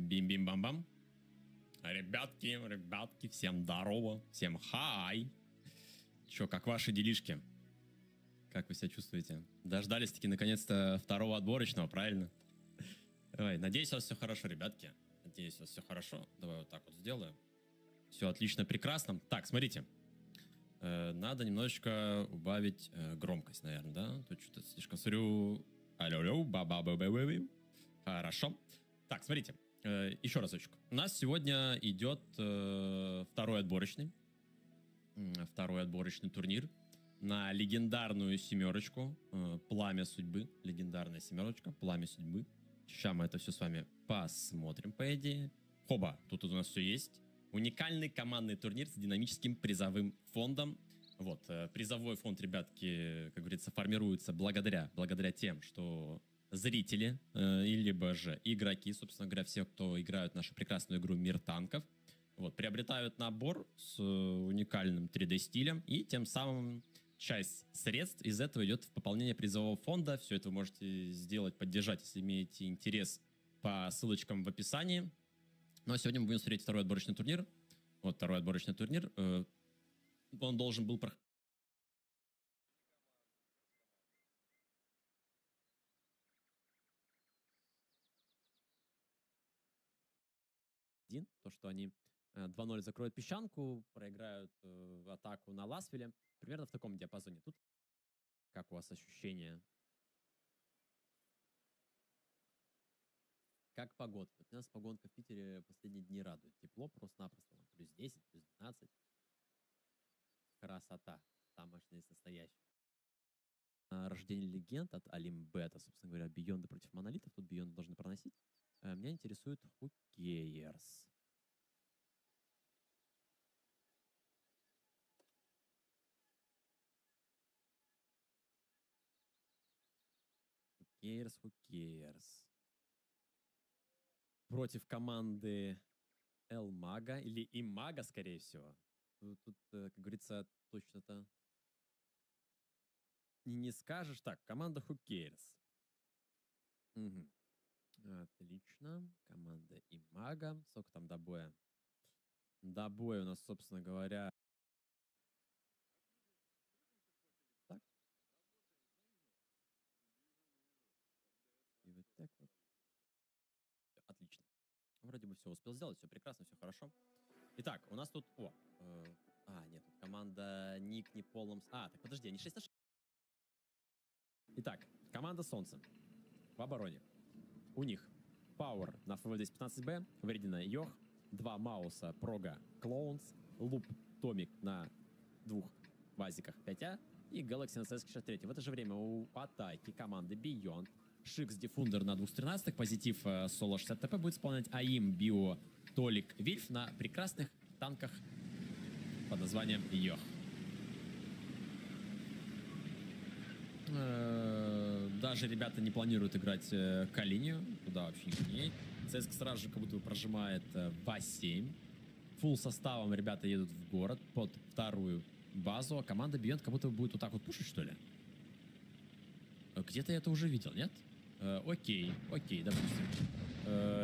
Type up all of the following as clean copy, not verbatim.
Бим-бим-бам-бам. Ребятки, ребятки, всем здорово, всем хай. Чё, как ваши делишки? Как вы себя чувствуете? Дождались-таки наконец-то второго отборочного, правильно? Давай, надеюсь, у вас все хорошо, ребятки. Надеюсь, у вас все хорошо. Давай вот так вот сделаем. Все отлично, прекрасно. Так, смотрите. Надо немножечко убавить громкость, наверное, да? Тут что-то слишком сырю. Алло, алло, ба-ба-ба-ба-ба. Хорошо. Так, смотрите. Еще разочек. У нас сегодня идет второй отборочный. Второй отборочный турнир на легендарную семерочку. Пламя судьбы. Легендарная семерочка. Пламя судьбы. Сейчас мы это все с вами посмотрим, по идее. Хоба, тут у нас все есть. Уникальный командный турнир с динамическим призовым фондом. Вот, призовой фонд, ребятки, как говорится, формируется благодаря тем, что зрители, либо же игроки, собственно говоря, все, кто играют в нашу прекрасную игру «Мир танков», вот, приобретают набор с уникальным 3D-стилем, и тем самым часть средств из этого идет в пополнение призового фонда. Все это вы можете сделать, поддержать, если имеете интерес, по ссылочкам в описании. Ну а сегодня мы будем смотреть второй отборочный турнир. Вот второй отборочный турнир. Он должен был проходить. То, что они 2-0 закроют песчанку, проиграют атаку на Ласвеле. Примерно в таком диапазоне. Тут как у вас ощущения? Как погодка? Вот у нас погодка в Питере последние дни радует. Тепло просто-напросто. Плюс 10, плюс 12. Красота. Тамошняя настоящая. Рождение легенд от Олимбета. Собственно говоря, Бионды против Монолитов. Тут Бионды должны проносить. Меня интересует Who Cares. Who cares, who cares. Против команды Элмага или Имага, скорее всего. Тут, как говорится, точно-то не скажешь. Так, команда Who Cares. Угу. Отлично. Команда Имага. Сколько там до боя? До боя у нас, собственно говоря... Так. И вот так вот. Отлично. Вроде бы все успел сделать, все прекрасно, все хорошо. Итак, у нас тут... О! Нет, тут команда Ник не полном... А, так подожди, они 6 на 6. Итак, команда Солнце в обороне. У них Power на ФВ-215Б, Вредина Йох, 2 Мауса, Прога, Клоунс, Луп, Томик на двух вазиках 5А и Galaxy на CS63. В это же время у атаки команды Beyond Шикс Диффундер на 2.13, позитив Соло 60 ТП будет исполнять АИМ, Био, Толик, Вильф на прекрасных танках под названием Йох. Даже ребята не планируют играть Калинию. Туда вообще никто не едет. ЦСК сразу же как будто бы прожимает в А7. Фулл составом ребята едут в город под вторую базу. А команда Beyond как будто бы будет вот так вот пушить, что ли? Где-то я это уже видел, нет? Окей, окей, допустим.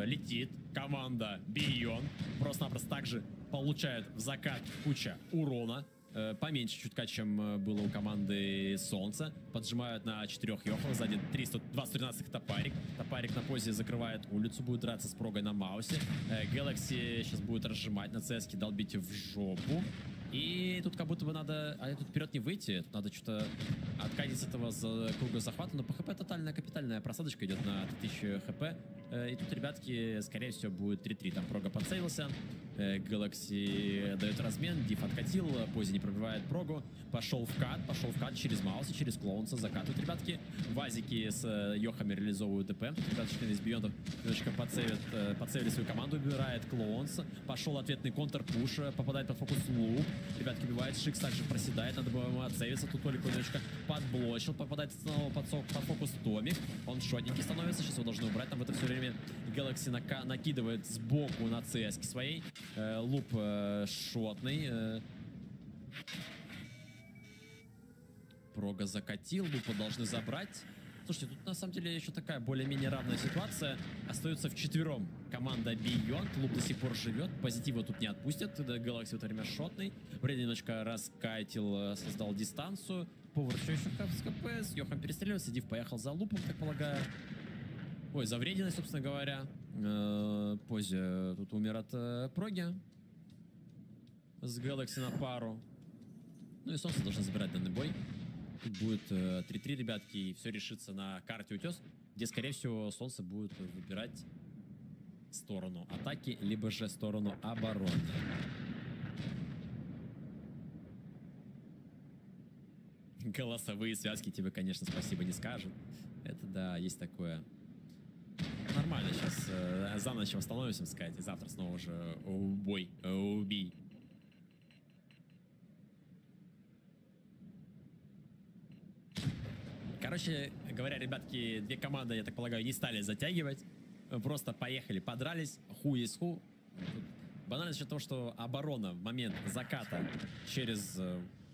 Летит команда Beyond. Просто-напросто также получает в закат куча урона. Поменьше чутка, чем было у команды Солнца. Поджимают на 4 Йохов. Сзади 313 Топарик. Топарик на позе закрывает улицу. Будет драться с Прогой на Маусе. Galaxy сейчас будет разжимать на ЦСке, долбить в жопу. И тут как будто бы надо... А тут вперед не выйти. Тут надо что-то откатить с этого круга захвата. Но по ХП тотальная капитальная просадочка идет на 3000 ХП. И тут, ребятки, скорее всего, будет 3-3. Там Прога подсейвился. Galaxy дает размен. Диф откатил. Пози не пробивает Прогу. Пошел в кат через Мауса, через Клоунса. Закатывают, ребятки. Вазики с Йохами реализовывают ДП. Тут ребяточки из Биондов немножечко подсейвили свою команду. Убирает Клоунс. Пошел ответный контрпуш. Попадает под фокус Луп. Ребятки убивают. Шикс также проседает. Надо было ему отсейвиться. Тут Толик немножечко подблочил. Попадает снова под фокус Томик. Он шотненький становится. Сейчас его должны убрать. Там в это все время Galaxy накидывает сбоку на ЦС своей. Луп шотный. Прога закатил. Лупа должны забрать. Слушайте, тут на самом деле еще такая более-менее равная ситуация. Остается вчетвером команда Beyond. Луп до сих пор живет. Позитива тут не отпустят. Galaxy в это время шотный. Вредный немножко раскатил, создал дистанцию. Повар все еще с КП. С Йохом перестреливался. Див поехал за Лупом, так полагаю. Ой, за врединой, собственно говоря. Пози тут умер от Проги. С Galaxy на пару. Ну и Солнце должно забирать данный бой. Тут будет 3-3, ребятки, и все решится на карте Утес, где, скорее всего, Солнце будет выбирать сторону атаки, либо же сторону обороны. Голосовые связки тебе, конечно, спасибо не скажут. Это да, есть такое. Нормально сейчас за ночь восстановимся, сказать, и завтра снова уже убой, убей. Короче говоря, ребятки, две команды, я так полагаю, не стали затягивать. Просто поехали, подрались. Ху есть ху. Банально за счет того, что оборона в момент заката через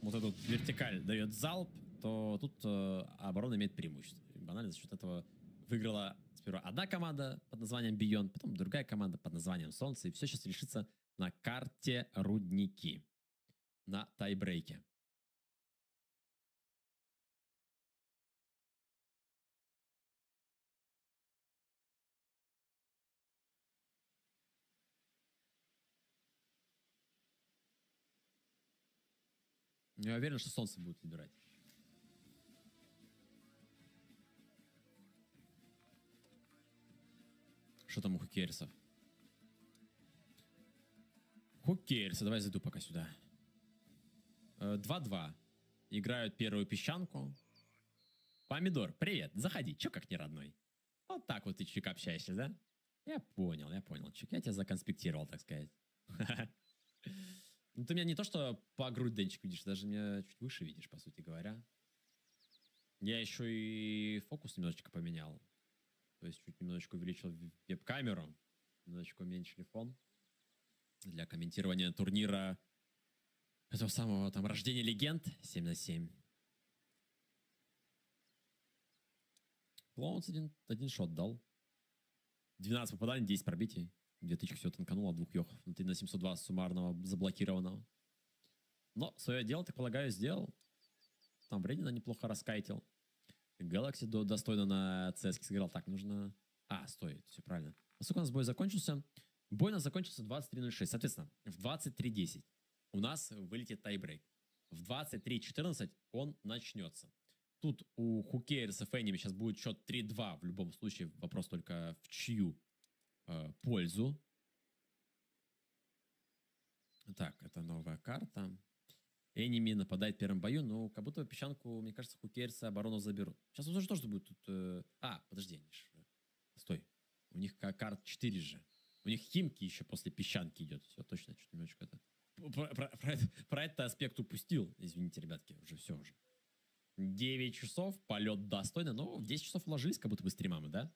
вот эту вертикаль дает залп, то тут оборона имеет преимущество. Банально за счет этого выиграла сперва одна команда под названием Beyond, потом другая команда под названием Солнце. И все сейчас решится на карте Рудники, на тайбрейке. Я уверен, что Солнце будет выбирать. Что там у хукерсов? Хукерсы, давай зайду пока сюда. 2-2. Играют первую песчанку. Помидор, привет, заходи. Чё как не родной? Вот так вот ты, чик, общаешься, да? Я понял, чик. Я тебя законспектировал, так сказать. Ну, ты меня не то что по грудь, Денчик, видишь, даже меня чуть выше видишь, по сути говоря. Я еще и фокус немножечко поменял. То есть чуть немножечко увеличил веб-камеру, немножечко уменьшили фон для комментирования турнира этого самого там рождения легенд 7 на 7. Клоунс один шот дал. 12 попаданий, 10 пробитий. 2000 всего танкануло, двух йохов. 3 на 702 суммарного заблокированного. Но свое дело, так полагаю, сделал. Там Вредина неплохо раскайтил. Galaxy достойно на CS сыграл. Так, нужно... А, стой, все правильно. Поскольку у нас бой закончился? Бой у нас закончился 23.06. Соответственно, в 23.10 у нас вылетит тайбрейк. В 23.14 он начнется. Тут у Хукейрса Enemy сейчас будет счет 3-2. В любом случае, вопрос только в чью пользу. Так, это новая карта. Enemy нападает в первом бою, но как будто песчанку, мне кажется, Хукейрсы оборону заберут. Сейчас он тоже будет тут... А, подожди, стой. У них карт 4 же. У них Химки еще после песчанки идет. Все, точно, чуть немножечко это... Про этот аспект упустил. Извините, ребятки, уже все уже. 9 часов, полет достойно. Но в 10 часов ложились, как будто бы стримами, да?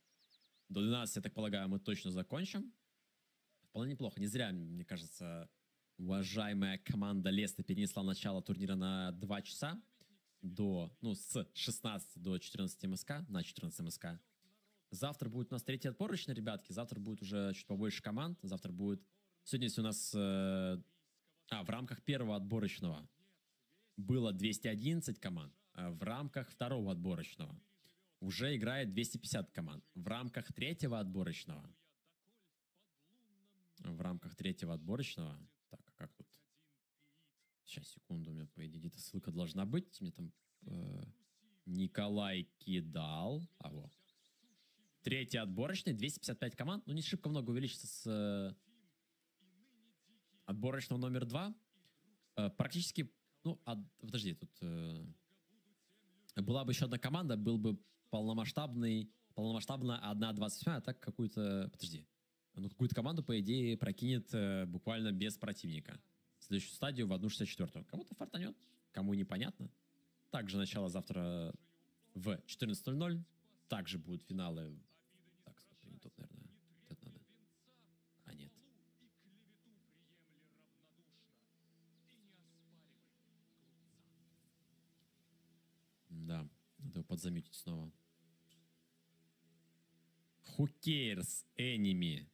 До 12, я так полагаю, мы точно закончим. Вполне неплохо. Не зря, мне кажется, уважаемая команда Леста перенесла начало турнира на 2 часа. До, ну, с 16 до 14 МСК, на 14 МСК. Завтра будет у нас третий отборочный, ребятки. Завтра будет уже чуть побольше команд. Завтра будет... Сегодня если у нас... в рамках первого отборочного было 211 команд. А в рамках второго отборочного уже играет 250 команд. В рамках третьего отборочного... В рамках третьего отборочного... Так, а как тут? Сейчас, секунду, у меня, по идее, где-то ссылка должна быть. Мне там Николай кидал. А, вот. Третий отборочный, 255 команд. Ну, не шибко много увеличится с отборочного номер 2. Практически, ну, подожди, тут была бы еще одна команда, был бы полномасштабный, полномасштабно 1.28, а так какую-то, подожди, ну, какую-то команду, по идее, прокинет буквально без противника. Следующую стадию в 1.64. Кому-то фартанет, кому непонятно. Также начало завтра в 14.00. Также будут финалы. Так, стоп, не тот, наверное. Вот это надо. А, нет. Да, надо его подзамютить снова. Who Cares Enemy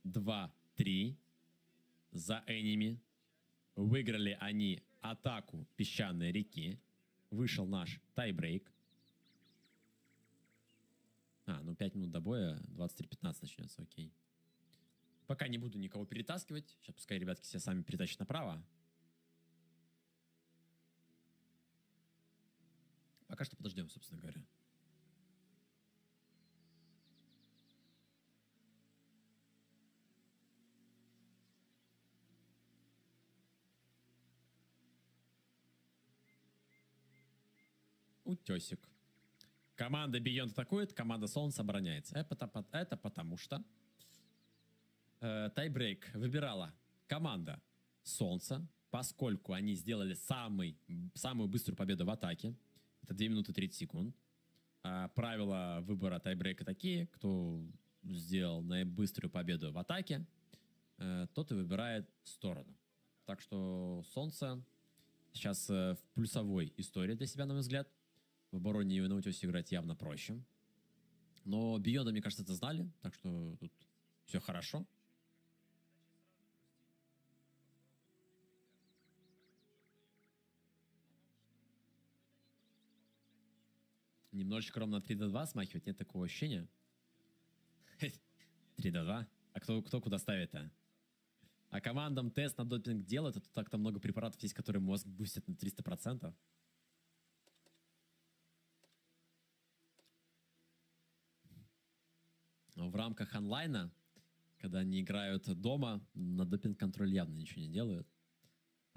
2-3 за Enemy. Выиграли они атаку песчаной реки. Вышел наш тайбрейк. А, ну 5 минут до боя, 23:15 начнется, окей. Пока не буду никого перетаскивать. Сейчас пускай ребятки себя сами перетащат направо. Пока что подождем, собственно говоря. Утесик. Команда Beyond атакует, команда Солнце обороняется. Это потому что тайбрейк выбирала команда Солнца, поскольку они сделали самую быструю победу в атаке. Это 2 минуты 30 секунд. Правила выбора тайбрейка такие: кто сделал наибыструю победу в атаке, тот и выбирает сторону. Так что Солнце сейчас в плюсовой истории для себя, на мой взгляд. В обороне и на утесе играть явно проще. Но Beyond, мне кажется, это знали, так что тут все хорошо. Немножечко ровно 3-2 смахивать, нет такого ощущения. 3-2? А кто куда ставит-то? А командам тест на допинг делают, а тут так-то много препаратов есть, которые мозг бустят на 300%. В рамках онлайна, когда они играют дома, на допинг-контроль явно ничего не делают.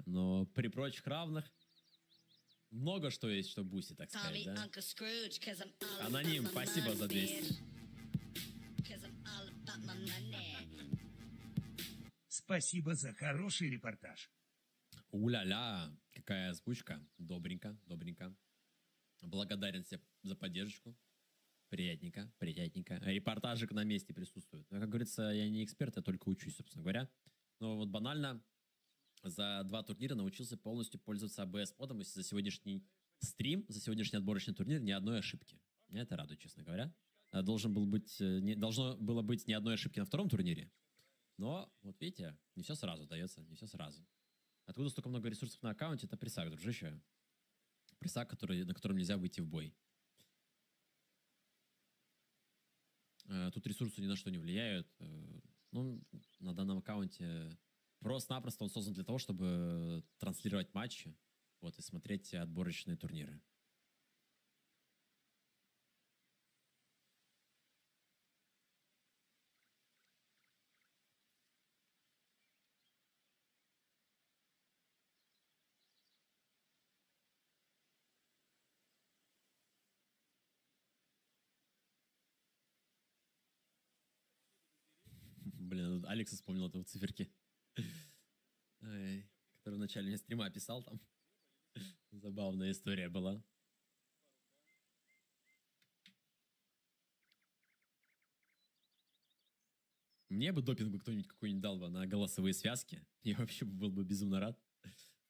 Но при прочих равных много что есть, что бустит, так сказать, да? Аноним, спасибо за 200. Спасибо за хороший репортаж. Уля-ля, какая озвучка. Добренько, добренько. Благодарен всем за поддержку. Приятненько, приятненько. Репортажик на месте присутствует. Но, как говорится, я не эксперт, я только учусь, собственно говоря. Но вот банально за 2 турнира научился полностью пользоваться АБС-модом. И за сегодняшний стрим, за сегодняшний отборочный турнир ни одной ошибки. Меня это радует, честно говоря. Должно было быть ни одной ошибки на втором турнире. Но, вот видите, не все сразу дается, не все сразу. Откуда столько много ресурсов на аккаунте? Это присак, дружище. Присак, на котором нельзя выйти в бой. Тут ресурсы ни на что не влияют. Ну, на данном аккаунте просто-напросто он создан для того, чтобы транслировать матчи, вот, и смотреть отборочные турниры. Блин, Алекс вспомнил это в циферке, который в начале мне стрима писал там. Забавная история была. Мне бы допинг бы кто-нибудь какой-нибудь дал бы на голосовые связки. Я вообще был бы безумно рад.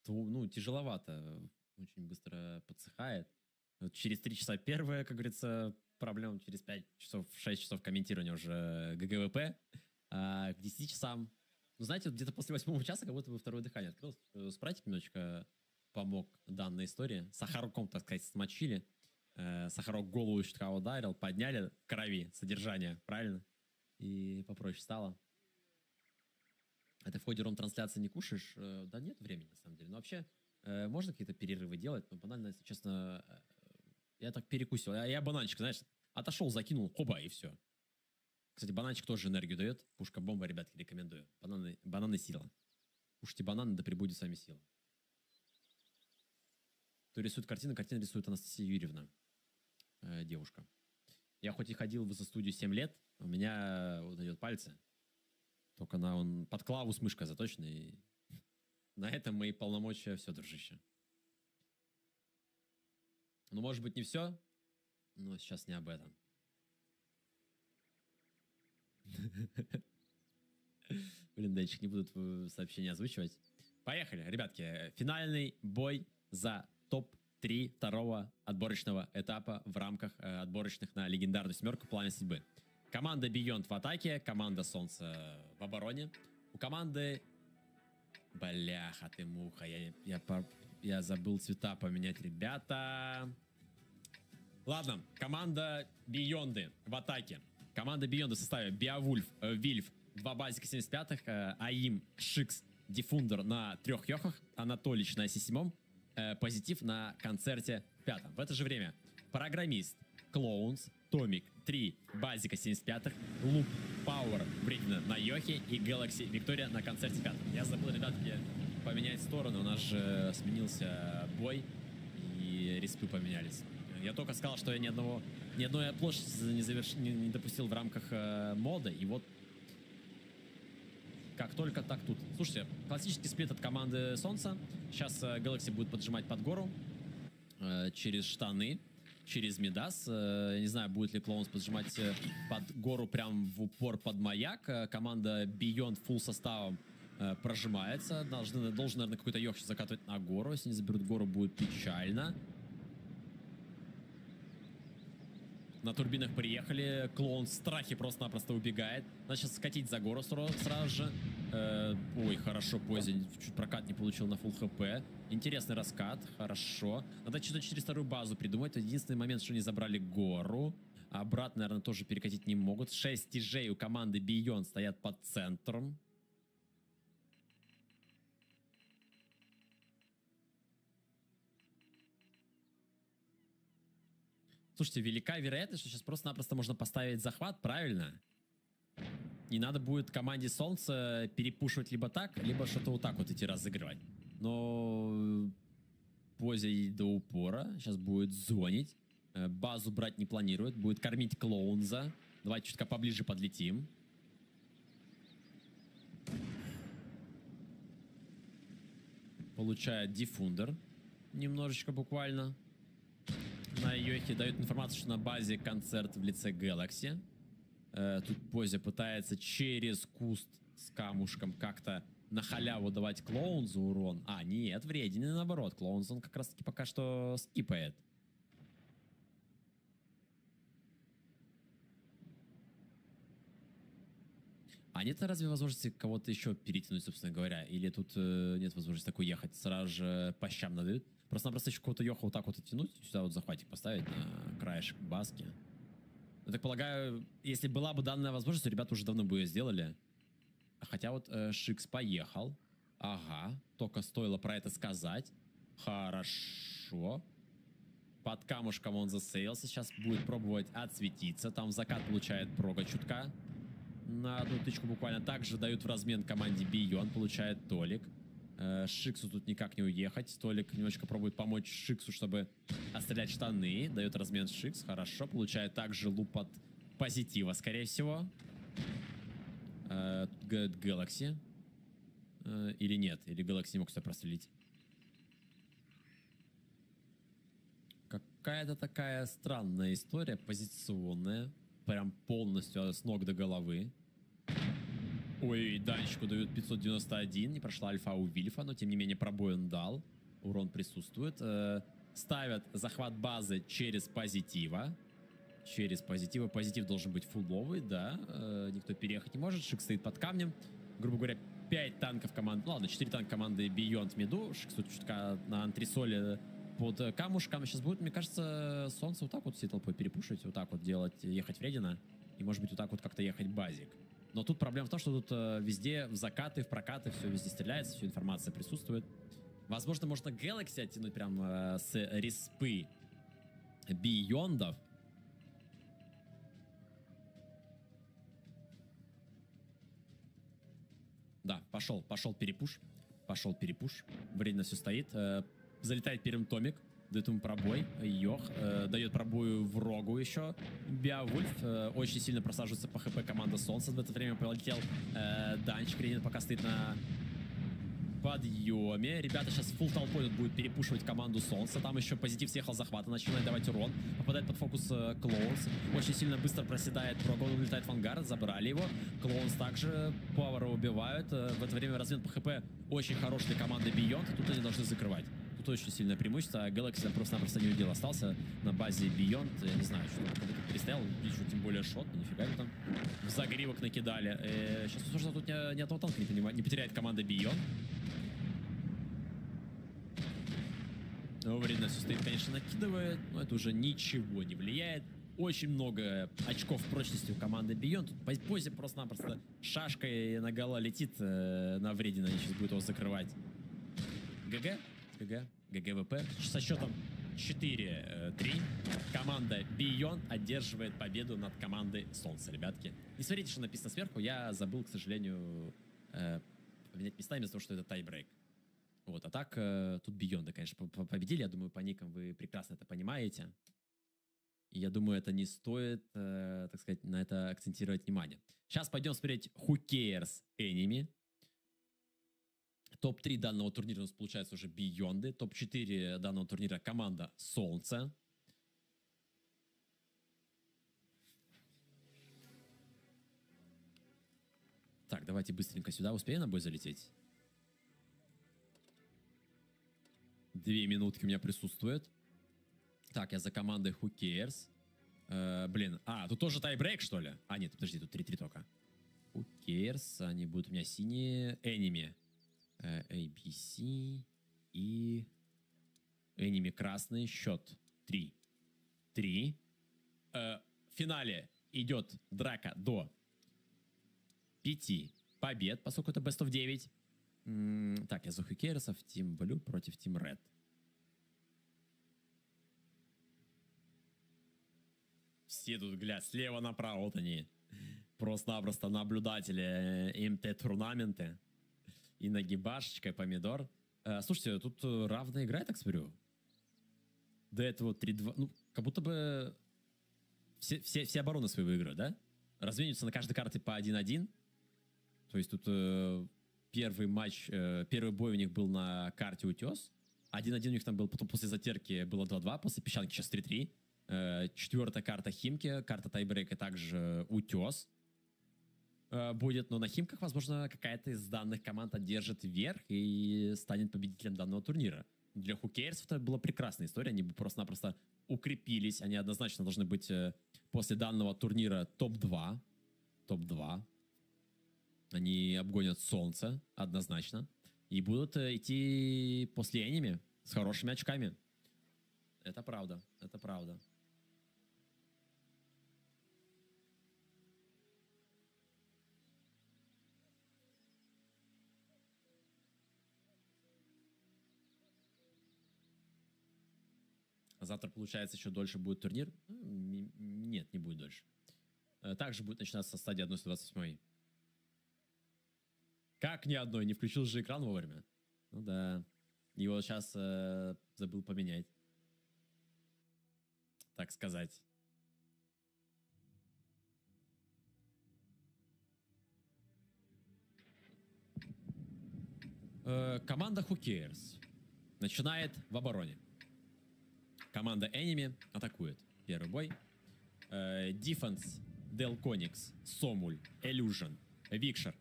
То, ну, тяжеловато. Очень быстро подсыхает. Вот через 3 часа первая, как говорится, проблема. Через 5 часов, 6 часов комментирования уже ГГВП. А к 10 часам, ну, знаете, вот где-то после 8 часа как будто бы второе дыхание открылось. Спрайтик немножечко помог данной истории. Сахарком, так сказать, смочили. Сахарок голову чутка ударил, подняли в крови содержание, правильно? И попроще стало. А ты в ходе ром-трансляции не кушаешь? Да нет времени, на самом деле. Но вообще, можно какие-то перерывы делать, но банально, если честно, я так перекусил. Я бананчик, знаешь, отошел, закинул, хоба, и все. Кстати, бананчик тоже энергию дает. Пушка-бомба, ребятки, рекомендую. Бананы, бананы сила. Кушайте бананы, да пребудет с вами сила. Кто рисует картины? Картины рисует Анастасия Юрьевна. Девушка. Я хоть и ходил в студию 7 лет, у меня вот идет пальцы. Только он под клаву с мышкой заточена. И на этом мои полномочия все, дружище. Ну, может быть, не все, но сейчас не об этом. Блин, Денчик, не буду сообщения озвучивать. Поехали, ребятки. Финальный бой за топ-3 второго отборочного этапа в рамках отборочных на легендарную семерку «Пламя судьбы». Команда Beyond в атаке, команда Солнце в обороне. У команды... Бляха ты муха, я забыл цвета поменять, ребята. Ладно, команда Beyond в атаке. Команда Beyond в составе Биовульф, Вильф, 2 базика 75-х, Аим, Шикс, Дифундер на 3 йохах, Анатолич на С7, Позитив на концерте 5. В это же время Программист, Клоунс, Томик, 3 базика 75-х, Луп, Пауэр, Вредина на Йохе и Galaxy Виктория на концерте 5. Я забыл, ребятки, поменять сторону. У нас же сменился бой и респы поменялись. Я только сказал, что я ни одной оплошности не допустил в рамках мода. И вот как только, так тут. Слушайте, классический сплит от команды Солнца. Сейчас Galaxy будет поджимать под гору через штаны, через Мидас. Я не знаю, будет ли Клоунс поджимать под гору прям в упор под маяк. Команда Beyond full составом прожимается. Должен, наверное, какой-то йох сейчас закатывать на гору. Если не заберут гору, будет печально. На турбинах приехали. Клоун в страхе просто-напросто убегает. Надо сейчас скатить за гору сразу же. Ой, хорошо, Пози чуть прокат не получил на full хп. Интересный раскат, хорошо. Надо что-то через вторую базу придумать. Единственный момент, что не забрали гору. Обратно, наверное, тоже перекатить не могут. 6 тяжей у команды Beyond стоят под центром. Слушайте, велика вероятность, что сейчас просто-напросто можно поставить захват, правильно? И надо будет команде Солнца перепушивать либо так, либо что-то вот так вот идти разыгрывать. Но Пози до упора. Сейчас будет зонить. Базу брать не планирует. Будет кормить Клоунза. Давайте чутка поближе подлетим. Получает диффундер. Немножечко буквально. На Йохе дают информацию, что на базе концерт в лице Galaxy. Тут Пози пытается через куст с камушком как-то на халяву давать Клоунзу урон. А, нет, вреден, и наоборот. Клоунз он как раз таки пока что скипает. А нет разве возможности кого-то еще перетянуть, собственно говоря? Или тут нет возможности так уехать? Сразу же по щам надают. Просто-напросто еще кого-то Йоха вот так вот оттянуть, сюда вот захватик поставить на краешек баски. Я так полагаю, если была бы данная возможность, то ребята уже давно бы ее сделали. Хотя вот Шикс поехал. Ага, только стоило про это сказать. Хорошо. Под камушком он засеялся. Сейчас будет пробовать отсветиться. Там закат получает прога чутка. На одну тычку буквально. Также дают в размен команде Beyond. Получает Толик. Шиксу тут никак не уехать. Толик немножечко пробует помочь Шиксу, чтобы отстрелять штаны. Дает размен Шикс. Хорошо. Получает также луп от позитива, скорее всего. Galaxy. Или нет? Или Galaxy не мог сюда прострелить? Какая-то такая странная история, позиционная. Прям полностью с ног до головы. Ой, Данчику дают 591. Не прошла альфа у Вильфа, но тем не менее пробой он дал. Урон присутствует. Ставят захват базы через позитива. Через позитива. Позитив должен быть фулловый, да. Никто переехать не может. Шик стоит под камнем. Грубо говоря, 5 танков команды... Ладно, 4 танка команды Beyond миду. Шикс тут чутка на антресоле под камушком. Сейчас будет, мне кажется, Солнце вот так вот всей толпой перепушить. Вот так вот делать, ехать вредина. И, может быть, вот так вот как-то ехать базик. Но тут проблема в том, что тут везде в закаты, в прокаты, все везде стреляется, всю информация присутствует. Возможно, можно Galaxy оттянуть прям с респы Бейондов. Да, пошел перепуш. Пошел перепуш. Вредно все стоит. Залетает первым Томик. Дает ему пробой. Йох. Дает пробою в рогу еще. Биовульф. Очень сильно просаживается по хп команда Солнца. В это время полетел Данчик. Ренин пока стоит на подъеме. Ребята сейчас full толпой тут будут перепушивать команду Солнца. Там еще позитив съехал захвата, начинает давать урон. Попадает под фокус Клоунс. Очень сильно быстро проседает Прого. Он улетает в ангар. Забрали его. Клоунс также. Пауэра убивают. В это время размен по хп очень хороший для команды Beyond. Тут они должны закрывать. Тут очень сильное преимущество. А Galaxy просто-напросто не удел остался на базе Beyond. Я не знаю, что как будто перестоял. Еще тем более шот. Нифига ему там в загривок накидали. Сейчас, возможно, тут ни одного танка не потеряет команда Beyond. Вредно все стоит, конечно, накидывает, но это уже ничего не влияет. Очень много очков прочности у команды Beyond. Тут по позе просто-напросто шашкой наголо летит на Вредина. Они сейчас будут его закрывать. GG, GG, GGWP. Со счетом 4-3 команда Beyond одерживает победу над командой Солнце, ребятки. Не смотрите, что написано сверху. Я забыл, к сожалению, поменять местами из-за того, что это тайбрейк. Вот, а так, тут Beyond, конечно, победили. Я думаю, по никам вы прекрасно это понимаете. И я думаю, это не стоит, так сказать, на это акцентировать внимание. Сейчас пойдем смотреть Who Cares Enemy. Топ-3 данного турнира у нас получается уже Beyond. Топ-4 данного турнира команда Солнце. Так, давайте быстренько сюда. Успею на бой залететь? 2 минутки у меня присутствует. Так, я за командой Who Cares. Блин, тут тоже тайбрейк, что ли? А, нет, подожди, тут 3-3 только. Who Cares, они будут у меня синие. Enemy. A, B, C. И Enemy красный. Счет 3-3. В финале идет драка до 5 побед, поскольку это best of 9. Так, я за Who Cares, Team Blue против Team Red. Все тут, глядь, слева направо, вот они. Просто-напросто наблюдатели МТ-турнаменты. И нагибашечка, и помидор. Слушайте, тут равная игра, я так смотрю. До этого 3-2. Ну, как будто бы все обороны свои выиграют, да? Размениваются на каждой карте по 1-1. То есть тут первый матч, первый бой у них был на карте Утес. 1-1 у них там был, потом после затерки было 2-2, после песчанки сейчас 3-3. Четвертая карта Химки, карта тайбрейка также Утес будет. Но на Химках, возможно, какая-то из данных команд одержит верх и станет победителем данного турнира. Для Who Cares это была прекрасная история. Они бы просто-напросто укрепились. Они однозначно должны быть после данного турнира топ-2. Топ-2. Они обгонят Солнце однозначно. И будут идти после Enemy с хорошими очками. Это правда, это правда. Завтра, получается, еще дольше будет турнир? Нет, не будет дольше. Также будет начинаться со стадии 1/128. Как ни одной? Не включил же экран вовремя? Ну да. Его сейчас забыл поменять. Так сказать. Команда Who Cares начинает в обороне. Команда Enemy атакует. Первый бой. Defense, Delconix, Сомуль, Illusion, Викшер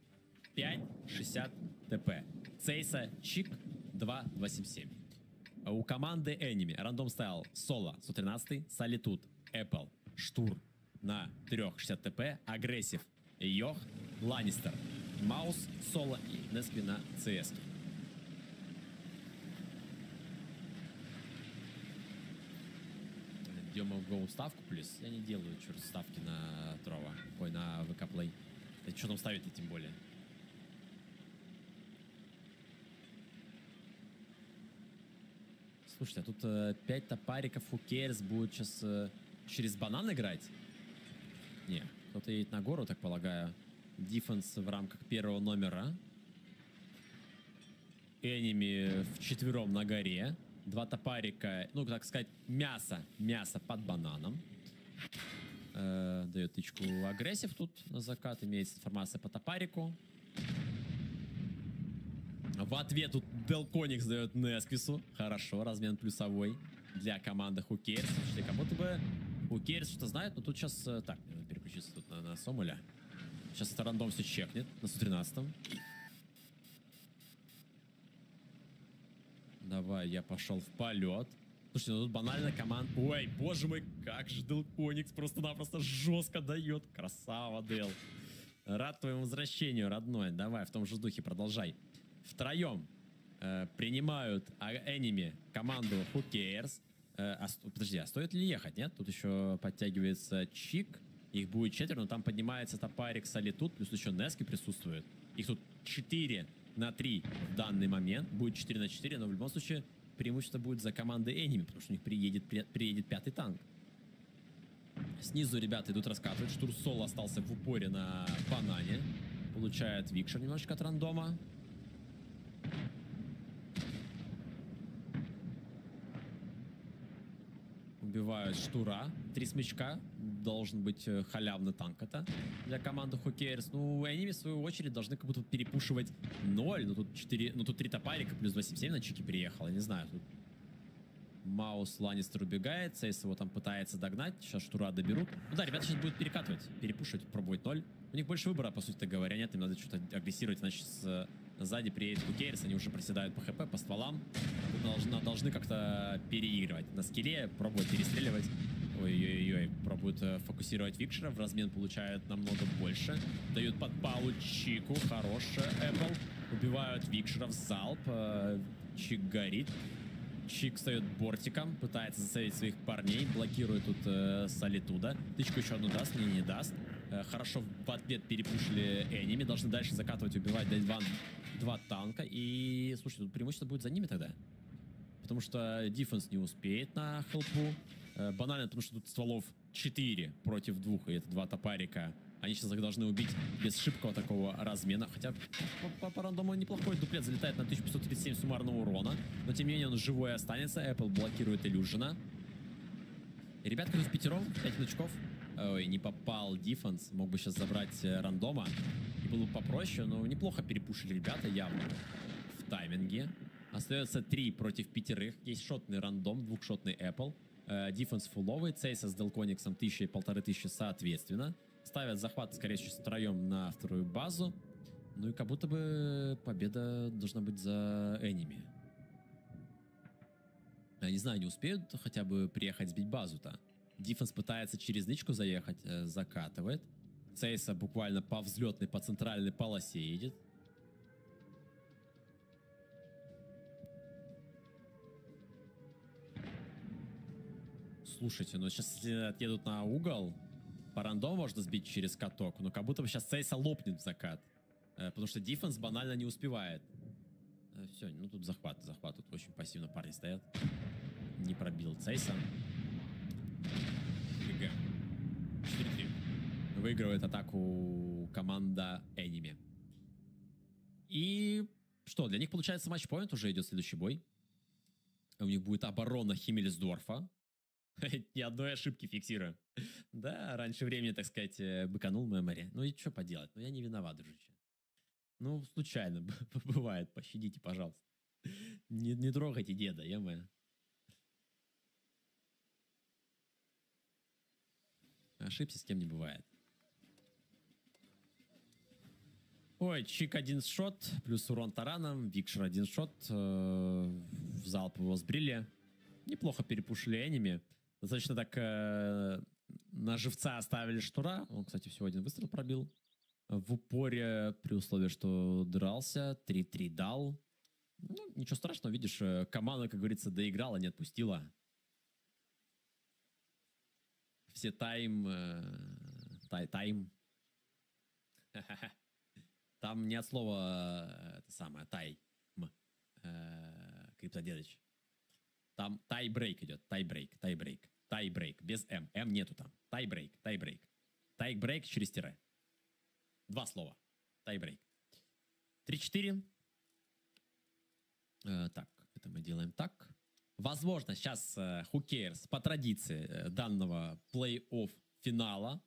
5.60 ТП. Цейса, Чик 2.87. У команды Enemy Random Style Соло 113, Солитуд, Apple, Штур на 3.60 ТП, Агрессив, Йох, Ланнистер, Маус, Соло и Нескви на ЦС. Идем в гоу ставку плюс. Я не делаю черт ставки на Трова. Ой, на ВК Play. Да что там ставить-то тем более? Слушайте, а тут 5 топариков Who Cares будет сейчас через банан играть? Не, кто-то едет на гору, так полагаю. Дефенс в рамках первого номера. Энеми вчетвером на горе. 2 топарика, ну, так сказать, мясо. Мясо под бананом. Дает тычку агрессив тут на закат. Имеется информация по топарику. В ответ тут Делконикс дает Несквису. Хорошо, размен плюсовой для команды Who Cares. Слушайте, как будто бы Who Cares что-то знает, но тут сейчас... Так, надо переключиться тут на Сомуля. Сейчас это рандом все чекнет на 113-м. Давай, я пошел в полет. Слушайте, ну тут банально команда... Ой, боже мой, как же Делконикс просто-напросто жестко дает. Красава, Дел. Рад твоему возвращению, родной. Давай, в том же духе продолжай. Втроем принимают Enemy команду Who Cares. Подожди, а стоит ли ехать, нет? Тут еще подтягивается Чик. Их будет 4, но там поднимается топарик Солитуд, плюс еще Нески присутствует. Их тут 4 на 3 в данный момент. Будет 4 на 4, но в любом случае преимущество будет за командой Enemy, потому что у них приедет пятый танк. Снизу ребята идут раскатывать. Штурсол остался в упоре на банане. Получает Викшер немножечко от рандома. Убивают Штура. 3 смычка. Должен быть халявный танк это для команды Who Cares. Ну, они, в свою очередь, должны как будто перепушивать 0. Ну, тут 4, ну, тут 3 топарика плюс 277 на Чике приехал. Я не знаю, тут Маус Ланнистер убегает, Сейс его там пытается догнать. Сейчас Штура доберут. Ну да, ребята сейчас будут перекатывать, перепушивать, пробовать 0. У них больше выбора, по сути говоря, нет. Им надо что-то агрессировать, иначе сзади приедет Who Cares, они уже проседают по хп, по стволам. Тут должны как-то переигрывать. На скилле пробуют перестреливать. Ой-ой-ой, пробуют фокусировать Викшера, в размен получают намного больше. Дают подпалу Чику, хорошая Apple. Убивают Викшера в залп. Чик горит. Чик встает бортиком, пытается засейвить своих парней, блокирует тут Солитуда. Тычку еще одну даст, не даст. Хорошо в ответ перепушили Enemy, должны дальше закатывать, убивать, дать два танка. И, слушай, тут преимущество будет за ними тогда. Потому что дефенс не успеет на хелпу. Банально, потому что тут стволов 4 против 2, и это 2 топарика. Они сейчас их должны убить без шибкого такого размена. Хотя по рандому неплохой дуплет залетает на 1537 суммарного урона. Но тем не менее он живой останется. Apple блокирует Иллюжина. И ребятка тут впятером, 5 очков. Ой, не попал дефенс. Мог бы сейчас забрать рандома. И было бы попроще, но неплохо перепушили ребята явно в тайминге. Остается 3 против 5. Есть шотный рандом, двухшотный Apple. Дефенс фуловый, Цейса с Делкониксом 1000 и 1500 соответственно. Ставят захват, скорее всего, втроем на вторую базу. Ну и как будто бы победа должна быть за Enemy. Я не знаю, не успеют хотя бы приехать сбить базу-то. Дефенс пытается через нычку заехать, закатывает. Цейса буквально по взлетной, по центральной полосе едет. Слушайте, ну сейчас если отъедут на угол, по рандому можно сбить через каток, но как будто бы сейчас Цейса лопнет в закат. Потому что дефенс банально не успевает. Все, ну тут захват. Тут очень пассивно парни стоят. Не пробил Цейса. GG. 4-3. Выигрывает атаку команда Enemy. И что, для них получается матчпоинт, уже идет следующий бой. У них будет оборона Химмельсдорфа. Ни одной ошибки фиксирую. Да, раньше времени, так сказать, быканул Мемори. Ну и что поделать? Ну я не виноват, дружище. Ну, случайно бывает. Пощадите, пожалуйста. Не трогайте деда, е-мое. Ошибся, с кем не бывает. Ой, Чик один шот, плюс урон тараном, Викшер один шот. В залп его сбрили. Неплохо перепушили Enemy. Достаточно так на живца оставили Штура. Он, кстати, всего один выстрел пробил. В упоре, при условии, что дрался. 3-3 дал. Ну, ничего страшного, видишь, команда, как говорится, доиграла, не отпустила. Все тайм... Тайм. Там не от слова это самое, тайм. Криптодедыч. Там тайбрейк идет. Тайбрейк, тайбрейк, тайбрейк. Без М. М нету там. Тайбрейк, тайбрейк. Тайбрейк через тире. Два слова. Тайбрейк. 3-4. Так, это мы делаем так. Возможно, сейчас Who Cares по традиции данного плей-офф финала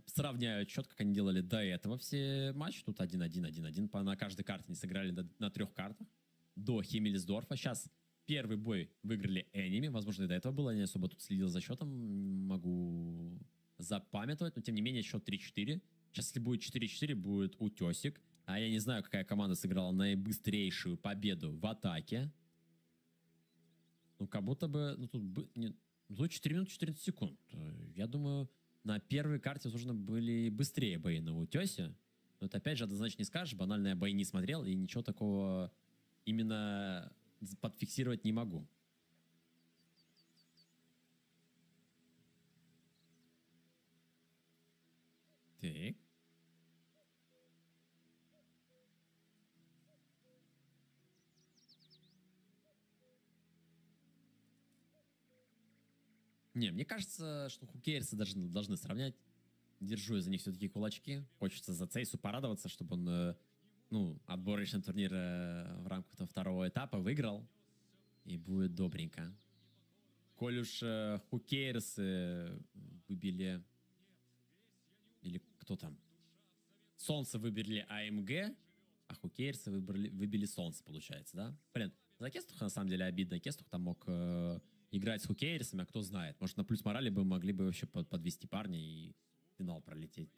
сравняют счет, как они делали до этого все матчи. Тут 1-1, 1-1. На каждой карте не сыграли на трех картах. До Химмельсдорфа. Сейчас первый бой выиграли Enemy. Возможно, и до этого было. Я не особо тут следил за счетом. Могу запамятовать. Но, тем не менее, счет 3-4. Сейчас, если будет 4-4, будет утесик. А я не знаю, какая команда сыграла наибыстрейшую победу в атаке. Ну, как будто бы... Ну, тут, не, ну, 4 минуты 14 секунд. Я думаю, на первой карте, возможно, были быстрее бои на утесе. Но это, опять же, однозначно не скажешь. Банально я бои не смотрел и ничего такого именно подфиксировать не могу. Так. Не, мне кажется, что хукерсы должны сравнять. Держу я за них все-таки кулачки. Хочется за Цейсу порадоваться, чтобы он, ну, отборочный турнир в рамках там второго этапа выиграл. И будет добренько. Коль уж хукерсы выбили... Или кто там? Солнце выбрали АМГ, а хукерсы выбили Солнце, получается, да? Блин, за Кестуха на самом деле обидно. Кестух там мог... играть с хукейрсами, а кто знает. Может, на плюс морали бы могли бы вообще подвести парня и финал пролететь.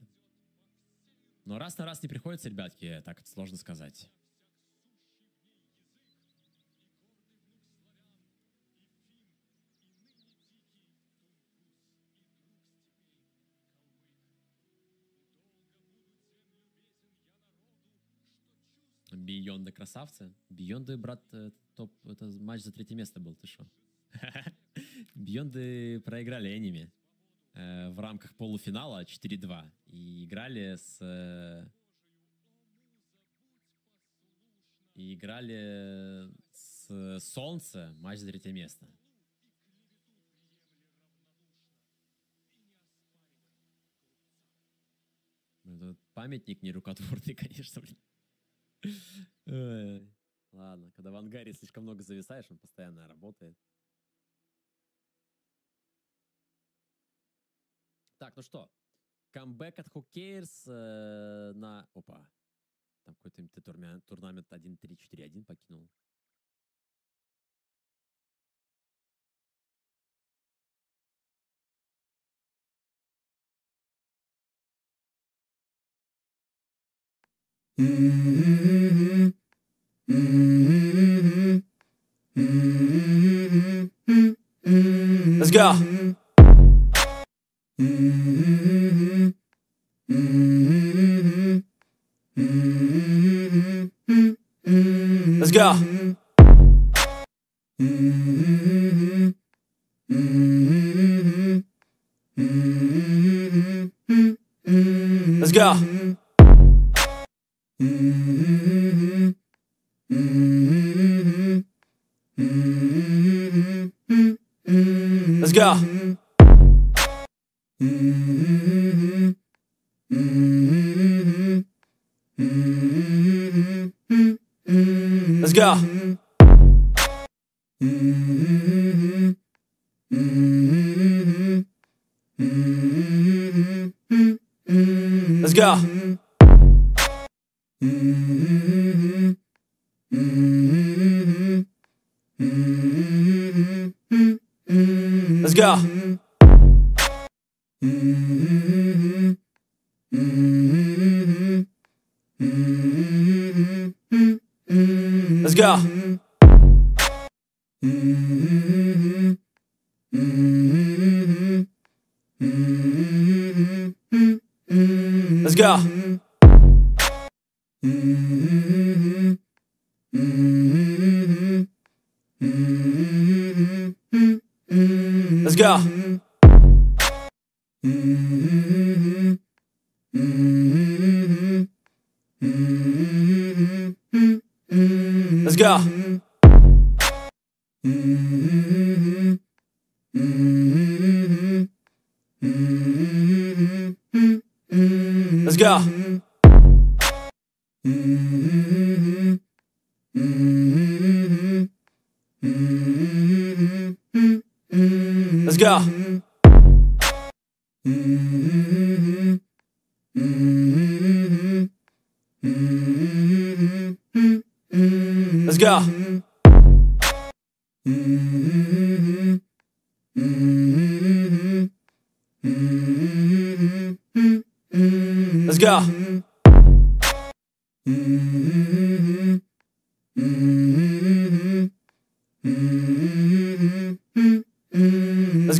Но раз на раз не приходится, ребятки, так это сложно сказать. Бионды красавцы. Бионды, брат, топ, это матч за третье место был, ты шо? Бионды проиграли Эними в рамках полуфинала 4-2 и играли с Солнце, матч за третье место. Этот памятник нерукотворный, конечно, блин. Ладно, когда в ангаре слишком много зависаешь, он постоянно работает. Так, ну что, камбэк от Хукейрс на... Опа, там какой-то турнамент 1-3-4-1 покинул. Let's go. Let's go. Let's go. Let's go. Let's go. Let's go. Let's go. Let's go. Let's go. Let's go. Let's go. Let's go. Let's go. Let's go. Let's go.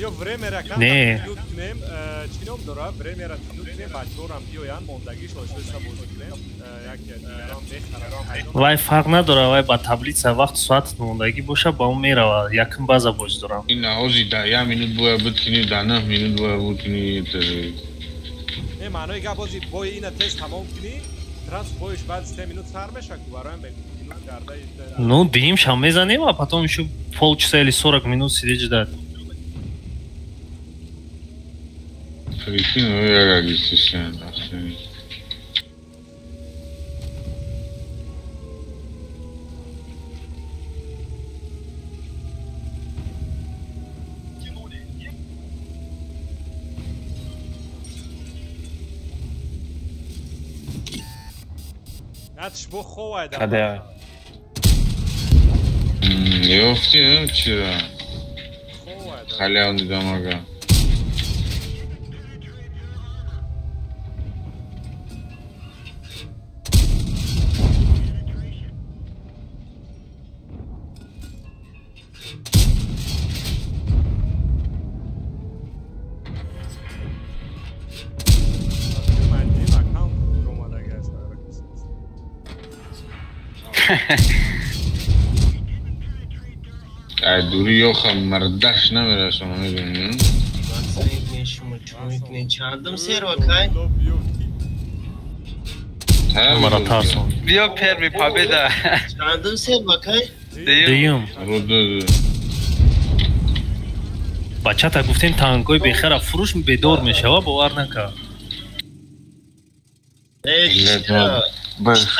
Ё времера кам Не. Тилют кунем, чӣ ном дора? Времера тилют кунем, бачаҳорам биёянд, мондагиш оҳиста бозӣ кунем. Яке дигарам бехарам. Вай фарқ надора, вай ба таблица вақт соат мондагӣ боша, ба он мерава. Якум база бозӣ дорам. Ин ҳози да 1 минут бояд буткунӣ, да 9 минут бояд буткунӣ. Не, маънои гап бози бои ина тез тамом кунӣ, транс боиш баъд 3 минут сар меша ку бароям минут карда. Ну, дим шам мезанем, а потом ещё полчаса или 40 минут сидеть ждать. Прикинь, ну я как естественно. Каде? Ёфти, чира? Халявный дамага. Ай дури ёхам мардаш намерасам, медонӣ? Чандум серва кай? Мара тарсон. Биё первый победа. Чандум серва кай? Дуюм. Бачата гуфтем танкои бехара фурӯш бедор мешава, бовар накард.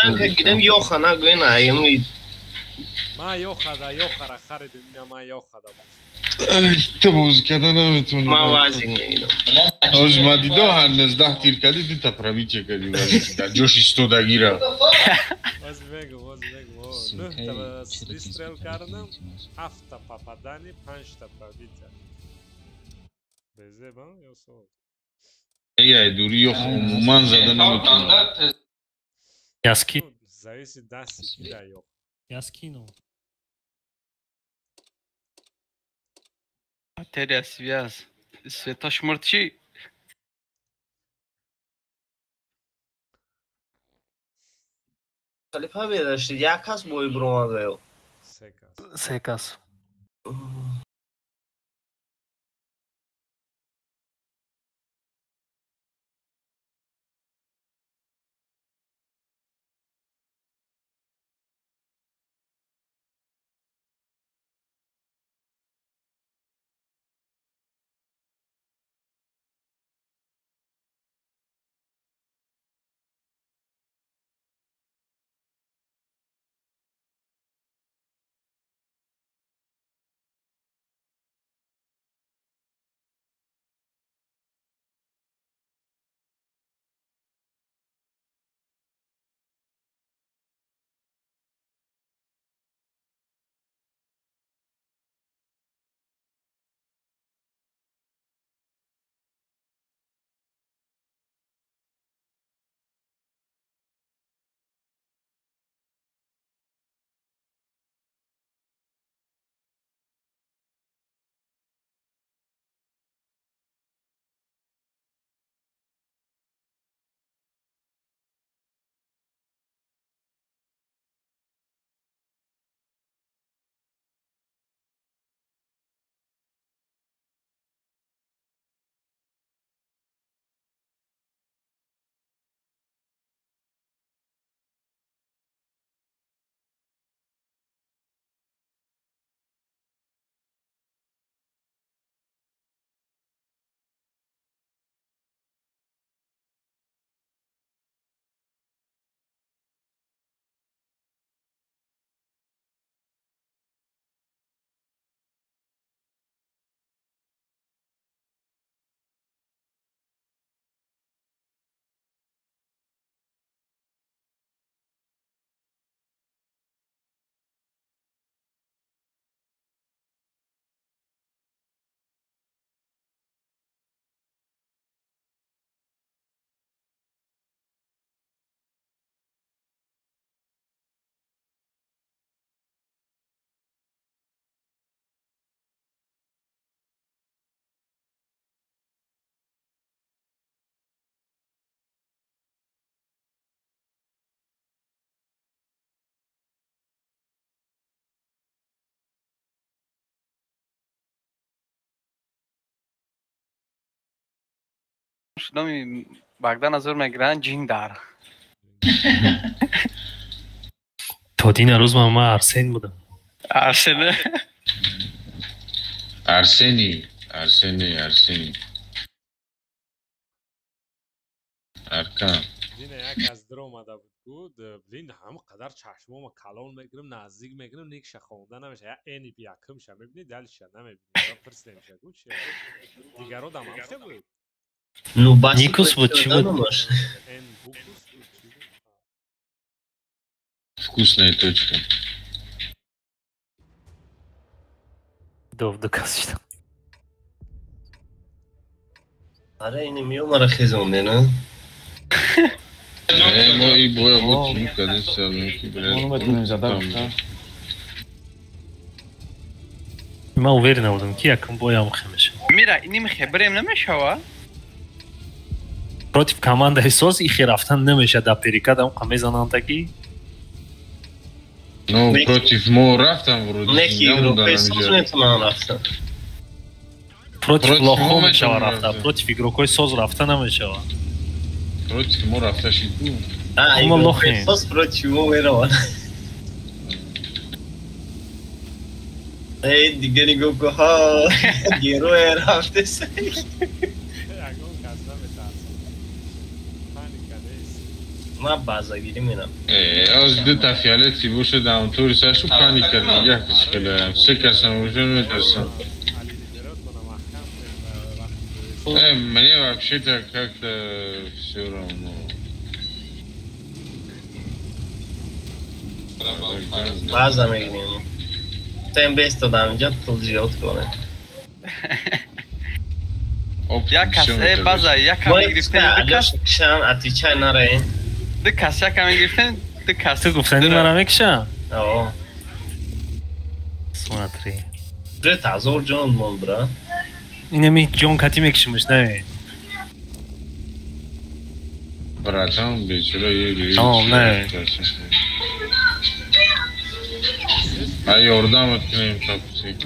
Танка гидем ёха нагӯен ай. Ман ёхада ёхара харидем, ина ман ёхада. Ту бозӣ карда наметавонӣ. Ман вазик мегирам. Ҳози ма дидо ҳар 19 тир кардӣ, дута пробитие кардӣ вазик. Дар ҷош истодагира. Воз мегу, воз мегу. 9 та выстрел кардам, 7 та попадание, 5 та пробитие. Безеба, ё сол. Эй, дури ёх умуман зада наметавонам. Я скину. Зависит дасти кида ёх. Я скинул. Потеря связь. Светош мурчи. Халифа бедашт, як кас бой бромад. Се кас. Номи Богдана зур мегиранд Ҷиндар. То дина рӯз ман Арсен будам. Арсен. Арсений, Арсений, Арсений. Аркан. Дина як аз дро омада буд ку, блин, ҳама қадар чашмома калон мекунам, наздик мекунам, никша хонда намеша. Я эни якымша мебини, далиша намебини. Пирсидемша ку чи. Дигаро дам ҳам буд. Ну, бас Никус буд, чи буд? Эн букус буд, чи буд? Вкусная точка. Дов доказ шудам. Аре, ини меомара хезонде, на? Мо и боя вот кадем ки блядь. Ман уверен набудам ки якум боям хемеша. Мира, ини михе бирем намешава? Против командаи соз ихе рафтан намеша, да перекадам қа мезананд таки. Ну, против мо рафтан вроде. Не ки игрокои соз метавонанд рафтан. Против лохо мешава рафта, против игрокои соз рафта намешава. Против мо рафта шид ку. А, игрокои соз против мо мераванд. Эй, дига нигоҳ ку, ҳа, героя рафтеса. Ягон кас наметарсад. Паника нест. Ман базагирӣ мерам. Аз дута фиолети бошад, амтури сашу паника нигоҳ кишкалаям. Се касам уже метарсам. Мне вообще-то как-то все равно. База мегирем. Тем бест додам инҷа пул зиёд кунем. Як кас база якам мегирифтем, ду кас кишан, отвечай нараен. Ду кас якам мегирифтем, ду кас. Ту гуфтани мара мекишам? О. Смотри. 3000 ҷон монд, бра. Инами ҷон кати мекишимш, не? Братан, бечора еле. Тамом, не. А ёрдам кунем тапси.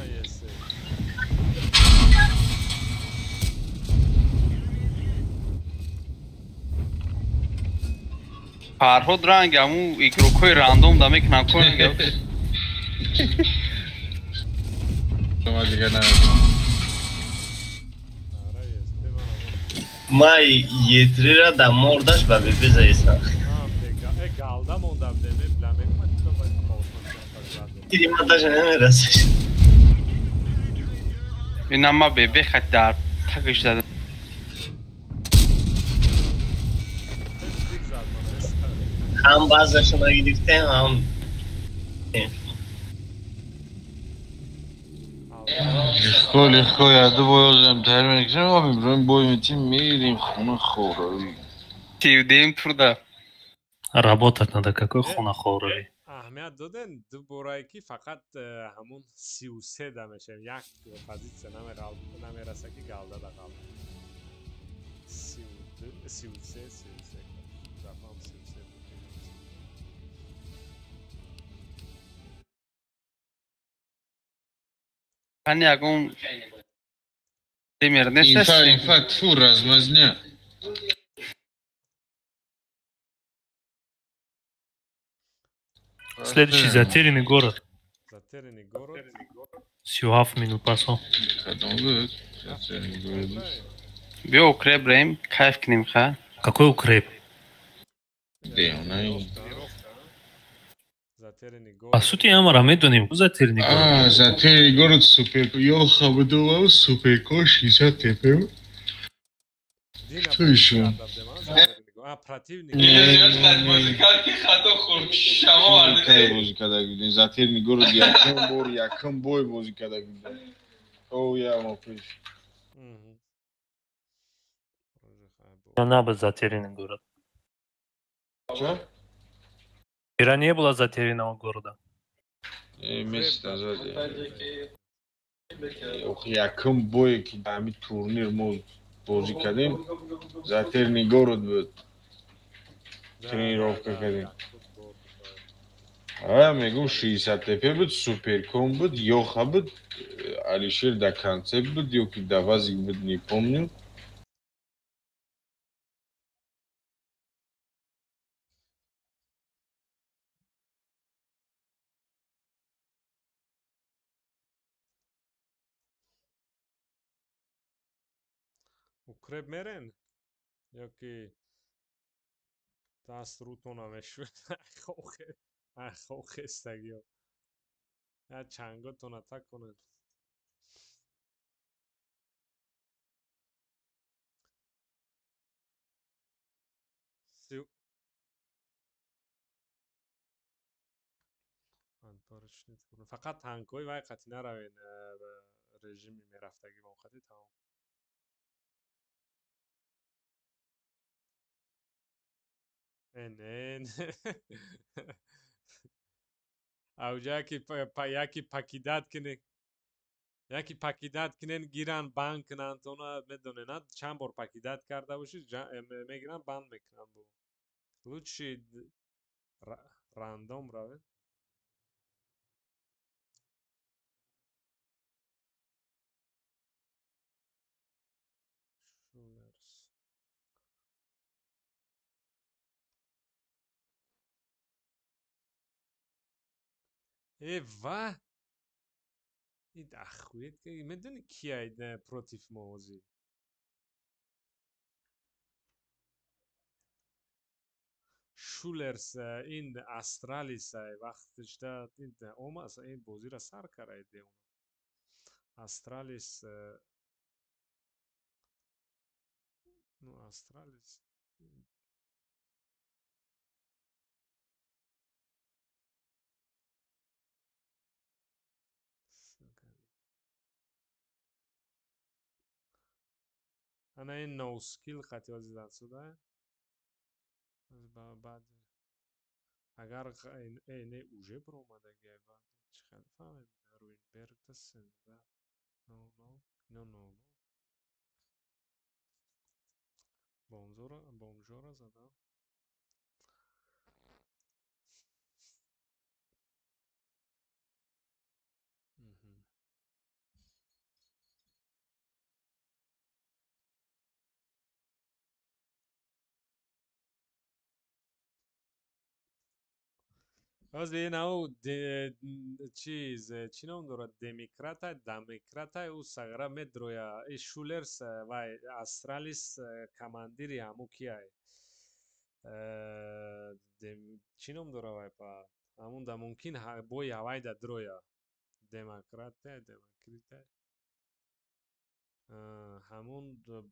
Фарҳод ранг аму игрокҳои рандом да мекунам ко Ма дигар намекунам. Ма етрира да мордаш ба бебе заесам. Галда монда будем, бла мекунам. Тири ма даже намерасиш. Ина ма бебе хат дар тагиш задам. Ҳам базашо нагирифтем, ҳам Легко, легко, я ду бой озем тайёр мекунем, ва меброем бой метим, мерим хона ховравӣ. Тивдем турда. Работать надо, какой хона ховравӣ? Аҳамият доден ду борае ки фақат ҳамун 33 да мешавем, як позитсия намераса ки галда да қалда. 32, 33, 33. Рафам 33. Ани ягон демер нест. Инфа, инфа, тьфу, размазня. Следующий затерянный город. Затерянный город. 37 минут пасо. Затерянный город. Биё укреп бреем, кайф кунем, ха? Какой укреп? По сути, амара медонем, ку затерянный город. А, затерянный город супер. Ёха выдувал суперко 60 ТП. Кто еще? А, противник. Бозӣ карда будем. Затерянный город якум бор, якум бой бозӣ карда будем. О, я моҳ пеш. Набуд затерянный город. Чё? Вчера не было затерянного города. Месяц назад. Якум бое ки дар ҳамин турнир мо бозӣ кардем, затерянный город буд. Тренировка кардем. А, мегум 60 ТП буд, суперком буд, Ёха буд, Алишер до конце буд, ё ки до вазик буд, не помню. Укреп мерен? Ё ки даст рӯтона мешӯед? Хестагиё. Я чанготона таконед. Фақат танкҳои вай қатӣ наравен, режими мерафтагӣ бо қатӣ тамом. Не, не. Авҷа яки пакидат кине, яки пакидат кинен, гиран бан кунанд тона, медонед, на? Чанд бор пакидат карда бошӣ, мегиранд, банд мекунанд. Бо лучше рандом равед. Шулерс. Э, ва! Ид ахует, медони кияй против мо ҳозир? Шулерс ин Астралисай, вақтишда ин омад, ин бозиро сар карда деона. Астралис, ну, Астралис. Ана ин no skill қати ҳозир дастуда. Баъд агар не уже биромадаги, баъд чӣ хеле фаҳмем, Руинберг да но но но но бомзора бомжора задам. Ҳозир ин ау чиз чӣ ном дорад, демократай, демократай, ӯ сағра медроя. И Шулерс вай Астралис командири ҳаму кияй, чӣ ном дора вай, па ҳамун да мумкин бои ҳавай да дроя. Демократия, демокритай, ҳамун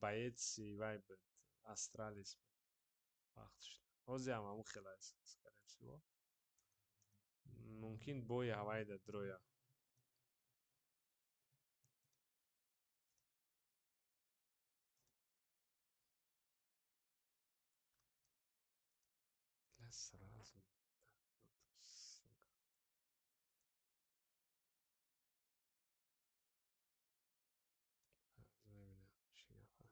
боеци вай буд, Астралис буд вақтш. Ҳозир ҳам ҳамун хел аст, скорее всего. Мумкин бои ҳавайда дроя. Сразу. Сука. Мебинем чӣ гапа.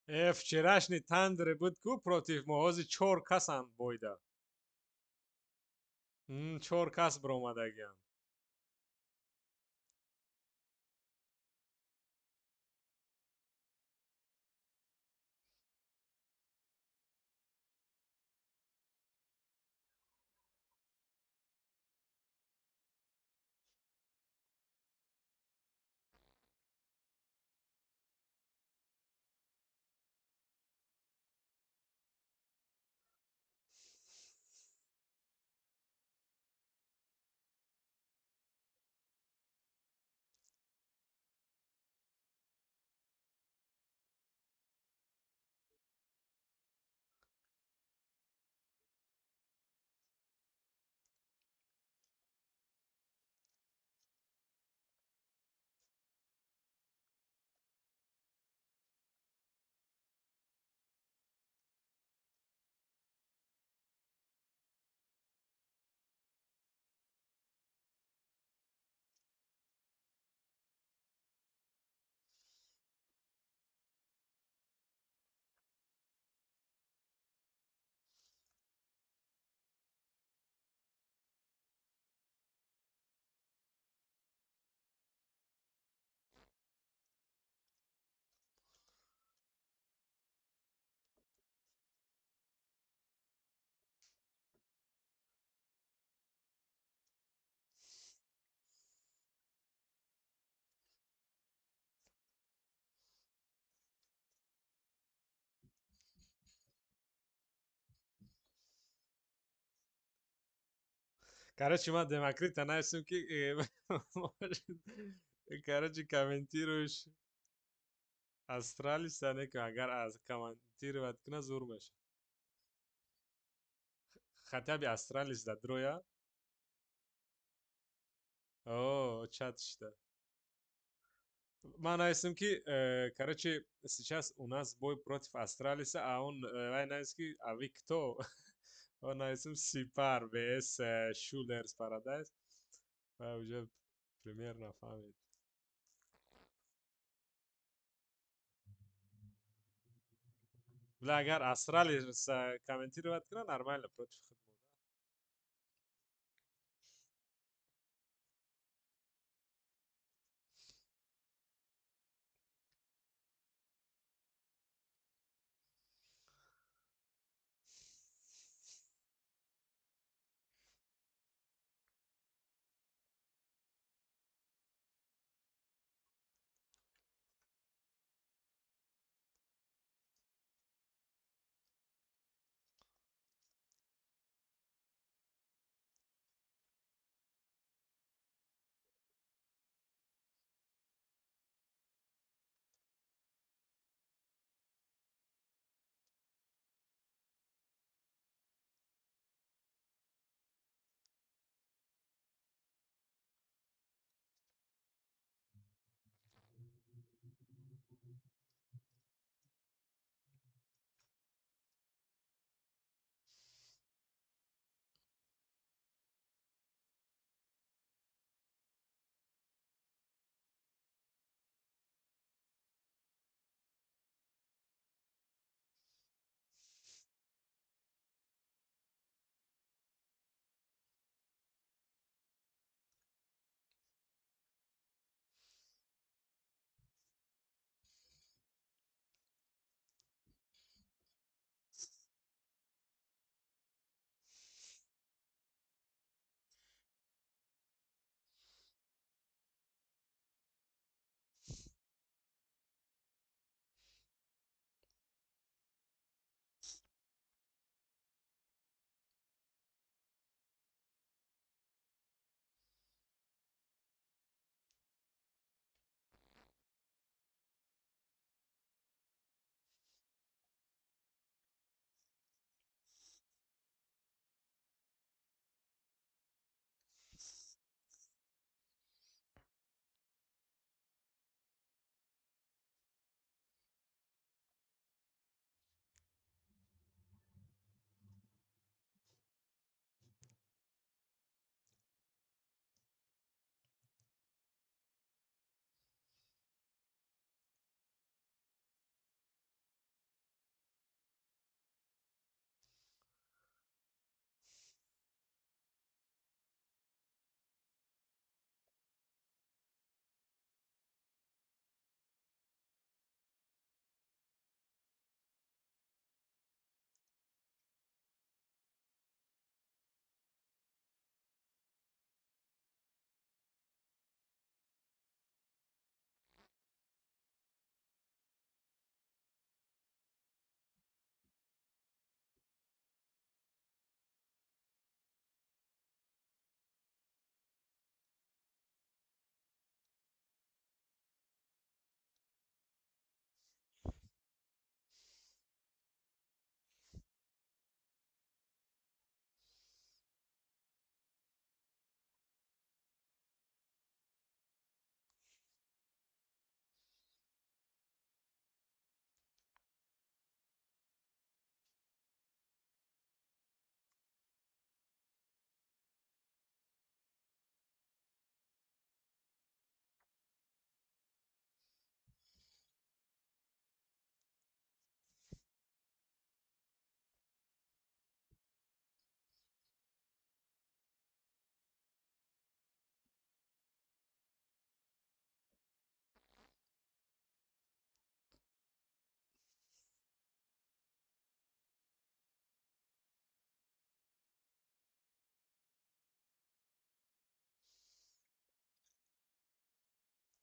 Вчерашний тандре буд ку против мо, ҳозир чор касанд бойда. Чор кас биромадагианд. Короче, ман Демокрита нависем ки короче, комментируешь Астралиса не, агар аз комментировать куна, зур меша. Хотя бы Астралис да дроя. О, чат шида. Ман нависем ки короче, сейчас у нас бой против Астралиса, а он вай навис ки а вы кто? Он нависем Сипар vs Шулерс Парадайз. Вай уже примерно фаҳмид. Бля, агар Астралис комментировать куна, нормально против худ.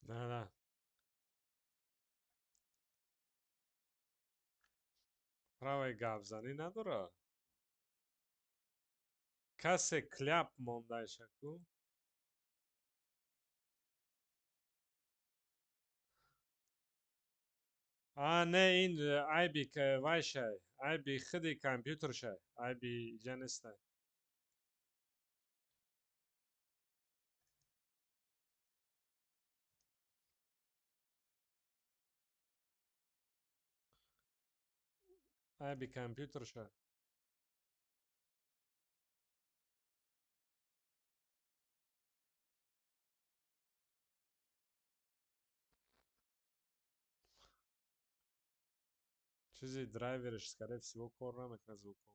Да. Правои гапзанӣ надорад. Касе кляп мондаиша ку? А, не, ин айби вайшай, айби худи компютершай, айби иҷа нестай. Айби компютерша. Чизи драйверш, скорее всего, кор намекунад звуковой.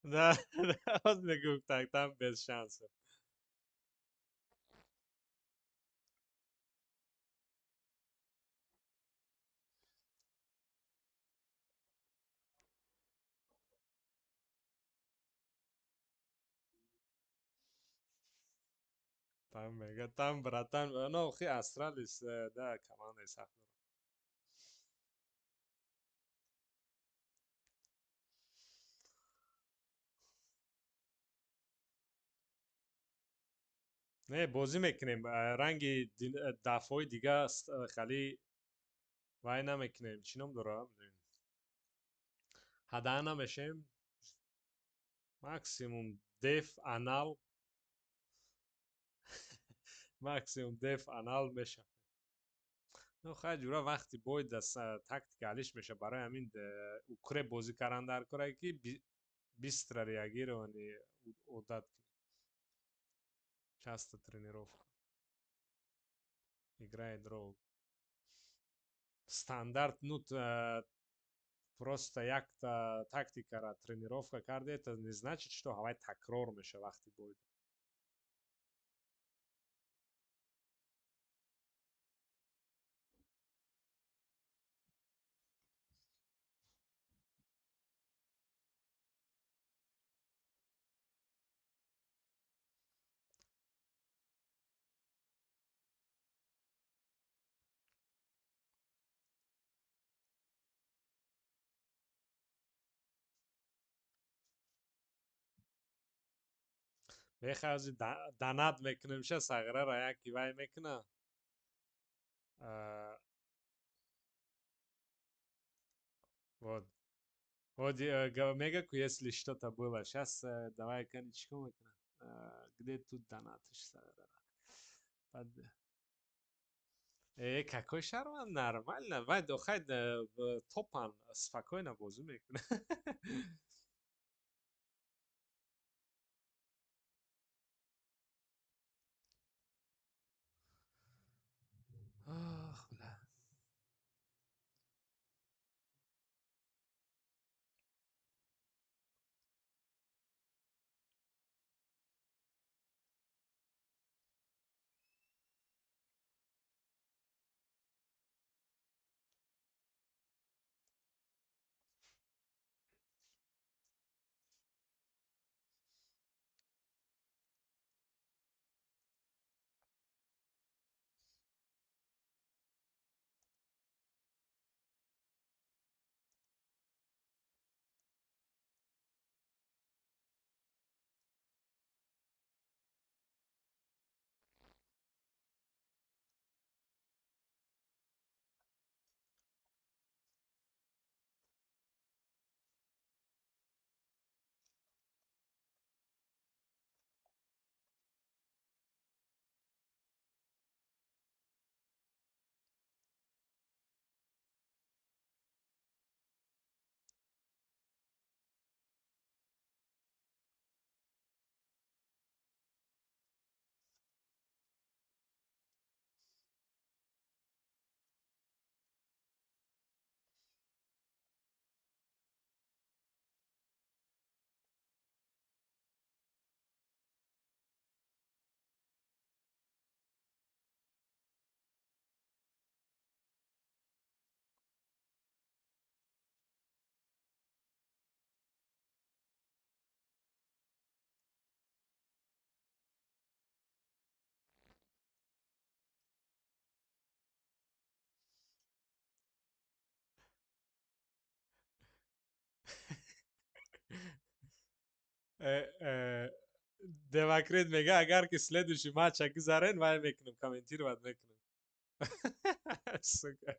Да, да, так, там без шансов. Там мега, там, братан, ну, хи Астралис, да, командаи сахт дорад. Не, бозӣ мекунем, ранги дафъҳои дига хали вай намекунем. Чӣ ном дорад? Ҳадаъ намешем. Максимум деф анал, максимум деф анал мешавад. Ну, хай ҷура вақти бой да тактика алиш меша, барои ҳамин укре бозӣ кардан дар кора ки быстро реагирование одат кунӣ. Часто тренировка. Играет роль. Стандарт, ну, просто якта тактикара тренировка карде, это не значит, что ҳавай такрор меша вақти бой. Мехоҳи донат мекунем ша сағрара яки вай мекуна. Вот. Вот мега ку, если что-то было. Сейчас давай конечку мекуна. Где тут донатишь сағрара? Под... Какой шарман? Нормально. Вай дохай топан спокойно бозӣ мекуна. Демокрит мега, агар ки следующий матча гузарен, вай мекунем, комментировать мекунем. Сука.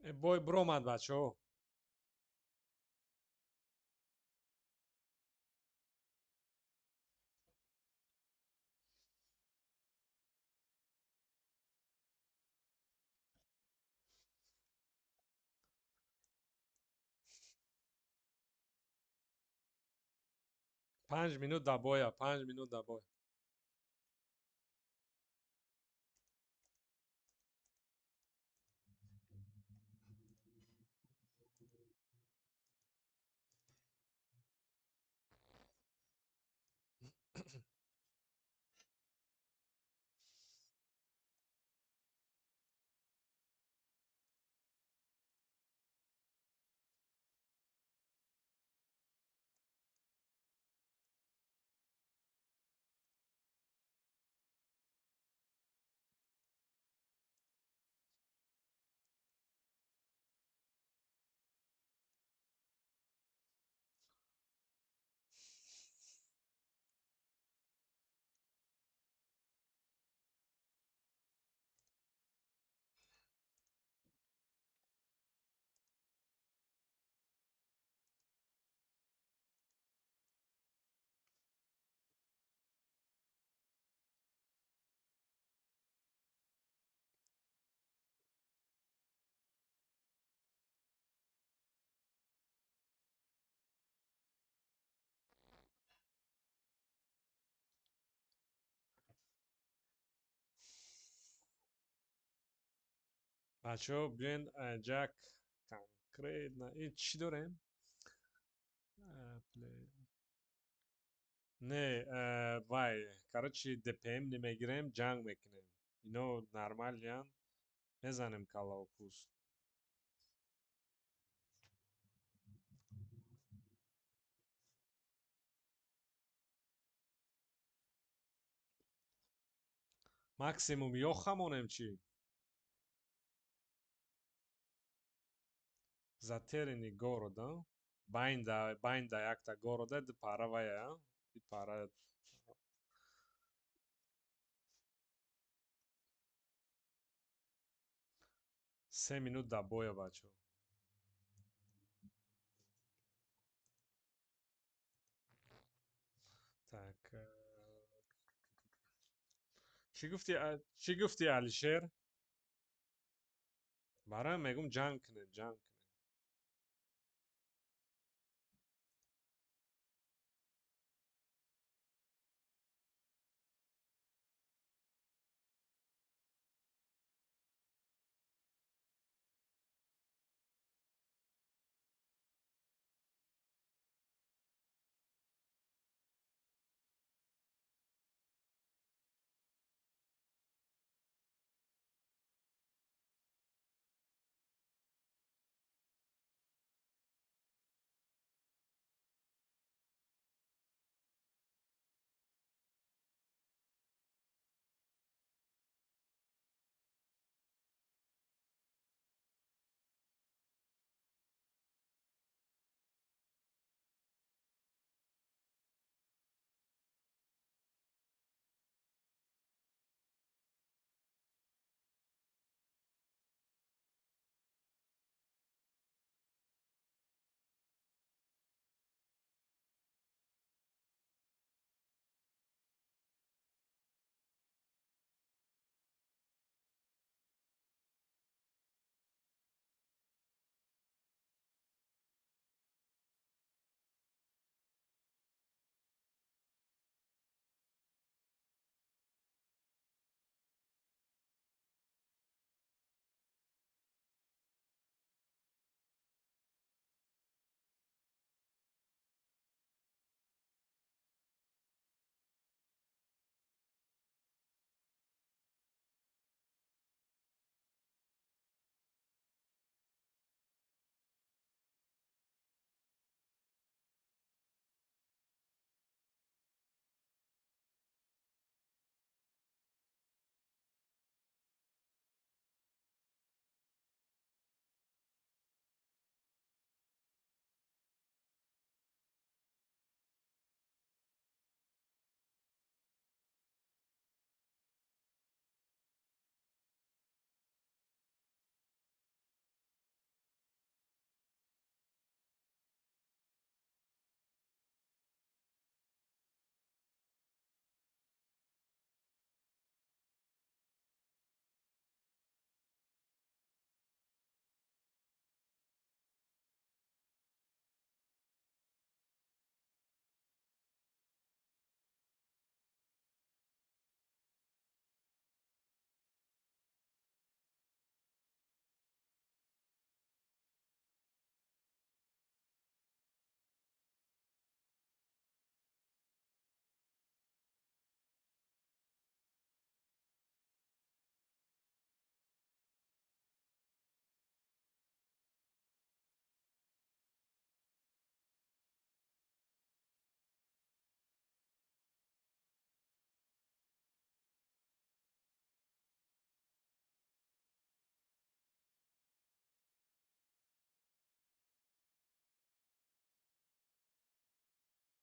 Бой биромад, бачаҳо. 5 минут да боя, 5 минут да бой. Бачаҳо, биёен ҷак конкретно ин чӣ дорем? Не, вай, короче, ДПМ намегирем, ҷанг мекунем. Ино нормалиян, мезанем каллаву пӯст. Максимум ё хамонем чӣ? Затерянный город, байнда байнда якта города ду пара вая, ди пара. 3 минут да боя, бачаҳо. Так, чӣ гуфти, чӣ гуфти, Алишер? Барои мегум ҷанг кунем, ҷанг кунем.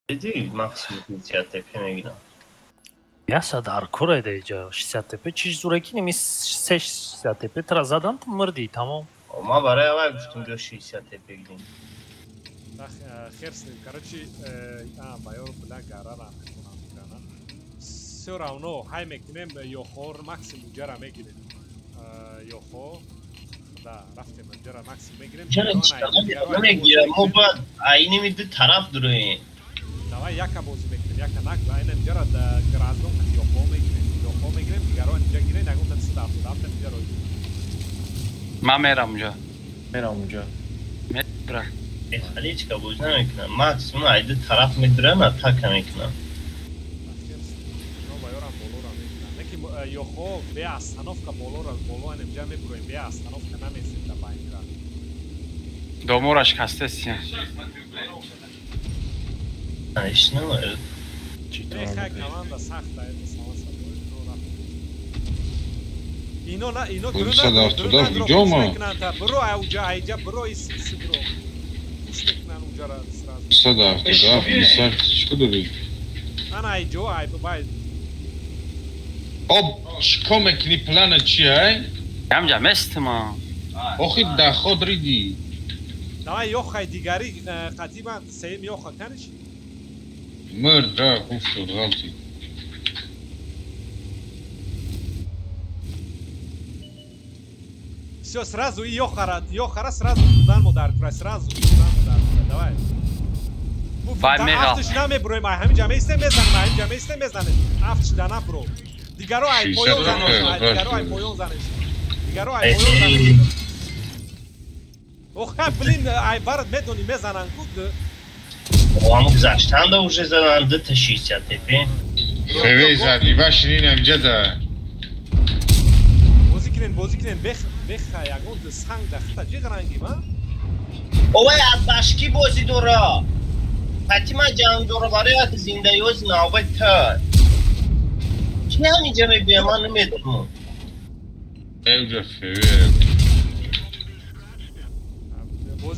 Диди максимум 50 ТП мегирам. Яса дар кура иҷа 60 ТП чиш зураки неми 60 ТП тра задан ту мурди тамом. Ма барои аввал гуфтум биё 60 ТП гирем. Хер с ним. Короче, майор бля гарара метонам гирана. Всё равно ҳай мекунем ёхор максимум ҷара мегирем. Ёхо да рафтем ҷара максимум мегирем. Намегирам, мо бояд айними ду тараф дуроем. Давай яка бозӣ мекунем, яка нак, айнам ҷара граздон ёхо мегирем. Ёхо мегирем, дигаро инҷа гирем, ягон та 177 инҷа рой. Ман мерам унҷа. Мерам унҷа. Мера. Халичка бозӣ намекунам. Максимум ай ду тараф медурам, атака мекунам. Ёхо бе остановка болора боло инҷа мебуроем, бе остановка намесем да байнра. Домораш кастеси. Конечно. Чита команда сахта это само собой. Ино на ино друна. Бро ауҷа айҷа бро ис бро. Пуш мекунан уҷара сразу. 177 чӣ дорӣ? Ана айҷо ай бай. Об чикор мекунӣ плана чи ай? Ҳамҷа местима. Охи да худ риди. Давай ёхай дигари қатиба сеюм ёха каниш? Мурд ра хуфтуд ғалти. Всё, сразу и ёхара, ёхара сразу тудан модар кура, сразу тудан модар кура, давай. Вай мега. Афтиш намеброем, ай ҳаминҷа меистем мезанем, ай ҳаминҷа меистем мезанем. Афтиш да набро. Дигаро ай поён занеш, дигаро ай поён занеш. Дигаро ай поён занеш. Ох, блин, ай барат медони мезанан ку. Ҳаму гузаштанда уже задан 2 та 60 ТП. Февей зади, башин инам ҷада. Бозӣ кунен, бозӣ кунен, бех беха ягон санг да хита ҷиғранги ма? Овай аз башки бозӣ дора. Фатима ҷанг дора барои аз зиндаёз навбат та. Чи ҳаминҷа мебиям, ман намедонам. Эвҷа февей.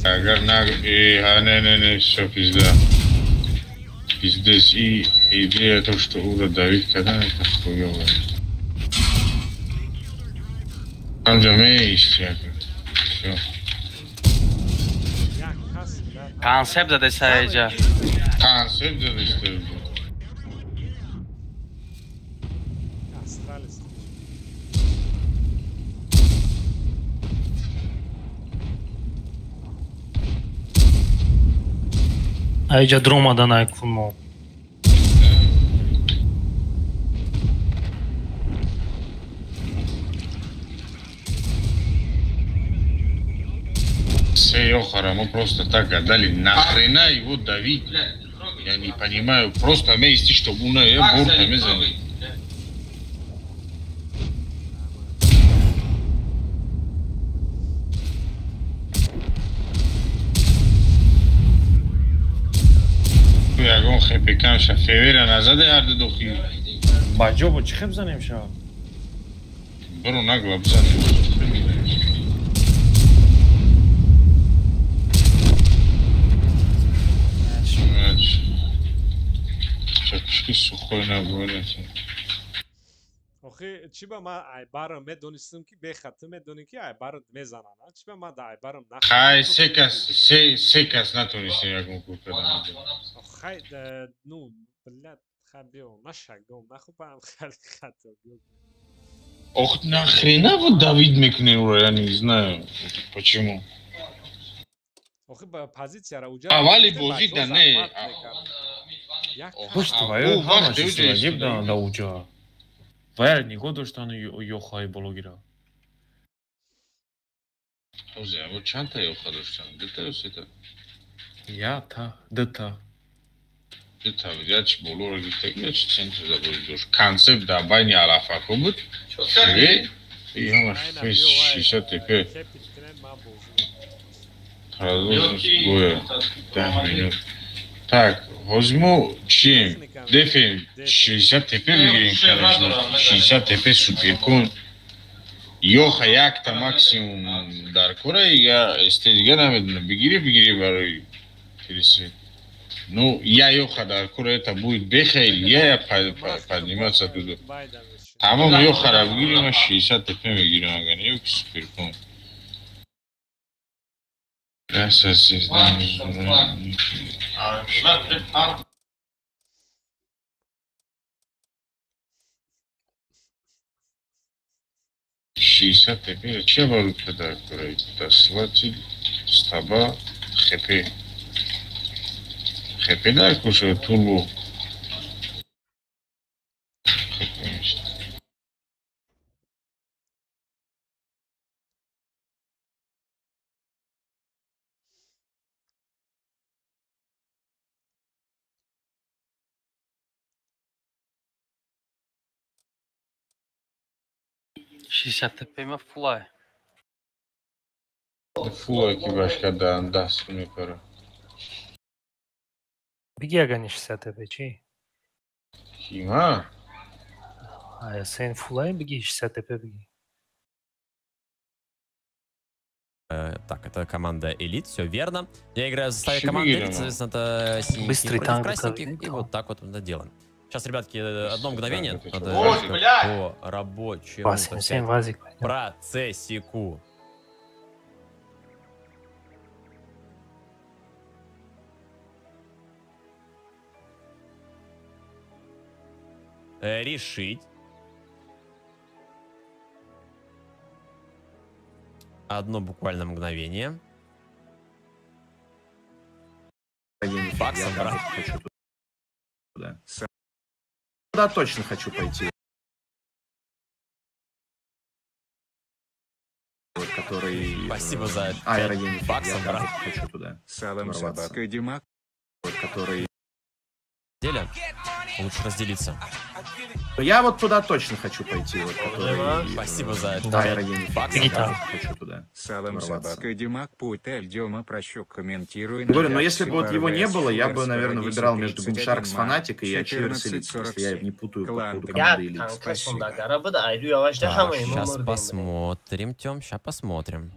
Агар на, не, не, не, всё, пизда. Пиздец, и идея то, что Ура давить когда это хуёвая. Там же мейс, всё. Концепт задеса эҷа. Концепт задеса. Айҷа дромадан айкунмо. Все, ёхара, мы просто так гадали. Нахрена его давить? Я не понимаю. Просто мести, чтобы уна я бурта мезали. Ягон хепекам ша февера назаде ҳар ду дохил. Ба ҷо бо чӣ хеб занем ша? Бро нагла бизанем. Чапшки сухой набуд. Охи, чӣ ба ман айбарам медонистам ки бехат ту медонӣ ки айбарат мезанам, а? Чӣ ба ман да айбарам нах. Хай се кас, се кас натонистем ягон кор кардан. Хай, ну, блядь, хай биё, нашагом, нахуй пам хали хато биё. Ох, нахрена вот давид мекунем ура, я не знаю почему. Охи ба позицияра уҷа. Аввали бозӣ да не. Пушт твоё ҳама чиз ваҷиб да уҷа. Вайр нигоҳ доштану ёхаи бологира. Ҳозир, аво чандта ёха доштан? Дута ё сета? Якта, дута. Дута буд, як чи болоро гирифта, як чи центр да бозӣ дошт. Концепт дар байни алафако буд. И ҳамаш фес 60 ТП. Продолжим боя. 10 минут. Так, ҳозир мо чием? Дефем 60 ТП бигирем, конечно. 60 ТП суперкон. Ёха якта максимум дар кора, я СТ дига намедонам. Бигирӣ, бигирӣ барои пересвет. Ну, я ёха дар кура, это будет беха или я подниматься буду. Тамом ёхара бигирим, 60 ТП мегирим, агар не, ки суперкон. Краса сездан. 60 ТП, че валюта дар кура? Таслати, стаба, хп. ХП дар куша турбо. ХП мешад. 60 ТП ма фулай. Фулай ки башка даст мепара. Биги агани 60 ТП чи? Кима? Ая сен фулай биги 60 ТП биги. Так, это команда Элит, все верно. Я играю в составе команды Элит, соответственно, это синенькие против красненьких. И вот так вот мы это делаем. Сейчас, ребятки, одно мгновение. Надо по рабочему процессику. Решить. Одно буквально мгновение. Баксом, брат. Хочу туда. Да, точно хочу пойти. Вот, который... Спасибо за аэрогений. Баксом, брат. Хочу туда. Салам, собака Димак. Вот, который... Деле лучше разделиться. Я вот туда точно хочу пойти. Вот, который... Спасибо за аэрогений. Баксом, хочу туда. Салам, собака Димак, Путель, Дема, прощу, комментируй. Говорю, но если бы вот его не было, я бы, наверное, выбирал между Boom Sharks Fnatic и Achievers Elite, если я не путаю по поводу команды Elite. Сейчас посмотрим, Тём, сейчас посмотрим.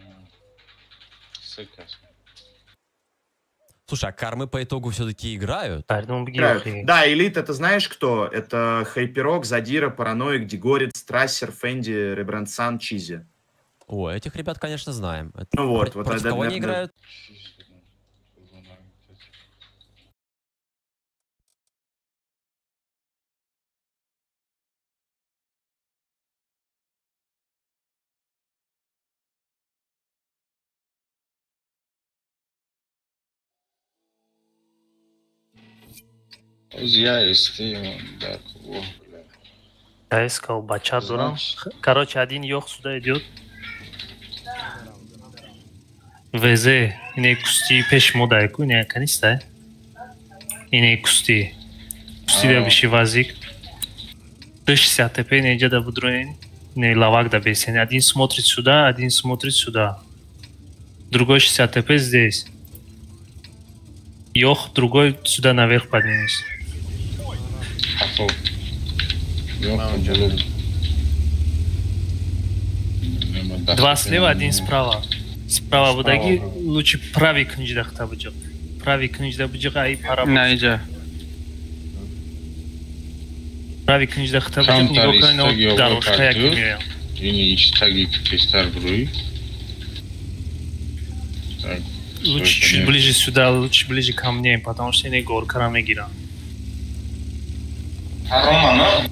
Слушай, а кармы по итогу все-таки играют? Играют. Да, Элит, это знаешь кто? Это Хайперок, Задира, Параноик, Дегорец, Трассер, Фенди, Ребранд Сан, Чизи. О, этих ребят, конечно, знаем. Это ну вот, вот против это, кого они наверное... играют? Я искал бача дурам. Короче, один ёх сюда идет. ВЗ, ине кусти пеш модайку, ине каниста. Ине кусти. Кусти да биши вазик. 60 ТП не идет да будруин. Не лавак да бесен. Один смотрит сюда, один смотрит сюда. Другой 60 ТП здесь. Ёх, другой сюда наверх поднимется. Два слева, один справа. Справа будаги лучше правый книжда хта буҷиқ. Правый книжда буҷиқ, ай пара. На иҷа. Правый книжда хта буҷиқ, нигоҳ кун, дорожка як меоям. Ини ичтаги тезтар буруй. Лучше чуть ближе сюда, лучше ближе ко мне, потому что я горка мегирам. Рома,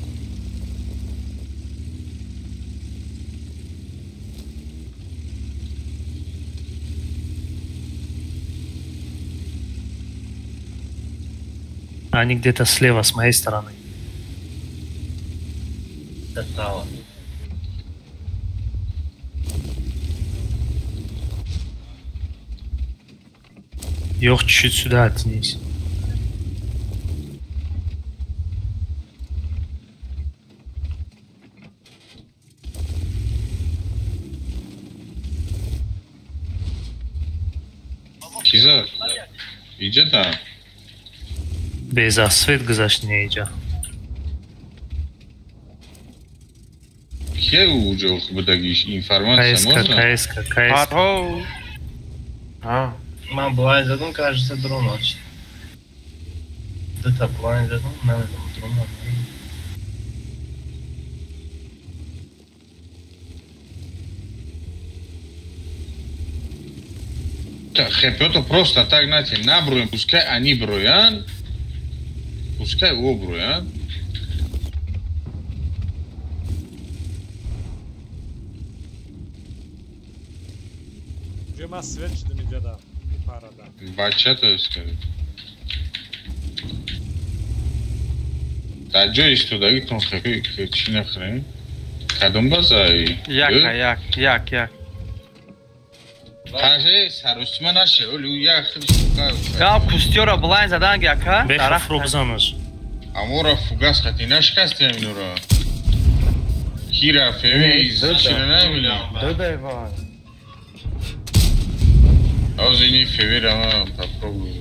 Они где-то слева, с моей стороны. Справа. Ёх, чуть-чуть сюда оттянись. Киза, иди там. Безасвет гузашт неиҷа. Кия уҷо будагиш информация можно? КСК, КСК. А. Ман блайн задум, кажется, дрон очит. Ду та план задам, намедонам дурумам. Хепиото просто так нате, наброем, пускай они броян, пускай о броян. Ма свет шудем иҷада парада. Бачата скажи. Дар ҷои истодагитон хепи чӣ нахӯрем? Кадом базаи? Як, як, як, як. Қаше саросима наше, оли як Я кустиёро блайн задан яка. Бехафро бизанаш. Амора фугас хати нашикастем инора. Кира феви чира намебинам. Додай вай. Озини февера ма попробую.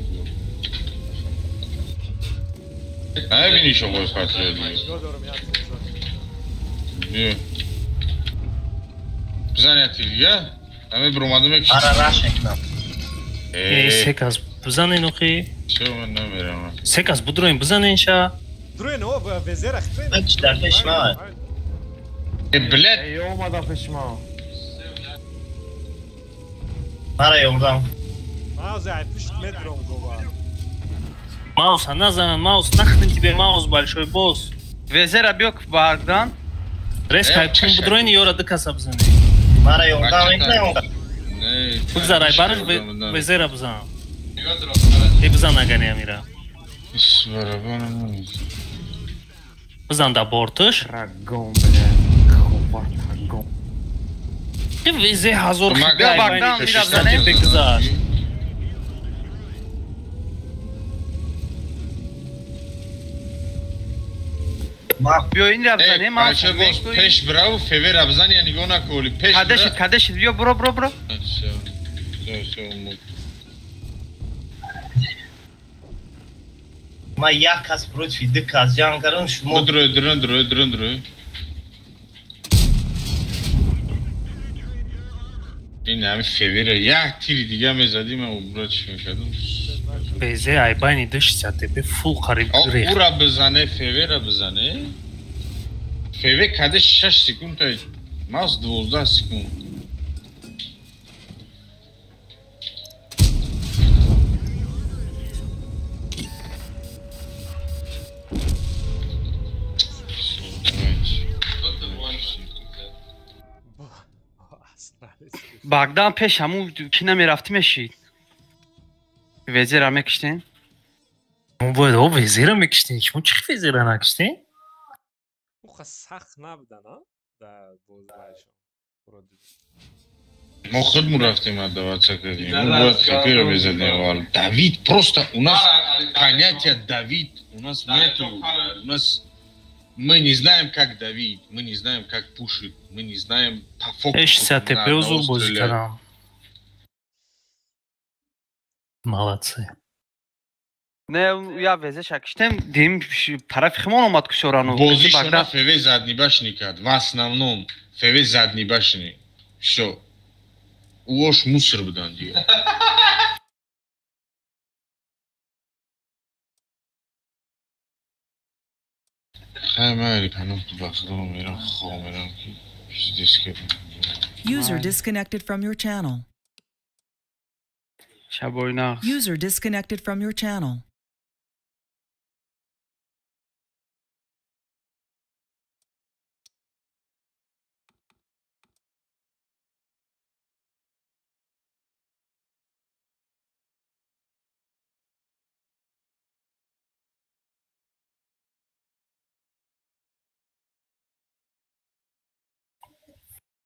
Намебинӣ шоғои фатия. Бизан як тир дига? Ами бромадам як. Ара раш мекунам. Се кас бизанен охи. Чё ман намерам. Се кас будроем бизанен ша. Дроен о везера хтрен. Чи дар пеш ма. Э блядь. Эй омада пеш ма. Мара ёрдам. Маус ай пушт метром гова. Маус, назан, маус, нахрен тебе маус, большой босс. Везера биёк бардан. Резко, чун будроен ёра ду каса бизанен. Мара ёрдам мекунам. Бигзар, ай бараш везера бизан. Э бизан агани амира. Бизан да борташ. Рагон, блядь. Ховар, рагон. Везе ҳазор Бардан мира бизанем. Бигзар. Биё инра бизанем. Бача боз пеш бирав, февера бизан, я нигоҳ наколи. Пеш Кадешид, кадешид, биё бро, бро, бро. Всё, всё, всё. Ма як кас против ду кас ҷанг кардам, шумо Дрой, дрой, дрой, дрой, дрой. Ин ҳами февера як тири дига мезадим, ман убра чӣ мекардам? Безе ай байни 260 тп фул қариб рех. Ура бизане, февера бизане. Феве каде 6 секунд, маус 12 секунд. Багдан пеш ҳамун ки намерафтӣ мешид. Везера мекиштем? Мо бояд о везера мекиштем. Шумо чӣ везера накиштем? Уха сахт набудан, а? Дар бозиашон. Мо худмон рафтем отдаваться кардем. Мо бояд хепиро мезадем аввал. Давид просто у нас понятие давид у нас нету. У нас мы не знаем, как давить, мы не знаем, как пушить, мы не знаем по фокусу. 60 ТП зур бозӣ кардам. Молодцы. Не, я везеша киштем, дим тарафи химон омад кушорану. Бозишона ФВ задний башни кард. В основном ФВ задний башни. Всё. Уош мусор будан дига. Хай майли панам ба худо мерам, хоб мерам ки пиздец кардам. User disconnected from your channel. Шабой нағз. User disconnected from your channel.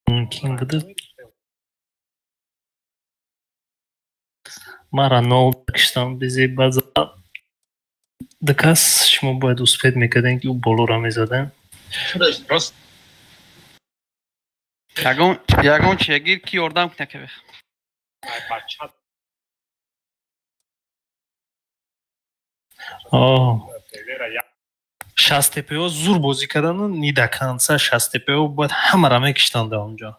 Мумкин буд мара нол киштам безе база дакас шумо бояд успед мекардем ки ӯ болоро мезадем. Ягон ягон чия гир ки ёрдам кунад кавех. 60 ТПО зур бозӣ кардану ни до конца 60 ТПО бояд ҳамаро мекиштанд дар онҷо.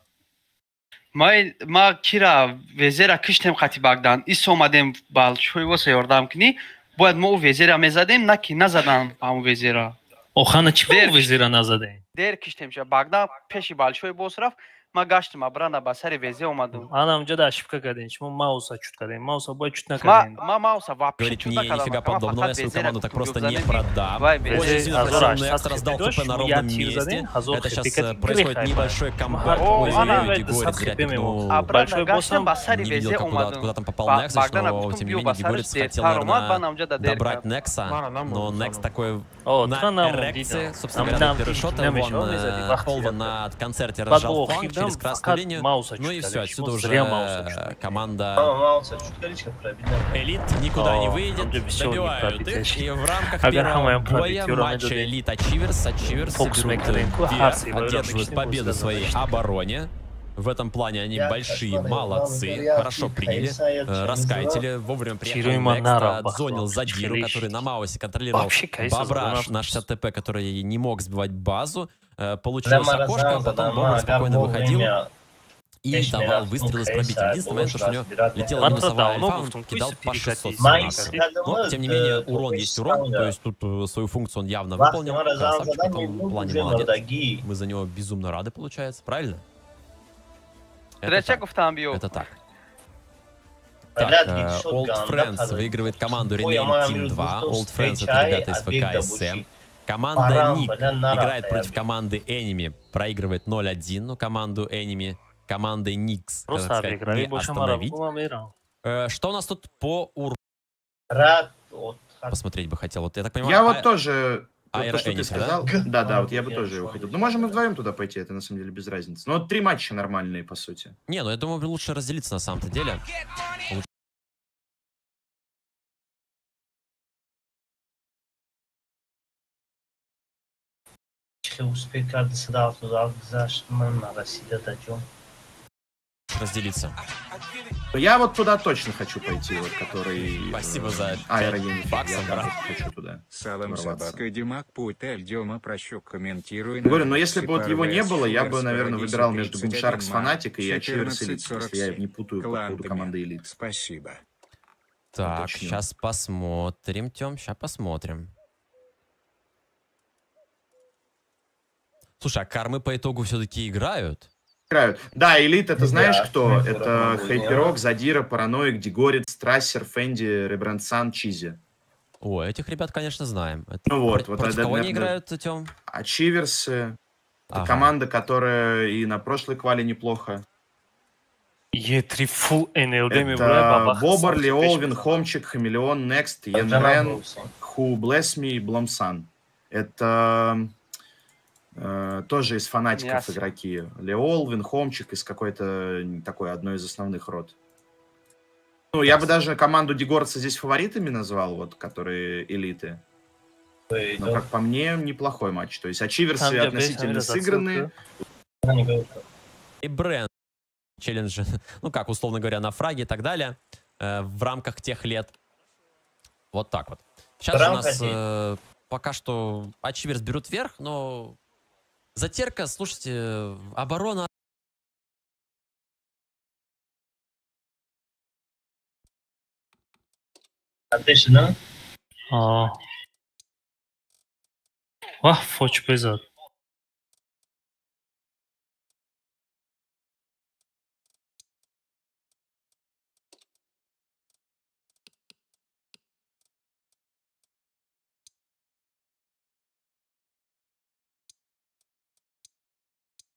Ма кира везера киштем қати Багдан. Ис омадем балчӯй воса ёрдам кунӣ. Бояд мо ӯ везера мезадем, на ки назадан ҳамун везера. Охана чӣ ба везера назадем? Дер киштем ша. Багда пеши большой босс рафт, ма гаштам обратно ба сари везе омадам. Ана унҷа да ошибка кардем. Шумо мауса чут кардем. Мауса бояд чут накардем. Ма мауса вообще Говорит, чут не, накардам. нифига подобного, я свою команду так просто не продам. Вай, Очень сильно просил Некс, раздал ХП на ровном месте. Это сейчас происходит небольшой камбэк. Ой-ой-ой, Дегорец зря пикнул. Обратно гаштам ба сари Не везе видел, как омадам. куда там попал Некс, но тем не менее Дегорец хотел, наверное, добрать Некса. Но Некс такой на эрекции, собственно говоря, первый шот. Олван на концерте разжал фланг через красную линию. Ну и все, отсюда уже команда Элит никуда не выйдет. Добивают их. И в рамках первого боя матча Элит Ачиверс, Ачиверс берут верх, одерживают победу своей обороне. В этом плане они большие молодцы, хорошо приняли, раскайтили, вовремя приехал Некст, отзонил Задиру, который на Маусе контролировал Бобра на 60 ТП, который не мог сбивать базу. Получилось окошко, потом Бобр спокойно выходил и давал выстрелы с пробитием. Единственный момент, что у него летела минусовая альфа, он кидал по 640. Но, тем не менее, урон есть урон, то есть тут свою функцию он явно выполнил. Красавчик в этом плане молодец. Мы за него безумно рады, получается, правильно? Это так. Это так. Так, Old Friends выигрывает команду Rename Team 2. Old Friends — это ребята из ВКСМ. Команда Ник играет против команды Enemy, проигрывает 0-1, но команду Enemy командой Никс, так сказать, не остановить. Что у нас тут по уровню? Посмотреть бы хотел. Вот, я так понимаю, я вот тоже... Вот то, что ты сказал, да, да, вот я бы тоже его хотел. Ну, можем и вдвоем туда пойти, это на самом деле без разницы. Но вот 3 матча нормальные, по сути. Не, ну я думаю, лучше разделиться на самом-то деле. Разделиться. Я вот туда точно хочу пойти, вот который... Спасибо за 5 баксов, брат. Хочу туда. Салам собака Димак Путель Дема прощу, комментируй. Говорю, но если бы вот его не было, я бы, наверное, выбирал между Гумшаркс Фанатик и Ачиверс Элит, если я не путаю по поводу команды Элит. Спасибо. Так, сейчас посмотрим, Тём, сейчас посмотрим. Слушай, а кармы по итогу все-таки играют? Играют. Да, Элит, это знаешь кто? Это Хайперок, Задира, Параноик, Дегорец, Трассер, Фэнди, Ребрандсан, Чизи. О, этих ребят, конечно, знаем. Это ну вот, вот. Против кого они играют, Тём? Ачиверсы. Ага. Команда, которая и на прошлой квале неплохо. Е3 Full NLD. Это Бобр, Леолвин, Хомчик, Хамелеон, Next, Янрен, Who Bless Me, Бломсан. Это... тоже из фанатиков игроки. Леол, Винхомчик из какой-то такой одной из основных рот. Ну, я бы даже команду Дегорца здесь фаворитами назвал, вот, которые элиты. Но, как по мне, неплохой матч. То есть ачиверсы относительно сыграны. И бренд челленджи, ну как, условно говоря, на фраге и так далее, в рамках тех лет. Вот так вот. Сейчас у нас пока что Ачиверс берут верх, но... Затерка, слушайте, оборона... Вах, фоч безад.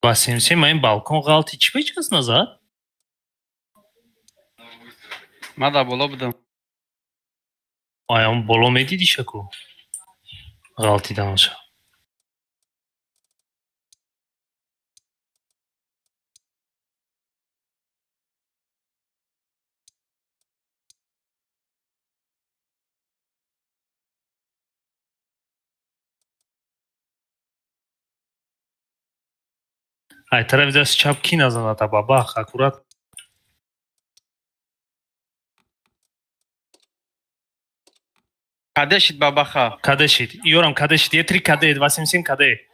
Васимси, ман балкон ғалти чӣ бечкас назад? Ман дар боло будам. Ай, он боло медидӣ шаку? Ғалтиданша. Ай, тарафи дасти чап ки назанад, бабах, аккурат. Каде шид бабаха? Каде шид? Ёрам каде шид? Е3 каде, 277 каде.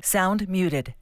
Sound muted.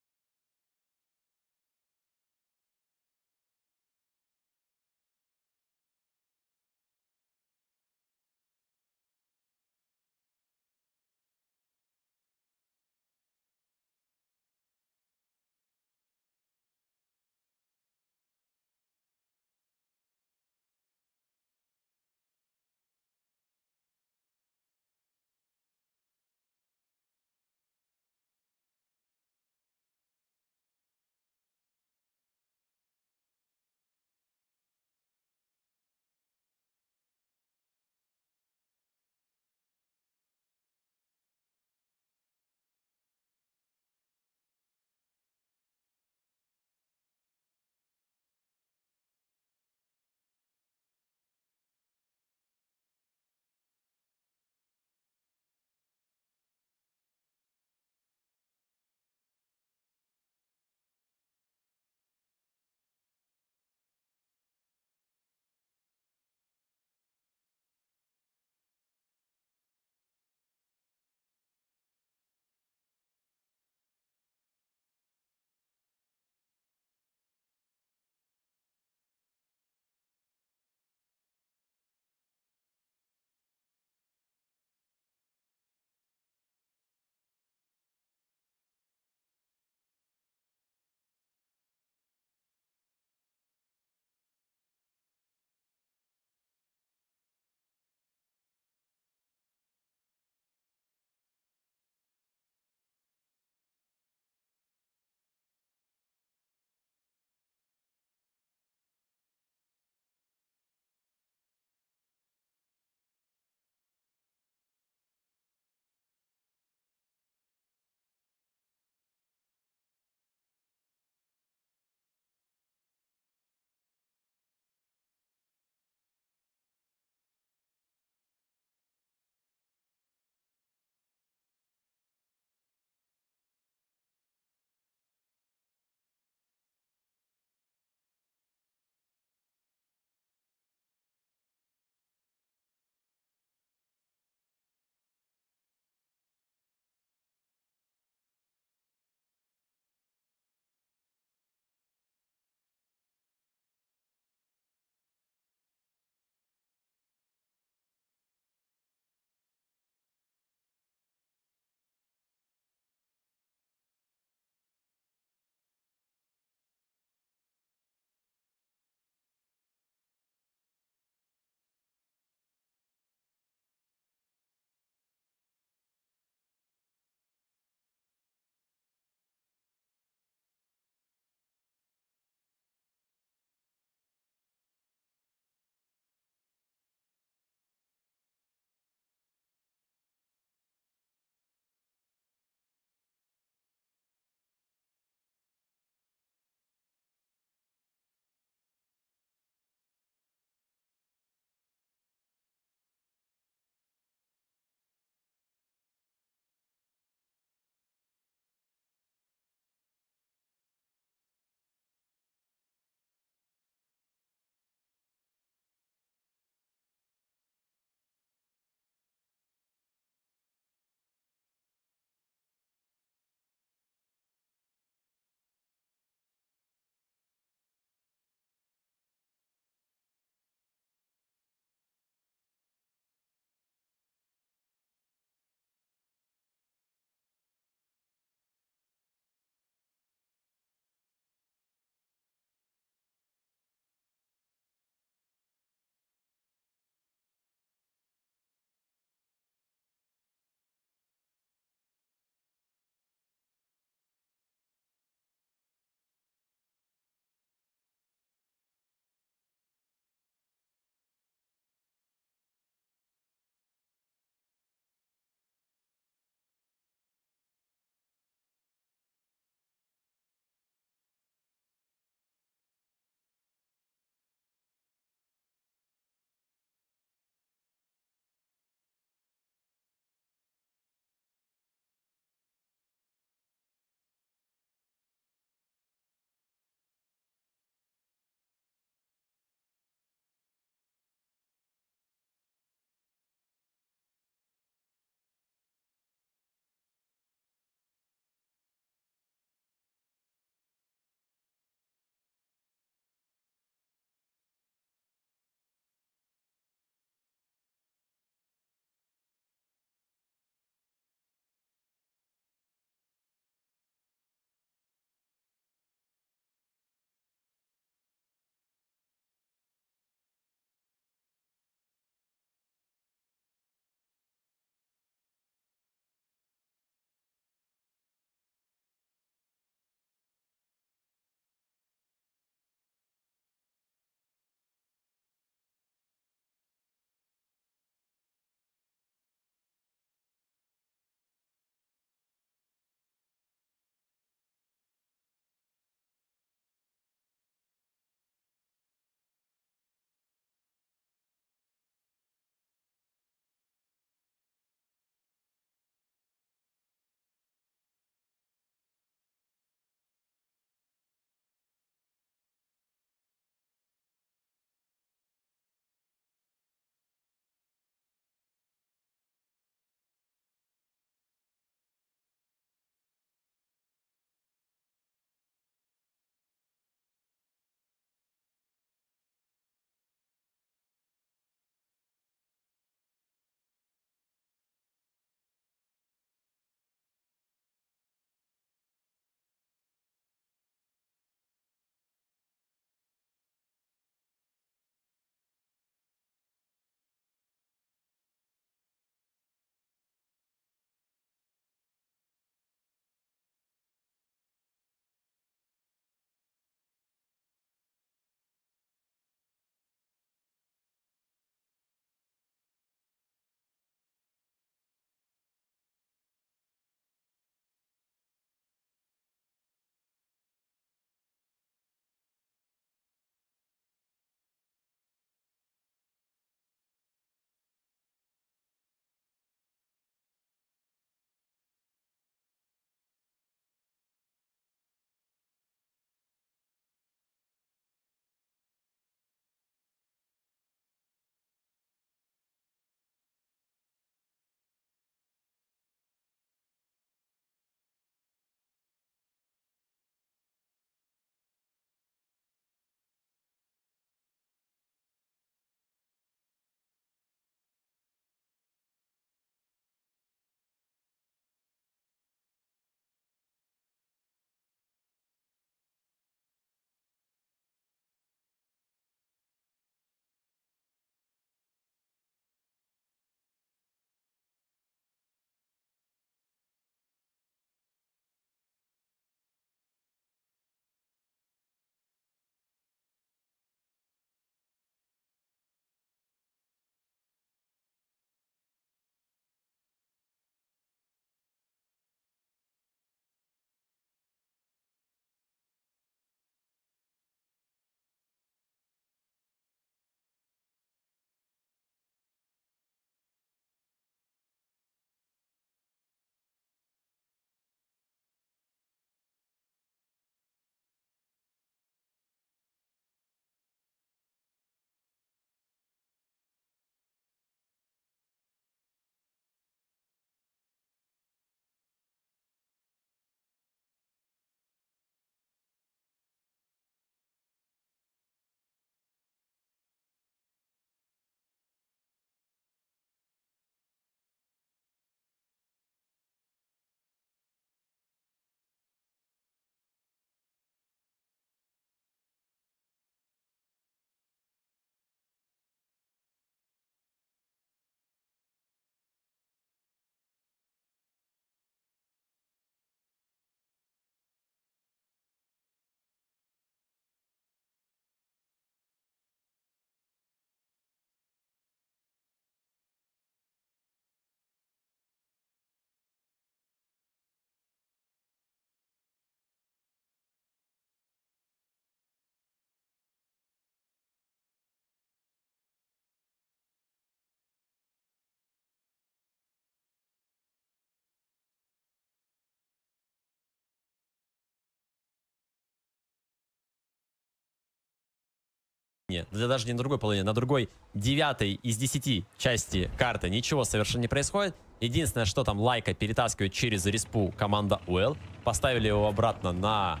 половине, да даже не на другой половине, на другой 9 из 10 части карты ничего совершенно не происходит. Единственное, что там Лайка перетаскивает через респу команда Ойл. Поставили его обратно на,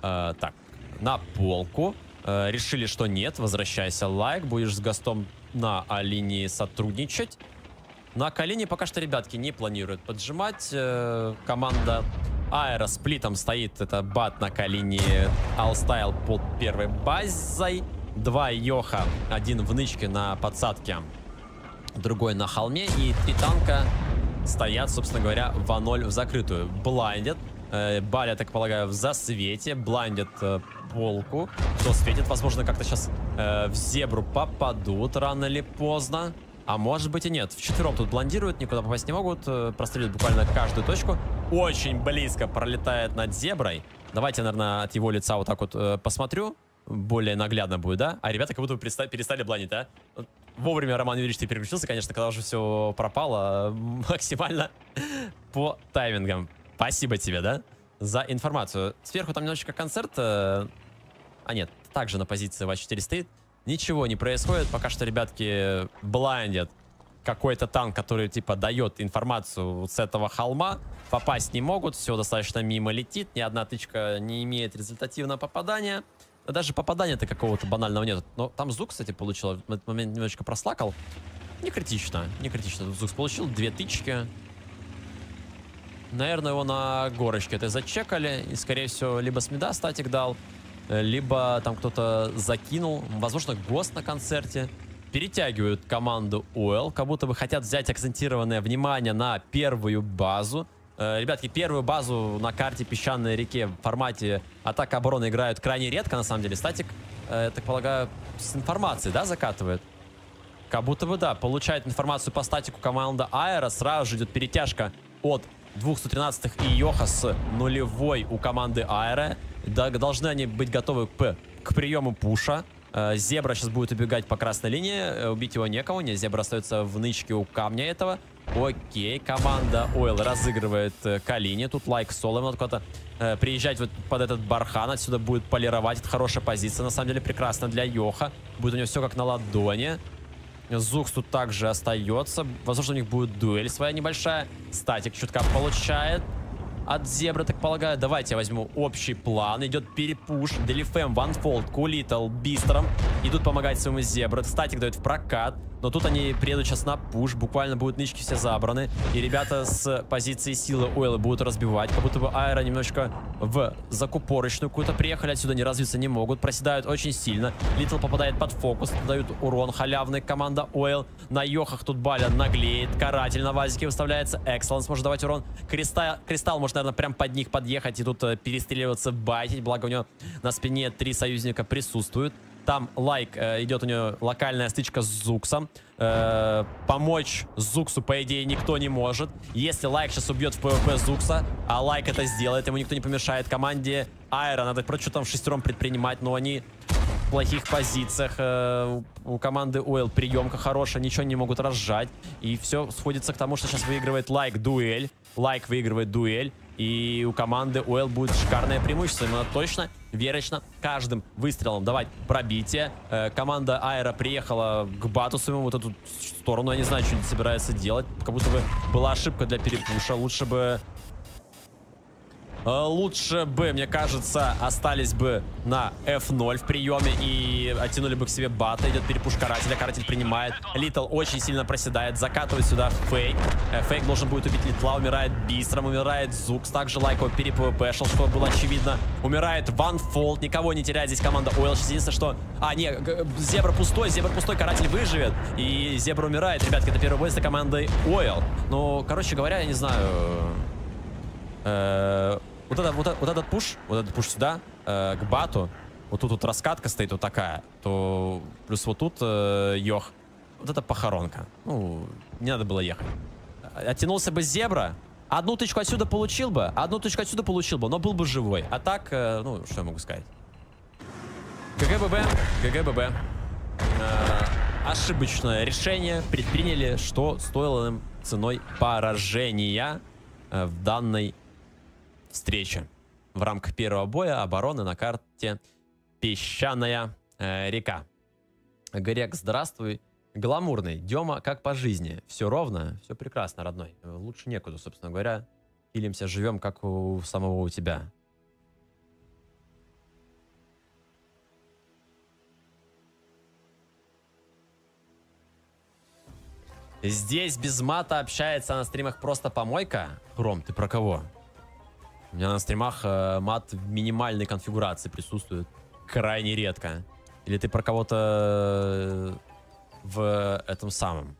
на полку. Решили, что нет, возвращайся, Лайк, будешь с Гостом на А-линии сотрудничать. На Калине пока что ребятки не планируют поджимать. Команда Аэро с плитом стоит. Это бат на Калине, Алстайл под первой базой. 2 Йоха, один в нычке на подсадке, другой на холме. И 3 танка стоят, собственно говоря, в А0 в закрытую. Блайндят. Баля, так полагаю, в засвете. Блайндят полку. Кто светит? Возможно, как-то сейчас в зебру попадут рано или поздно. А может быть и нет. Вчетвером тут блондируют, никуда попасть не могут. Простреливают буквально каждую точку. Очень близко пролетает над зеброй. Давайте, наверное, от его лица вот так вот посмотрю. Более наглядно будет, да? А ребята как будто бы перестали бландить, да? Вовремя, Роман Юрьевич, ты переключился, конечно, когда уже все пропало максимально по таймингам. Спасибо тебе, да, за информацию. Сверху там немножечко концерт. А нет, также на позиции в А4 стоит. Ничего не происходит. Пока что ребятки блайндят какой-то танк, который типа дает информацию вот с этого холма. Попасть не могут. Все достаточно мимо летит. Ни одна тычка не имеет результативного попадания. Даже попадания-то какого-то банального нет. Но там Зук, кстати, получил. В этот момент немножечко прослакал. Не критично. Не критично. Тут Зук получил 2 тычки. Наверное, его на горочке это зачекали. И, скорее всего, либо с мида статик дал, либо там кто-то закинул. Возможно, Гост на концерте. Перетягивают команду Ойл. Как будто бы хотят взять акцентированное внимание на первую базу. Ребятки, первую базу на карте Песчаной реки в формате атака обороны играют крайне редко, на самом деле. Статик, я так полагаю, с информацией, да, закатывает? Как будто бы, да. Получает информацию по статику команда Аэро. Сразу же идет перетяжка от 213-х и Йоха с нулевой у команды Аэро. Должны они быть готовы к приему пуша. Зебра сейчас будет убегать по красной линии. Убить его некому. Нет, Зебра остается в нычке у камня этого. Окей, команда Ойл разыгрывает Калине. Тут Лайк соло. Надо куда-то приезжать вот под этот бархан. Отсюда будет полировать. Это хорошая позиция. На самом деле прекрасно для Йоха. Будет у него все как на ладони. Зукс тут также остается. Возможно, у них будет дуэль своя небольшая. Статик чутка получает от зебры, так полагаю. Давайте я возьму общий план. Идет перепуш. Делифем, Ванфолд, Кулитл, Бистром идут помогать своему зебре. Статик дает в прокат. Но тут они приедут сейчас на пуш. Буквально будут нычки все забраны. И ребята с позиции силы Ойла будут разбивать. Как будто бы Аэро немножечко в закупорочную какую-то приехали. Отсюда не развиться не могут. Проседают очень сильно. Литл попадает под фокус. Дают урон халявный команда Ойл. На Йохах тут Баля наглеет. Каратель на вазике выставляется. Экселленс может давать урон. Кристалл может, наверное, прям под них подъехать и тут перестреливаться, байтить. Благо у него на спине 3 союзника присутствуют. Там Лайк, идет у него локальная стычка с Зуксом. Помочь Зуксу, по идее, никто не может. Если Лайк сейчас убьет в PvP Зукса, а Лайк это сделает, ему никто не помешает. Команде Аэро надо против там шестером предпринимать, но они в плохих позициях. У команды Ойл приемка хорошая, ничего не могут разжать. И все сходится к тому, что сейчас выигрывает Лайк дуэль. Лайк выигрывает дуэль. И у команды Ойл будет шикарное преимущество. Им надо точно, верочно, каждым выстрелом давать пробитие. Команда Аэро приехала к бату своему, вот эту сторону. Я не знаю, что они собираются делать. Как будто бы была ошибка для перепуша. Лучше бы, мне кажется, остались бы на F0 в приеме и оттянули бы к себе бата. Идет перепуш Карателя. Каратель принимает. Литл очень сильно проседает. Закатывает сюда Фейк. Фейк должен будет убить Литла. Умирает Бистром. Умирает Зукс. Также Лайк его перепвпшил, что было очевидно. Умирает Ванфолд. Никого не теряет здесь команда Ойл. Сейчас единственное, что... А, не, Зебра пустой. Зебра пустой. Каратель выживет. И Зебра умирает. Ребятки, это первый бой за командой Ойл. Ну, короче говоря, я не знаю... Вот этот пуш сюда, к бату, вот тут вот раскатка стоит вот такая, то плюс вот тут Йох, вот это похоронка. Ну, не надо было ехать. Оттянулся бы Зебра, одну тычку отсюда получил бы, но был бы живой. А так, ну, что я могу сказать? GG WP, GG WP. Ошибочное решение предприняли, что стоило им ценой поражения в данной встрече в рамках первого боя обороны на карте Песчаная река. Грек, здравствуй. Гламурный. Дема, как по жизни? Все ровно, все прекрасно, родной. Лучше некуда, собственно говоря. Пилимся, живем, как у самого у тебя. Здесь без мата общается на стримах просто помойка. Ром, ты про кого? У меня на стримах мат в минимальной конфигурации присутствует. Крайне редко. Или ты про кого-то в этом самом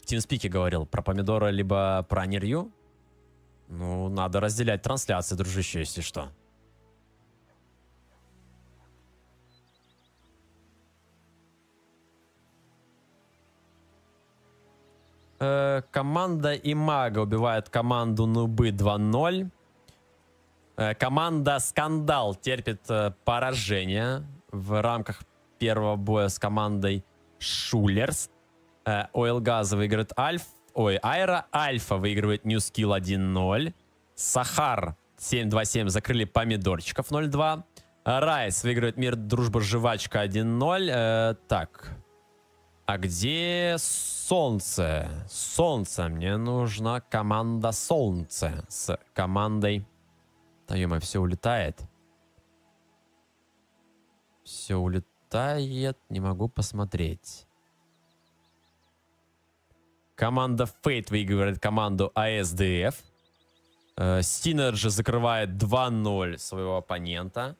TeamSpeak говорил? Про помидора либо про Нирью? Ну, надо разделять трансляции, дружище, если что. Команда Имага убивает команду Нубы 2-0. Команда Скандал терпит поражение в рамках первого боя с командой Шулерс. Ойл Газа выигрывает Альф. Ой, Айра Альфа выигрывает New Skill 1-0. Сахар 7-2-7 закрыли помидорчиков 0-2. Райс выигрывает Мир, Дружба, Жвачка 1-0. Так. А где Солнце? Солнце. Мне нужна команда Солнце с командой... Да, ё-моё, все улетает. Все улетает. Не могу посмотреть. Команда Fate выигрывает команду АСДФ. Синерджи закрывает 2-0 своего оппонента.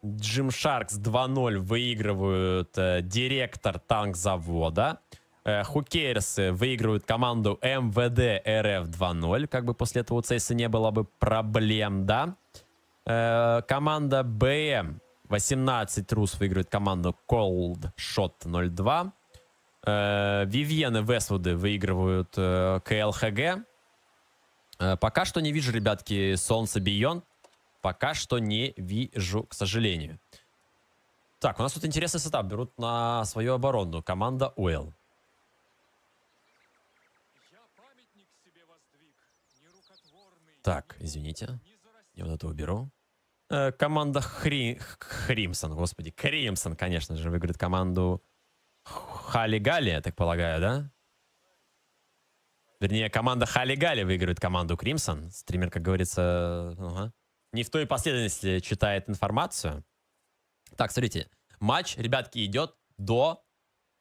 Джим Sharks 2-0 выигрывают директор танкзавода. Хукерсы выигрывают команду МВД РФ 2-0. Как бы после этого у Цейса не было бы проблем, да? Команда БМ 18 Рус выигрывает команду Cold Shot 0-2. Вивьен и Вествуды выигрывают КЛХГ. Пока что не вижу, ребятки, Солнце Beyond. Пока что не вижу, к сожалению. Так, у нас тут интересный сетап. Берут на свою оборону команда Oil. Так, извините. Я вот это уберу. Команда Хримсон, господи. Кримсон, конечно же, выиграет команду Хали-Гали, я так полагаю, да? Вернее, команда Хали-Гали выигрывает команду Кримсон. Стример, как говорится, ага, не в той последовательности читает информацию. Так, смотрите. Матч, ребятки, идет до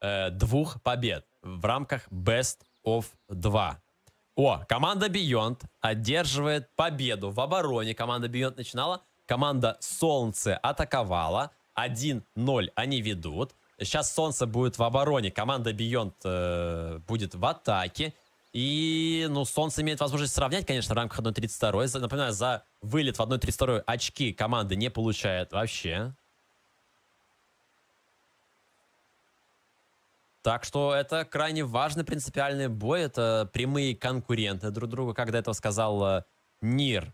2 побед в рамках Best of 2. О, команда Beyond одерживает победу в обороне. Команда Beyond начинала, команда Солнце атаковала. 1-0 они ведут. Сейчас Солнце будет в обороне, команда Beyond будет в атаке. И, ну, Солнце имеет возможность сравнять, конечно, в рамках 1.32. Напоминаю, за вылет в 1.32 очки команды не получает вообще. Так что это крайне важный принципиальный бой. Это прямые конкуренты друг друга. Как до этого сказал Нир,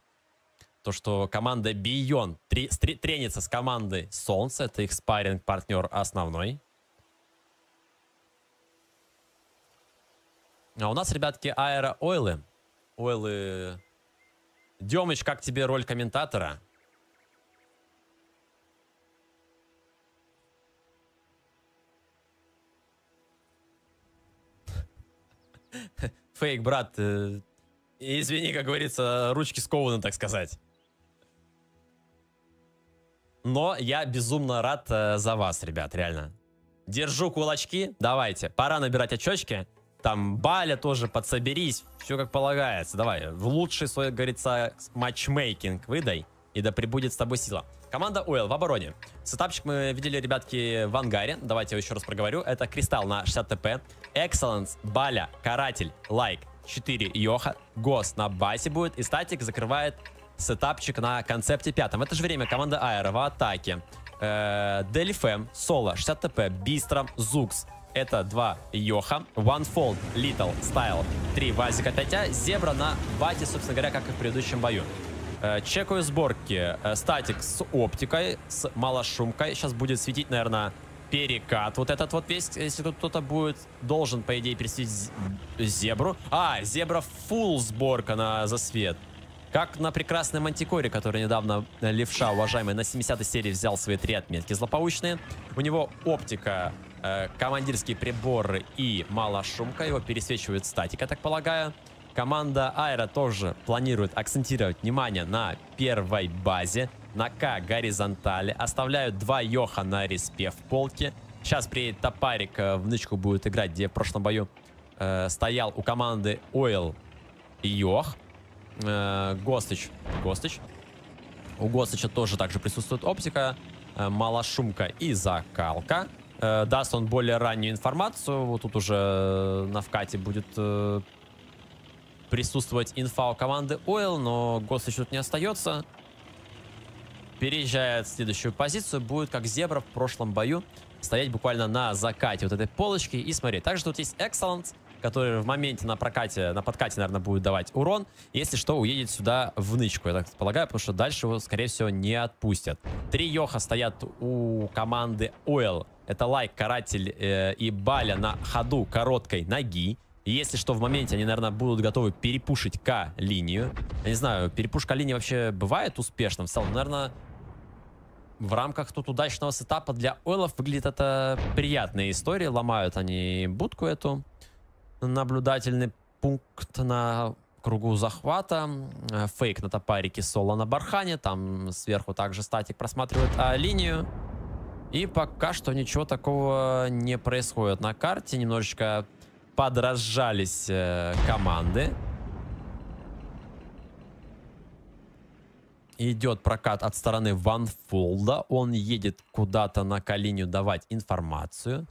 то, что команда Beyond тренится с командой Солнце. Это их спарринг-партнер основной. А у нас, ребятки, аэро-ойлы. Ойлы... Демыч, как тебе роль комментатора? Фейк, брат, извини, как говорится, ручки скованы, так сказать. Но я безумно рад за вас, ребят, реально. Держу кулачки, давайте. Пора набирать очечки. Там Баля тоже, подсоберись, все как полагается. Давай, в лучший свой, как говорится, матчмейкинг выдай, и да пребудет с тобой сила. Команда Oil в обороне. Сетапчик мы видели, ребятки, в ангаре. Давайте я еще раз проговорю. Это Кристалл на 60 ТП. Excellence, Баля, Каратель, Лайк, 4 Йоха. Гос на басе будет. И Статик закрывает сетапчик на концепте пятом. В это же время команда Аэро в атаке. Делифем, Соло, 60 ТП, Бистром, Зукс. Это 2 Йоха, One Fold, Little, Style, 3 Вазика 5А, Зебра на бате, собственно говоря, как и в предыдущем бою. Чекаю сборки. Статик с оптикой, с малошумкой. Сейчас будет светить, наверное, перекат. Вот этот вот весь, если тут кто-то будет, должен, по идее, пересветить зебру. А, зебра фулл сборка на засвет. Как на прекрасной Мантикоре, который недавно левша, уважаемый, на 70-й серии взял свои 3 отметки злополучные. У него оптика, командирские приборы и малошумка. Его пересвечивает статика, я так полагаю. Команда Аэро тоже планирует акцентировать внимание на первой базе, на К горизонтали. Оставляют 2 Йоха на респе в полке. Сейчас приедет топарик, в нычку будет играть, где в прошлом бою стоял у команды Ойл Йох. Гостыч. Гостыч. У Гостыча тоже также присутствует оптика, малошумка и закалка. Даст он более раннюю информацию. Вот тут уже на вкате будет присутствовать инфа у команды Ойл, но Гостыч тут не остается. Переезжает в следующую позицию. Будет как зебра в прошлом бою стоять буквально на закате вот этой полочки и смотреть. Также тут есть Excellence, который в моменте на прокате, на подкате, наверное, будет давать урон. Если что, уедет сюда в нычку, я так полагаю, потому что дальше его, скорее всего, не отпустят. 3 Йоха стоят у команды Ойл. Это Лайк, Каратель и Баля на ходу короткой ноги. И если что, в моменте они, наверное, будут готовы перепушить К-линию. Я не знаю, перепушка линии вообще бывает успешным в целом? Наверное, в рамках тут удачного сетапа для Ойлов выглядит это приятная история. Ломают они будку эту. Наблюдательный пункт на кругу захвата. Фейк на топарике, соло на бархане. Там сверху также статик просматривает линию. И пока что ничего такого не происходит на карте. Немножечко подразжались команды. Идет прокат от стороны Ванфолда. Он едет куда-то на К-линию давать информацию.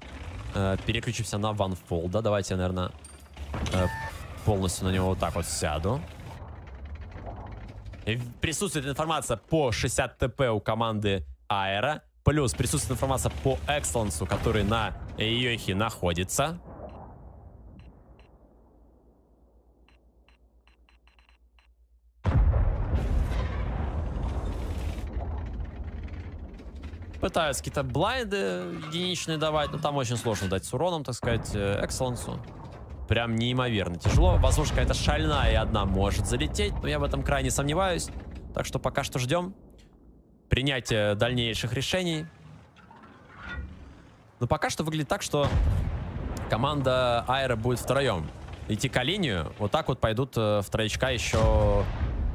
Переключимся на Ванфолда. Давайте я, наверное, полностью на него вот так вот сяду. Присутствует информация по 60 ТП у команды Аэро. Плюс присутствует информация по Экселенсу, который на Йохе находится. Пытаются какие-то блайнды единичные давать, но там очень сложно дать с уроном, так сказать, Экселенсу. Прям неимоверно тяжело. Возможно, какая-то шальная одна может залететь, но я в этом крайне сомневаюсь. Так что пока что ждем принятия дальнейших решений. Но пока что выглядит так, что команда Аэро будет втроем идти к линию. Вот так вот пойдут в троечка еще...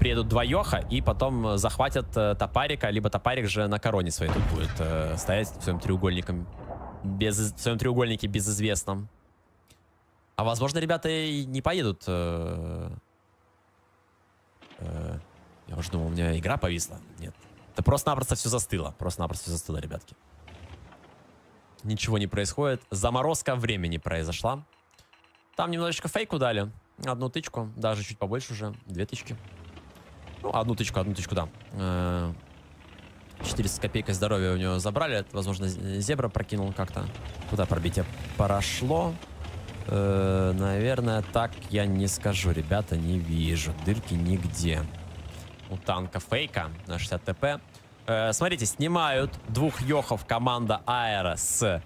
Приедут 2 Йоха и потом захватят топарика, либо топарик же на короне своей тут будет стоять в своем треугольнике, в своем треугольнике безызвестном. А возможно, ребята и не поедут. Я уже думал, у меня игра повисла. Нет. Это просто-напросто все застыло. Просто-напросто все застыло, ребятки. Ничего не происходит. Заморозка времени произошла. Там немножечко фейку дали. Одну тычку, даже чуть побольше уже. 2 тычки. Ну, одну тычку, да. 400 с копейкой здоровья у него забрали. Это, возможно, зебра прокинул как-то. Куда пробитие прошло? Наверное, так я не скажу. Ребята, не вижу. Дырки нигде. У танка фейка на 60 ТП. Смотрите, снимают 2 Йохов команда Аэро с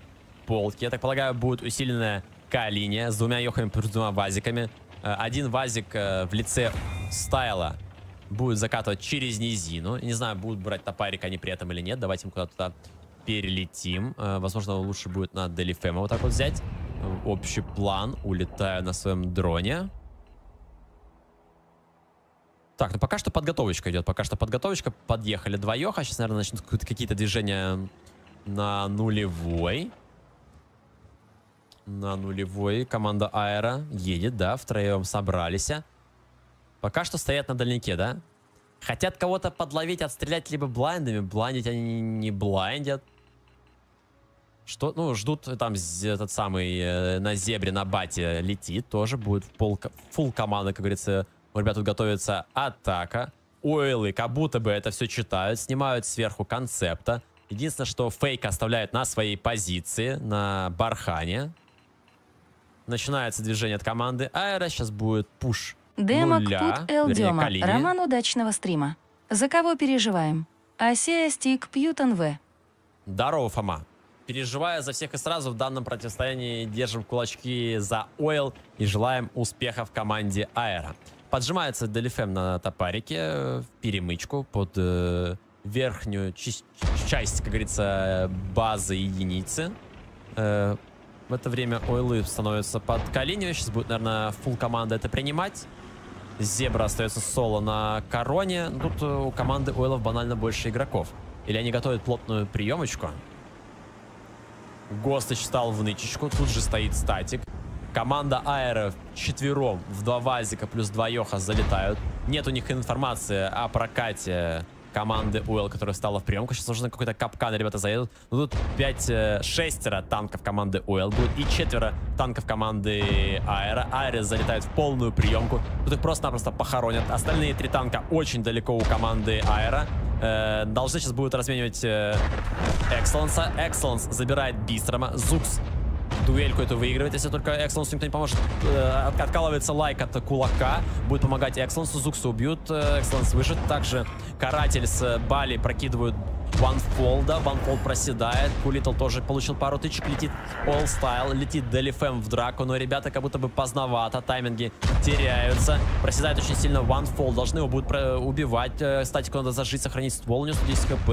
полки. Я так полагаю, будет усиленная К-линия с 2 Йохами плюс 2 вазиками. Один вазик в лице Стайла будет закатывать через низину. Не знаю, будут брать топарик они при этом или нет. Давайте мы куда-то перелетим. Возможно, лучше будет на Делифема вот так вот взять. Общий план. Улетаю на своем дроне. Так, ну пока что подготовочка идет. Пока что подготовочка. Подъехали 2 Йоха. Сейчас, наверное, начнут какие-то движения на нулевой. На нулевой команда Аэро едет, да, втроем собрались. Пока что стоят на дальнике, да? Хотят кого-то подловить, отстрелять либо блайндами. Блайндить они не блайндят. Что? Ну, ждут там этот самый на зебре, на бате летит. Тоже будет фулл команда, как говорится. У ребят тут готовится атака. Ойлы как будто бы это все читают. Снимают сверху концепта. Единственное, что фейк оставляют на своей позиции, на бархане. Начинается движение от команды Аэро. Сейчас будет пуш. Демок Пут Эл Дема. Роман, удачного стрима. За кого переживаем? Асея Стик Пьютон В. Здорово, Фома. Переживая за всех и сразу, в данном противостоянии держим кулачки за Ойл и желаем успехов команде Аэро. Поджимается Делифем на топарике в перемычку под верхнюю часть, как говорится, базы единицы. В это время ойлы становятся под Калинию. Сейчас будет, наверное, фулл команда это принимать. Зебра остается соло на короне. Тут у команды ойлов банально больше игроков. Или они готовят плотную приемочку. Гостыч встал в нычечку. Тут же стоит статик. Команда Аэро вчетвером в 2 вазика плюс 2 Йоха залетают. Нет у них информации о прокате команды УЛ, которая встала в приемку. Сейчас нужно какой-то капкан, ребята заедут. Но тут 5-6 танков команды УЛ будет и 4 танков команды Аэро. Аэро залетают в полную приемку. Тут их просто-напросто похоронят. Остальные 3 танка очень далеко у команды Аэро. Должны сейчас будут разменивать Экселленса. Экселленс забирает Бистрома. Зукс дуэльку эту выигрывает, если только Экселленсу никто не поможет. Откалывается лайк от кулака. Будет помогать Экселленсу. Зукса убьют. Экселленс выжит. Также Каратель с Бали прокидывают Ванфолда. Ванфолд проседает. Кулитл тоже получил пару тычек. Летит All Style. Летит Делифем в драку. Но ребята как будто бы поздновато. Тайминги теряются. Проседает очень сильно Ванфолд. Должны его будут убивать. Статику надо зажить, сохранить ствол. У него 110 хп.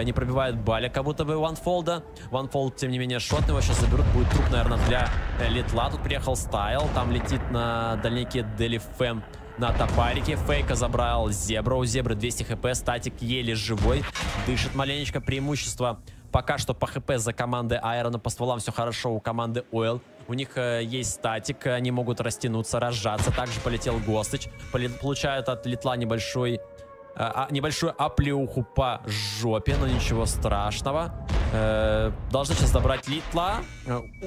Не пробивает Баля как будто бы Ванфолда. Ванфолд, тем не менее, шотный. Его сейчас заберут. Будет труп, наверное, для Литла. Тут приехал Стайл. Там летит на дальнике Делифем на топарике. Фейка забрал Зебра. У Зебры 200 хп. Статик еле живой. Дышит маленечко. Преимущество пока что по хп за командой Аэро, но по стволам все хорошо у команды Ойл. У них есть статик. Они могут растянуться, разжаться. Также полетел Гостыч. Получают от Литла небольшую оплеуху по жопе, но ничего страшного. Должны сейчас забрать Литла.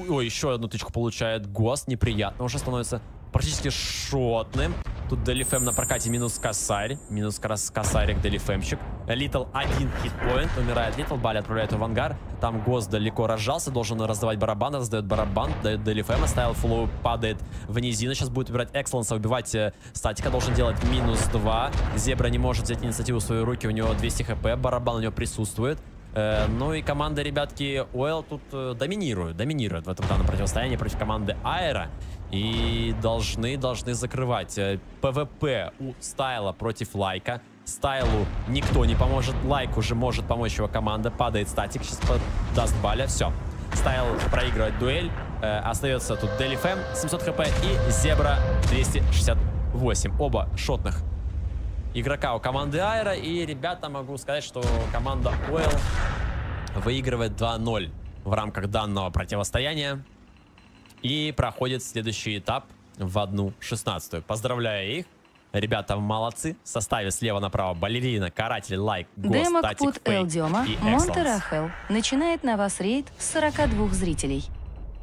Ой, еще одну тычку получает Гост. Неприятно уже становится практически шотным. Тут Делифем на прокате минус косарь. Минус косарик Делифемчик. Литл 1 хитпоинт. Умирает Литл. Бали отправляет его в ангар. Там Гост далеко разжался. Должен раздавать барабан. Раздает барабан. Дает Делифема. Стайл флоу падает в низину. Сейчас будет убирать Экселленса. Убивать статика. Должен делать минус 2. Зебра не может взять инициативу в свои руки. У него 200 хп. Барабан у него присутствует. Ну и команда, ребятки, Ойл тут доминирует. Доминирует в этом данном противостоянии против команды Аэро. И должны закрывать. ПВП у Стайла против Лайка. Стайлу никто не поможет. Лайк уже может помочь его команда. Падает статик. Сейчас даст Баля. Все. Стайл проигрывает дуэль. Остается тут Делифем 700 хп и Зебра 268. Оба шотных игрока у команды Аэро. И, ребята, могу сказать, что команда Ойл выигрывает 2-0 в рамках данного противостояния. И проходит следующий этап в 1/16. Поздравляю их. Ребята молодцы. В составе слева направо Балерина, Каратель, Лайк, Гост, Статик, Фейк и Монте начинает на вас рейд с 42 зрителей.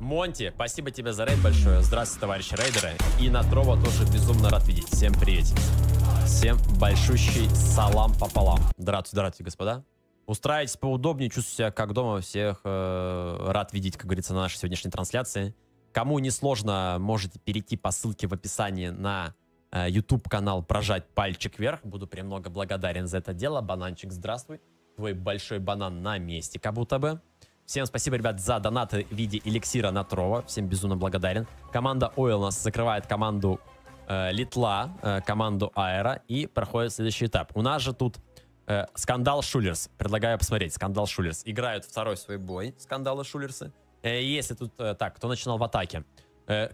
Монти, спасибо тебе за рейд большое. Здравствуйте, товарищи рейдеры. И на Трова тоже безумно рад видеть. Всем привет. Всем большущий салам пополам. Здравствуйте, здравствуйте, господа. Устраивайтесь поудобнее, чувствуйте себя как дома. Всех рад видеть, как говорится, на нашей сегодняшней трансляции. Кому не сложно, можете перейти по ссылке в описании на YouTube-канал, прожать пальчик вверх. Буду премного благодарен за это дело. Бананчик, здравствуй. Твой большой банан на месте, как будто бы. Всем спасибо, ребят, за донаты в виде эликсира на Трова. Всем безумно благодарен. Команда Ойл у нас закрывает команду Литла, команду Аэро и проходит следующий этап. У нас же тут Скандал Шулерс. Предлагаю посмотреть. Скандал Шулерс. Играют второй свой бой. Скандалы Шулерсы. Если тут... так, кто начинал в атаке?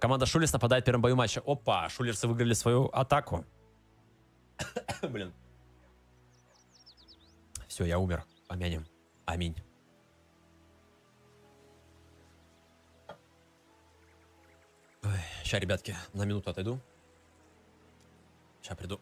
Команда Шулерс нападает в первом бою матча. Опа, Шулерсы выиграли свою атаку. Блин. Все, я умер. Помянем. Аминь. Сейчас, ребятки, на минуту отойду. Сейчас приду.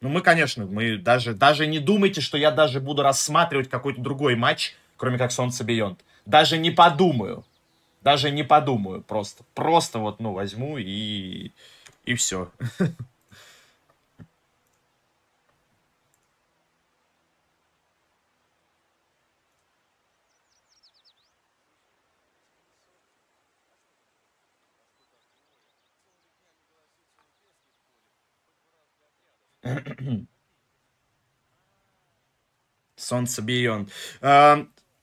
Ну, мы, конечно, мы даже не думайте, что я даже буду рассматривать какой-то другой матч, кроме как Солнце Beyond. Даже не подумаю. Даже не подумаю просто. Просто вот, ну, возьму и все. Солнце Beyond.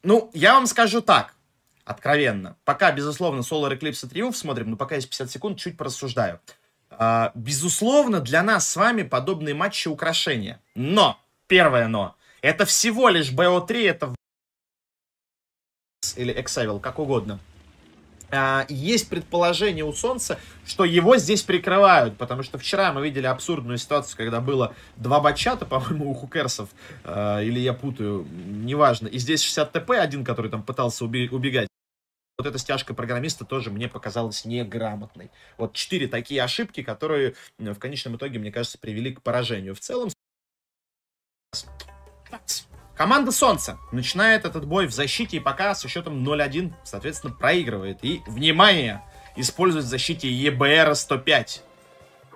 Ну, я вам скажу так, откровенно. Пока, безусловно, Solar Eclipse и Triumph смотрим, но пока есть 50 секунд, чуть порассуждаю. Безусловно, для нас с вами подобные матчи украшения. Но, первое но, это всего лишь BO3, это или Exavil, как угодно. Есть предположение у Солнца, что его здесь прикрывают, потому что вчера мы видели абсурдную ситуацию, когда было 2 бачата, по-моему, у Хукерсов, или я путаю, неважно, и здесь 60 ТП, один, который там пытался убегать. Вот эта стяжка программиста тоже мне показалась неграмотной. Вот 4 такие ошибки, которые в конечном итоге, мне кажется, привели к поражению. В целом, команда Солнца начинает этот бой в защите и пока со счетом 0-1, соответственно, проигрывает. И, внимание, использует в защите ЕБР 105.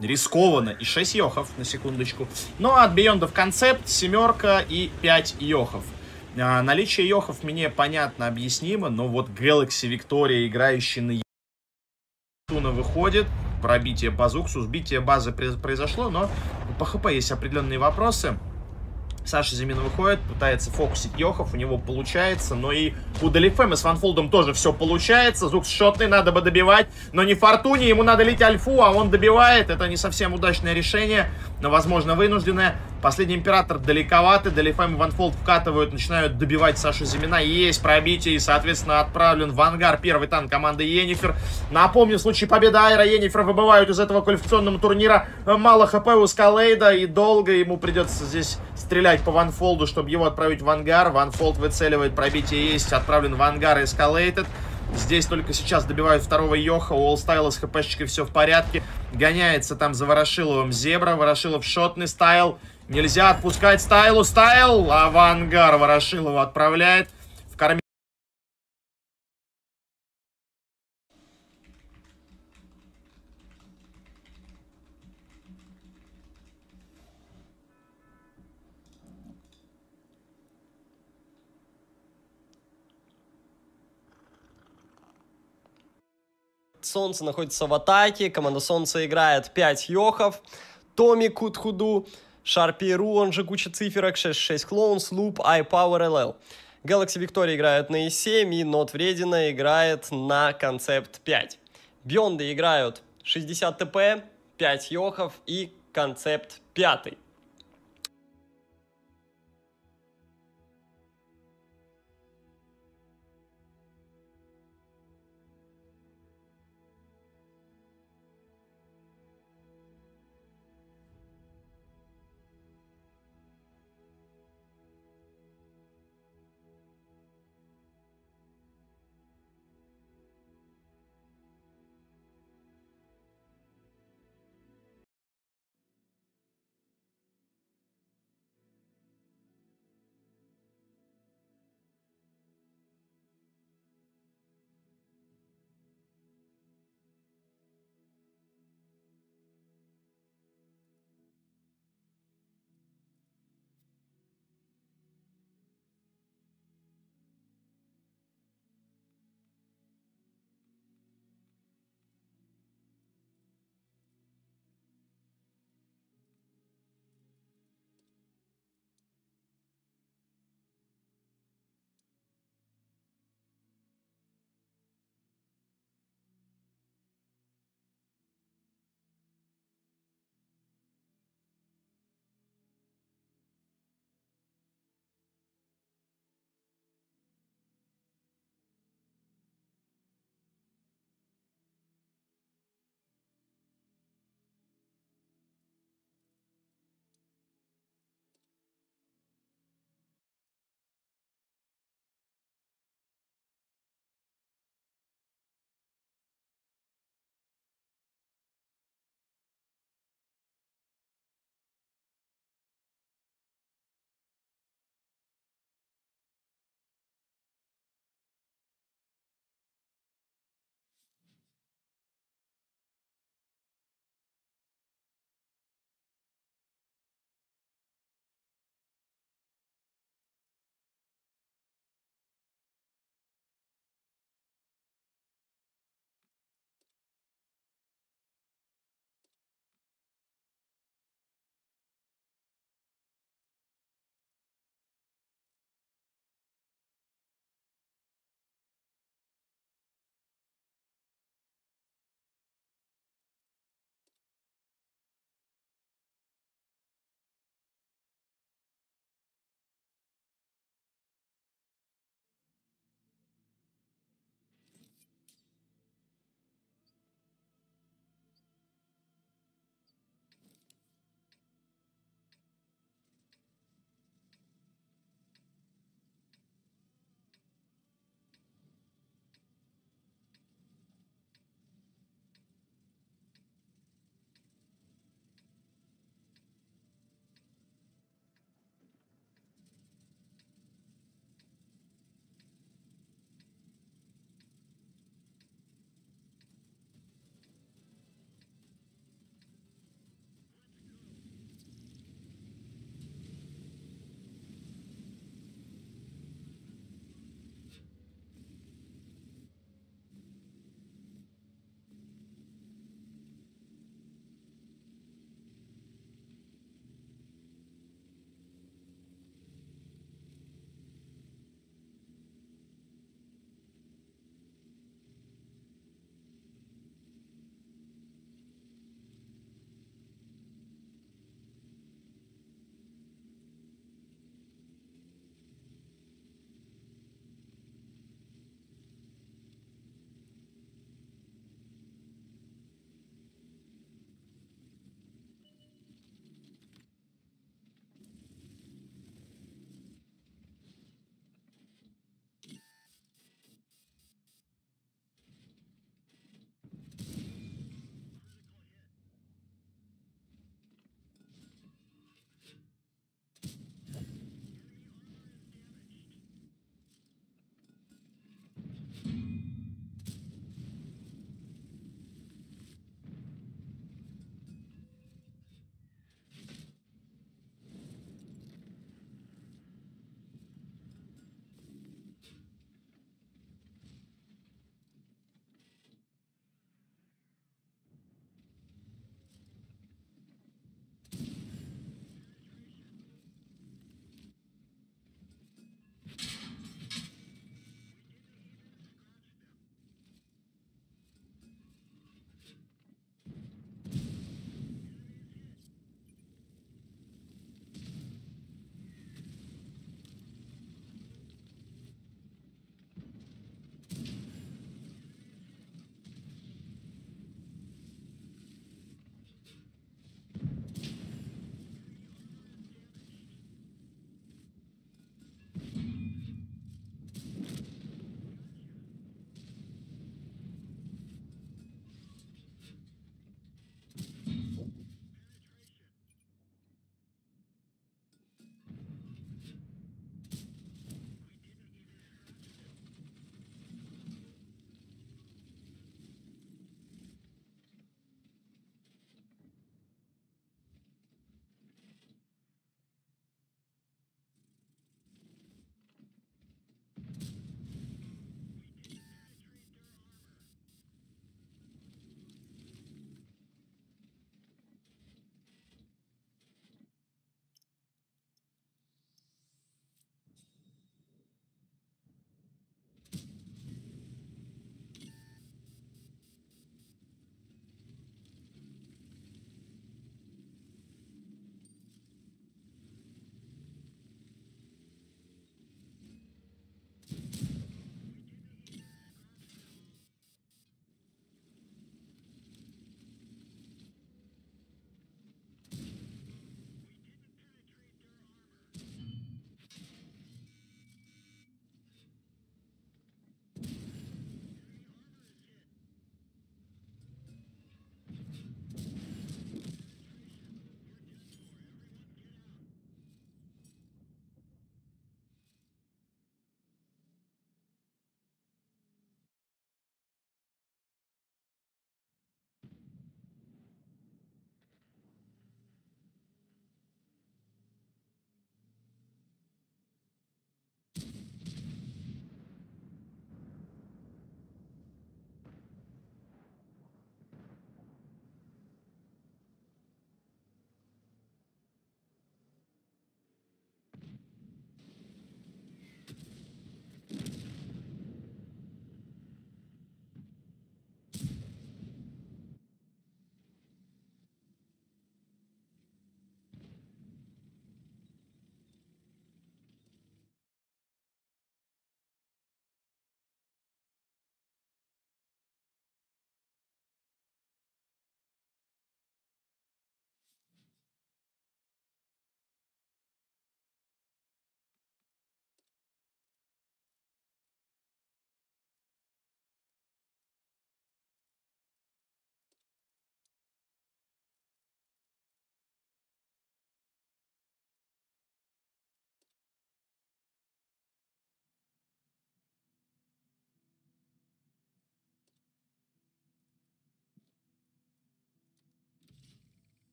Рискованно. И 6 йохов, на секундочку. Ну, а от Бейондов концепт, семерка и 5 йохов. Наличие йохов мне понятно, объяснимо, но вот Galaxy Victoria, играющий на Туна, выходит. Пробитие по Зуксу, сбитие базы произошло, но по ХП есть определенные вопросы. Саша Зимин выходит, пытается фокусить Йохов, у него получается, но и у Делифема с Ванфолдом тоже все получается. Зукс шотный, надо бы добивать, но не фортуне, ему надо лить альфу, а он добивает. Это не совсем удачное решение, но, возможно, вынужденное. Последний император далековато, Делифем и Ванфолд вкатывают, начинают добивать Сашу Зимина. Есть пробитие и, соответственно, отправлен в ангар первый танк команды Йеннифер. Напомню, в случае победы Айра Йеннифер выбывают из этого квалификационного турнира. Мало хп у Скалейда, и долго ему придется здесь стрелять по Ванфолду, чтобы его отправить в ангар. Ванфолд выцеливает, пробитие есть, отправлен в ангар и Эскалейтед. Здесь только сейчас добивают второго Йоха. У Олстайла с хпшечкой все в порядке. Гоняется там за Ворошиловым Зебра. Ворошилов шотный, Стайл. Нельзя отпускать Стайлу. Стайл! А в ангар Ворошилова отправляет. В корме. Солнце находится в атаке. Команда Солнца играет 5 йохов. Томми Кутхуду, Шарпи.ру, он же куча циферок, 6-6 Clones, Loop, iPower, LL. Galaxy Victoria играет на E7 и Not Вредина играет на Концепт 5. Бионды играют 60 ТП, 5 йохов и Концепт 5.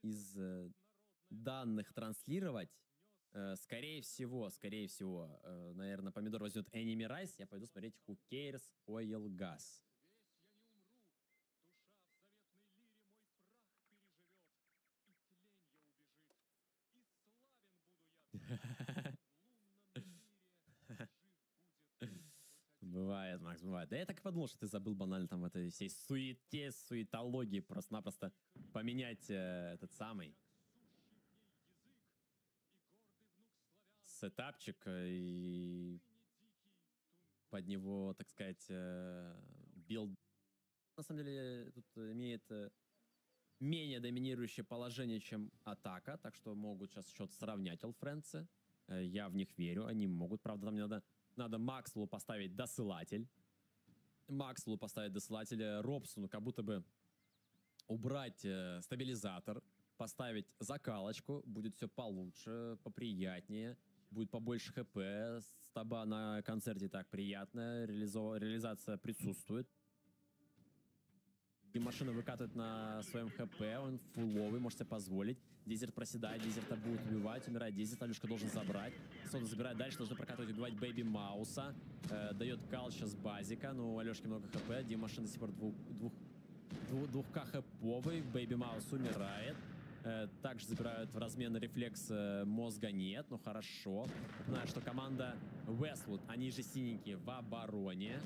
из данных транслировать. Скорее всего, наверное, Помидор возьмет Enemy Rise. Я пойду смотреть Who Cares Oil Gas. Бывает, Макс, бывает. Да я так и подумал, что ты забыл банально там в этой всей суете, суетологии просто-напросто поменять этот самый сетапчик и под него, так сказать, build. На самом деле тут имеет менее доминирующее положение, чем атака, так что могут сейчас счет сравнять Old Friends. Я в них верю, они могут. Правда, там не надо Максвеллу поставить досылатель. Максвеллу поставить досылатель, Робсону как будто бы убрать стабилизатор, поставить закалочку, будет все получше, поприятнее, будет побольше хп, стаба на концерте так приятно, реализация присутствует. И машина выкатывает на своем хп, он фуловый, может себе позволить. Дезерт проседает, Дезерта будут убивать, умирает Дезерт, Алюшка должен забрать. Сода забирает дальше, должны прокатывать, убивать Бэйби Мауса. Дает кал сейчас базика, но у Алешки много хп, Дим машина до сих пор 2К хэповый, Бэйби Маус умирает. Также забирают в размен рефлекс, мозга нет, ну хорошо. Напоминаю, что команда Westwood, они же синенькие, в обороне.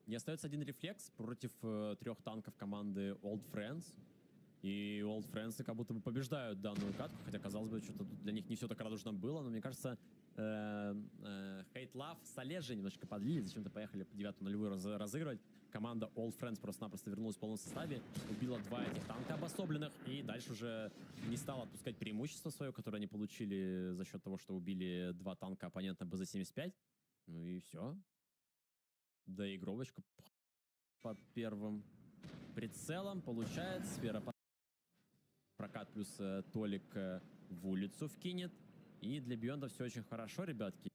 Не остается один рефлекс против трех танков команды Old Friends. И Old Friends как будто бы побеждают данную катку, хотя, казалось бы, что-то для них не все так радужно было, но мне кажется, Hate Love с Олежей немножечко подлили, зачем-то поехали по 9-нулевую разыгрывать. Команда Old Friends просто-напросто вернулась в полном составе, убила два этих танка обособленных, и дальше уже не стала отпускать преимущество свое, которое они получили за счет того, что убили два танка оппонента БЗ-75. Ну и все. Доигровочка под первым прицелом получает. Сфера прокат плюс Толик в улицу вкинет. И для Бионда все очень хорошо, ребятки.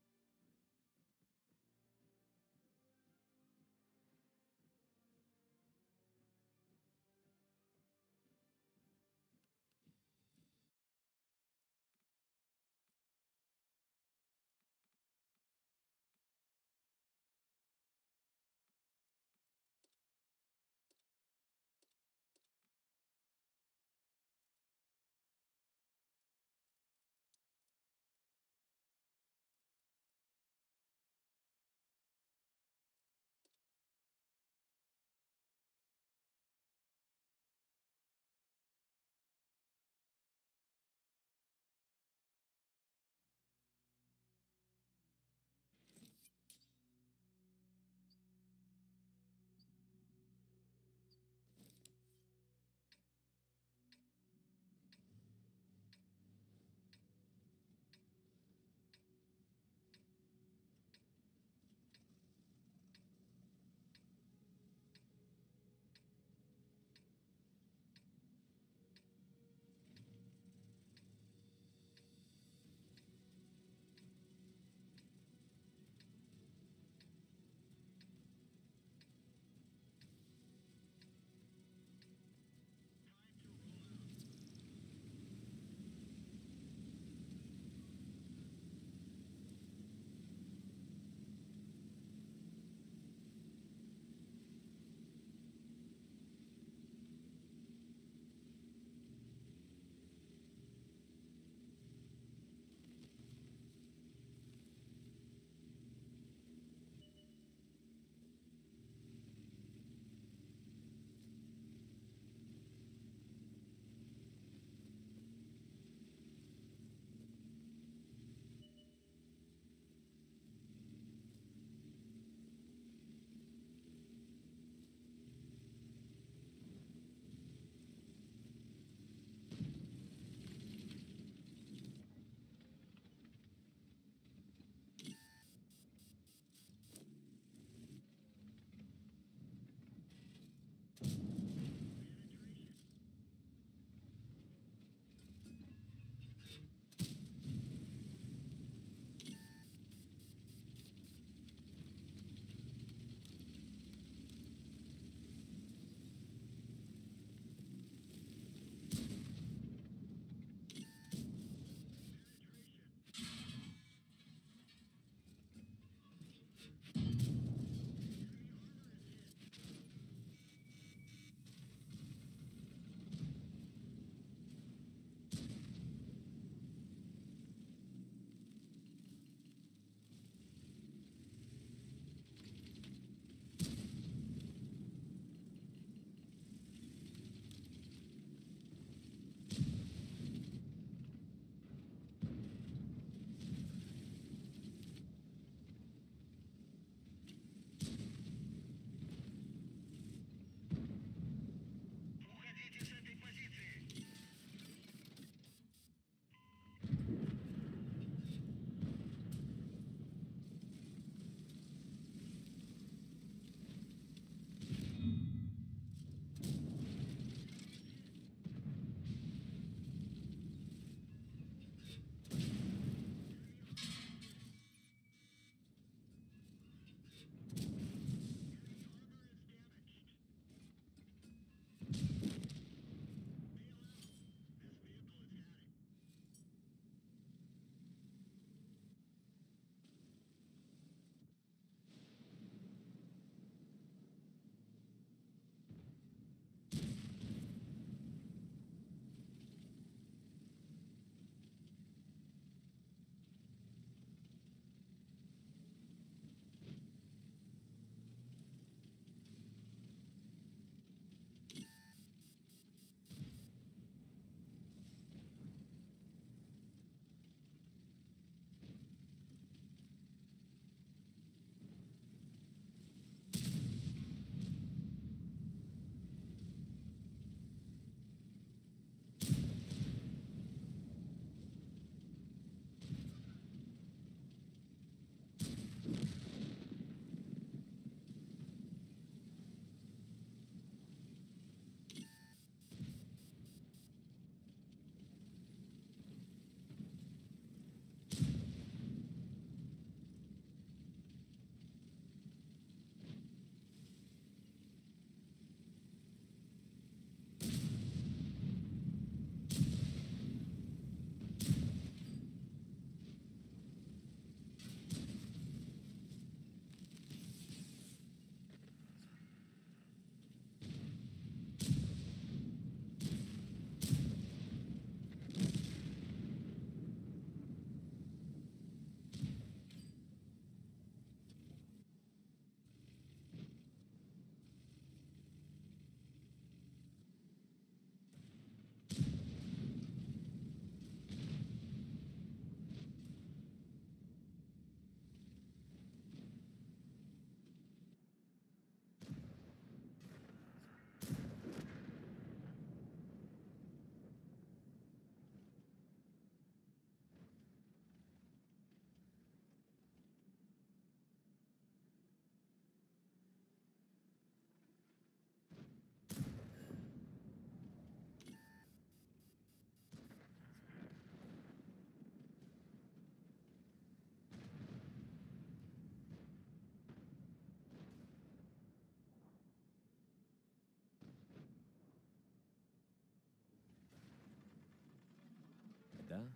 да?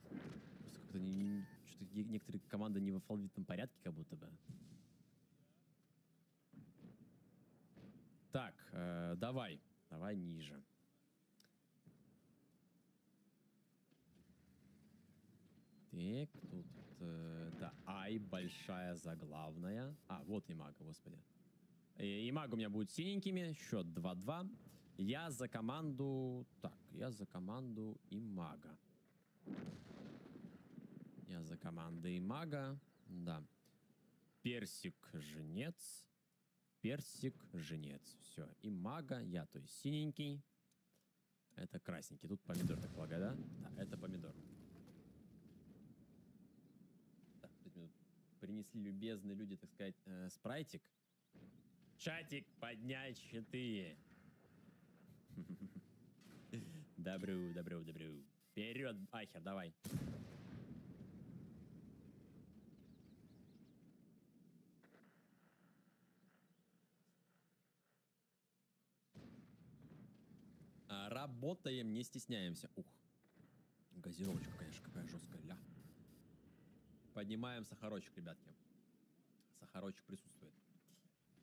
Просто как-то что-то некоторые команды не в алфавитном порядке, как будто бы. Так, давай. Давай ниже. Так, тут, да, Ай, большая заглавная. А, вот Имага, господи. Имага у меня будет синенькими, счет 2-2. Я за команду... Так, я за команду Имага. Я за команду Имага, да. Персик, жнец. Персик, жнец. Все, Имага, я, то есть синенький. Это красненький. Тут помидор, так полагаю, да? Да, это помидор. Так, тут мне принесли любезные люди, так сказать, спрайтик. Чатик, поднять щиты. Добрю, добрю, добрю. Вперед, Ахер, давай. Работаем, не стесняемся. Ух. Газировочка, конечно, какая жесткая. Ля. Поднимаем сахарочек, ребятки. Сахарочек присутствует.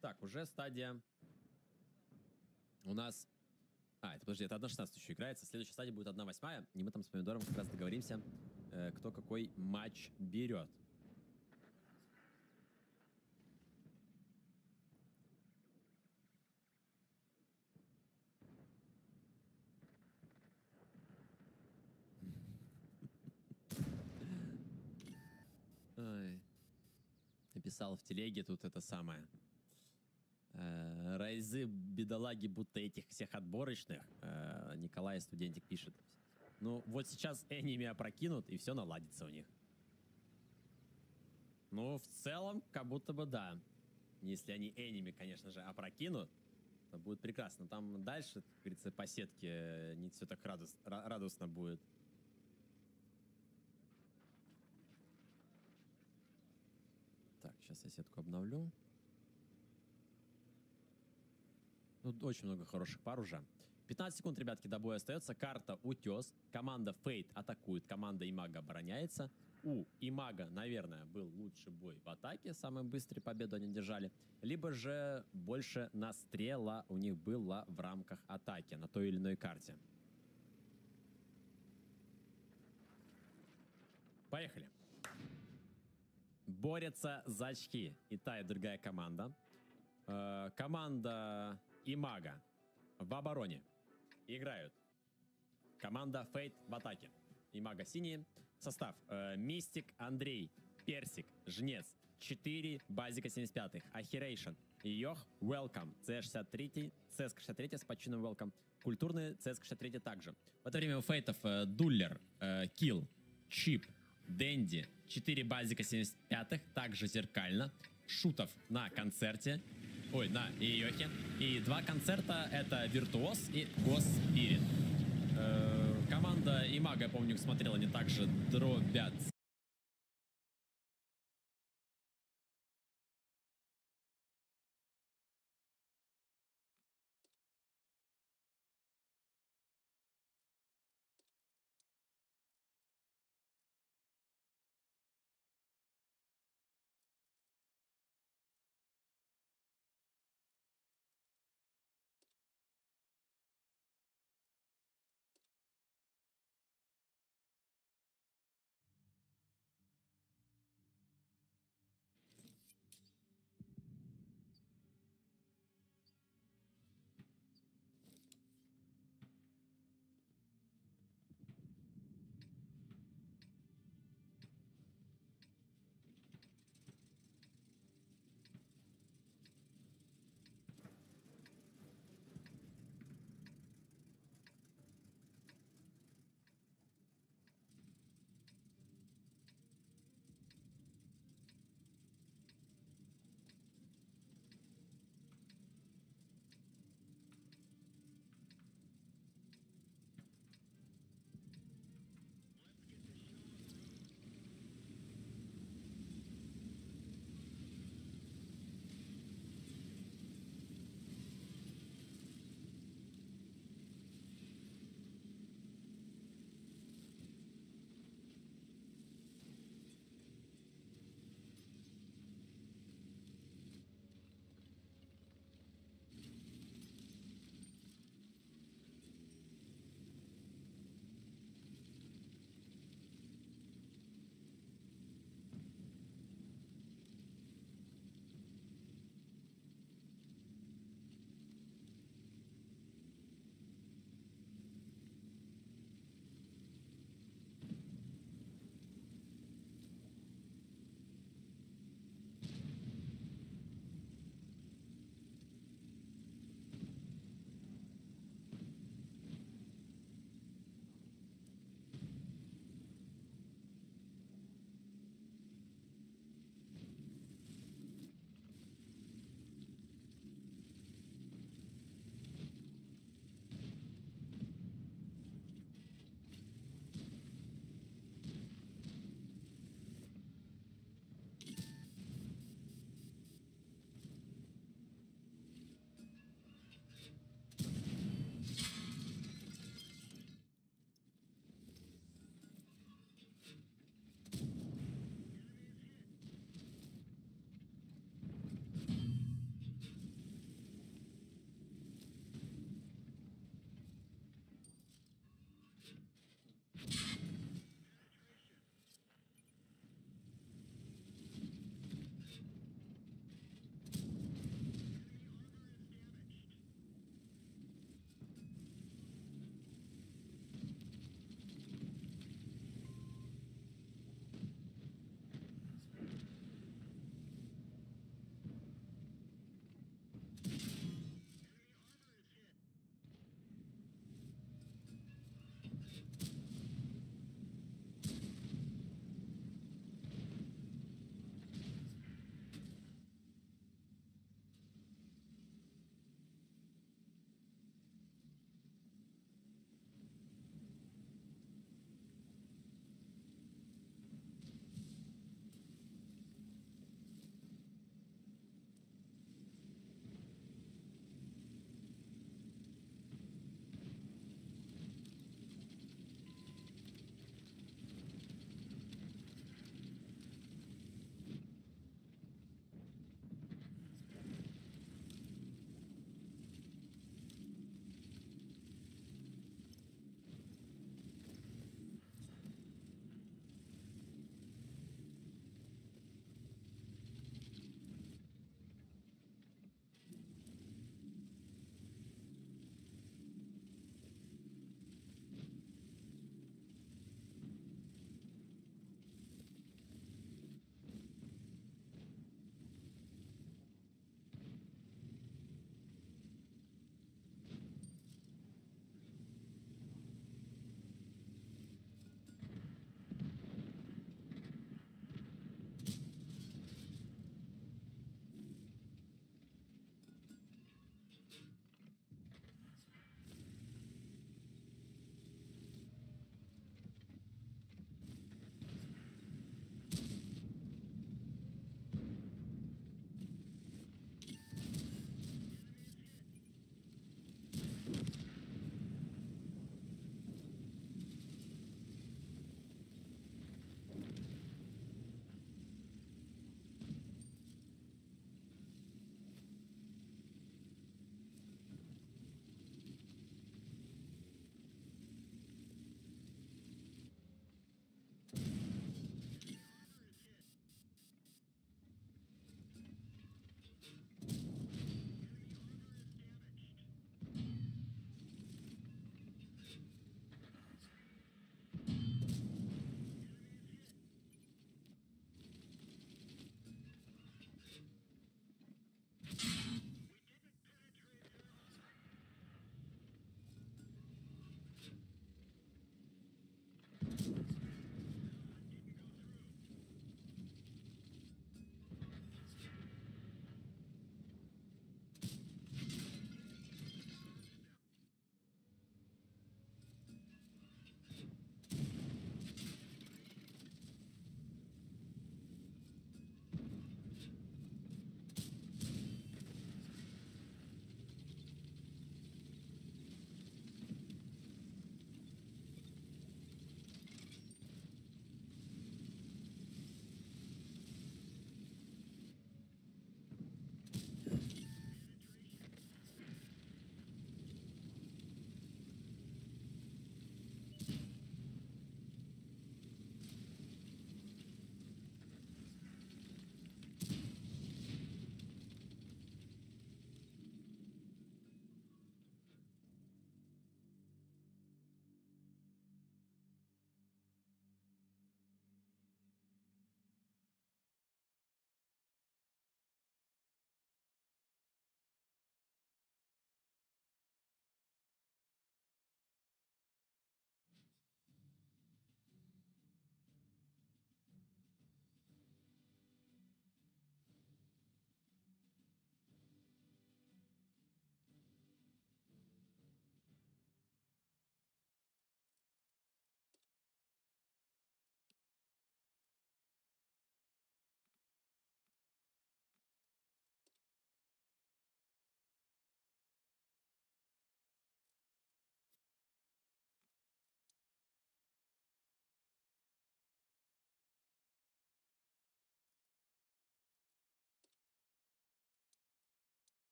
Так, уже стадия у нас... А, это, подожди, это 1.16 еще играется. Следующая стадия будет 1.8. И мы там с помидором как раз договоримся, кто какой матч берет. Ой. Написал в телеге тут это самое. Райзы, бедолаги, будто этих всех отборочных. Николай, студентик, пишет. Ну, вот сейчас энеми опрокинут, и все наладится у них. Ну, в целом, как будто бы да. Если они энеми, конечно же, опрокинут, то будет прекрасно. Там дальше, как говорится, по сетке не все так радостно будет. Так, сейчас я сетку обновлю. Тут очень много хороших пар уже. 15 секунд, ребятки, до боя остается. Карта Утес. Команда Fate атакует, команда Имага обороняется. У Имага, наверное, был лучший бой в атаке. Самую быструю победу они держали. Либо же больше настрела у них было в рамках атаки на той или иной карте. Поехали. Борются за очки и та, и другая команда. Команда Имага в обороне играют. Команда Fate в атаке. Имага синие. Состав: Мистик, Андрей, Персик, Жнец, 4, Базика 75-х, Ахирейшн, Йох, Welcome, C63, CSK63 с почином Welcome, Культурный, CSK63 также. В это время у Фейтов Дуллер, Килл, Чип, Дэнди, 4 Базика 75-х, также зеркально, Шутов на концерте, ой, на Йохе, и 2 концерта это Виртуоз и Госспирит. Команда Имага, я помню, смотрела, они также дробят.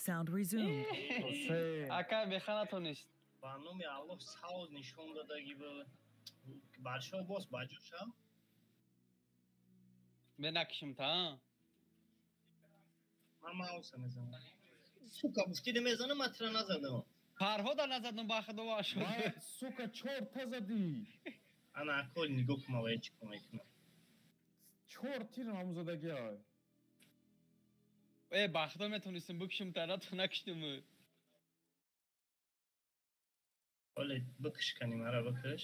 Sound resumed. Ака беха натонист. Ба номи Аллоҳ савз нишон додагӣ буд. Баршо боз баҷо шав. Ме накишим та? Ман мауса мезанам. Сука, гуфтида мезанам, ман тира назадам. Фарҳода назадам ба худо вашо. Сука, чорта задӣ. Ана акол нигоҳ кун, ман чӣ кор мекунам. Чор тир ҳаму задагӣ. Э, ба худо метонистам бикушим та, на ту накиштим. Оле, бикиш кани мара бикиш.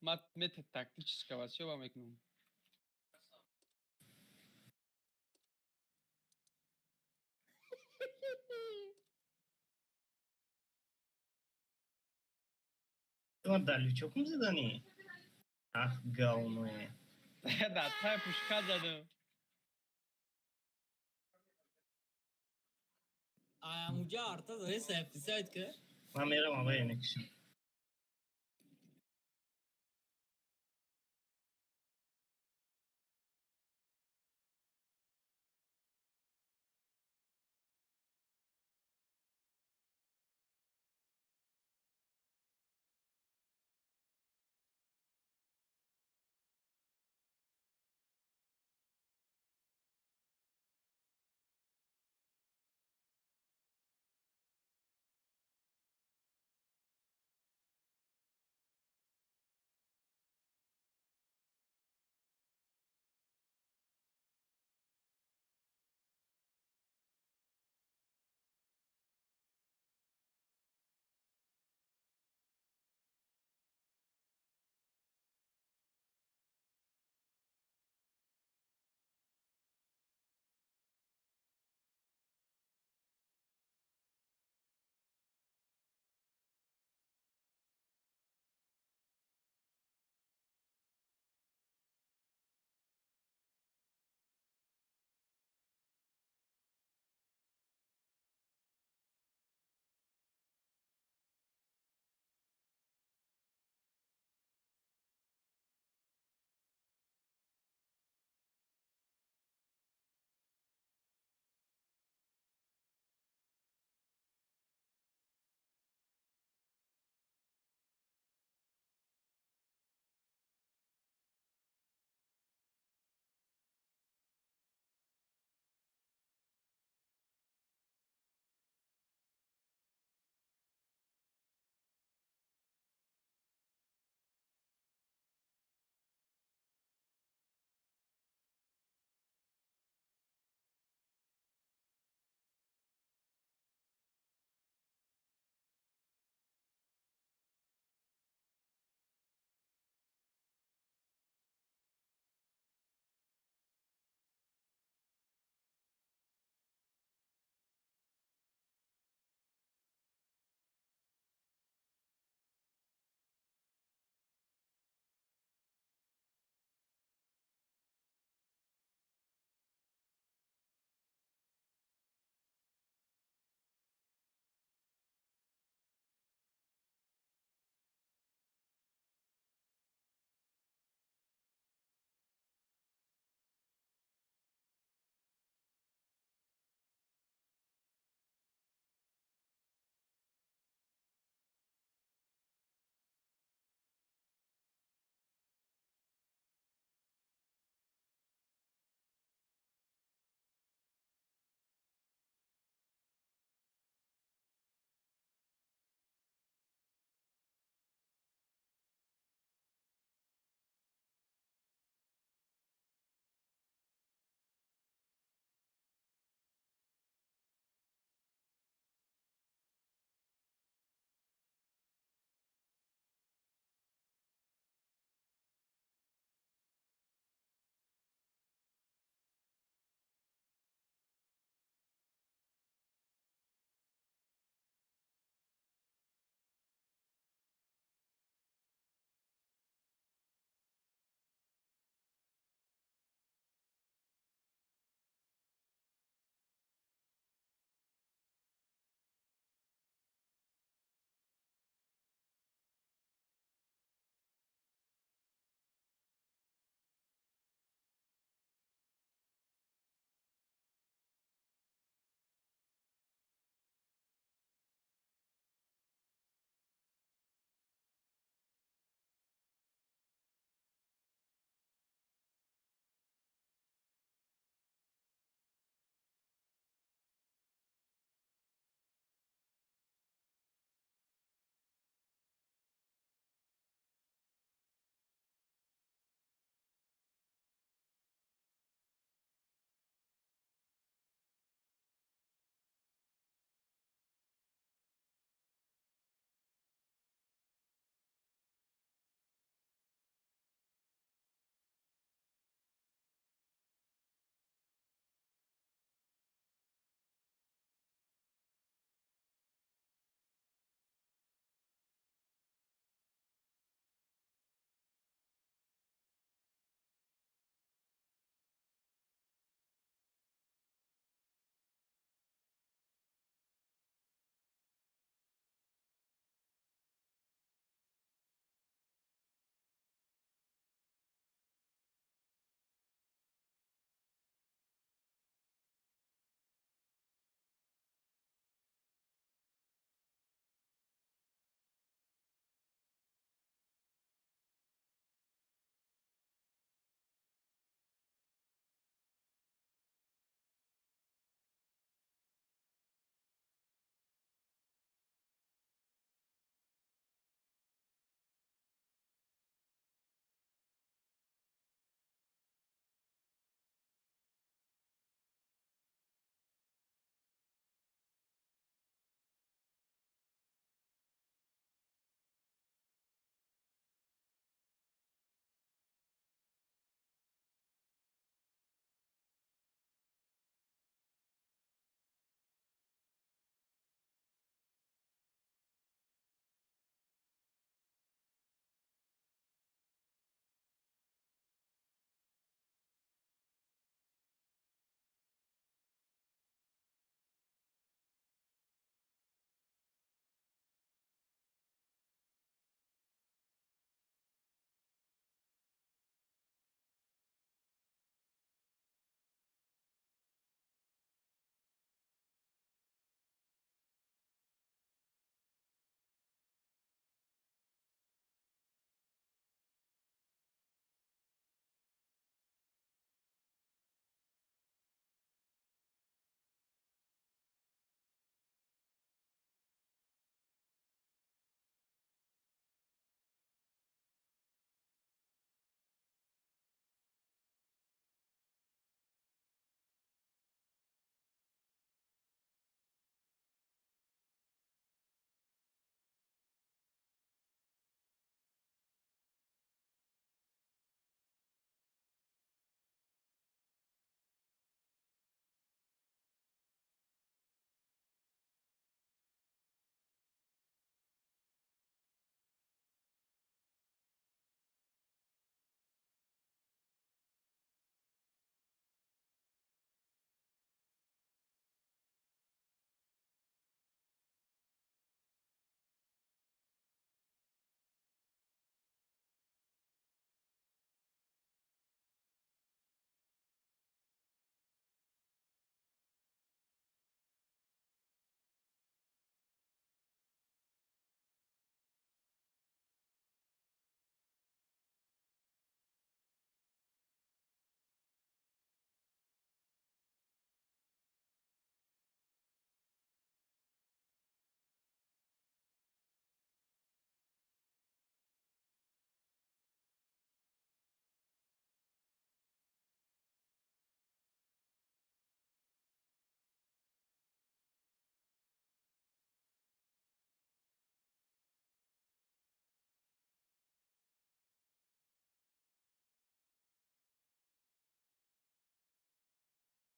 Ман мета тактическа васёба мекунам. Ту далючокум заданӣ? Ах, говное. Да, тай пушка задам. Амуҷа арта дорӣ сафисайд ки? Ман мерам аввал мекушам.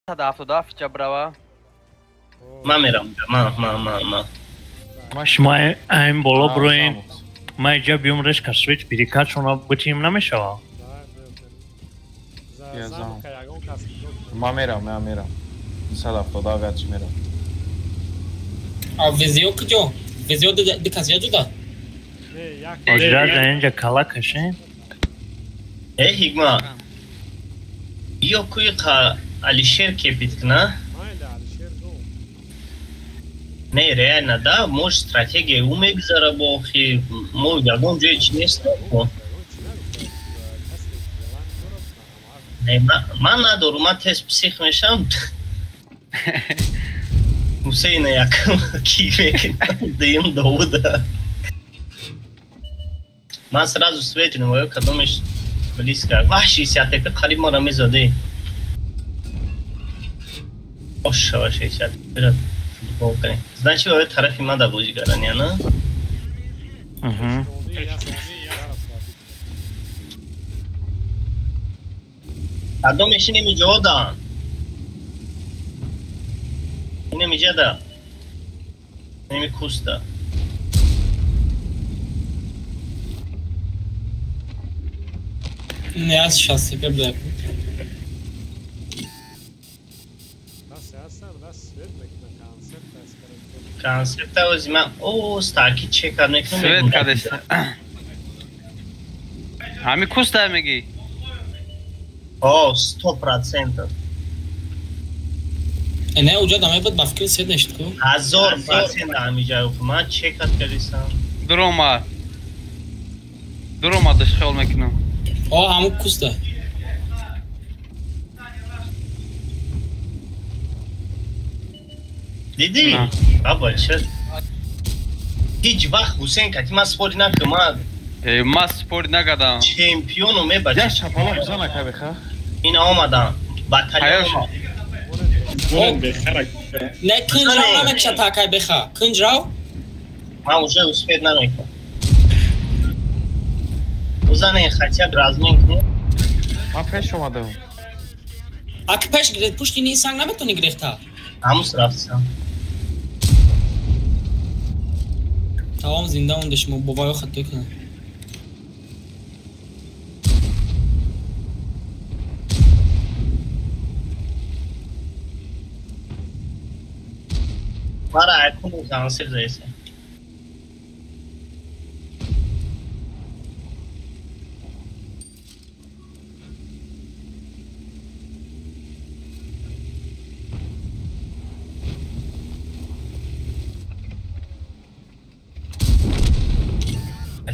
177 ҷабрава. Ман мерам. Ман. Шумо айн боло броин. Ман иҷа биём решка свеч перекачона битим намешава. Ман мерам. 177 чӣ мерам. А везио куҷо? Везио дикас ҷуда? Оҷра да инҷа кала кашем. Э Ҳикма. Ё куи қа Алишер кепит кна? Не, реально, да, может стратегия ӯ мегузара бо охи, мо ягон ҷое чи нест. Не, ман надорум, ман тез псих мешавам. Ҳусейна якам ки мекунам, дуюм Довуда. Ман сразу свет намоё кадомеш близко. Вах, 60 тепе қариб мора мезаде. Ошава 60 тепе футбол кунем. Значит, вай тарафи ман да бозӣ кардан, я на? Кадомеш инемиҷода? Инемиҷада. Инеми куста. Не, аз 60 тепе буда. Концепт ози ман о старки чекар мекунам. Свет кадеста. Ҳами куста мегӣ? О, 100%. Не, уҷа дамай буд ба фикри свет нешид ку? 1000% ҳамиҷа ман чекат кардисам. Дуромад. Дуромадаш хиёл мекунам. О, ҳамун куста. Дидӣ? Баба, ча? Ҳеҷ вақт Ҳусейн кати ман спори накунам. Ман Ман спори накардам. Чемпиону мебача. Як шапалоқ бизан ака беха. Ин омадам. Батальон омад. Не, кунҷ рав намекша такай беха. Кунҷ рав? Ман уже успеть намекунам. Бизане хотя бы размин кунем. Ман пеш омадам. Ак пеш гирет, пушти ни санг наметони гирехта. Ҳамус рафтам. Тамом зинда монда шумо бобаё хато кунад. Мара акун консерт заеса.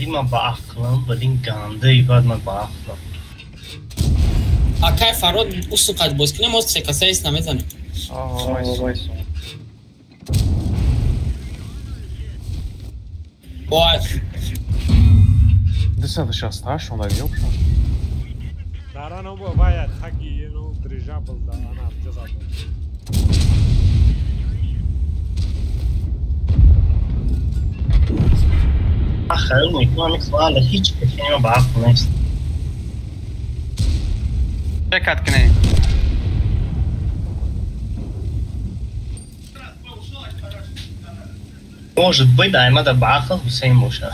Ман ба ақлам, валин гандаи баъд ман ба ақлам. Акай Фарод усу қад боз кунем, оз се каса ис намезанем. Ой. 268 онда ёбша. Дарано бо вая таги ену дрижабл да ана ҷаза. Хаёл мекунам ин хвала ҳеҷ касе ба ақл нест. Чекат кунем. Может быть, аймада ба ақл Ҳусейн боша.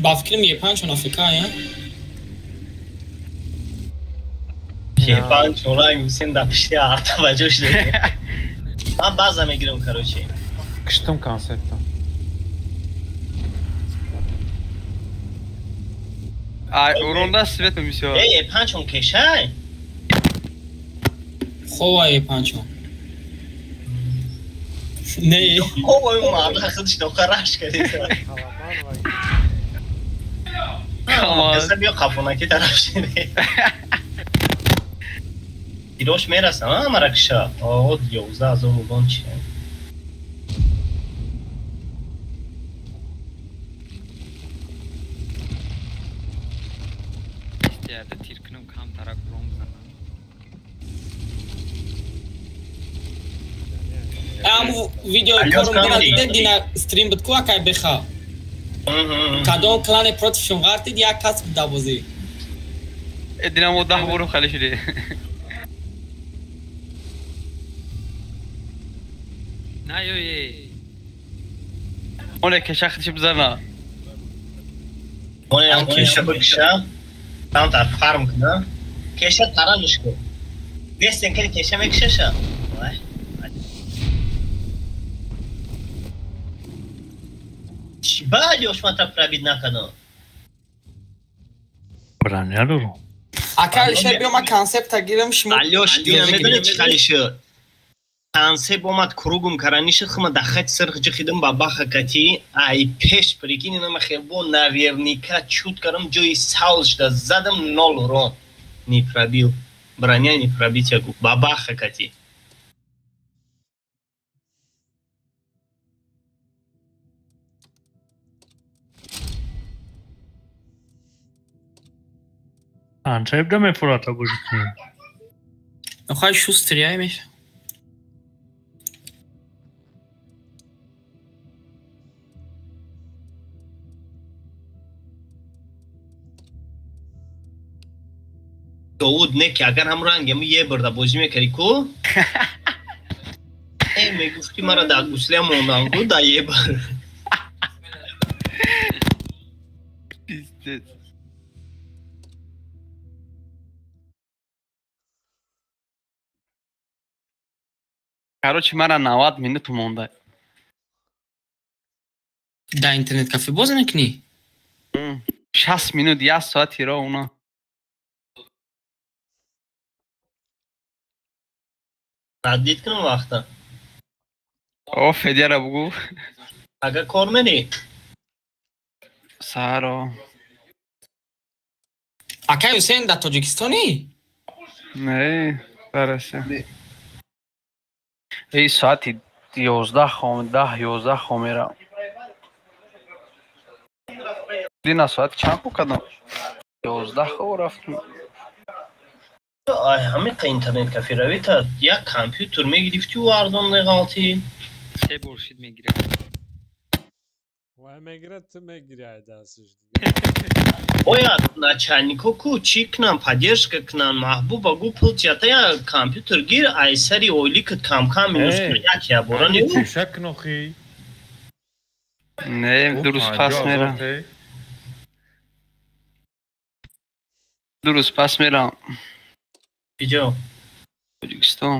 Ба фикрам Е5 африка, я? Е5 ранг Ҳусейн дар пишти арта ба ҷош додем. Ман баъза мегирам, короче. Киштам концептам. Ай, уронда свет мисё. Эй, Е5 кешай? Хова Е5. Не. Хова марда худш дохараш кардиса. Каса биё қафонаки тараф шиде. Тирош мерасам, а маракша. О, 11000 рублон чи. Видео корум дина дина стрим буд ку акай беха. Кадом клане против шон ғартид як кас буд дар бозӣ. Динамо 10 бор хали шуди. Наёе. Оне кеша худш бизана. Оне ам кеша бикша. Там тар фарм кна. Кеша тараниш ку. Вестен ки кеша мекшаша. Вай. Чӣ ба Алёш мата пробить накардам? Броня дору. Ака Алишер биё ман концепта гирам шумо. Алёш дина медонӣ чӣ хали шуд? Концепт омад кругум карани шуд, хума да хати сирх ҷихидам ба баха кати, ай пеш прикинь инама хелбо наверняка чут кардам ҷои савз шуда задам нол урон. Не пробил. Броня не пробития гуфт. Ба баха кати. Анча мефурата божи кунем. Охай шустрияй меша. Довуд не ки агар ҳам рангему е бурда бозӣ мекардӣ ку? Э мегуфт ки мара дар гуслия мондан ку да е бар. Пиздец. Короче, мара 90 минут монда. Да интернет кафе боз мекунӣ? 60 минут, як соати ровно. Раддид кунам вақта. О, Федяра бугу. Агар кор мерӣ? Саро. Акай Ҳусейн дар Тоҷикистонӣ? Не, бараса. Эй соати 11 хом, 10 11 хом мерам. Дина соати чанд хоб кардам? 11 хоб рафтам. Ай ҳамиқа интернет кафе равӣ та як компютер мегирифтӣ ӯ арзон неғалтӣ. Се бор шид мегирам. Вай мегирад, ту мегири ай дасташ. Бояд начальнико ку чӣ кунан, поддержка кунан, маҳбуба гу пул чията я компютер гир, ай сари ойликат кам-кам минус кун як я бора не Кеша кнохи. Не, дуруст пас мерам. Дуруст пас мерам. Киҷо? Тоҷикистон.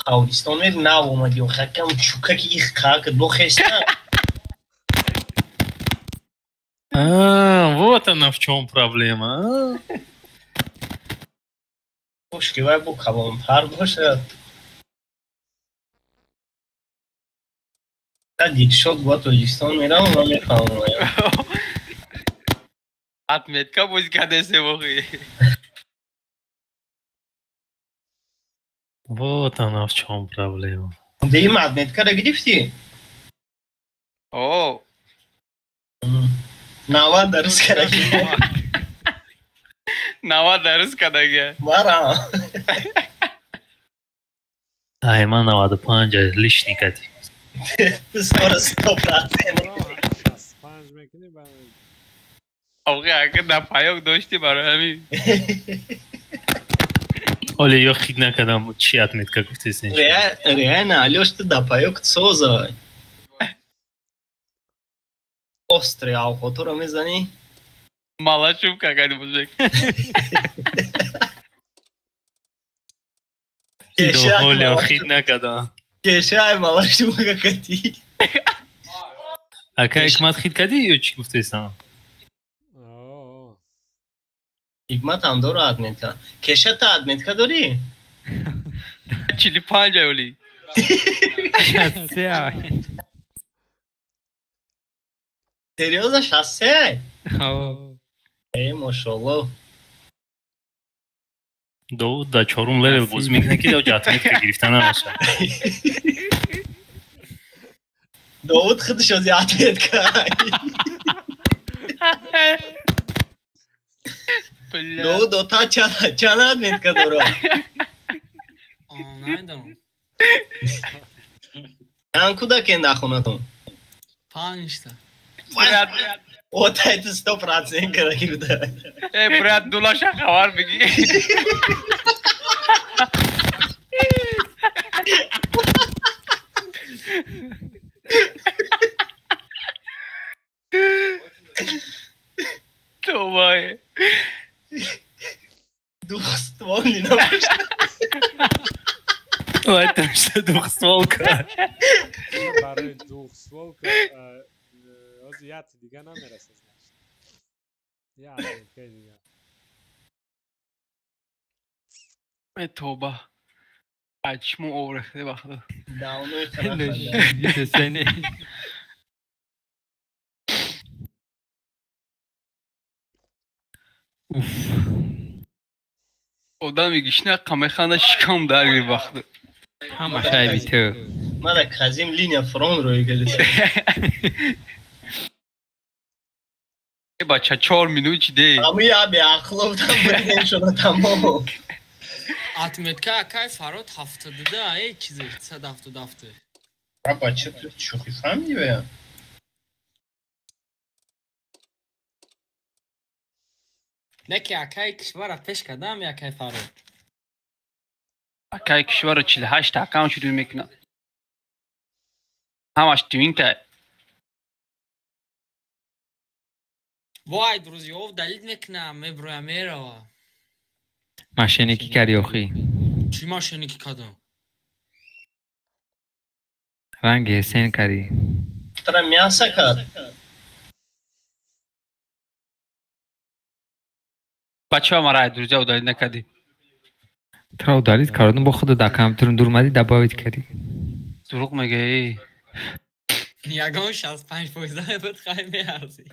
Қавристон мери нав омадӣ, хакам чукаки их какат бо хеста. А, вот она в чем проблема. А? Пушки вай бу калонтар бошад. Та дилшод ба Тоҷикистон мерам ва мефаҳмам. Отметка боз кардесе вохи. Вот она в чем проблема. Дим отметка ра гирифтӣ? О. 90 дарс кардаги. 90 дарс кардаги. Мара. Ай, ман 95 лишний кати. Скоро 100%. 65 мекунӣ ба. Охи агар дар паёк доштӣ барои ҳамин. Оле, ё хит накардам, чӣ отметка гуфтесен? Реально, Алёш, ту дар паёк созай. Острый авхоторо мезанӣ? Малашубка кардӣ мужик. Оле, хит накардам. Кешай малашубка кардӣ. Ака ҳикмат хит кардӣ ё чӣ гуфтесам? Ҳикмат ҳам дора отметка. Кеша та отметка дорӣ? 45 оли. 63. Серьезно, 63? Ҳо. Э, мошалло. Довуд дар чорум левел бозӣ мекунад ки даоҷа отметка гирифта намешавад. Довуд худаш ози отметка. Довуд ота чанд отметка дорад? Намедонам. Чанд кӯдакен дар хонатон? 5 та. Вот это 100% да. Э, брат, дулаша хабар бигӣ. Тобае. Двухствольный набошад. Это что двухстволка? Барои двухстволка ҳозир яти дига намерасад, значит. Я адекаи дига. Э, тоба. Ачму оврехте бахда. Давно. Уф. Одами гишна қамеханда шикам дар гирифт. Ҳама шайби ту. Мада казим линия фронт рӯй гирифт. Э, бача, 4 минут чиде. Ами я беақлов там будем шуда тамом. Отметка акай Фарод 72, эй чизе 177. А бача, ту шӯхӣ фаҳмидӣ бая? Не ки акай кишвара пеш кардам, акай Фарод. Акай кишвара 48 аккаунт шурӯъ мекунад. Ҳамаш твинка. Вай, друзьёв, далид мекунам, меброя мерава. Мошенники кардӣ охӣ. Чӣ мошенники кардам? Ранги Ҳусейн кардӣ. Тара мяса кард. Бачаҳо, мара друзья удалить накардӣ. Тура удалить кардум, бо худат дар компютерам дур омадӣ, добавить кардӣ. Дурӯғ мегӯӣ. Ягон 65% буд, хай меарзӣ.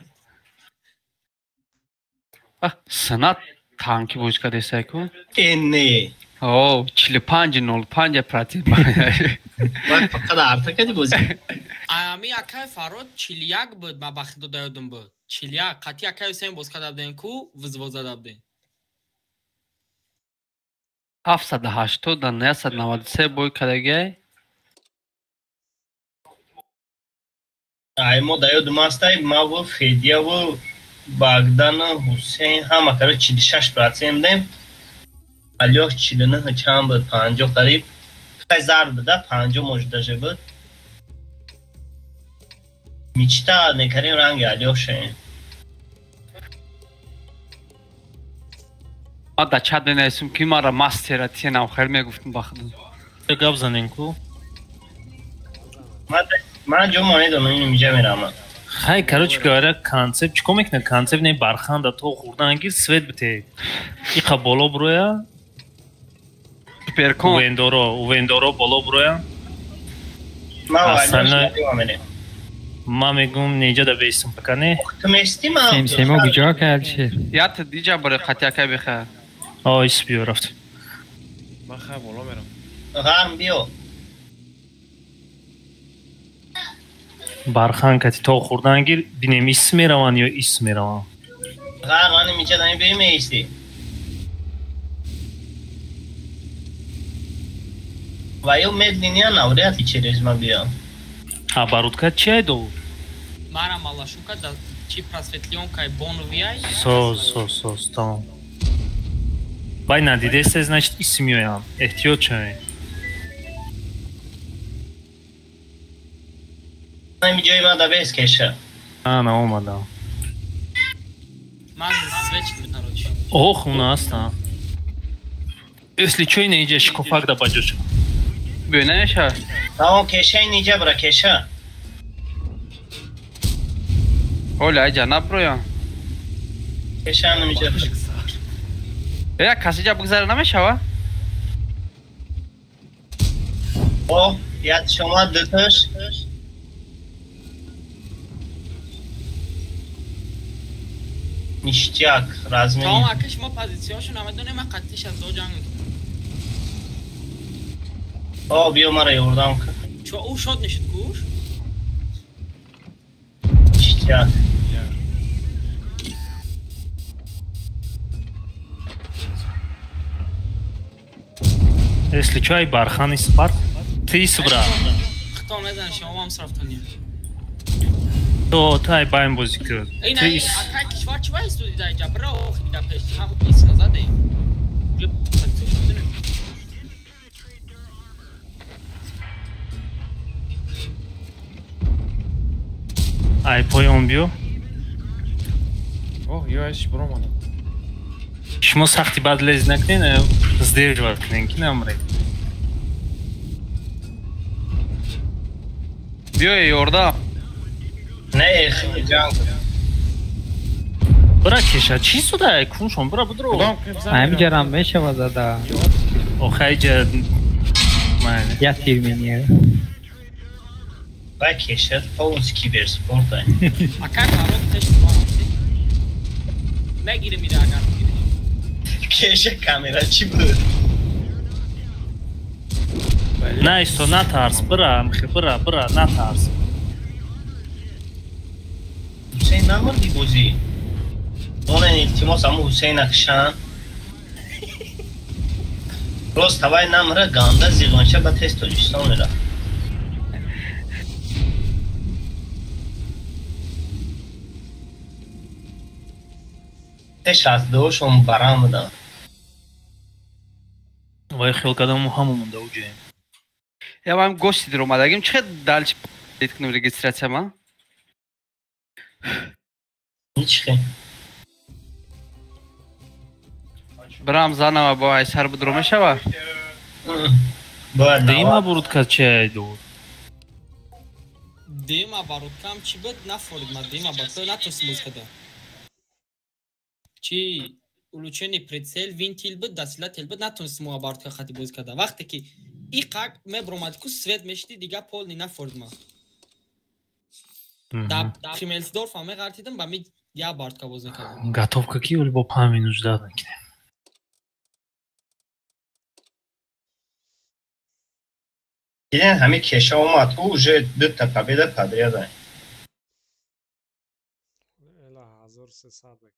Санат танки боз кардесай ку? Э, не. О, 45,05 процент. Вай фақат арта кардӣ бозӣ. Ами акай Фарод 41 буд, ман ба худо ёдам буд. 41 қатъи акай Ҳусейн боз карда будем ку, взвод зада будем. 780 да 993 бой кардагиай. Ай мо да ёдум астай, маву Федияву Богдану Ҳусейн ҳама кара 46% будем. Алёх 49 чанд буд, 50 қариб. Хай зард буд, 50 может даже буд. Мечта мекардем ранги Алёше. Ма дар чат менависем ки мара мастера тиенам хел мегуфтум ба худо. Гап занем ку? Ман ҷо медонам, инро миҷа мерам. Хай, короче говоря, концепт чӣ кор мекунад? Концепт не барханда то хурдан гир свет бите. Иқа боло буроя. Суперкон. Увендоро, боло буроя. Ман мегӯм неҷа да бейстум пока не. Ту местӣ ман. Семо куҷо кард шер? Ят диҷа барои қатъи бихар. О, ис биё рафт. Ман хай боло мерам. Ғарм биё. Бархан кати то хурдан гир, бинем ис мераванд ё ис мераванд. Ғарм ани миҷа дами бе меисти. Ва ё медлиния навряд ли через ма биё. А барутка чи айдо? Мара малашука да чи просветлёнкай боновияй. Соз, соз, соз, тамом. Бай надидесте, значит, ис меоям. Эҳтиёт шавед. Ами ҷои ман да бес кеша. Ана омадам. Ман свеч короче. Ох, у нас там. Если чё, не иҷа шикофак да баҷоша. Биё намешавад. Тамом, кеша ин иҷа бра кеша. Оля, айҷа наброям. Кеша ам иҷа. Э, кас иҷа бигзара намешава? О, ят шума дуташ. Ништяк, размени. Тамом, ака шумо позитсияшо намедонем, ман қатъиш аз до ҷанг мекунам. О, биё мара ёрдам кун. Чо, ӯ шод нишид куш? Ништяк. Если чё, ай бархан испар. Ты ис бра. Хто мезанӣ, шумо ҳам срафтани. То тай байн бозӣ кард. Ин акай кишвар чӣ вай истоди дар инҷа? Бира охири дар пеш ҳам ис назаде. Уже Ай поён биё. Оҳ, ёаш биромадам. Шумо сахти бад лез накунед, сдерживать кунед, ки намред. Биёй ёрдам. Не, хеле ҷанг. Бира кеша, чӣ суда? Куншон, бира будро. Ҳамиҷарам мешава зада. Охе иҷа майли. Я тир мения. Вай кеша полностью киберспорт. Акай Фарод пеш рафти. Мегирем ира агар бигирем. Кеша камера чӣ буд? На исто, натарс, бира, мхе, бира, бира, натарс. Ҳусейн намурди бозӣ. Онен илтимос аму Ҳусейна кушан. Рост ҳавай намра ганда зиғонча ба тез Тоҷикистон мерафт. Пеш аз дуошон барам будам. Вай хел кардам ҳамон монда уҷаем. Я вам гости даромадагим. Чӣ дальше кунем регистрация ма? Ҳеҷ. Брам занава бо ай сар будро мешава? Бояд Дима бурудка чи айду? Дима барудкам чӣ буд? Нафорид ма дима барудка натонистем боз када. Чи улучшенный прицел, винтил буд, дасилател буд, натонистем мо барудка хати боз када. Вақте ки иқак мебромад ку свет мешиди, дига полни нафорид ма. Да Химелсдорф ҳам меғартидам, ба ми я бардка боз мекардам. Готовка ки оли бо 5 минут ждать накунем. Диден ҳами кеша омад, ӯ уже дута победа подряд. Эла 1300.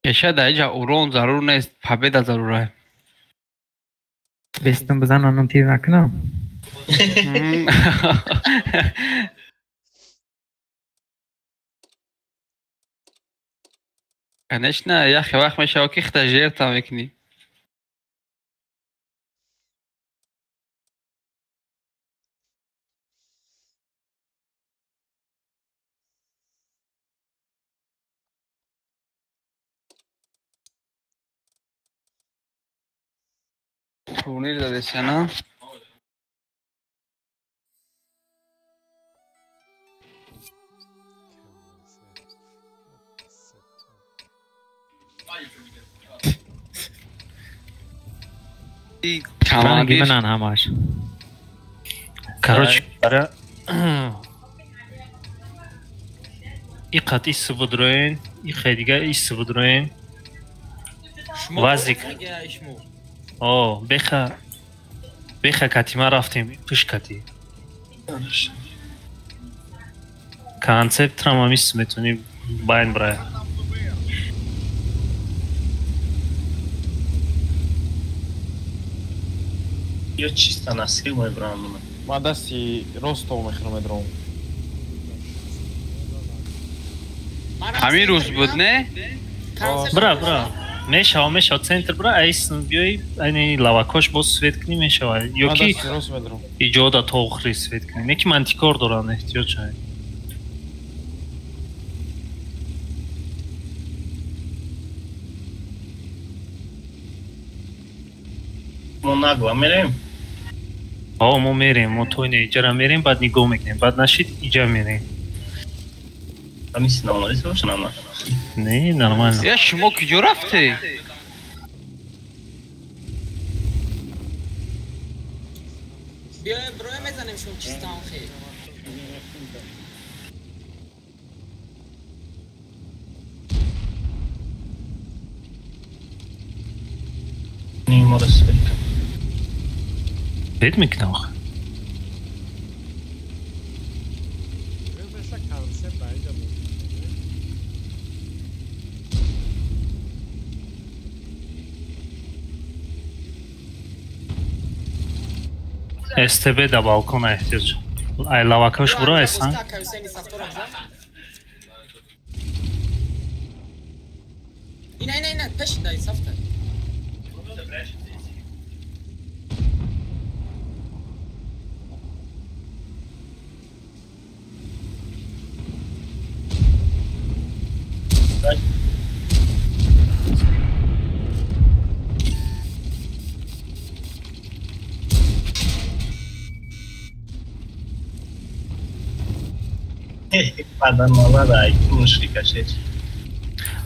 Кеша дар инҷа урон зарур нест, победа зарур аст. Бестам бизанам тир накунам. Конечно, яхе вақт мешава ки хита жертва мекунӣ. Турнир дадесяна. Ранги манан ҳамаш. Короче, иқат исси будроен, иқай дига исси будроен. Вазик. О, беха беха кати ма рафтем, пиш кати. Концептрам ҳам метавонӣ байн брай. Ё чисто насил мебарам. Ма дасти ростов мехӯрам медром. Ҳамин рӯз буд, не? Бра, бра. Мешава, мешава, центр бра, айс биёй, айни лавакош боз свет кунӣ мешава. Ё ки иҷода то охири свет кунӣ. Не ки мантикор дорам, эҳтиёҷ шавед. Мо нагла мерем? О, мо мерем, мо то ине иҷара мерем, баъд нигоҳ мекунем, баъд нашид иҷа мерем. Ҳамин номариз боша нама? Не, нормально. Я шумо куҷо рафтед? Биёй, броя мезанем шумо чистан хел. Моро свет. Свет мекунам охе. СТБ да балкона эҳтиёҷ. Ай лавакаш буро айсан. Ина ина ина пеш дай сафта.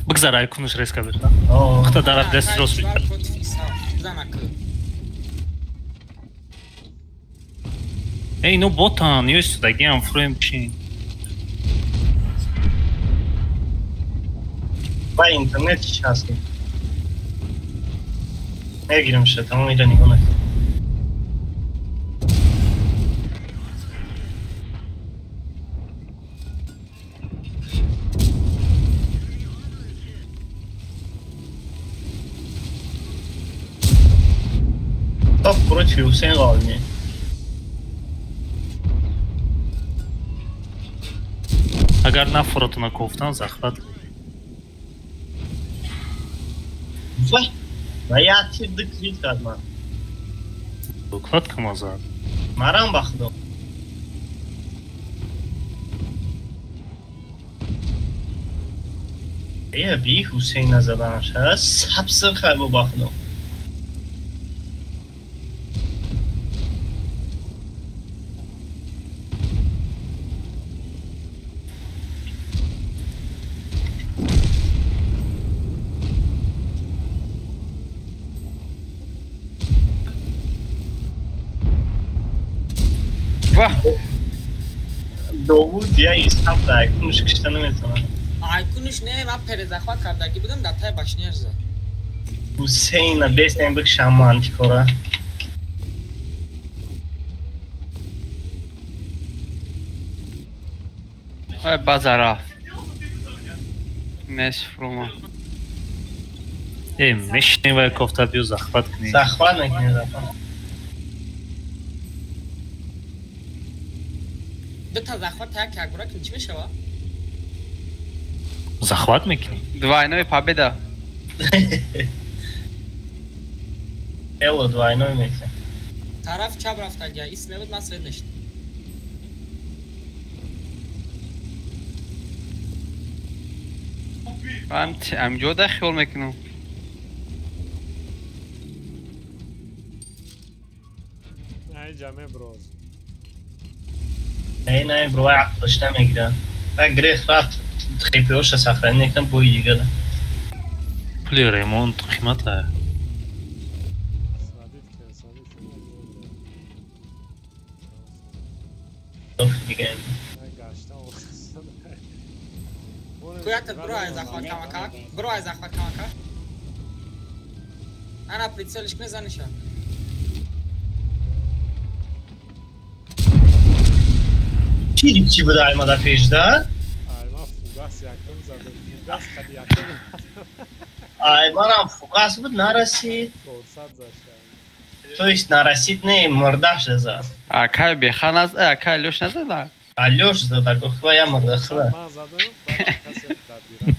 Бигзар айкунуш резка бирда. Хта дараб даст рост бир. Эй, ну ботан, ё сюда, фрейм чин. Ба интернет сейчас. Мегирам ша, тамом ира нигоҳ накун. Топ против Хусейн Лални. Агар нафоротона кофтан захват. Вай, ва я тир дикрит кард ман. Доклад кама зад. Марам ба худо. Э, би Хусейн назаданаш. Сабсир хайбо ба худо. Довуд я истам да айкунуш кишта наметавонам. Айкунуш не, ман перезахват кардагӣ будам дар таи башняш зад. Ҳусейна беснем бикшам мантикора. Ой, базара. Мес фрума. Э, мешинем вай кофта биё захват кунем. Захват мекунем, захват. Дута захват як як бура кунем чӣ мешава? Захват мекунем? Двойной победа. Эло двойной мекунем. Тараф чап рафтагия, ис мебуд ман свет нешидам. Ман амҷода хиёл мекунам. Ай ҷаме броз. Не, не, бро, ақл дошта мегирам. Ва грех рафт хипиоша сохранить мекунам бои дигара. Пули ремонт қимата. Куята бро ай захват камака, бро ай захват камака. Ана прицелиш кне заниша. Чӣ чӣ буда аймада пешда? Айма фугас якум зада, фугас қад якум. Аймарам фугас буд нарасид. 400 зашта. То есть нарасид не, мурдаш зад. Акай беха наз, акай Лёш назада? А Лёш зада, гуфт я мурдахла. Ман задам, баъд касе дар бирам.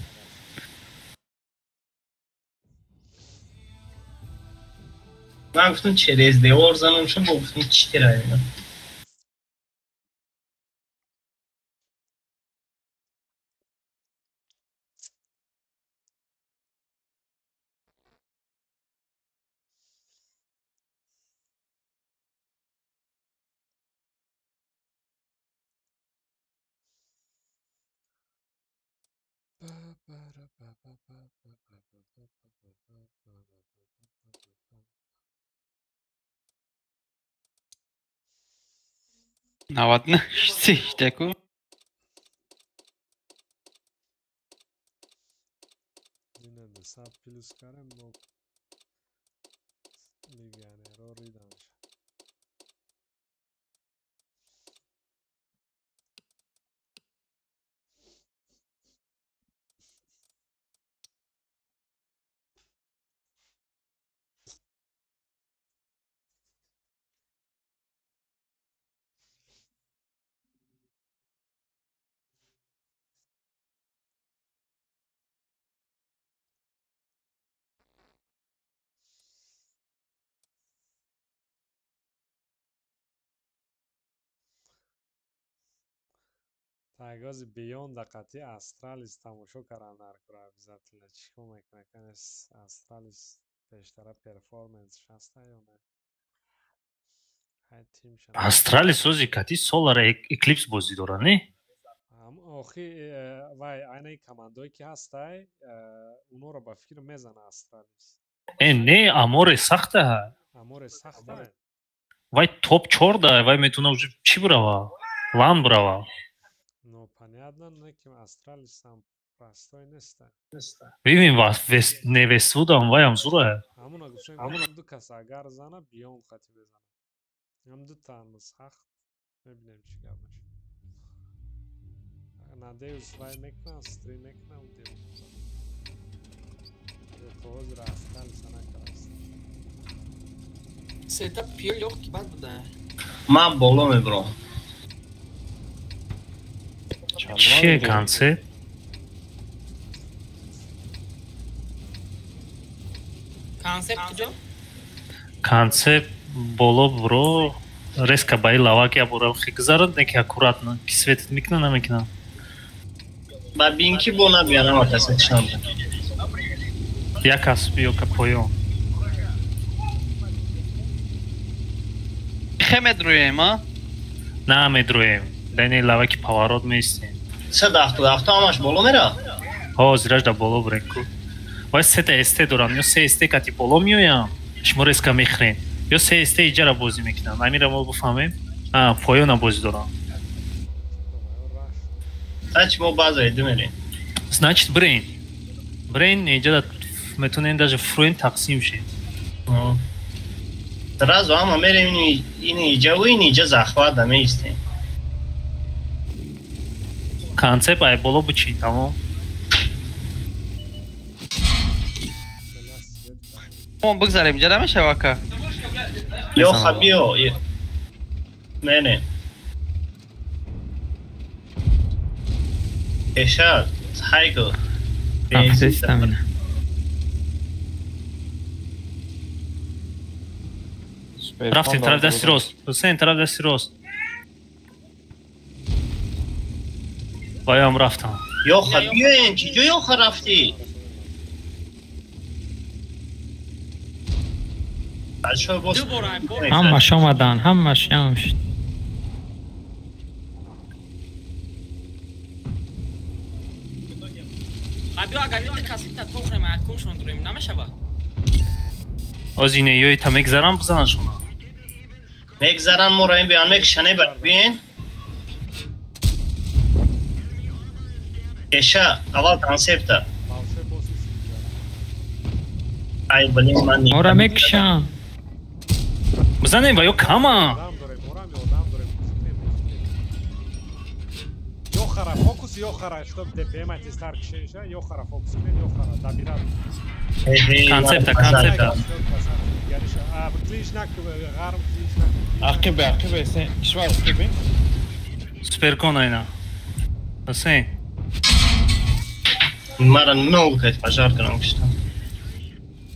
Ман гуфтам через девор занам шо, бо гуфтам читера ина. Навадна сиштеку. Ина сад плюс карам бо легионеро риданш. Тагази Beyond дақати Астралис тамошо кардан дар кора обязательно. Чӣ кор мекунад? Канес Астралис пештара перформансш ҳаста ё не? Ҳай тимша. Астралис ози кати Солар Эклипс бозӣ дора, не? Охи вай айнаи командое ки ҳастай, унора ба фикр мезана Астралис. Э, не, Аморе сахта. Аморе сахта. Вай топ 4 да, вай метуна уже чӣ бурава? Лан бурава. Ну, понятно, не ки Астралис сам простой неста. Бибин, не Вествудам, вай ам зура. Ҳамуна гуфтем, ҳамуна ду кас агар зана, Beyond хати мезана. Ҳам ду тан сахт, мебинем чӣ гап мешавад. Надеюсь, вай мекунам, стрим мекунам, дем. То ҳозир Астралиса накардаст. Сета пиё лёгкий бад буда. Ман боло мебурам. Чие концепт? Концепт куҷо? Концепт боло буро, резко ба и лавак я буро хигзарад, не ки аккуратно, ки светит мекуна, намекуна. Ба бинки бо набиянам акаса чанд. Як кас биё ка поён. Хе медруем, а? На медруем. Дайни лаваки поворот меистем. 177 ҳамаш боло мера? Ҳо, зираш да боло бурем ку. Вай сета СТ дорам, ё се СТ кати боло меоям, шумо резко мехӯрем. Ё се СТ иҷара бозӣ мекунам. Амира мо бифаҳмем. А, поёна бозӣ дорам. Значит, мо база иду мерем. Значит, брейн. Брейн иҷара метонем даже фруен тақсим шем. Сразу ҳама мерем ин иҷа ва ин иҷа захват да меистем. Концепт ай боло бучи, тамом. Мо бигзарем, иҷа намешава ака? Ё хабиё. Не, не. Эша, хайго. Афтестамина. Рафтем тараф дасти рост. Ҳусейн тараф дасти рост. Ваям рафтам. Ёха, биёем, чӣ ҷо ёха рафтӣ? Ҳамаш омадан, ҳамаш ҷамъ шуд. Биё агар ин касита тохрем, акуншон дурем, намешава? Оз ине ёи та мегзарам бизанашона. Мегзарам мо раим биён мекшане бар биен. Эша, аввал концепта. Ай, блин, ман Ора мекшам. Бизанем ва ё кама. Ёхара фокус, ёхара, чтоб ДПМ тезтар кишеша, ёхара фокус кунед, ёхара добирад. Концепта, концепта. Клиш нак, ғарм клиш нак. Ақибе, ақибе, сен кишвар ақибе. Суперкон айна. Ҳусейн. Мара нол кайд пожар кунам киштам.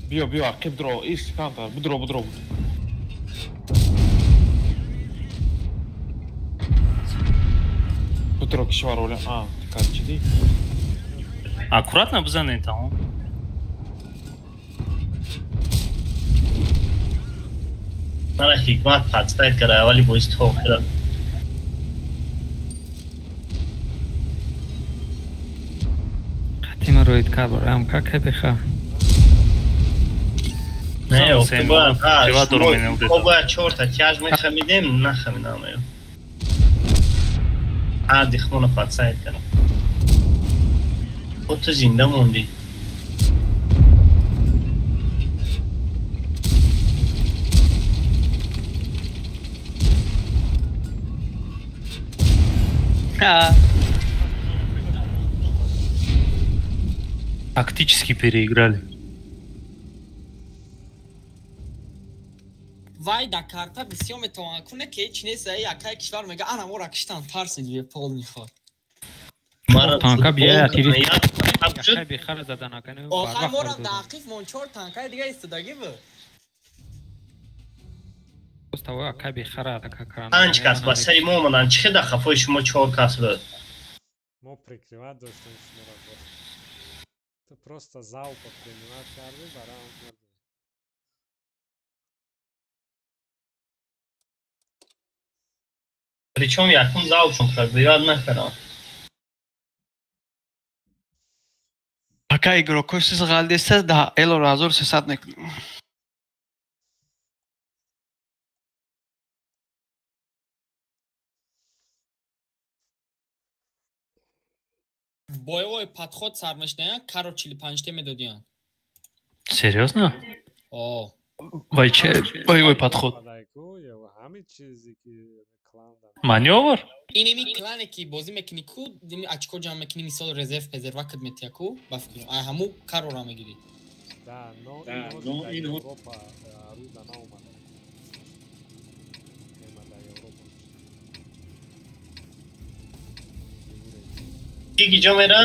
Биё, биё, ақиб дро, ис кантар, будро, будро. Будро кишвар оля. А, тикар чиди. Аккуратно бизанед тамом. Мара ҳикмат подставит кара, аввали боис тохира. Қатима роид кабарам, какай беха. Не, бояд чорта тяж мехамидем, нахамидам. А, дихмона подставит кара. Ту зинда монди. Тактически переиграли. Вай да карта бисёр метавонад куне ки ҳеҷ нест, якай кишвар мега ана моро киштан тарсид бе пол мехоҳад. Танка бия тири. Бехара задан акане. Охир моро дақиқ мон чор танкаи дига истодагӣ буд. Тавои акай бехара атака кардан. Панҷ кас ба сари мо омаданд. Чӣ хел дар хафои шумо чор кас буд? Мо прикрывать доштем шуморо. Ту просто залпа принимать кардӣ, барои он мурдӣ. Причем якум залпом пробивать накардам. Пока игрокои сиз ғалдеста да элор 1300 мекунем. Боевой подход сар мешдаян, каро 45 те медодиян. Серьезно? О. Вай че боевой подход? Ҳамин чизе ки клан да. Манёвр? Инеми клане ки бозӣ мекунӣ ку, дими очко ҷамъ мекунӣ, мисол резерв пезерва кид метия ку, ба фикрам. Ай ҳаму карора мегирӣ. Да, но ин Европа рӯ да наомада. Омада Европа. Ки киҷо мера?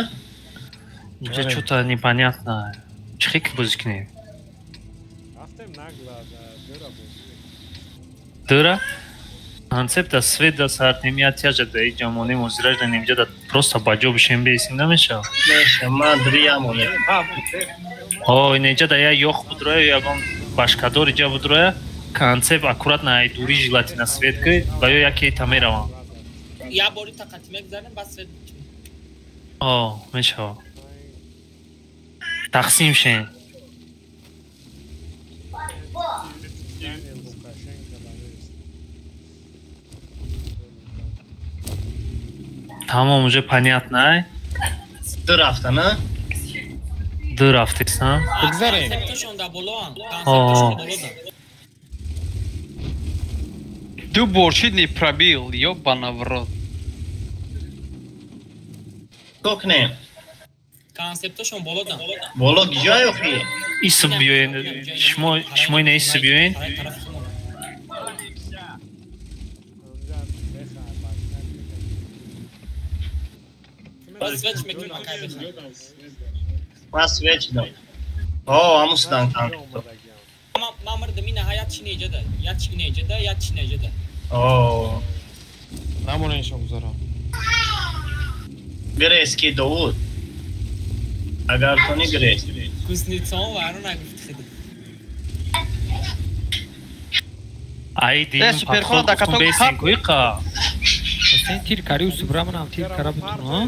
Инҷа чё-то непонятно. Чӣ хел ки бозӣ кунем? Рафтем нагла да дыра бозӣ. Дыра? Концепта свет да сартем я тяжа да иҷа монем озираж да немҷа да просто ба ҷо бишем бесим намешава? Меша, ман дрия монем. О, инеҷа да я ёх будроя, ягон башкадор иҷа будроя, концепт аккуратно ай дури желательно свет ки ва ё яке та меравам. Я бори тақати мегзарем, баъд свет мекунем. О, мешава. Тақсим шем. Daniel Лукашенко да нест. Тамом, уже понятно, ай? Ду рафта, на? Ду рафтесан. Бигзарем. Концептошон да болоан. Концептошон боло да. Ду бор чит не пробил, ёбана в рот. Чико кунем? Концептошон боло да. Боло киҷо ёхи? Исм биёен, шумо ина исм биёен. Баъд свет мекунем, акай беха. Ман свет дам. О, ҳамун судан концепто. Ман мурдам, ина ҳа як чи неҷа да, як чи неҷа да, як чи неҷа да. О. Намонем шо гузарам. Грес ки Довуд. Агар тони грес. Кузнецов варо нагуфт хиди. Ай дим суперхона да подход каток бесин куиқа. Ҳусейн тир кари усубра манам тир кара бутун, ҳа?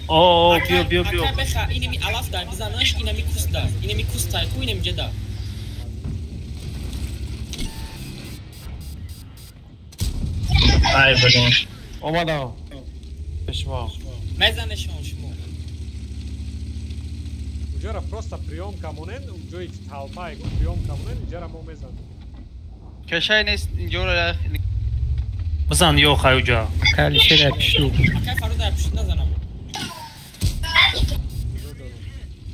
О, о, биё, биё, биё. Акай беха, инеми алаф да, бизанаш, инеми куст да, инеми куст тай ку, инеми ҷа да. Ай блин. Омадам. Пешма. Мезанешон шумо. Уҷара просто приёмка монен, ҷое ки толпа ягон приёмка монен, иҷара мо мезанем. Кешай нест инҷоро Бизан ё хай уҷа. Акай Алишер я пишту. Акай Фаруда я пишту назанам.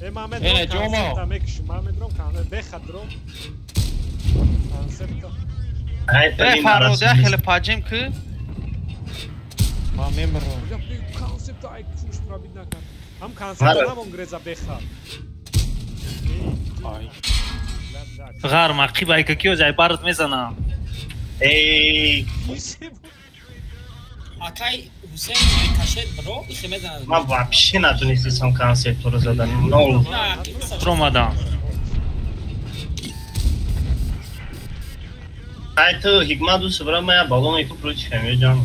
Э, ман Эне, медром ҷомо. концепта мекушам, ман медром концепта беха дром. Концепта. Ай Э, блин. Фарод, я хеле паҷим ки. Ман мемирам. Уҷа концепта ай куш пробить накард. Ҳам концепта намон греза беха. Ай. Ғар мақиб ай какио ҷай бард мезанам. Эй, Акай Ҳусейн рикошет бро, ихе мезанад. ман вообще натунистам концепторо задан. Нол. Ромадам. Ай ту ҳикмат усубра ман я бало меку против ҳамё ҷан.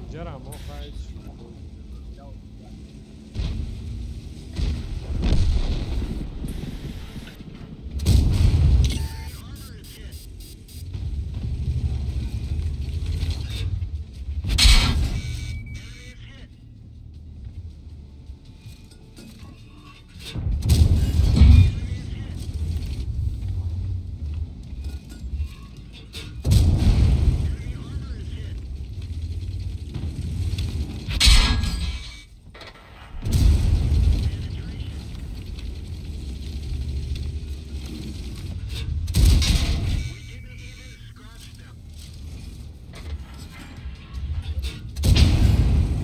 Иҷара мо хай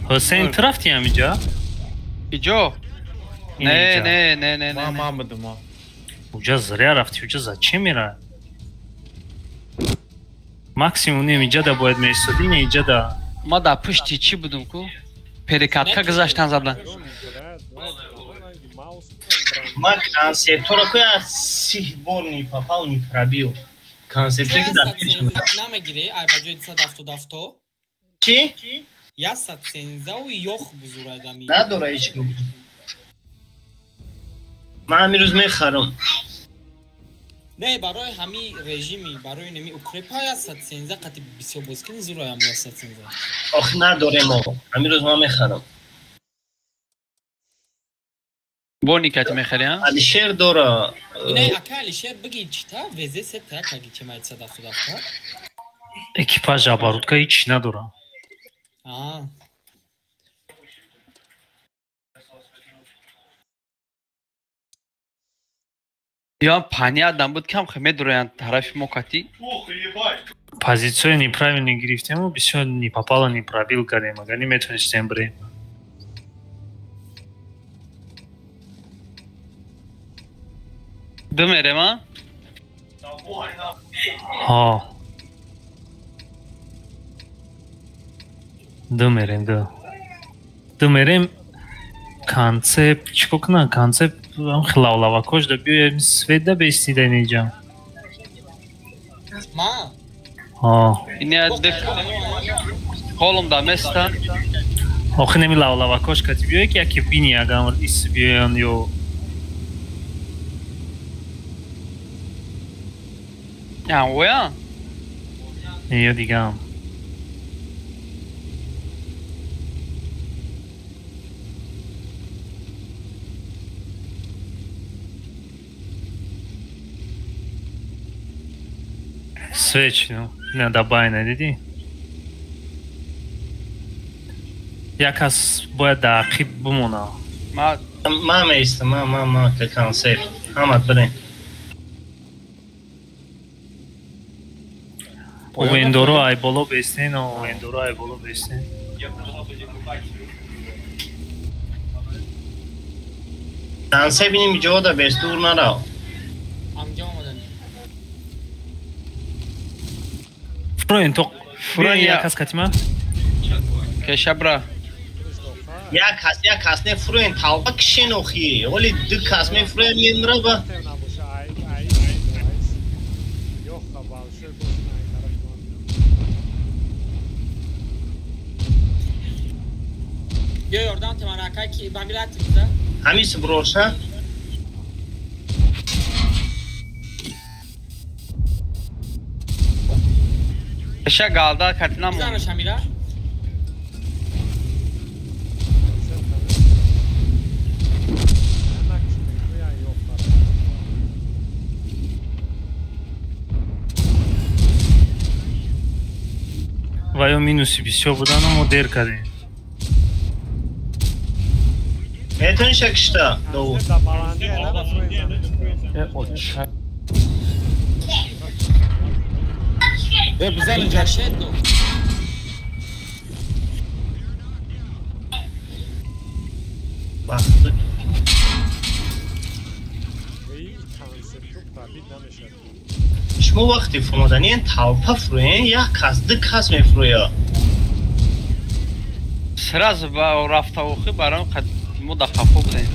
Ҳусейн ту рафти ҳамиҷа? Иҷо? Не, не, не, не, Ман не. ман будам. Уҷа зря рафти, уҷа зачем мера? Максимум нем иҷада бояд меистоди, не иҷада. Ма дар пушти чӣ будум ку? Перекатка гузаштан задан. Ма концептора ку я сих бор не попал, не пробил. Концепте ки дар пеш будам. Намегирӣ, ай ба ҷои 277? Чӣ? 113 ёх бузурайдами. Надора ҳеч ку. Ман ҳамин рӯз мехарам. Не, барои ҳами режими, барои неми укрепа 113 қати бисёр боз кини зураям 113. Ох, надорем о. Ҳамин рӯз ман мехарам. Бони кати мехари, а? Алишер дора. Не, ака Алишер биги чита ВЗ сета каги чема 177. Экипаж оборудка ҳеч надора. Аа. Я понятно буд кам медуроянд тарафи мо кати. Позицию неправильно гирифтем, бисёр не попало, не пробил кардем, агар неметонистем бирем. Бимерем, а? Ҳо. Дымерем, да. Дымерем концепт, чико кунам, концепт ам хилавлавакош да биёем свет да бестида инҷа. Ма? Ҳо. Ине дек холум да места. Охи неми лавлавакош кати биёе ки яке бини агар ис биёян ё Я оя? Ё дигам. Свеч, ну, не добавина, диди? Як кас бояд дар ақиб бимона. Ма меистам, ма ка концепт. Ҳамат бирем. Вендоро ай боло бестен, вендоро ай боло бестен. Концепт иним ҷо да бест, дур нарав. Амҷо омадан. Фроен то фроен як кас катима? Кешабра. Як кас не фроен талба кишен охи. Оли ду кас ме фроен мемраба. Ё ёрдам те мана акай ки ба мират да? Ҳамис броша. Ша галда катина мо. Бизанаш ҳамира? Ва ё минуси бисёр будану мо дер кардем. Метавонӣ шакишта? Довуд. Шумо вақте фуромаданиян талпа фурӯен, як кас, ду кас мефурӯя. Сразу ба рафтаохӣ барои мо дар қафо будем.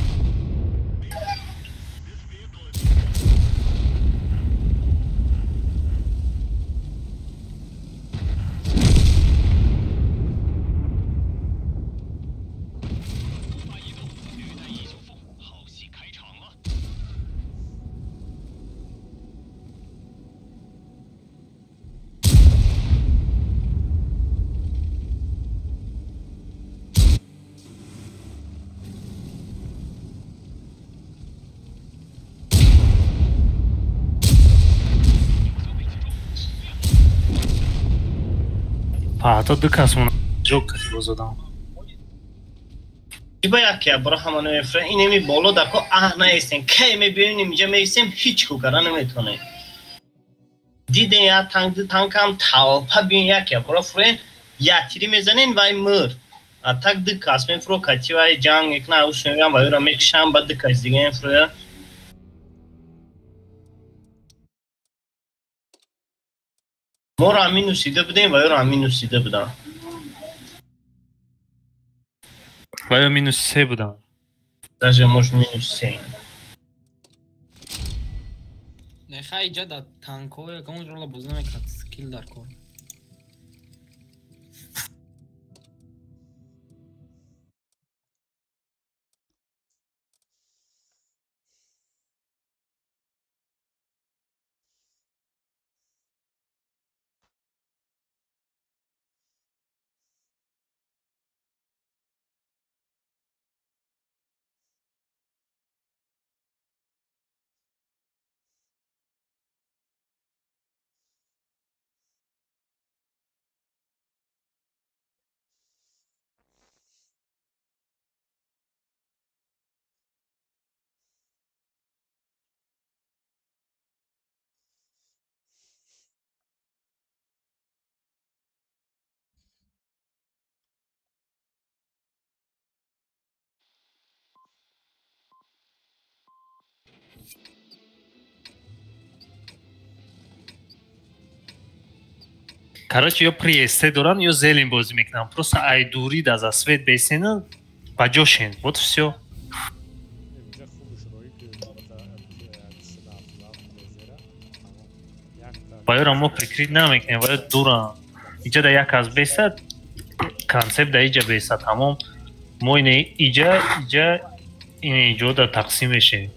Ҳатто ду кас мона ҷо кати бозодам. Ибо яке бро ҳама намефра инеми боло дако аҳ наестем. Кай мебинем инҷа меистем ҳеч ку кара наметонем. Дидем я танк ду танкам талпа бин яке бро фурен я тири мезанен вай мыр. А так ду кас мефро кати вай ҷанг мекна усмеям вай ра мекшам ба ду кас дига мефроя. Моро ҳамин нусида будем ва ёро ҳамин нусида будам. Ва ё минус 3 будам. Даже может минус 7. Не хай иҷа да танко ягон рола бозӣ намекард, скилл дар кор. Короче, ё приесте доран, ё зелень бозӣ мекунан. Просто ай дурӣ да за свет бесена ба ҷошен. Вот всё. Инҷа хубш рои ки Ба ёра мо прикрит намекунем, ва ё дуран. Иҷа да як аз бесад, концепт да иҷа бесад, тамом. Мо ине иҷа, иҷа, ине иҷо да тақсим мешем.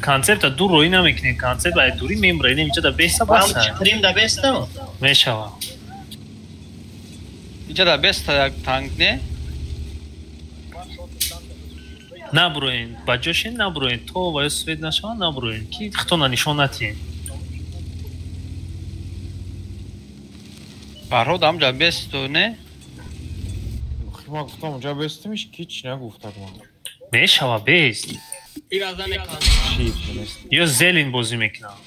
Концепта дур роӣ намекунем, концепт ай дурӣ мембра, ине иҷа да беса баса. Чиқирим да беста? Мешава. Иҷа да беста як танк не? Набуроен, ба ҷошен набуроен, то ва ё свет нашава набуроен, ки хитона нишон натиҳем. Фарҳод ҳамҷа бесту не? Ман гуфтам онҷа бестимиш, ки чӣ нагуфтак ман. Мешава бест. Ё зелин бозӣ мекунам.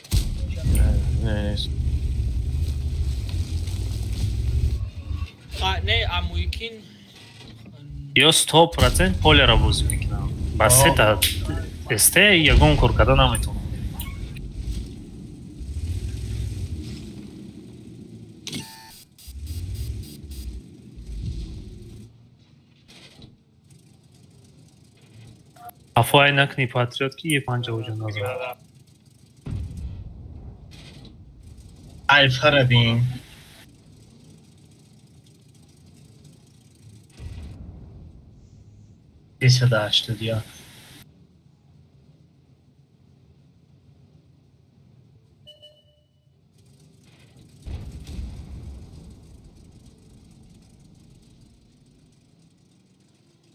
Не, не, амуикин ё 100% полера бозӣ мекунам. Ба сета СТ ягон кор карда наметавонам. Афвай накунӣ патриот ки е панҷа уҷа назар. Альфара бин. Десада ҳаштодия.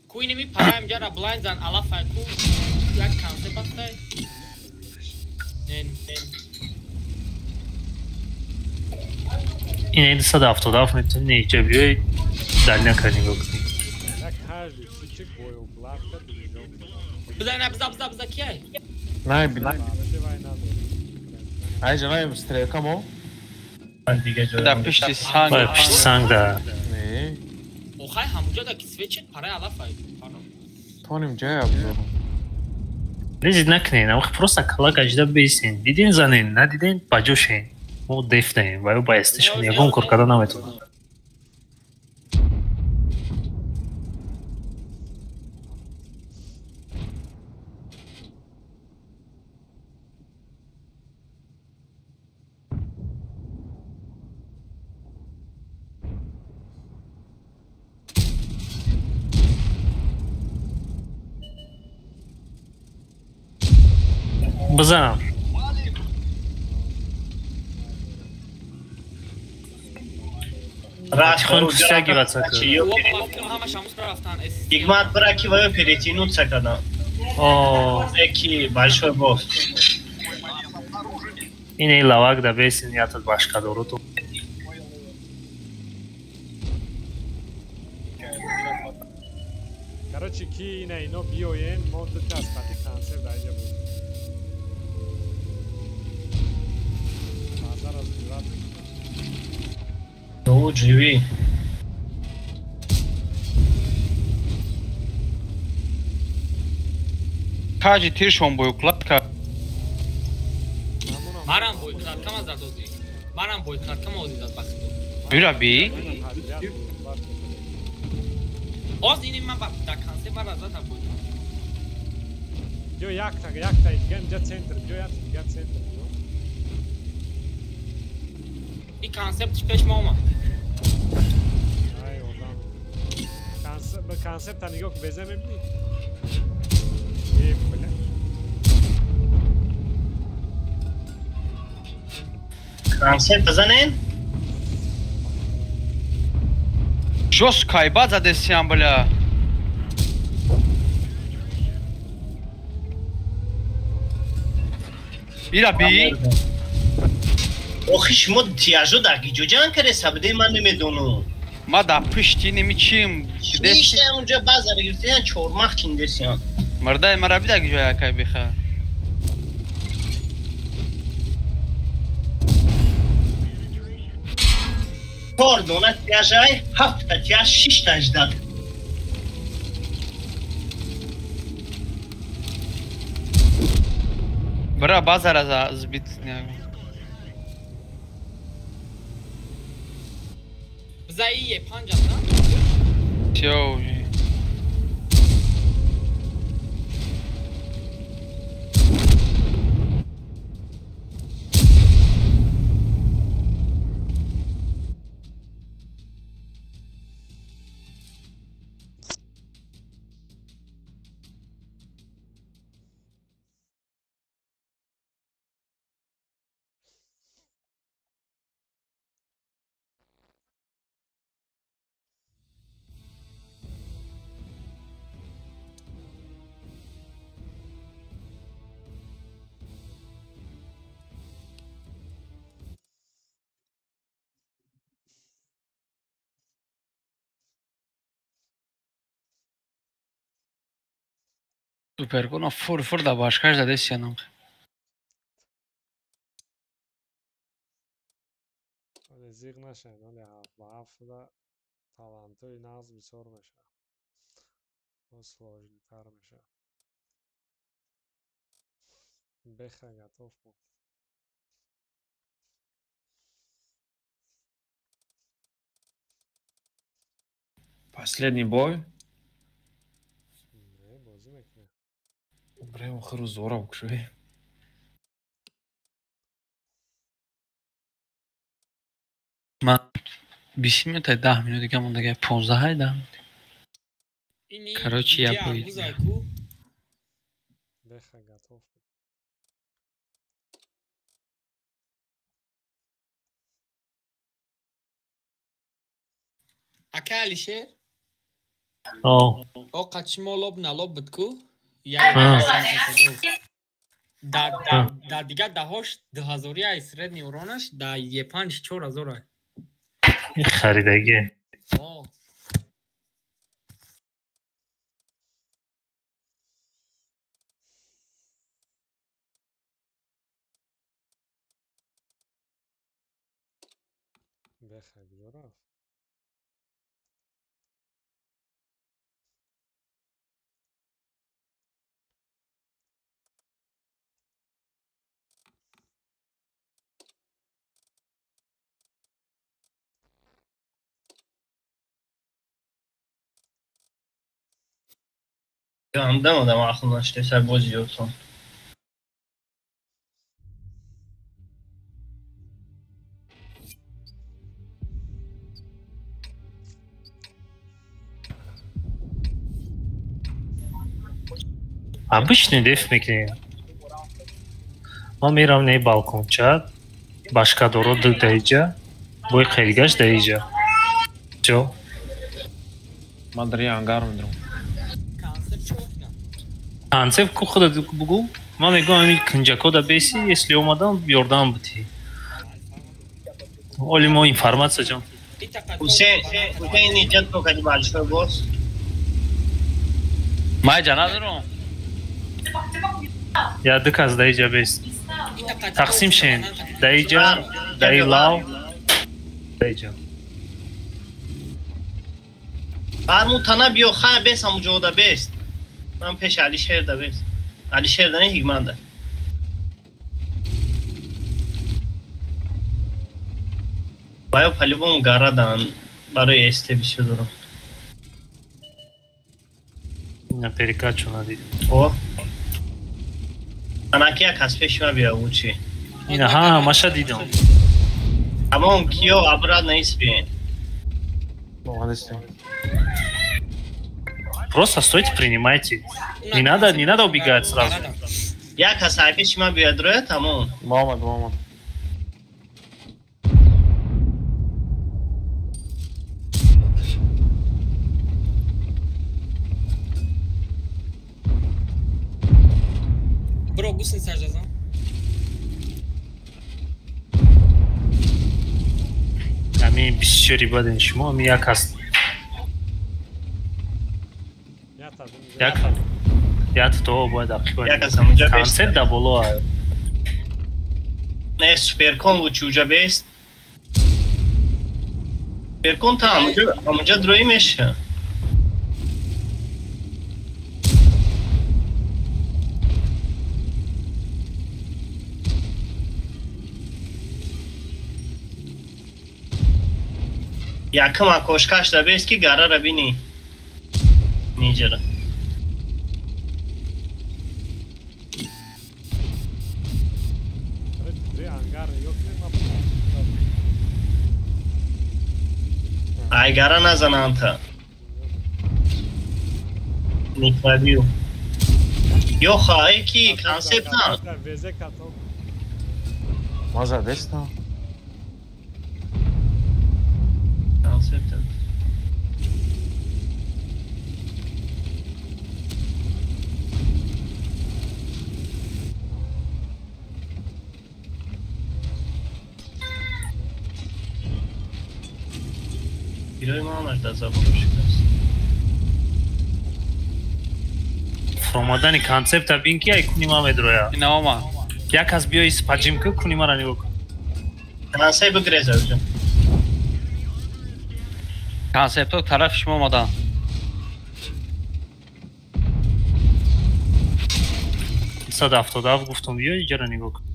Ку инеми параем ҷара блайн зан алафай ку як концепт астай. Не, не. Ин 277 метавонӣ иҷа биёй дальняка нигоҳ кунӣ. Бизан, на, биза, биза, биза, кияй? Най, най. Ай, жана, стрелка мо? Да пишти санг. Ой, пишти санг да. Не. Охай ҳамуҷа да ки свечет парай алафай. Тоним ҷая абзорам. Лезид накунед, амх просто кала гаҷида бесен. Диден занен, надиден ба ҷошен. Мо дефнаем, ва ё ба эстешон ягон кор карда наметавонам. Бизанам. Ҳикмат браки ва ё перетянуться кардам. Эки большой босс. Ин лавак да бесин ятад башкадору. Короче, ки ина ино биёен, мо ду кас қати концерт дар инҷа будем. Базар разбиват. Ну, живи. Кажи тиршон бо укладка. Марам бой краткама задози. Марам бой краткама ози зад бахто. Бира би? Оз ини ман ба да консе мара зад бой. Ё якта, якта дига инҷа центр, ё якта дига центр. И концепт пеш ма омад. Ай одам. Концепт, концепта нигоҳ беза мебини. Э, бля. Концепт бизанен? Жёстко айбат задесиям, бля. Ира би? Охи шумо тияжо дар гиҷо ҷанг кардеса буде, ман намедонам. Ма дар пушти немичим. Ништаям унҷа базара гирифтаян чормах чиндесиян. Мурдаи мара би дар гиҷо якай беха. Чор дона тияжай, ҳафта тияж, шишташ дад. Бра базара за збит не. За ие панҷа, на? Всё. Суперкона фур фур да башкаш задесиянам. Оле зиғ нашавед, оле ҳафт ба ҳафт талантҳои нағз бисёр мешавад. Боз сложнитар мешавад. Беха готов буд. Последний бой? Не, бозӣ мекунем. Бре, охиру зора букшуи. Ман 20 минута, 10 минут дига мондага, 15 10 минут. Короче, я поеду. Беха готов. Ака Алишер? О. О, қачи мо лоб на лоб буд ку? Да дига даҳош 2000 ай средний уронаш, да Е5 4000 ай. Харидагӣ. О. Беха куҷо рафт? Андам одам ақл наште сарбози ётон. Обычный деф мекунем. Ман мерам не балконча, башкадоро ду даиҷа, бой қайдгаш даиҷа. Всё. Ман дар я ангар медрам. Концепт ку худат бугу. Ман мегӯям ҳамин кунҷако да беси, если омадам ёрдам бутӣ. Оли мо информатсия ҷон. Ҳусейн, Ҳусейн иҷод ко кади большой босс. Ман ҷа надорам. Я ду кас даиҷа бес. Тақсим шен. Даиҷа, даи лав, даиҷа. Фарму тана биё хай бес ҳаму ҷода бест. Ман пеши Алишер да бест. Алишер да не Ҳикмат да. Баё по-любому гарадан барои СТ бисёр дорам. На перекачу надид. О. Анаки як аз пеши ма биё учи. Ина ҳа, маша дидам. Тамом киё обратно испи. Просто стойте, принимайте. Не надо убегать сразу. Як аз пеши ма биё дроя тамом. Мамад, мамад. Бро, гусеница жазам. Ами бисёри баден шумо, ами як аст. Як як то бояд ақиба. Як аз ҳамунҷа бест. Концепт да боло. Не, суперкон лучше уҷа бест. Суперкон та ҳамунҷа дроӣ меша. Якам окошкаш да бест ки гарара бини. Ниҷара. Ай гара назананта. Никлабию. Ёха, ай ки концепт на. Маза деста. Концепт. Пирои ма ҳамаш дар забону шикаст. Фуромадани концепта бин ки ай куни ма медроя. Ина омад. Як кас биёи спаҷим ки куни мара нигоҳ кун. Концепт бигреза уҷа. Концептҳо тарафи шумо омаданд. 177 гуфтум биё иҷара нигоҳ кун.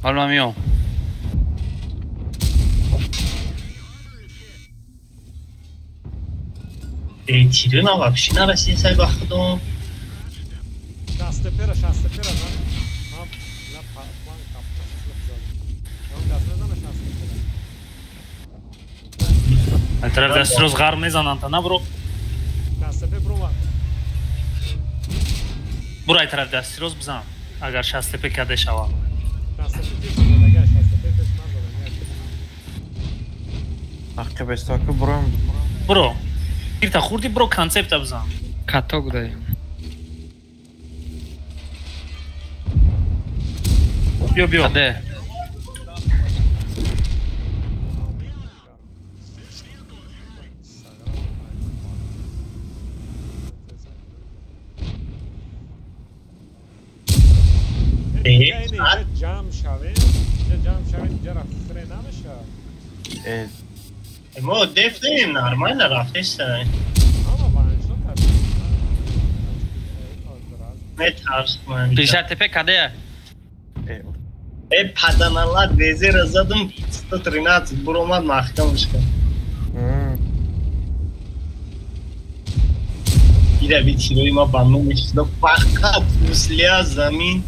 Ҳол ман меом. Тири ма вообще нарасид сай ба худом. Шастепера, шастепера, ман на план капта зад. Ман даст мезанам шастепера. Ай тараф даст роз ғар мезананд та на бро. Шастепе бро. Бур ай тараф даст роз бизан. Агар шастепе каде шава. Шастепе пеш задага, шастепе пеш ман задага. Аққа бестаку броем. Бро. Тирта хурди бро концепта бизан. Каток даем. Биё биё. Каде. Ҷамъ шавем, ҷамъ шавем, ҷара хӯре намеша. Мо дефтем нормально рафтеста. Метарсам. 50 ТП каде? Э паданалат везера задум 113 буромад маҳкамушка. Ира би тирои ма ба номи шуда фақат муслия замин.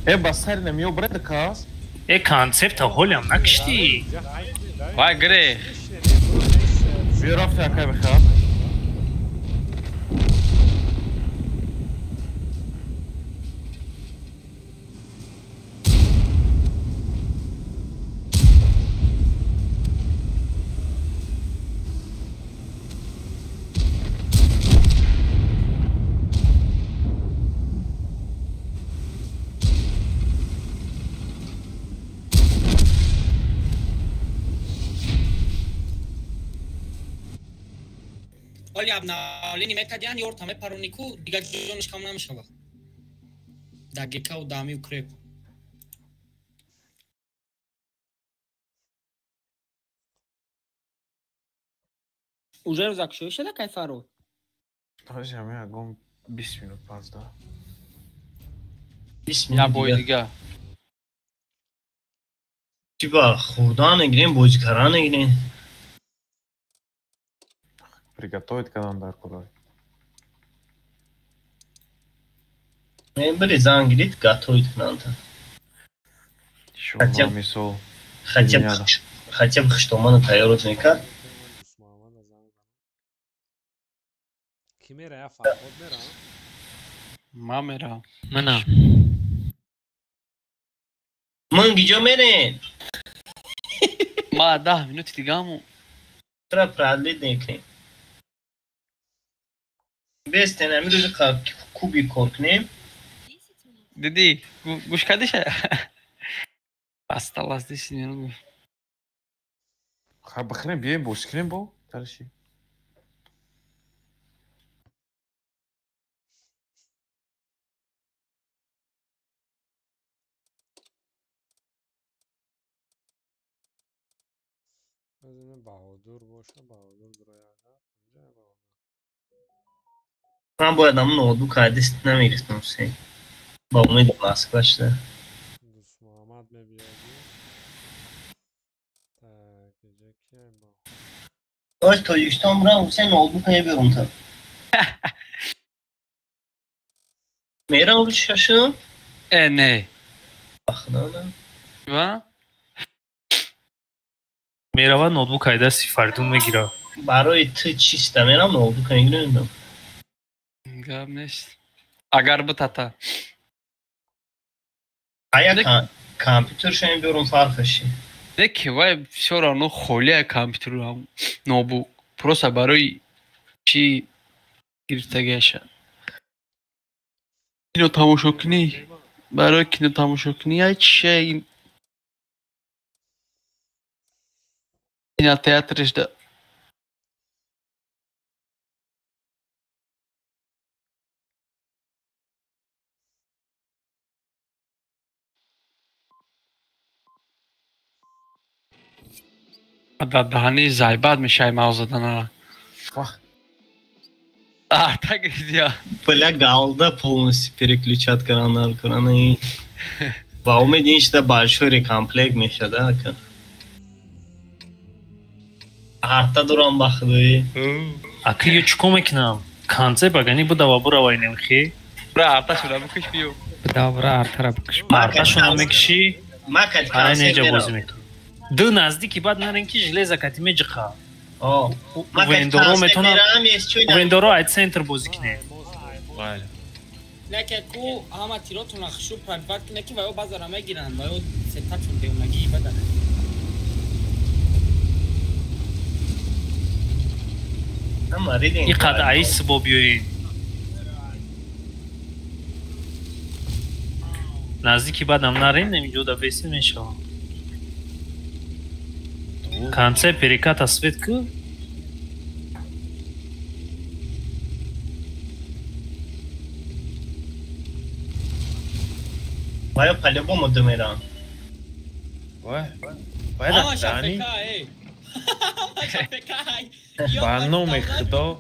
Э ба сари намеё бреда кас. Э концепта ҳолям накиштӣ. Вай гирех. Биё рафти акай бихар. Оли обновление мекардиан ёрта мепаронику дигар ҷонаш кам намешавад. Да ГК у да ами укреп. Уже рӯзакшоӣ шуда кай Фаррух? Ҳозир ҳамин ягон 20 минут пас да. Я бой дига. Типа хурдан мегирем, бозӣ кардан мегирем. Приготовить кардан дар курай. Мебари занг гирит, готовить кунанд. Хотя мисол. Хотя бы хуштомана тайёрот мекард. Ки мера, я Фарҳод мера? Ман мерам. Манам. Ман гиҷо мерем? Ма 10 минути дигаму. Тра продлить мекунем. Бестен, ами рӯзи куби кор кунем. Диди, гӯш кардиша? Осталось 10 минут. Ха бихӯрем, биёем бозӣ кунем бо дарши. Баҳодур боша, Баҳодур дурояга. Ман бояд ҳамун ноутбук ҳадис намегирифтам, Ҳусейн. Ба умеди Москва шуда. Дӯстмуҳаммад мебиёди. Так, иҷа кия бо? Ош Тоҷикистон бурам, Ҳусейн ноутбук мебиёрам та. Мерам рӯзи шашум? Э, не. Ба худо на. Ва? Мерава ноутбук ай дасти Фаридун мегира. Барои ту чиста мерам ноутбук мегирам. Гап нест. Агар битата. Ая компютерша мебиёрам фарқаш чи? Не ки вай всё равно холия компютерам ноутбук. Просто барои чи гирифтагиаша. Кино тамошо кунӣ. Барои кино тамошо кунӣ ай чиша ин кинотеатриш да. Дар даҳани зайбат мешавӣ мағз заданара. А, так я. Бля, галда полностью переключат канал, краны. Ба умеди ин шуда большой рекомплект мешада, ака. Арта дурам ба худои. Ака ё чӣ кор мекунам? Конце багани буда ва бурава инем хи? Бра, арта шуда бикиш биё. Буда бра артара бикиш. Арта шуна мекиши? Ма кат конце неҷа бозӣ мекунам. Ду наздики баъд нарен ки железа кати меҷиқа. Вендоро метонам. Вендоро ай центр бозӣ кунем. Лекин ку ҳама тиротона хушрӯ пробиват кунед ки ваё баъзара мегиранд, ваё сетапшон беунагии бадана. И қад аис бо биёед. Наздики баъдам нарен, инҷо да беси мешавам. Конце переката свет ку? Ваё по-любому думерам. Вай, вай дани. Ба номи Худо.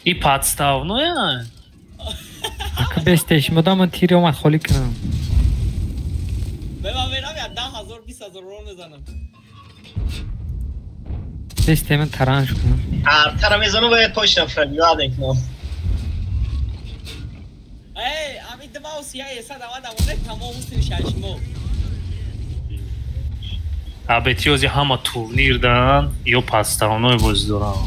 И подставное? Ака бестеш, модам тири омад холӣ кунам. Бема мерам я 10,000 20,000 рон мезанам. Бесте ман таранж кунам. Артара мезанам ва точно пробиват мекунам. Эй, ами дмаус я еса дава давоне тамом усни шашмо. Абетиози ҳама турнир дан ё подставной бозӣ дорам.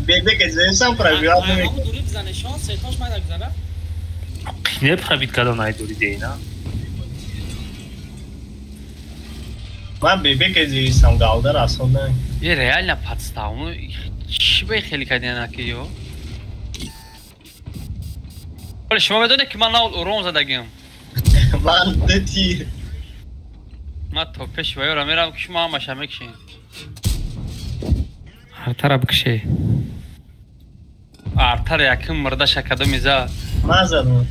Беде ки зенсам пробиват мекунам. Дури бизане шанс сетош майда бизана. Не пробит кардан ай дури дейна. Ман бебе ки зисам галда расонда. Е реально подставной чӣ бе хеле кардиан аки ё? Вале шумо медонед ки ман нав урон задагим. Ман ду тир. Ман то пеш ваёра мерам ки шумо ҳамаша мекушед. Артара бикше. Артара яким мурдаша кадоми зад. Ман задам.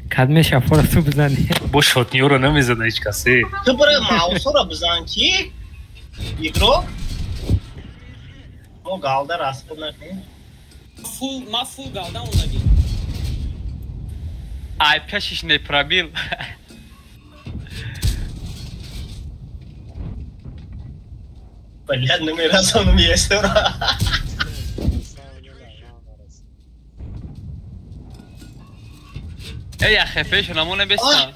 Кадме шафора ту бизани. Бо шотниёро намезана ҳеҷ касе. Ту бара маусора бизан ки игрок. Мо галда расход накунем. Фул, ма фул галда ондаги. Ай, пешиш не пробил. Блядь, намерасонам естора. Эй, я хефеш, намоне беста.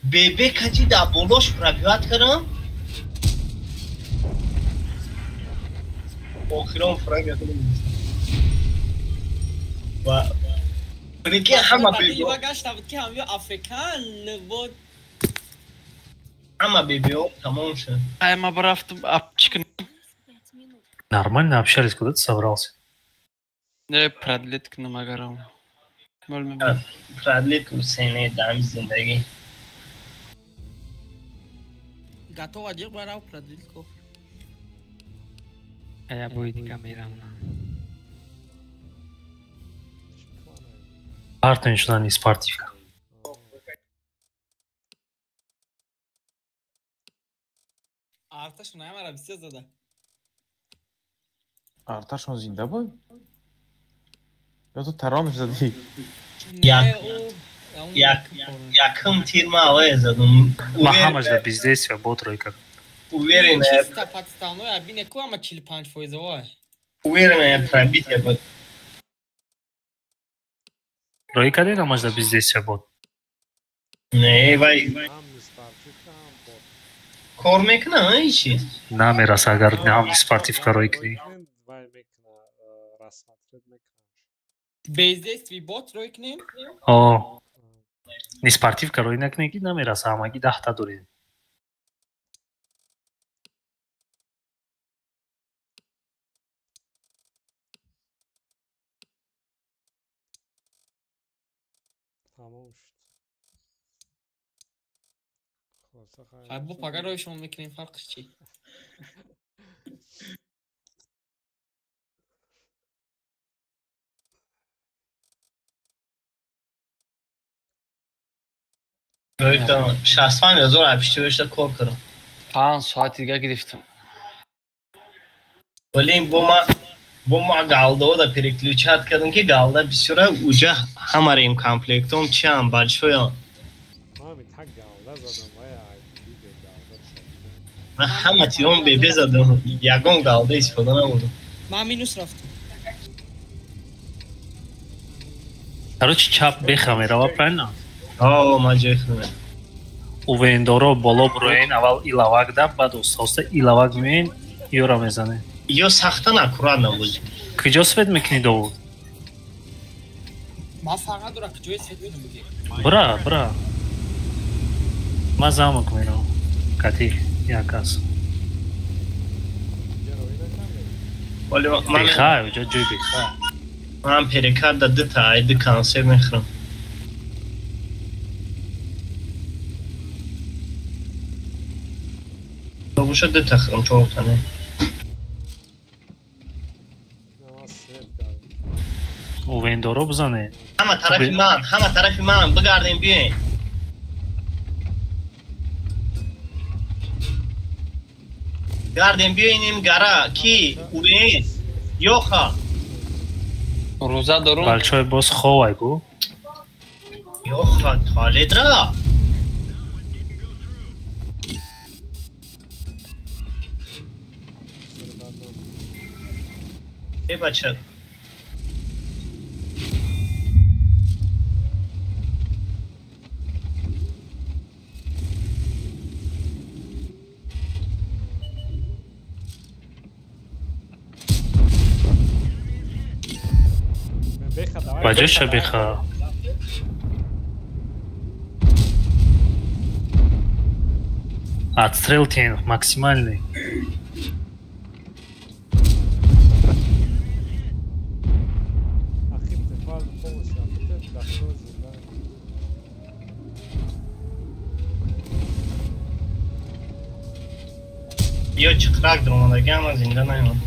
Бебе кати да болош пробивать кардам. Охирон фраг ва прикинь, ҳама бебе гашта буд ки ҳамё африкан буд. Ҳама бебео тамом шуд. Ай, ма барафтам апчик. Нормально общались, куда ты собрался? Не, продлить к намагарам. Продлить Ҳусейне дам зиндагӣ. Готова дир барав продлить ко. Я будет камерам. Партия шудан из партивка. Арташ намара бисёр зада. Арташон зинда буд? Ё ту таромш задӣ? Якум тир ма авае задум. Ма ҳамаш да бездействия бот рой кард. Уверен, чисто подставной, а бине ку ама 45 фоизовой. Уверен, пробитие буд. Рой кардед ҳамаш да бездействия бот? Не, вай. Кор мекуна, ҳичи? Намераса агар ҳам спортивка рой кунӣ. Бездействие бот рой кунем? О. Не спортивка рой накунӣ ки намераса, ҳамагӣ 10 та дорем. Тамом шуд. Хулоса хайр. Хай бо пага ройшон мекунем, фарқш чи? 65 ҳазор апишти кор кардам. 5 соати дига гирифтам. Вале бо ма галдаода переключать кардам ки галда бисёра уҷа ҳамарем комплектом чиам большоя. Ман ҳама тиром бебе задам, ягон галда истифода набурдам. Ман минус рафтам. Короче, чап беха мерава, правильно? О, ман ҷои худам. Увендоро боло буроен, аввал илавак да, баъд оста-оста илавак меоен, ёра мезанем. Ё сахтан аккуратно буд. Куҷо свет мекунӣ, Довуд? Ман фарқ надорам куҷои свет мекунам буги. Бра, бра. Ман замок меравам. Кати як кас. Беха, уҷо ҷои беха. Ман перекат да дута ай ду консерт мехӯрам. Бошад дута хӯрам, чорта не. Увендоро бизане. Ҳама тарафи ман, ҳама тарафи ман, бигардем биёем. Гардем биёем гара, ки увен, ёха. Рӯза дорум. Балчой боз ховай гу. Ёха, туалет ра. Э бача. Ба ҷоша беха. Отстрел тен максимальный. Ё чиқрак даромадаги ама зинда наёмад.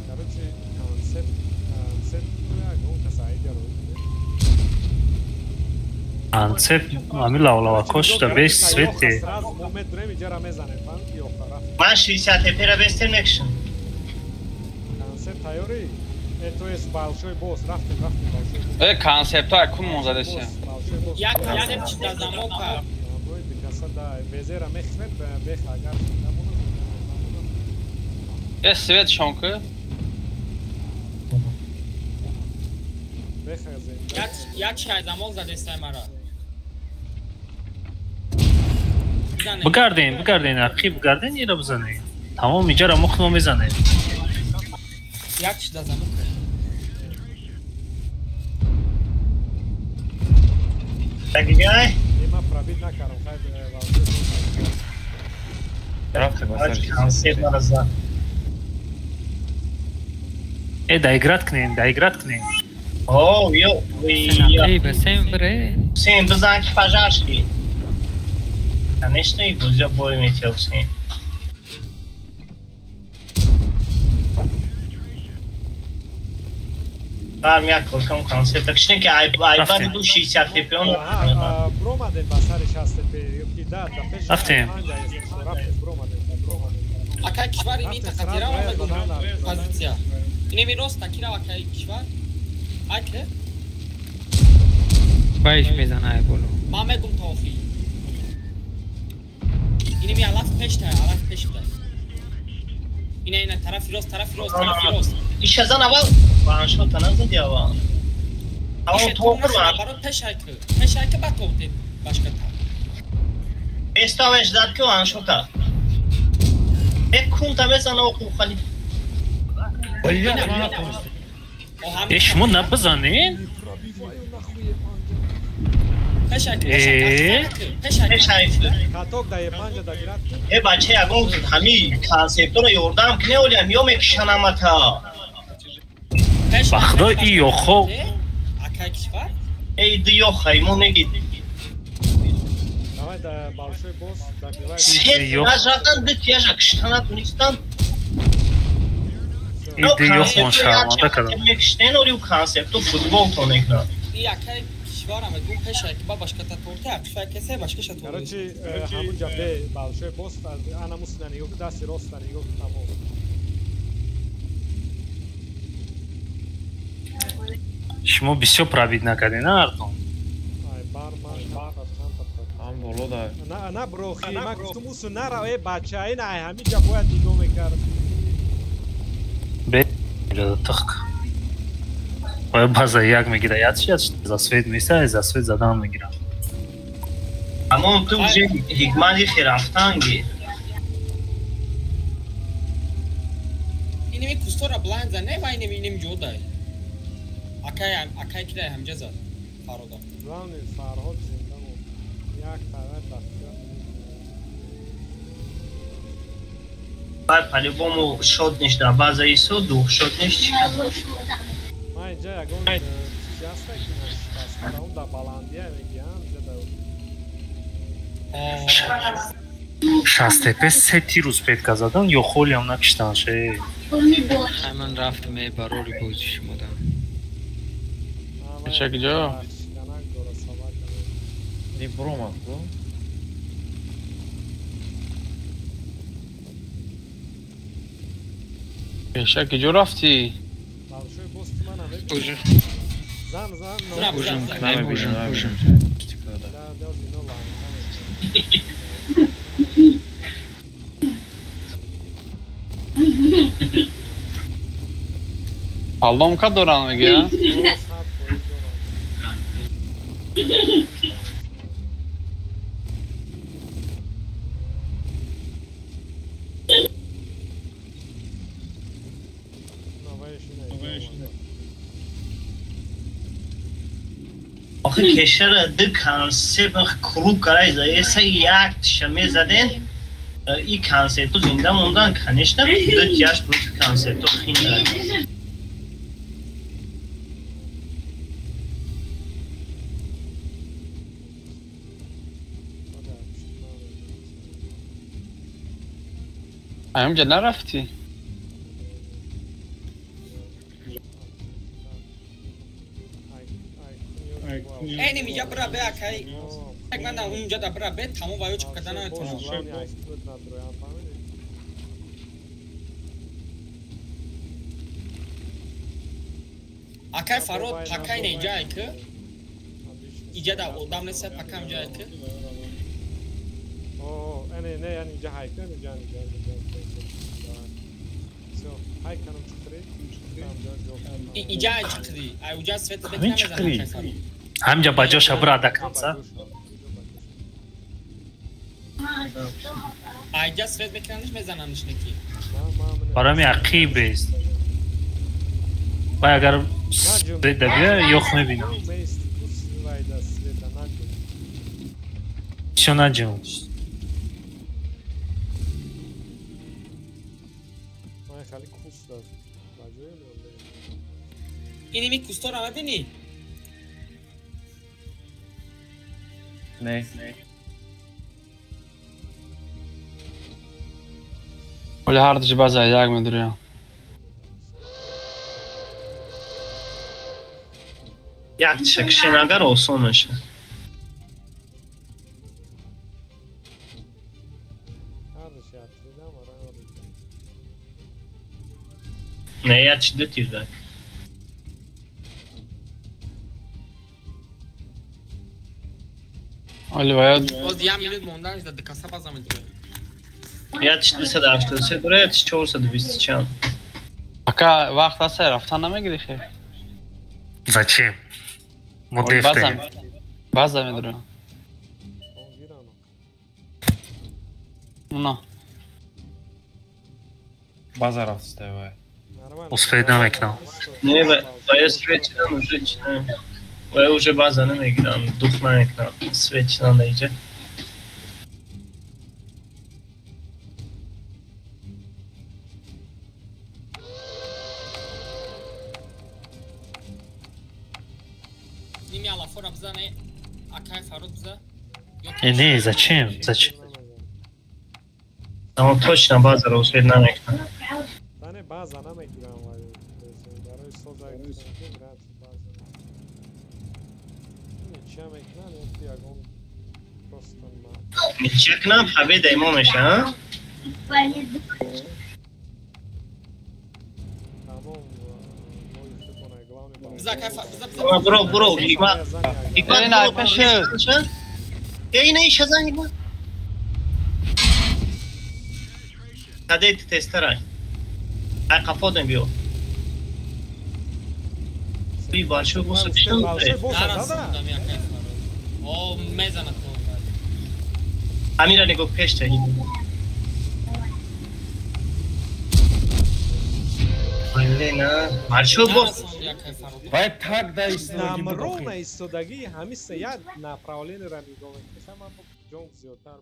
Короче, концепт, концепт, ягон каса айдия рой. Концепт ами лавлавако шуда беш свете. Ман 60 тепера бестер мекшам. Концепт тайёрӣ? То есть большой босс, рафтем, рафтем большой босс. Концепт ай кун монзадеси. Як концепт чи дар замока. Безера мехмед, бех агар свет шонку. Як чай замок задестай мара. Бигарден, бигарден, ақиб бигарден, ира бизанед. Тамом иҷара мухно мезанед. Як чи дар замок. Дагигай? Ма пробит накардам, хай. Концепт мара зад. Доиграть кунем, доиграть кунем. О, ё, эй, басем бре. Ҳусейн, бизан ки пожар шуди. Конечно, и бозиё бой метиҳ Ҳусейн. Барм як кам концепт. Кишне ки айбад ду 60 тп он. Бромадем ба сари 60 тп ё ки да, да пеш. Рафтем. Бромадем, бромадем. Акай кишвар ин тақатира мегум позиция. Инеми рост такира акай кишвар. Аке? Байш мезана ай боло. Ма мегум то охир. Инеми алаф пеш тай, алаф пеш тай. Ина ина тарафи рост, тарафи рост, тарафи рост. Ишазан аввал ваншота назади аввал. Аввал то баро пеш айки. Пеш айки ба то башка та. Беставеш зад ки ваншота. Як кунта мезана оқу хали. Шумо набизанед? Э бача ягон ҳами концепторо ёрдам кне олиам ё мекушанамата. Ба худо и ёхо. Эй ду ёха имо неги. Се рафтан ду тияжа кишта натунистан. И ду ёхмон шарманда кардам. Мекиштен оли у концепту футбол то мекунад. Короче, ҳамунҷа бе большой босс ана мусина нигоҳ дасти роста нигоҳ тамом. Шумо бисёр пробит накардед, на Артон? Ам боло да. На, на брохи, ма гуфтум усу нара, э бача, ин ай ҳаминҷа бояд нигоҳ мекард. Бе, тихк. Оё база як мегира, яд шияд, за свет меса, за свет задан мегира. Амон ту уже ҳикмати хирафтанги. Инеми кустора бланд за не ва инеми инеми ҷодай. Акай акай кидай ҳамҷа зад Фарҳода. Главный Фарҳод зинда монд. Як тавар дафтар. Баъд по-любому шод ниш дар база исо, дух шод ниш чӣ кардаш. Ман инҷа ягон чизе ҳаста ки нашикаста, он дар баландия мегиям, инҷа дар 60 тп се тир успеть задан ё холиам накиштан ше. Ман рафтам э барори бозӣ шумода. Чак ҷо? Не бромад, бро. Пешак ҷо рафтӣ? Ужин. Зан, зан, Ужин, ужин, ужин. Поломка дорам меги, а? Охи кешара ду концепт круг карай за эса як тиша мезаден и концепту зинда мондан, конечно, ду тияш против концепту хинда. Ҳамҷа нарафтӣ? Эни миҷа бира бе акай. Як ман унҷа да бира бе тамом ва ё чип карда наметавонам. Акай Фарод пакай не иҷа ки. Иҷа да одам нест пакам ҷа ки. О, не, не, яъне иҷа ҳайка, иҷа иҷа иҷа. Всё, ҳайканам чиқри. Иҷа чиқри. Ай уҷа свет бет намезанам акай Фарод. Ҳамҷа ба ҷоша бира да камса. Айҷа свет мекунандиш мезанандиш неки. Барои ақиб бест. Вай агар свет да бия ёх мебинам. Всё наҷум. Иними кустора мебинӣ? Не. Оля ҳардуши база як медурям. Як чакшин агар осон меша. Не, я чи ду тир дай. Оли бояд Боз як минут монданаш да дикаса база медурем. Я чи 283 дора, я чи 420 чанд. Ака вақт аст рафтан намегири хе. Зачем? Мо дефтем. База медурем. На. База рафтистай вай. Успеть намекунам. Не, ва я свет чидан уже чидан. Ва я уже база намегирам, дух намекунам. Свет чидан да иҷа. Ними алафора бизане, акай Фарод биза. Не, зачем? Зачем? Ама точно база ро успеть намекунам. Не, база намегирам вай. Барои соза гирам база. Ничья мекунам, ё ягон просто на. Ничья кунам победа имо меша, а? Тамом, мои худмона главный база. Биза кайфа, биза биза. Бро, бро, ҳикмат. Ҳикмат, Не, пеше. Эй, не, ишазан ҳикмат. Кадет тестерай. Ай қафодем биё. Би баршо боса читон. О, мезанад то. Амира нигоҳ пеш та. Блин, а. Баршо бос. Вай так да истодаги буд. Намрона истодаги ҳамиса як направлениеро нигоҳ мекунам. Ман ҷон зиёдтар.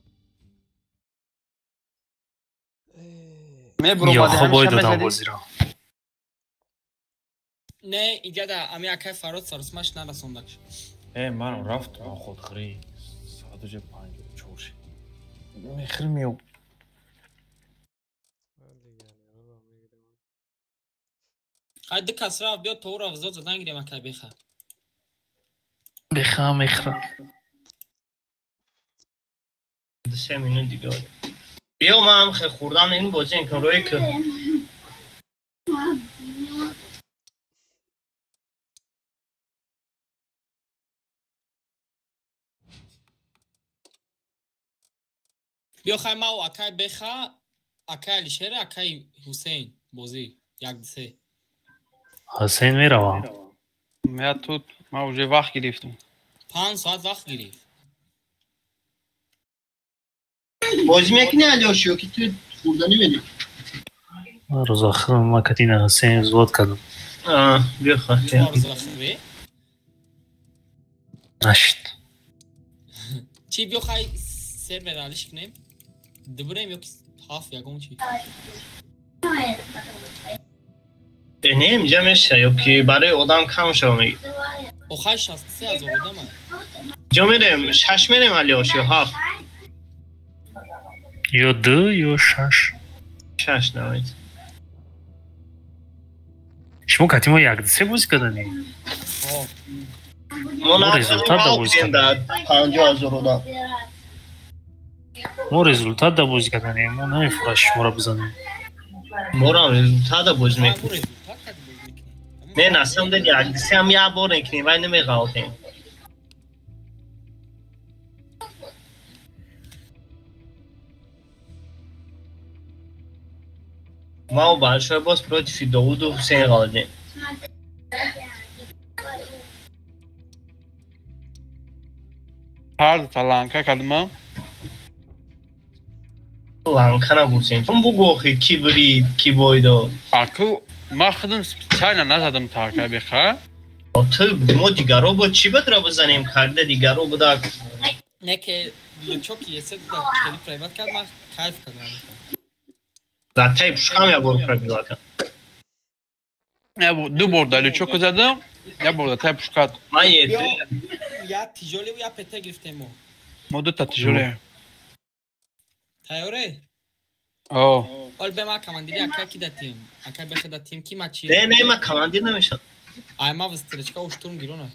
Ё бой додам бозиро. Не, иҷа да ами акай Фарод саросмаш нарасондак. Э, ман рафтам худхӯрӣ. Соат уже 54 шид. Мехӯрем ё. Хай ду кас рафт биё то ӯро взод задан гирем акай беха. Беха мехӯрам. 3 минут дига. Биё ман хе хӯрдан ин бозӣ кун рӯи ки. Биё хай мау акай беха, акай Алишер, акай Ҳусейн бозӣ 1 2 3. Ҳусейн меравам. Я тут ман уже вақт гирифтам. 5 соат вақт гирифт. Бозӣ мекунӣ Алёш ё ки ту хӯрданӣ медӣ? Рӯз охир ман катина Ҳусейн взвод кардам. А, биё хай. Рӯз охир Нашид. Чӣ биё хай сервер алиш кунем? Дубурем ё ки ҳафт ягон чӣ? Не, инҷа меша ё ки барои одам кам шава мегӣ. Охай 63 ҳазор одама. Ҷо мерем, 6 мерем Алёш ё 7? Ё 2 ё 6. 6 давайте. Шумо кати мо 1 2 3 бозӣ кардани? Мо результат да бозӣ кардем. 50,000 одам. Мо результат да бозӣ карданем, мо намефурад шуморо бизанем. Морам результат да бозӣ мекунем. Не, на самом деле, як ям бор мекунем, вай намеғалтем. Ма большой босс против Давуду Хусейн ғалдем. Ҳар дута ланка кардма. Ланка набурсем. Тун бугу охи ки бурид, ки бойдо. Аку ма худам специально назадам така беха. Ту мо дигаро бо чӣ бадра бизанем? Карда дигаро буда. Не ки лучоки есе да хеле прайват кард, ма кайф кардам. Да тай пушкам я бор пробила кард. Я ду бор да лучоку задам, я бор да тай пушкат. Ма е я тижоле я пете гирифтем мо. Мо ду та тижоле. Тайёре? О. Ол бе ма командири ака ки датим. Ака бехе датим ки ма чи? Не, не, ма командир намешам. Ай ма встречка у штурм гирона.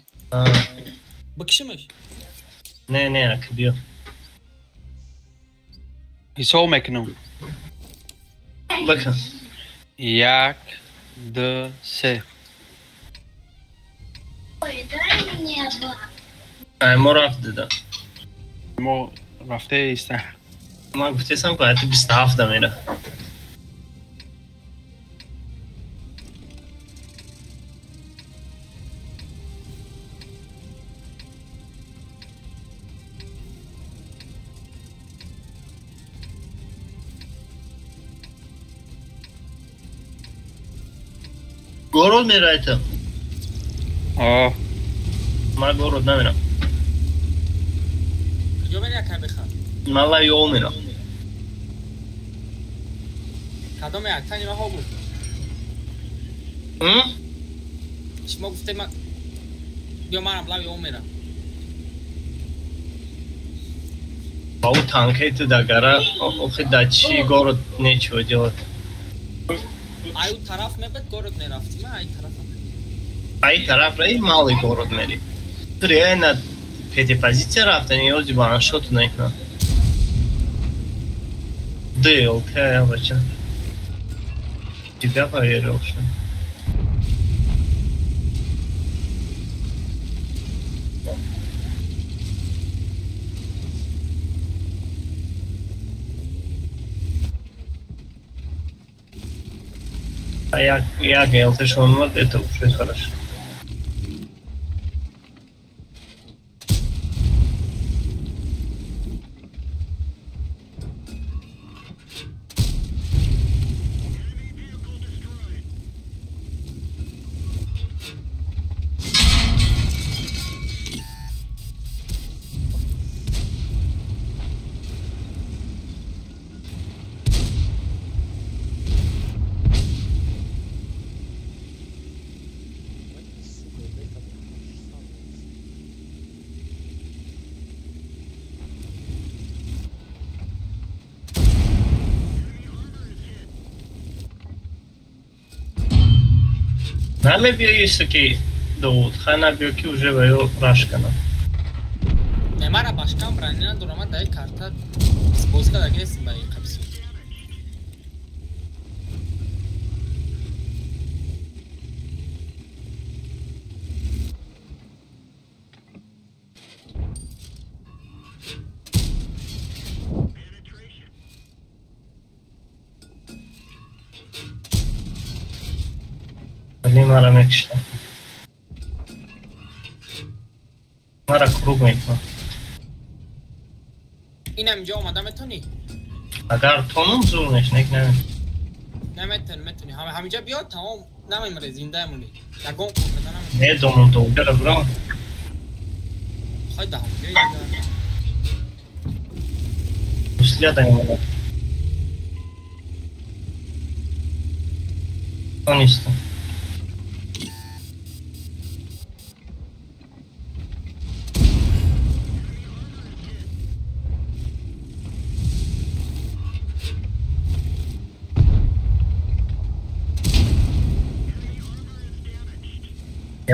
Бикшимаш? Не, не, ака биё. Ҳисоб мекунам. Бака. 1, 2, 3. Ай мо рафт дида. Мо рафте иста. Ма гуфтесам ки ати 27 да мера. Город мерайта. О. Ма город намерам. Куҷо мери ака беха? Ма лави о мерам. Кадоме актани ма ҳо буд? Шумо гуфте ма биё манам лави о мерам. Ба ӯ танкети да гара, охи да чи город нечего делать. Ай ӯ тараф мебед город мерафтим, ай тараф. Ай тараф раи малый город мери. Реально пяти позиция рафтани, ёзи ба аншоту накунам. ДЛТ, я вообще. Тебя поверил, что. А я ГЛТ, что он вот это уже хорошо. Намебиё ки Довуд, хай набиё ки уже ва ё рашкана. Не мара башкам броня надорам, ма дай карта бозӣ карда нестим ба ин қабисо. Мара мекушта. Мара круг мекунам. Инам инҷо омада метонӣ? Агар тонум зур меш, нек наме. Наметонӣ, метонӣ. Ҳаминҷа биё, тамом намемирӣ, зинда мемонӣ. Ягон кор карда наметонӣ. Медонам, довгара бирам. Хай да ҳаминҷо дигар. Услия да омада. Тонистам.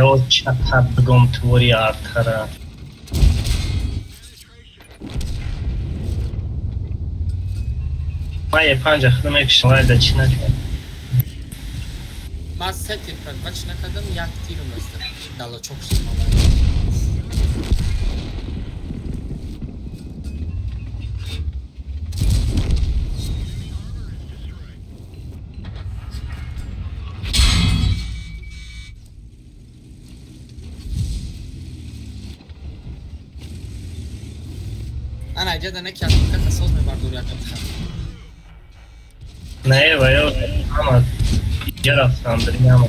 Ё чата бигом твори артара. Ман е панҷа худам мекушам, вале да чӣ накардам. Ман се тир кардам, ва чӣ накардам, як тирам раста. Далочок шуд ман. Ана иҷа да неки аз ката соз мебардори якам хат. Не, ва ё ҳама иҷа рафтам, дри ҳама.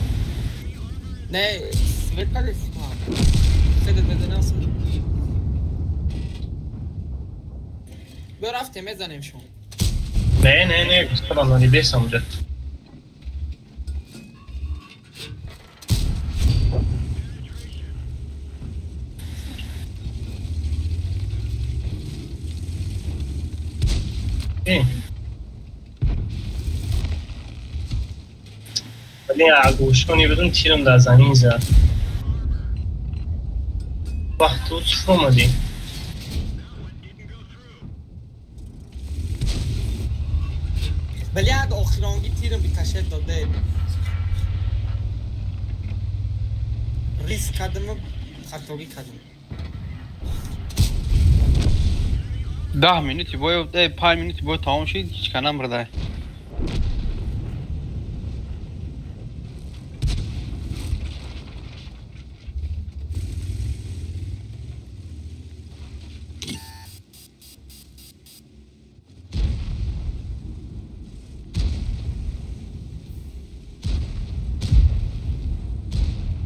Не, свет калеси ту ҳам. Седет медонам. Биё рафтем, мезанем шумо. Не, не, не, гуфтам нони бесам уҷа. Вале агӯшони будум тирам дар замин зад. Вақт ту чӣ омадӣ? Блядь, охиронги тирам бикашет доде. Риск кардаму хатогӣ кардам. 10 минути бой, 5 минути бой тамом шид, ҳеҷ ка намурдай.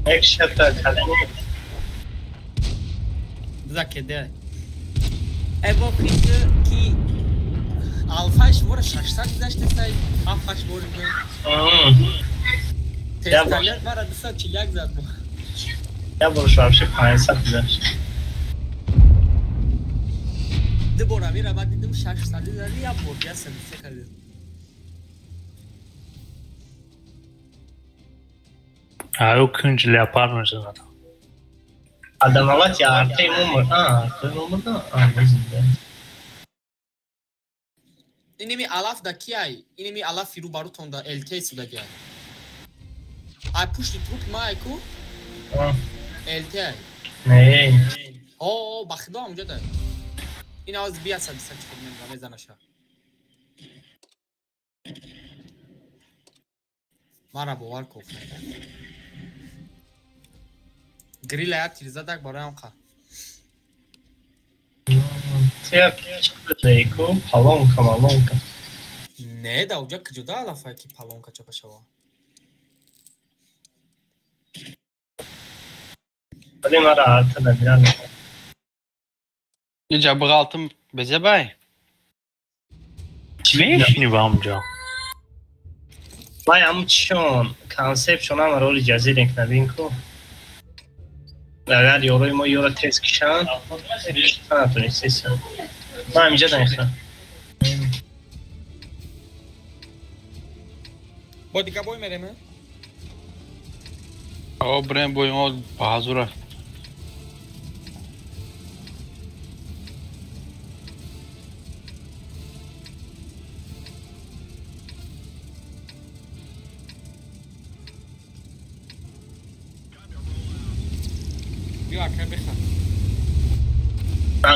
Як шата калани. Закеде. Эво ки алфаш вора 600 гузашта сай, ҳафташ бори бо. Тесталет мара 241 зад бо. Я борш вообще 500 гузашт. Ду бора мира баъд дидам 600 зад, я бор я 73 кардем. Аю кунҷ леопард мезанад. Адамават я артаи мумр, артаи мумрда, мезинда. Иними алаф да киай, иними алаф фиру барутон да ЛТ судагиай. Ай пушти труп ма айку? ЛТ ай. Не. О, ба худо ҳамҷо дай. Ин аваз бия садиса чӣ мемра мезанаша. Мара бовар коф. Грила я тир задак бароям қа. Тя чӣ палонка малонка. Не, да уҷа куҷода алафай ки палонка чапа шава. Вале мара арта набиран. Иҷа буғалтым безебай. Чӣ мешинӣ ба ҳамҷо? Вай ҳамун чишон консепшон ҳама роли ҷазирек набин ку. Агар ёрои мо ёра тез кишанд, натонистесиям. Ман ҳаминҷа даихтам. Бо дига бой мерем? О, брем бой мо баҳазура.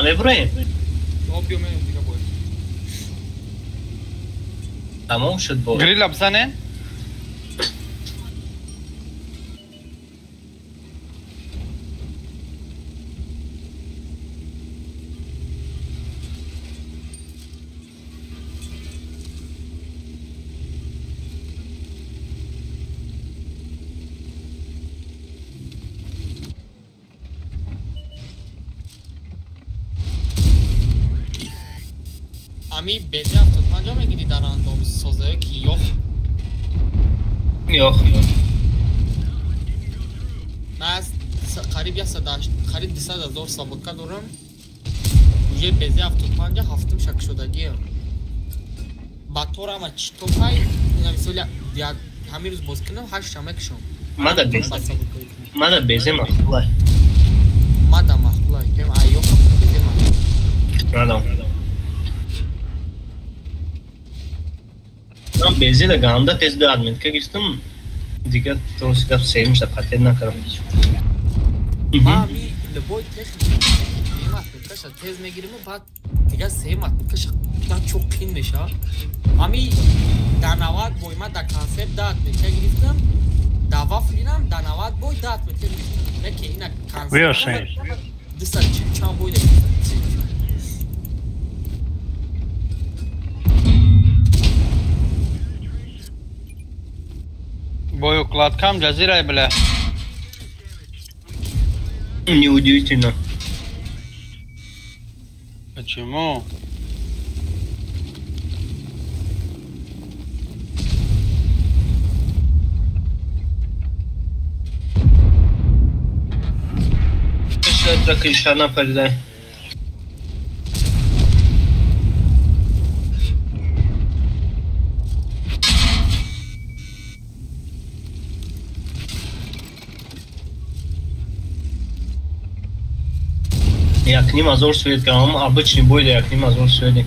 Меброем? Биё мерем дига бой. Тамом шуд бой. Грила бизанен? Ами бези 75 мегири дар андом созае ки ёх? Ёх. Ман аз қариб 180, қариб 200 ҳазор саботка дорам. Уже бези 75 ҳафтум шакшудагиам. Ба торама чӣ топай, ина мисол як ҳамин рӯз боз кунам, ҳаштша мекушам. Мада без. Мада безе махлай. Мада махлай. Кем айоха безе махлай. Мада. Ман безе да ганда тез да админка гирифтам. Дигар то гап севимша патент накардам. Ма ми любой техника отметкаша тез мегирим баъд дигар сеюм отметкаша чо қин мешавад. Ами дар 90 бой ман дар концепт да отметка гирифтам, дар вафлинам дар 90 бой да отметка гирифтам. Не ки ина концепт 240 чанд бой гирифтам. Бой укладкам джазира, бля. Неудивительно. Почему? Я к ним азор свет, обычный бой, я к ним азор свет.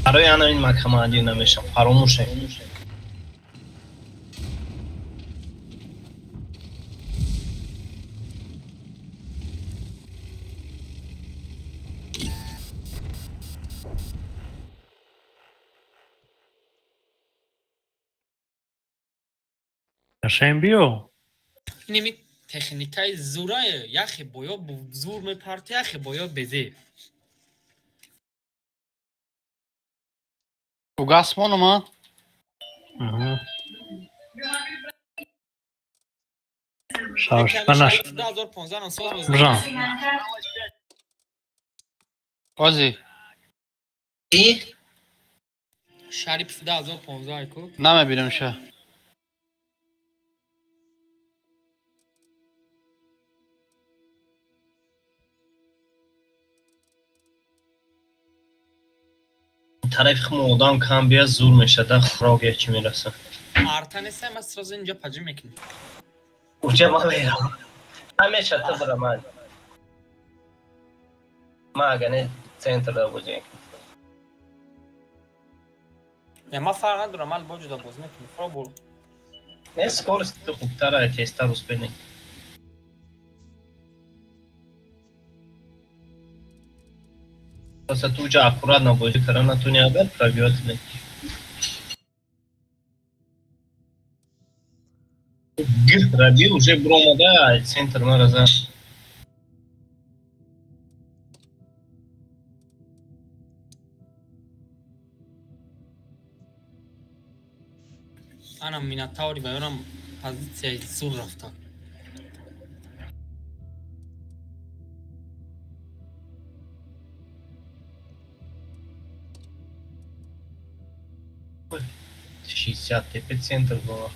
Барои ана ин командир намешам, фаромӯш. Шем биё. Инеми техникаи зурае, яхе боё зур мепарти, яхе боё безе. Угасмоном, а? Угу. Шаш, Бжан. Ози. И? Шариф 2015 айку. Намебинам ша. Тарафи мо одам кам бия зур мешада, хӯрок ячи мераса. Арта нестай, ман сразу инҷа паҷӣ мекунем. Уҷа ма мерам. Ҳамеша ту бира ман. Ма ага не центр да бозӣ. Не, ма фарқ надорам, ман бо ҷуда бозӣ мекунем. Фро бор. Не, скорость ту хубтара, тезтар успени. Просто ту ҷа аккуратно бозӣ карда натуни, агар пробьёт не. Г пробил, уже бромада, центр мараза. Ана Минотаври ба ёрам позитсияи зур рафта. Шестьдесят центр было.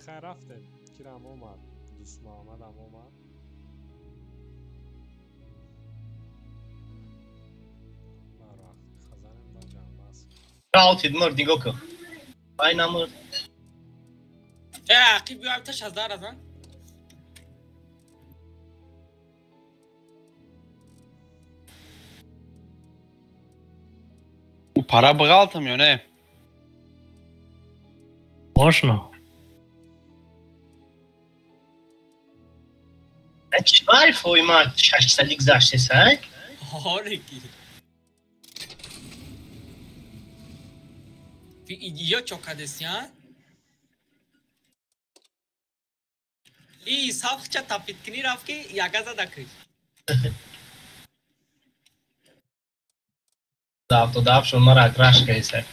Хайр рафтем. Кирам омад, Дӯст Муҳаммадам омад. Хазанем ба ҷамъбаст. Раутид мурд, нигоҳ кун. Ай намурд. Э, ақиб биё, абта 16 разан. Пара бғалтам ё не? Можно. Чӣ фойма шашсади гузаштеса? Ҳоре ки. Ё чо кадесиан? И савхча тапиткини рафт ки яга зада киш. Дафтодафшон мара краш кайса.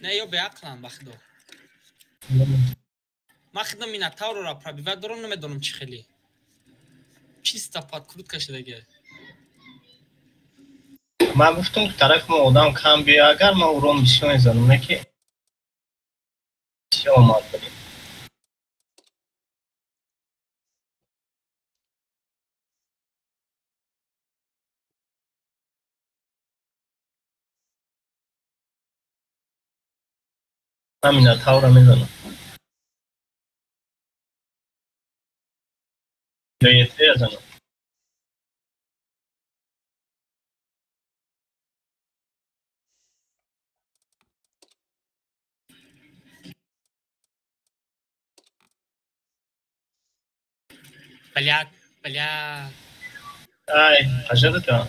Не, ё беақлам ба худо. Ман худам Минотаврро пробиват дорам, намедонам чӣ хеле. Чисто подкрутка шудаги. Ман гуфтам, ки тарафи мо одам кам биё, агар ман урон бисёр мезанам, не ки бисёр омад будем. Ҳамина тавра мезанам. Ё Е3 занам. Бля, бля. Ай, ажарата.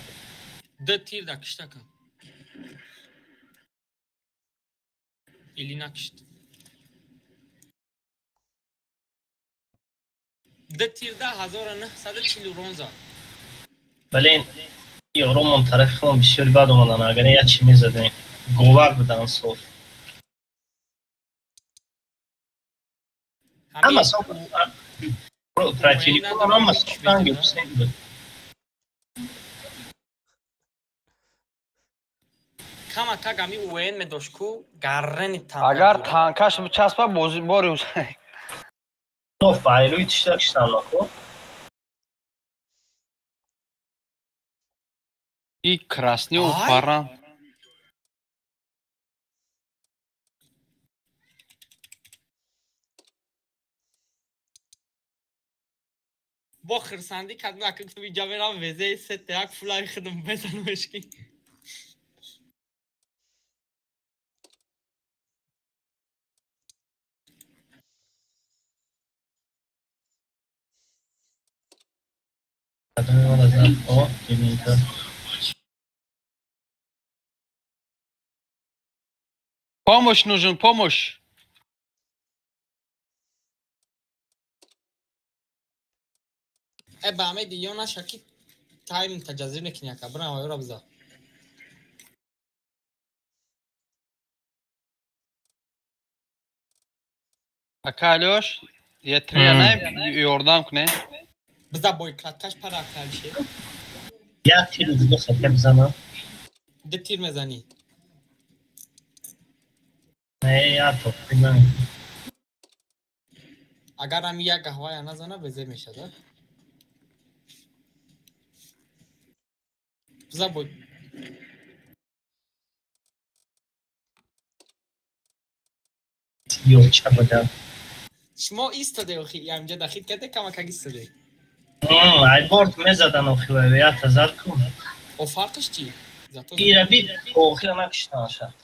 Д тир да киштака. Или накишт. Д тир да 1940 урон зад. Блин, ёромон тарафи худам бисёри бад омадан, агар як чи мезадем. Говар будан соф. Ҳама соф противникон ҳама соф танги Ҳусейн буд. Кама как ами УН медошт ку гаррени танка. Агар танкаш бичаспа бози бори Ҳусейн. Но файлуи тишта киштан нако. И красни упаран. Бо хирсандӣ кардам, ака гуфтам иҷа мерам везеи сете як фулаи худам безанамеш ки. Помощь нужен, помощь. Э, ба ҳамаи диё наша ки тайм таҷазир мекунӣ ака, бирам ҳавоёро биза. Ака Алёш, я трия най ёрдам куне. Биза бой краткаш пара ака Алишер. Як тир дига хатя бизанам. Ду тир мезанӣ. Не, як то намекунам. Агар ҳами як гаҳвая назана, безеб мешад, а? Биза бой. Ё ча бада. Шумо истоде охи, ямҷа дахит карде, камакак истоде. Ай борт мезадан охи, я тазад ку. О фарқиш чи? Зато Ира бит охира накиштанаша.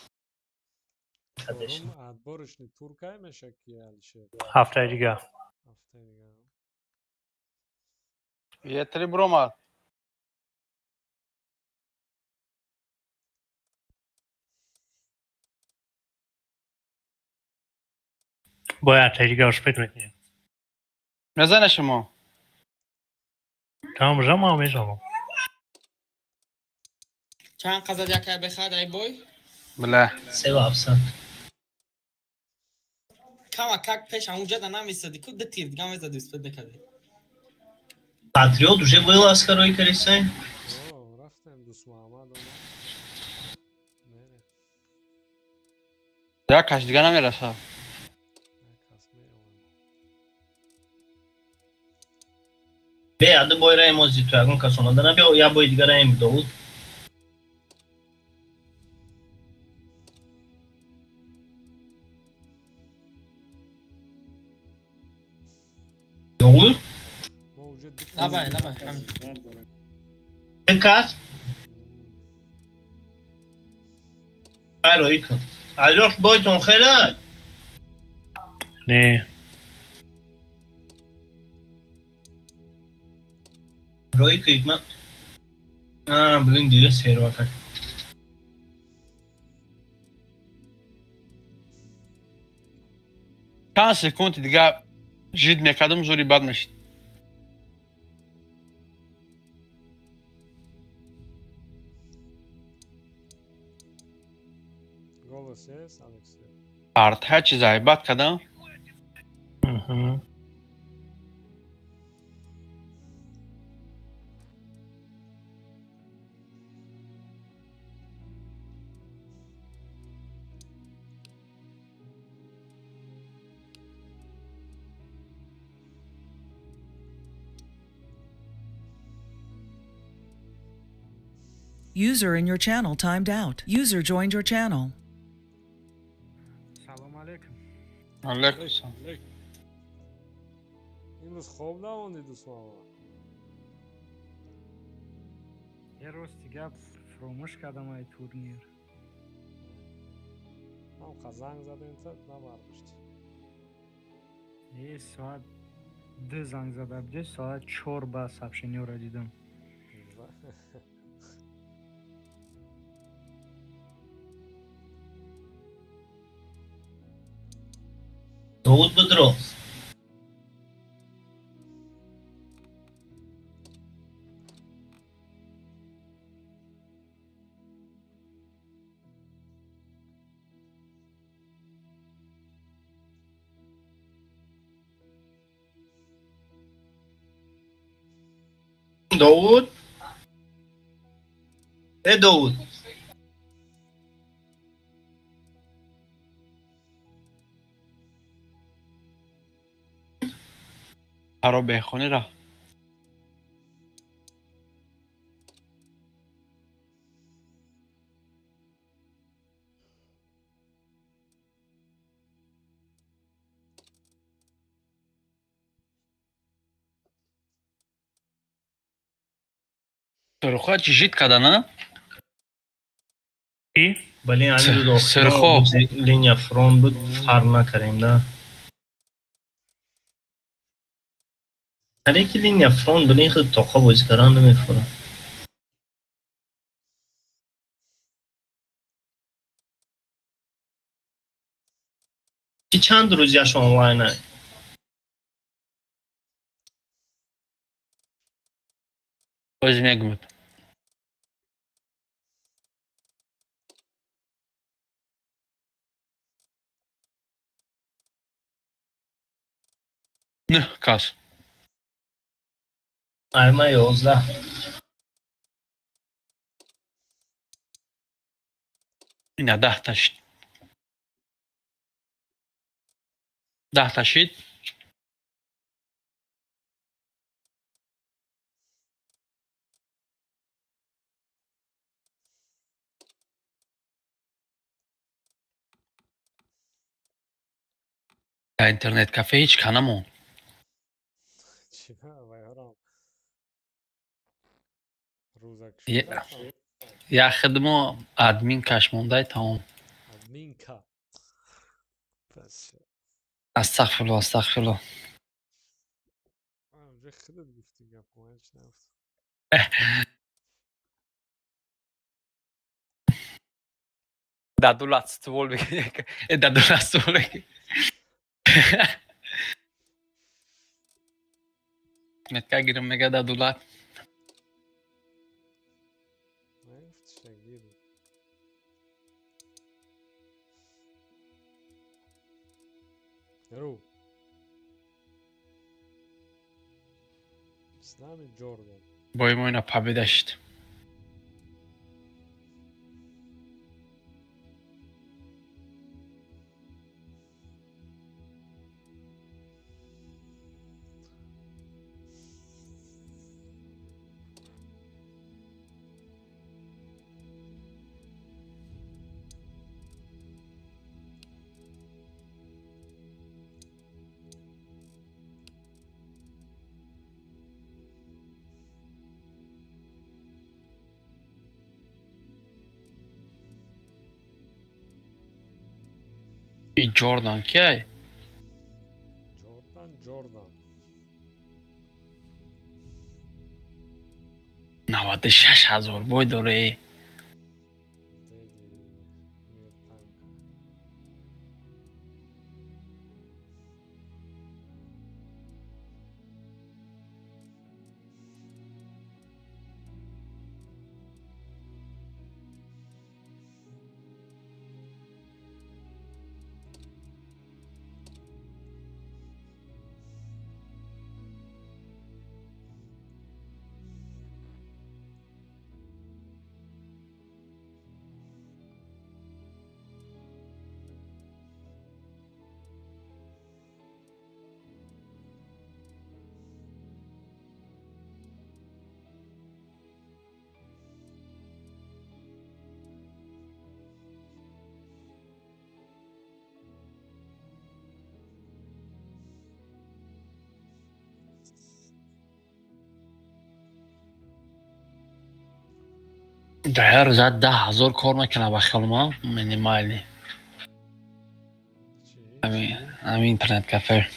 Отборочный тур кай меша ки Алишер? Ҳафтаи дига. Ҳафтаи дига. Я три бромад. Бояд ҳафтаи дига успеть мекунем. Мезане шумо? Тамом жама мезанам. Чанд қазад якай бехад ай бой? Бля. 3.7. Кама как пеш ҳамунҷа да намесади ку ду тир дига мезади успеть мекарди. Патриот уже был аскарой карисай? О, рафтем Дус Муҳаммад омад. Мере. Як каш дига намераса. Бе, ады бой раем ози ту ягон кас омада набиё, я бой дига раем Довуд. Довуд? Давай, давай. Кас? Ай, кун. Алёш бойтон хеле? Не. Рои кунед ман. А, блин, дида сервака. Чанд секунди дига жид мекардам, зури бад мешид. Голос есть, Алексей? Артҳа чи зайбат кардам? User in your channel timed out. User joined your channel. Салом алейкум. Алейкум салом. Имрӯз хоб намондӣ, дӯстмаҳмад? Е, рости гап, фуромӯш кардам ай турнир. Ҳам занг задем, та набардошти. Е, соат 2 занг зада будед, соат 4 ба сообщениёро дидам. Довуд, бидро. Довуд, э, Довуд. Фаро бехонӣ рафт. Сӯрхо чӣ жид када, на? Блин, ами Сӯрхо. Линия фронт буд, фарқ накардем, да. Ҳаре ки линия фронт буд, ин худ тоқа бозӣ кардан намефурад. Ки чанд рӯзияш онлайн ай? Боз мегӯяд. Нӯҳ кас. Айма 11. Ина 10-та шид. 10-та шид. Дар интернет кафе ҳеҷ ка намонд. Чӣ вайҳорам рӯзак. Як хидмо админ каш мондай, тамом. Админка. Пас. Астағфирулло, астағфирулло. Уже худат гуфтӣ гап, ман ҳеҷ нагуфтам. Дадулат ствол бигир. Э, дадулат ствол бигир. Метка гирим, мега дадулат. Нагуфтиша, гири. Ру. С нами Джордан. Бой мой на победа шид. И Ҷордан киай? Джордан, Джордан. 96 000 бой доре. Деди Миртанка. Дар рӯза 10 000 кор мекунад ба хиёли ман, минимальный. Ҳамин интернет кафе.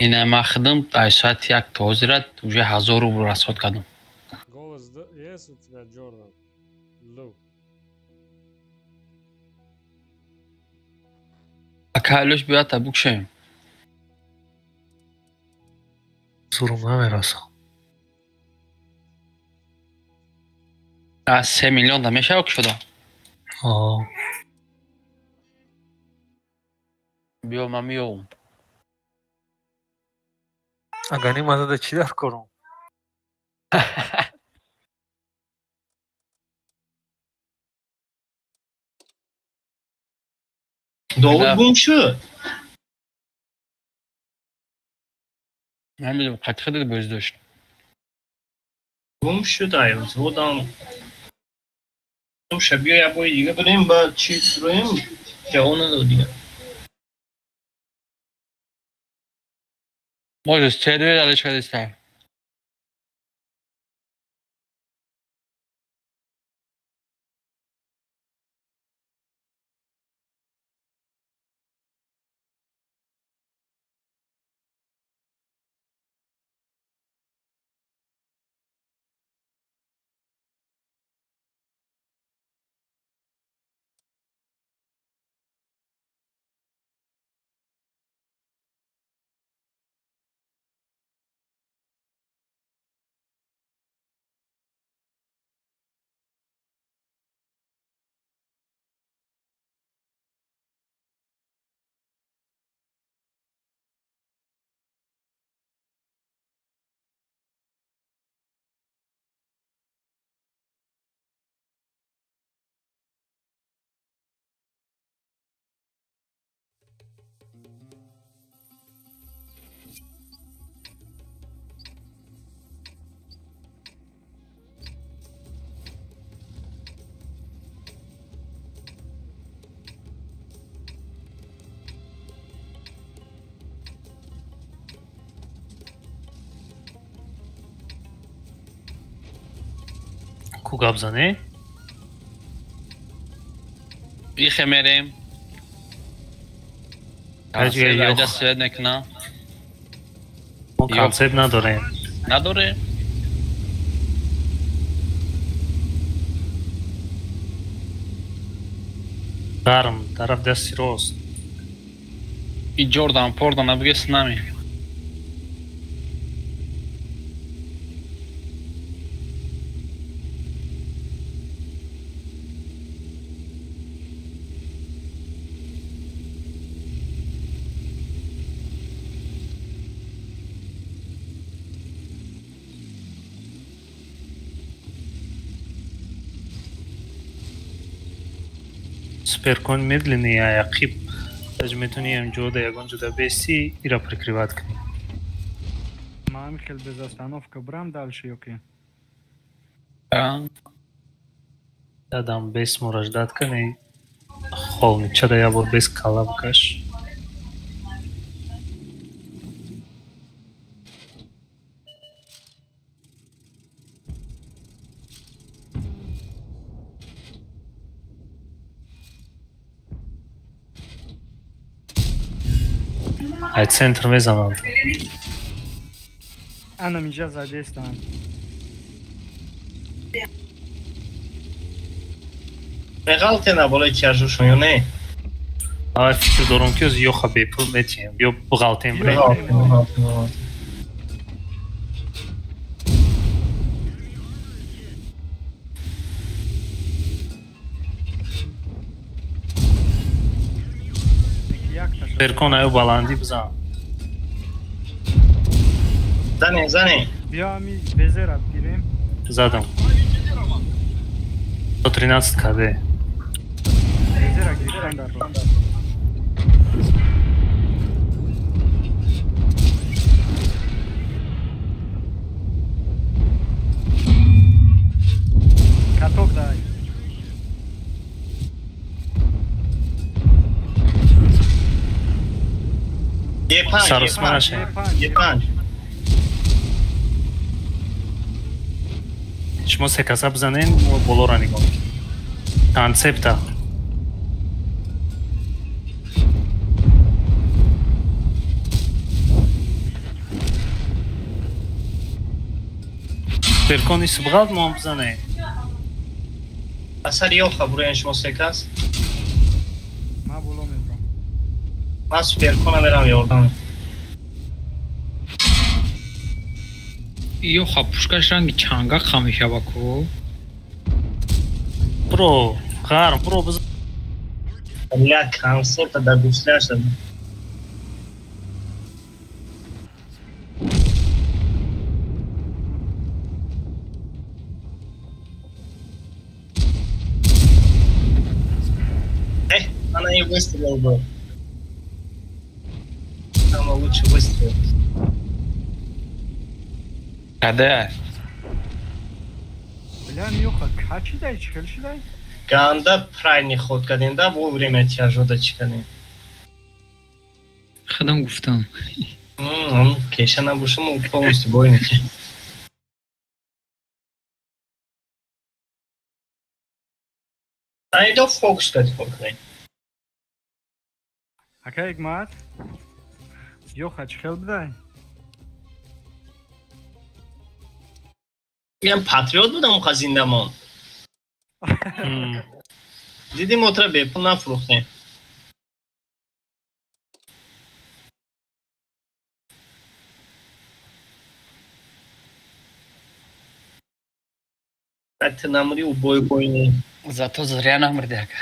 Ина ман худам ай соати 1 то ҳозира уже 1000 рубл расход кардам. Голос есть у тебя, Джордан? Лу. Ака, Алёш, биёд та букшем. Зурум намерасам. Аз 3 миллион да мешава кушода? О. Биё, ман меёвам. Агар нимазада чӣ дар корам? Довуд гум шуд. Намедонам, қатъи худат боздошт. Гум шуд ай, зодам. Биё, як бори дига бирем, баъд чӣ роем, ҷавоб надод дига. Может, сервер алиш кардиста. Ку гап зане? Ихе мерем. Аҷа свет мекунам. Мо концепт надорем. Надорем? Гарм, тараф дасти рост. И Джордан, Пордан, абге с нами. Суперкон медленный, а ақиб даже метавонӣ ҳамҷода ягон ҷода бести, ира прикрывать кунӣ. Ман хел без остановка брам дальше ё ки? Дадам бес мора ждать кунӣ. Холмичада як бор бес кала бикаш. Ай центр мезананд. Анам инҷа задестам. Меғалтена болои чаржушон ё не? Ай, фикр дорам, ки ёха бепул метиҳем, ё буғалтем бирем. Беркон, аю баландӣ бизан. Зане, зане. Биё, ами безера бигирем. Задам. 113 кд. Безера гирифтан дар роҳ. Каток дай. Саросма нашем. Е5. Шумо се каса бизанен, мо болоро нигоҳ мекунем. Концепта. Перкони субғалт мо ҳам бизанем. Асар ёха буроян шумо се кас. Ман боло мебурам. Ман суперкона мерам ёрдам. Ёха пушкаш ранги чангак хам мешава ку. Бро, ғарм, бро бизан. Бля, концепта дар гусляш дад. Она и выстрел был. Самый лучший выстрел. Каде? Бля, Мюха, качидай, чхелшидай? Ганда правильный ход кадем, да, вовремя тяжёда чиканем. Хадам гуфтам. Кеша набушему полностью бойники. А идёт фокус кать фокус. Ака Ҳикмат, ёха чхел бидай? Ман патриот будам уха зиндамон. Дидим отра бепул нафурӯхтем. Баъд намури убой бойни. Зато зря намурди ака.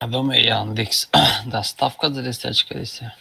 Кадоме Яндекс доставка задестячка десе.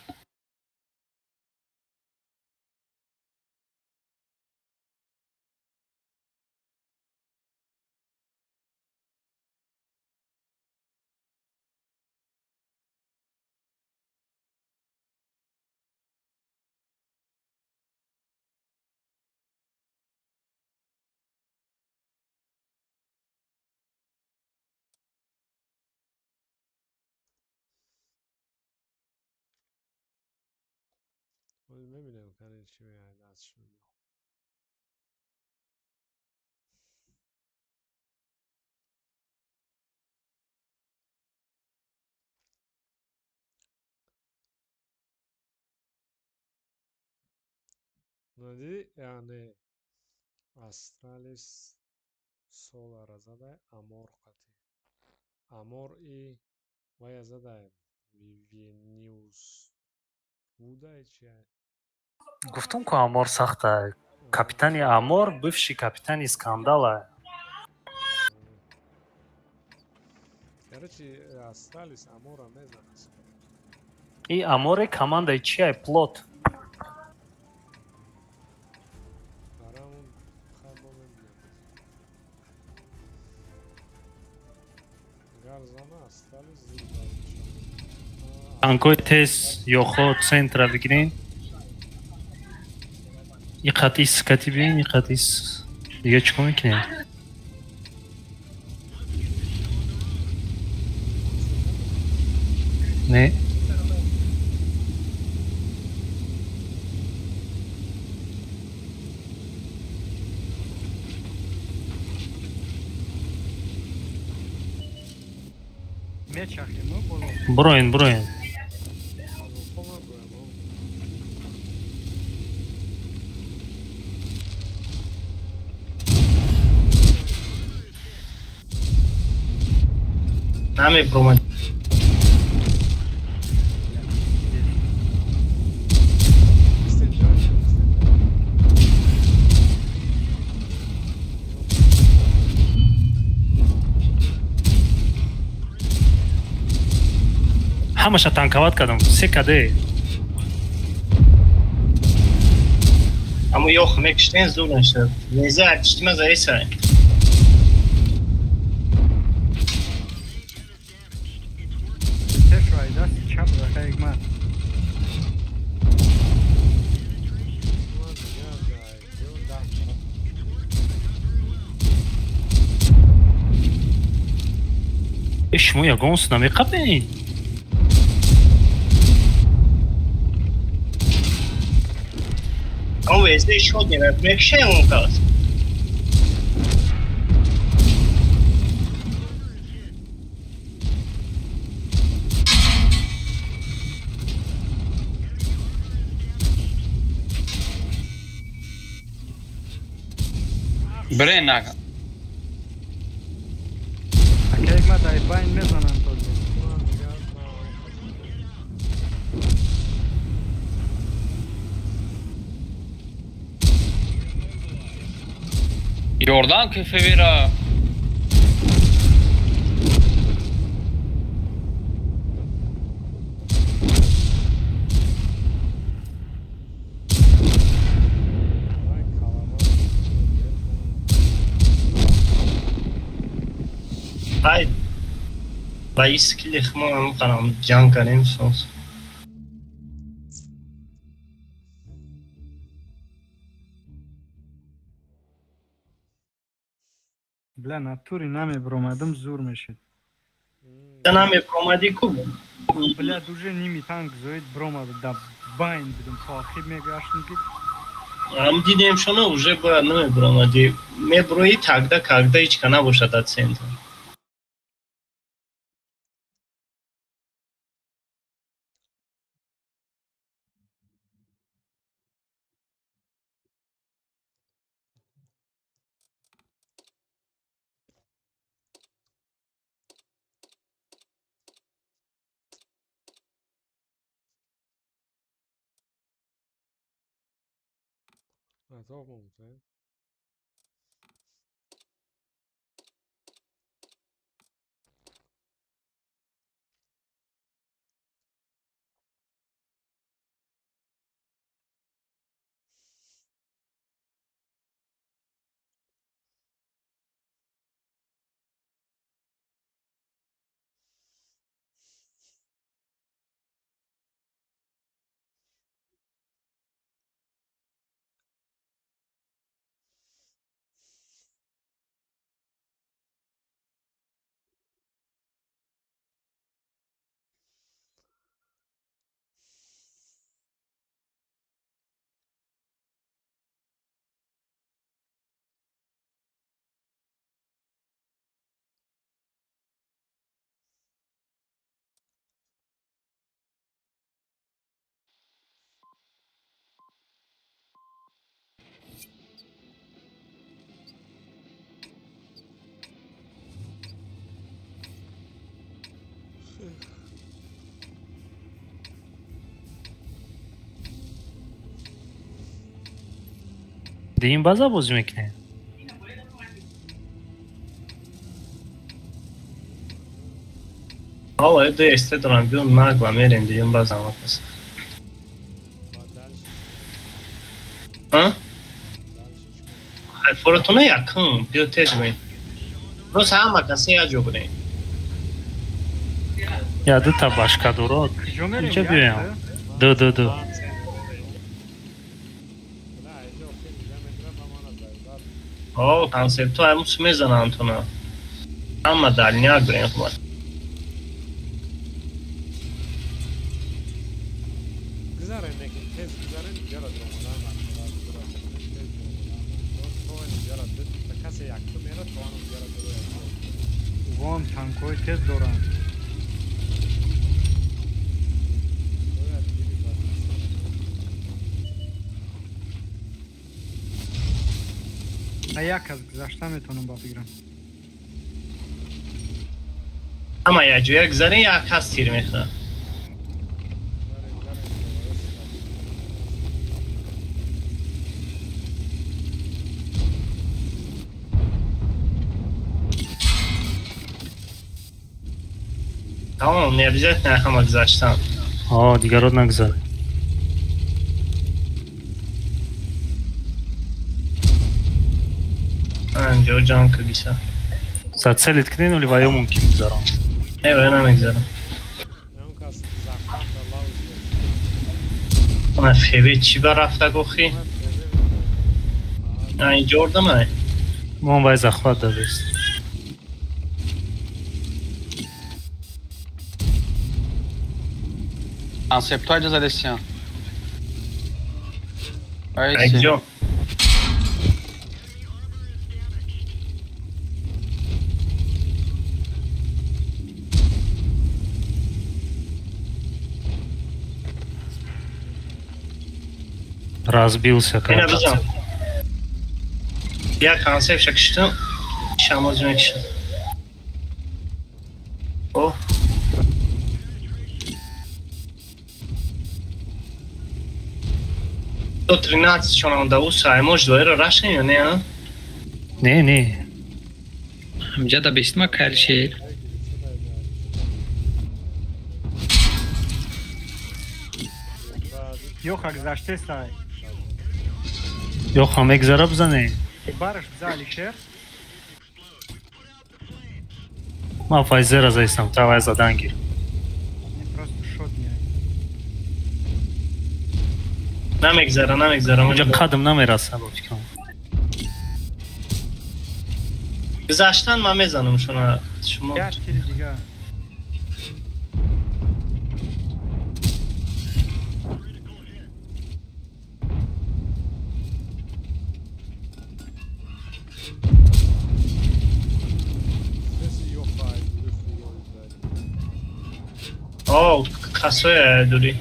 Мебинем кани чӣ меояд аз шумо. Дидӣ, яъне Астралис Солара задай Амор қатӣ. Амор и вая задай Вивениус будай чи? Гуфтум ку Амор сахта. Капитани Амор бывший капитани Скандала. Короче, Астралис Амора мезанад. И Аморе командаи чиай? Плот. Барамон хабо мебинем. Гар зана Астралис зуд мешавад. Танкои тез ёхо центра бигирен. И қатис катибин, и қатис дига чӣ кор мекунем? Не? Броин, броин. Намепромад. Ҳамаша танковать кардам. Се каде. Аммо ёх мекиштен зур нашад. Неза артиштима заисай. Шумо ягон су намеқабед? Он везде шод мекушем он кас. Бре нага. Дай байн мезанам този. Йордан кефевира. Ай, ба искили хмо ам ҷанг кардем сос. Бля, натури намебромадам, зур мешид. Та намебромадӣ ку? Бля, уже ними танк зоид бромад, да байн будем, то ахиб мегаштем ки. Ам дидем шуно уже бояд намебромадӣ. Меброи тогда, когда ҳеч ка набошад дар центр. Дим база бозӣ мекунем. Ҳо, ду эсте дорам, биё нагва мерем дим база мапас. А? Форотона якум, биё тез бин. Просто ҳама касе як ҷо будем. Я дута башка дорад. Инҷа биёям. Ду ду ду. О, концепту ҳамус мезананд туна. Ҳама дальняк бирем хуб. Гузарем, некин тез гузарем, ҷара дромадан тез дромадан. То ҷара касе якто мера, то ан ҷара дро. Вон танкои тез доранд. Як аз гузашта метавонам ба бигирам. Ама як ҷоя гузарем, як кас тир мехӯрад. Тамом, не обязательно ҳама гузаштан. О, дигарот нагузар. Анҷо ҷанг кагиса. Зацелит кунен, оли ваё мумкин гузарон. Не, ваё намегузарам. Ана ФВ чӣ ба рафта гохӣ? На инҷо ордамай. Мон вай захват дадест. Концептуа задесиан. Айҷо. Разбился, короче. Я концепт шакшту, шамоз мекшам. О. До 13 шонам да уса, може доера рашен не, а? Не, не. Ҳамҷа да бестма калшер. Ёха гузаштестай. Ёха мегзара бизане. Бараш биза Алишер. Ман файзера заистам, та вай задан гир. Просто шот не. Намегзара, намегзара. Унҷа қадм намераса бо фикрам. Гузаштан ман мезанам шуна. Шумо. Як тири дига. О, касоя дури.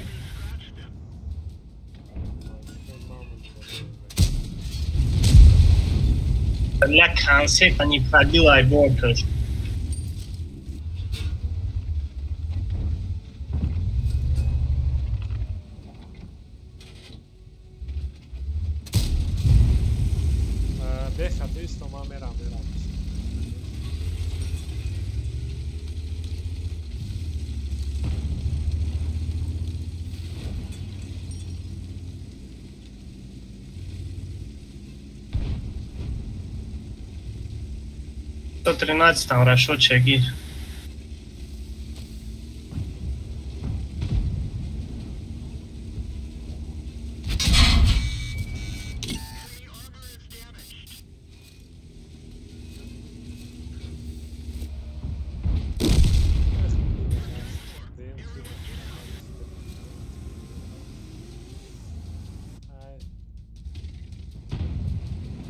Для концепта не пробила и бортер. Там расшот чагир.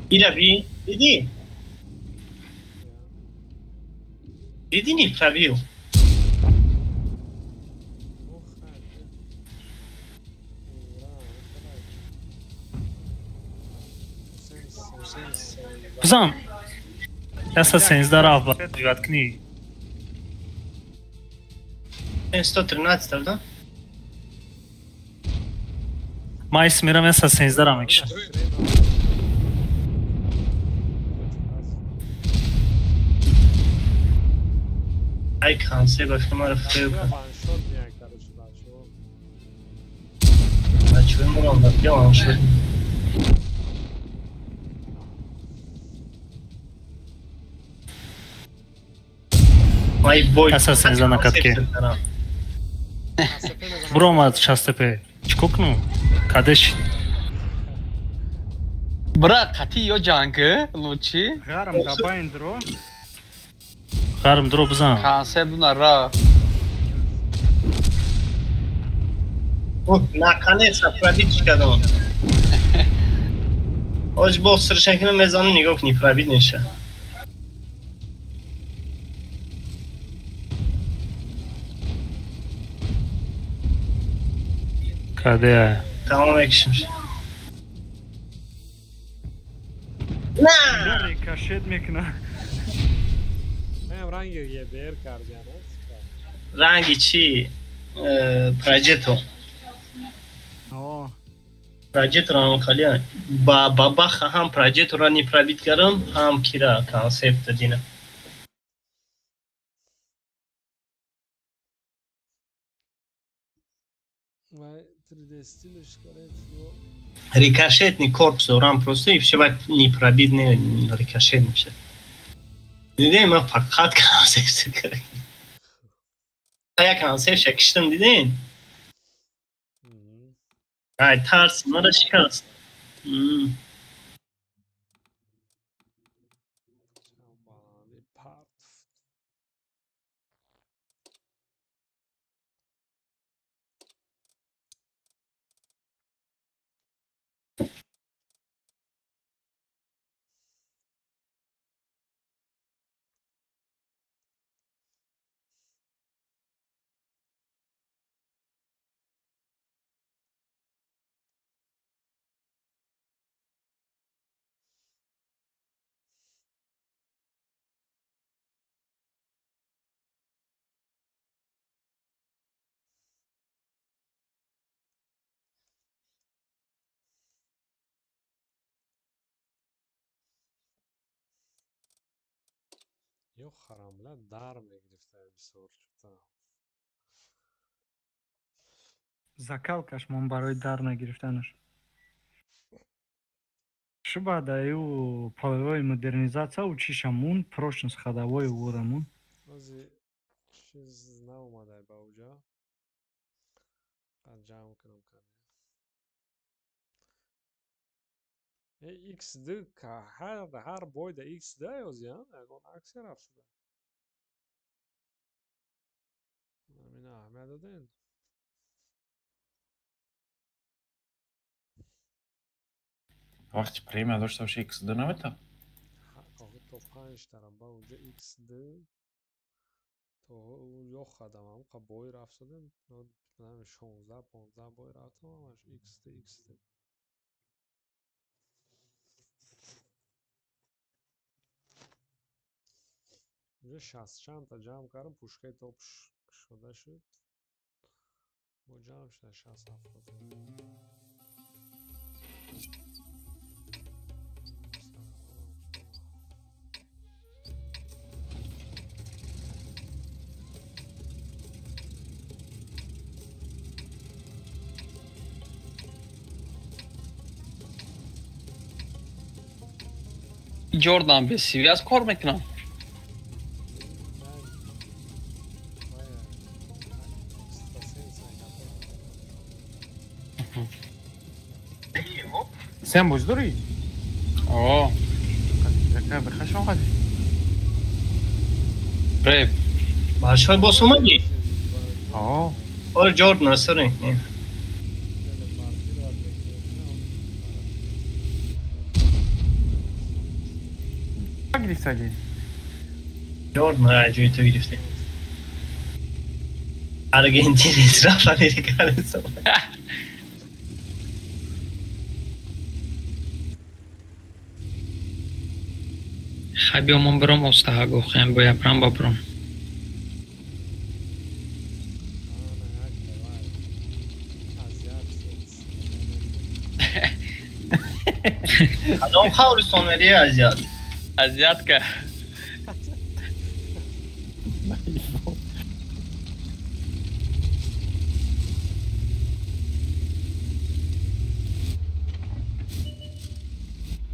Ира би, иди. Диди не пробил. Бизан. 113 рафт, воткни. 113, да? Майс мирам 113 мекшам. Ай концепт башка маро фейл кард. Бачаҳои мурам да бия ваншот. Ай бой. 113 накатке. Буромад 65. Чико кунам? Кадеш. Брат, қати ё ҷанг, лучи? Ғарм да байн дро. Ғарм дро бизан. Концепт нара. Наконец-то пробить кардам. Оз бо сршакина мезанам нигоҳ кунӣ пробить неша. Каде? Тамом мекшим. На! Рикошет мекна. Ранги ЕБР кардиан. Ранги чӣ? Проджето. Проджетро ҳам хали ба бабаха ҳам проджетро не пробит кардам, ҳам кира концепт дина. 3D стилиш, скорее всего. Рикошетный корпус дорам просто и все непробитный рикошет мешад. Дидем, ман фақат консепсия кардам. Як консепсия киштам, дидем? Ай, тарс, мара шикаст. Ё харамла дар мегирифта бисёр чута. Закалкаш мон барои дар нагирифтанаш. Шуба даю полевой модернизация учишамун, прочность ходовой урамун. Ози чиз наомадай ба уҷа. Ҷамъ кунам кардем. X2 ҳар бойда X2 ёзи, ягон аксия рафт шуда. Амина аҳамият додем. Вақти премия дошта боша X2 наметавон? То 5 тарам ба уҷа X2 то ёх хадам ҳамқа бой рафт шудем. 16 15 бой рафтам ҳамаш X2 X2. Уже 60 чандта ҷамъ кардам, пушкаи топ шуда шуд. Бо ҷамъ шуда 60-70. Ҷордан без связь кор мекунам. Сен боз дорӣ? О. Бихашон қадӣ. Реп. Большой босс омадӣ? О. Ор Ҷордан сори. Гирифтагӣ? Ҷордан ҷои ту гирифтӣ. Аргентинец рафт американец омад. Хай биё ман биром остаҳа гохем бояд брам ба бром. Кадом қавристон мерӣ азият? Азиатка.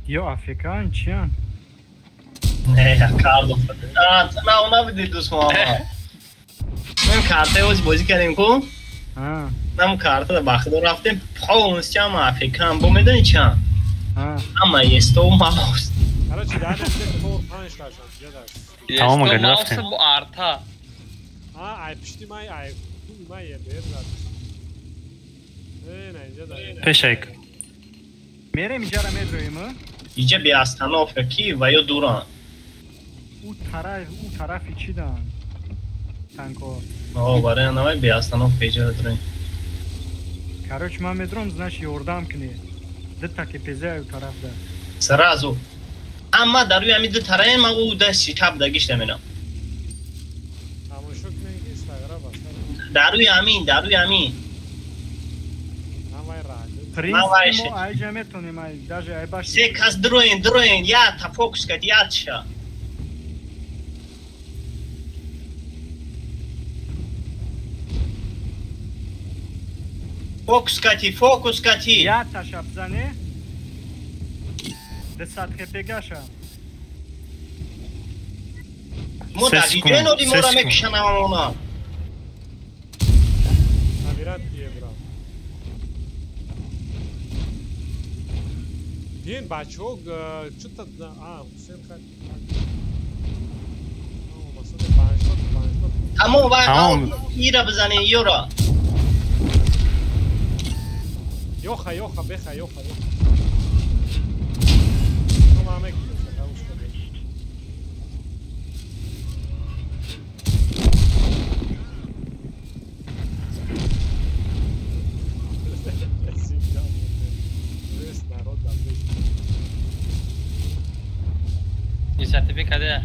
Ё африкан чиян? Не, кардо. На, она види дӯст Муҳаммад. Ман картаи ози бозӣ кардем ку? Нам карта ба худо рафтем, полностью ҳама африкан. Бо медонӣ чанд? Ҳама естову маус. Короче, дар 4-5 ташан, ҷадаш. Тамом агар рафтем. Бо арта. Ай пишти май, ай май ебер зад. На, инҷа да. Пешайк. Мерем иҷара медроем, Иҷа бе остановка ки ва ё дуран. У тарафи чӣ дан? Танко. О, барои навай бе остановка иҷара дурем. Короче, ман медром, значит, ёрдам кунӣ. Ду та КПЗ у тараф да. Сразу. Амма дар рӯи ҳамин ду тараем, ман ӯ дасти чап дагишта мерам. Тамошо кунем ки Инстаграм аст. Дар рӯи ҳамин, дар рӯи ҳамин. Принципи мо айҷа метонем, ай даже ай баш. Се кас дроен, дроен, я та фокус кад, я ша. Фокус кати, фокус кати. Я таша бзане. 200 хп гаша. Мо давиден оди мора мекушанам она. Набират евро. Дин бачок, что-то... А, Хусейн хат... Тамом, вай, ира бизанен, ёра. Ёха, ёха, беха, ёха, ёха. Ну, мамек,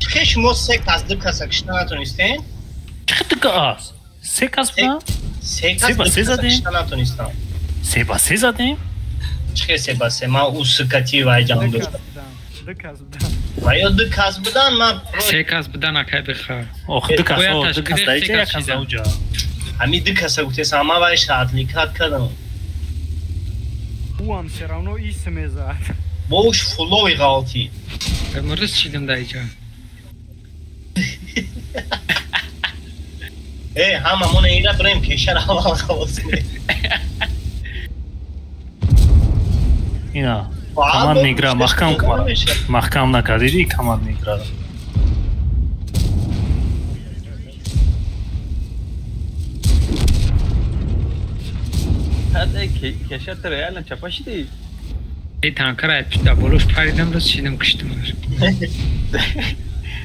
Чӣ шумо се кас ду каса кишта натонистен? Чӣ ду кас? Се кас буда? Се кас ду каса кишта натонистам. Се ба се задем? Чӣ се ба се? Ман усукати вай ҷанг доштам. Ду кас будан. Ва ё ду кас будан, ман се кас будан акай бихар. Ох, ду кас, ду кас даиҷа як кас ауҷа. Ҳами ду каса гуфтесам, ман вай шатликат кардам. Ӯам все равно ис мезад. Бош фулови ғалти. Мурис шидам даиҷа. Э, ҳама мона ира бирем кешар аввал халос кунем. Ина, командный игра маҳкам кун. Маҳкам накардиди командный игра. Кеша ты реально чапа шиди? Эй, танкара да болош паридам рос шидам киштамаш.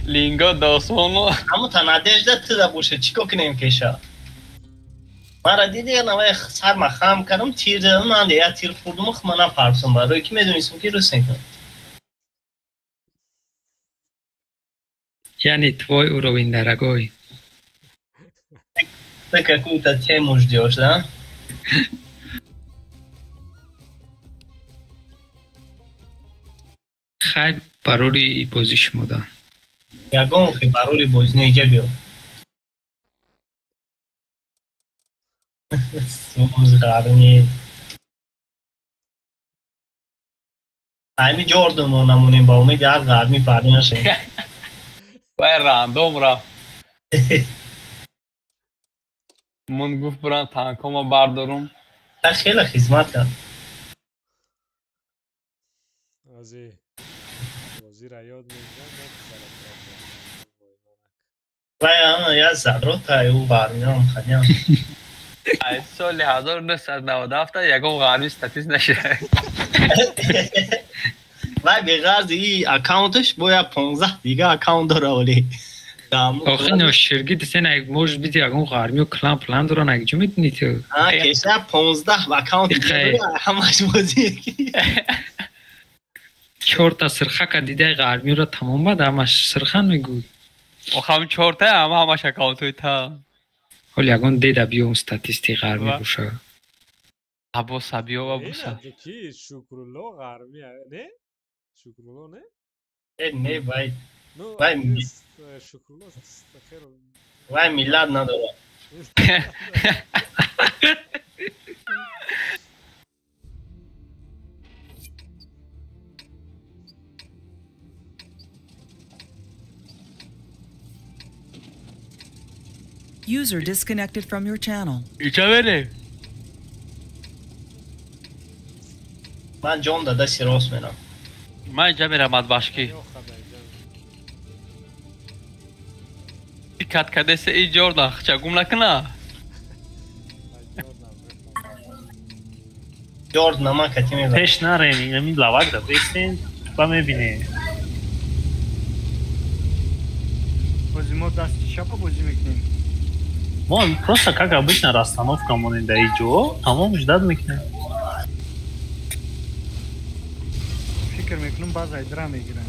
Линго досоно. Ҳаму та надежда ту да боша, чӣ кор кунем кеша? Мара диди навай сарма хам кардам, тир дадам, ман я тир хӯрдум, ма напарсам барои ки медонистам ки рус мекунам. Яъне твой уровень, дорогой. Ты какую-то тему ждёшь, да? Хай барори бозӣ шумо да. Ягон хи барори бозӣ не иҷа биё. Сӯз ғарми. Ҳами ҷордумо намонем ба умеди ҳар ғарми парда нашавем. Вай рандом рафт. Мон гуфт бурам танкома бардорум. Та хеле хизмат кард. Ази бозира ёд мегирам. Вай ана я задрота ю ғармиам ханям. Аз соли 1997 ягон ғарми статист нашуда. Вай беғарзи и аккаунташ бояд 15 дига аккаунт дора вале. Охи ноширги десен ай может быть ягон ғармио клан план доран ай ҷо медуни ту? А кеша 15 аккаунт дора ҳамаш бозӣ. Чорта сирхака дидай ғармиро тамом бад ҳамаш сирхан мегӯй. Охам чорта ҳама ҳамаш аккаунтҳои та. Ҳол ягон деда биём статисти ғармӣ боша. Абоса биё абоса. Ки Шукрулло ғармӣ не? Шукрулло не? Э не вай. Вай Шукрулло вай миллат надорад. User disconnected from your channel. Иҷа берем. Ман ҷон дада сирос мерам. Ман иҷа мерам адбашки. Кат кадесе и Ҷордан хча гум накуна. Ҷордан ман кати мебарам. Пеш нарем, ин лавак да бестен, ба мебинем. Бози мо дасти чапа бозӣ мекунем. Мо просто как обычно расстановка монем да иҷо, тамом ждать мекунем. Фикр мекунам баъз айдра мегирам.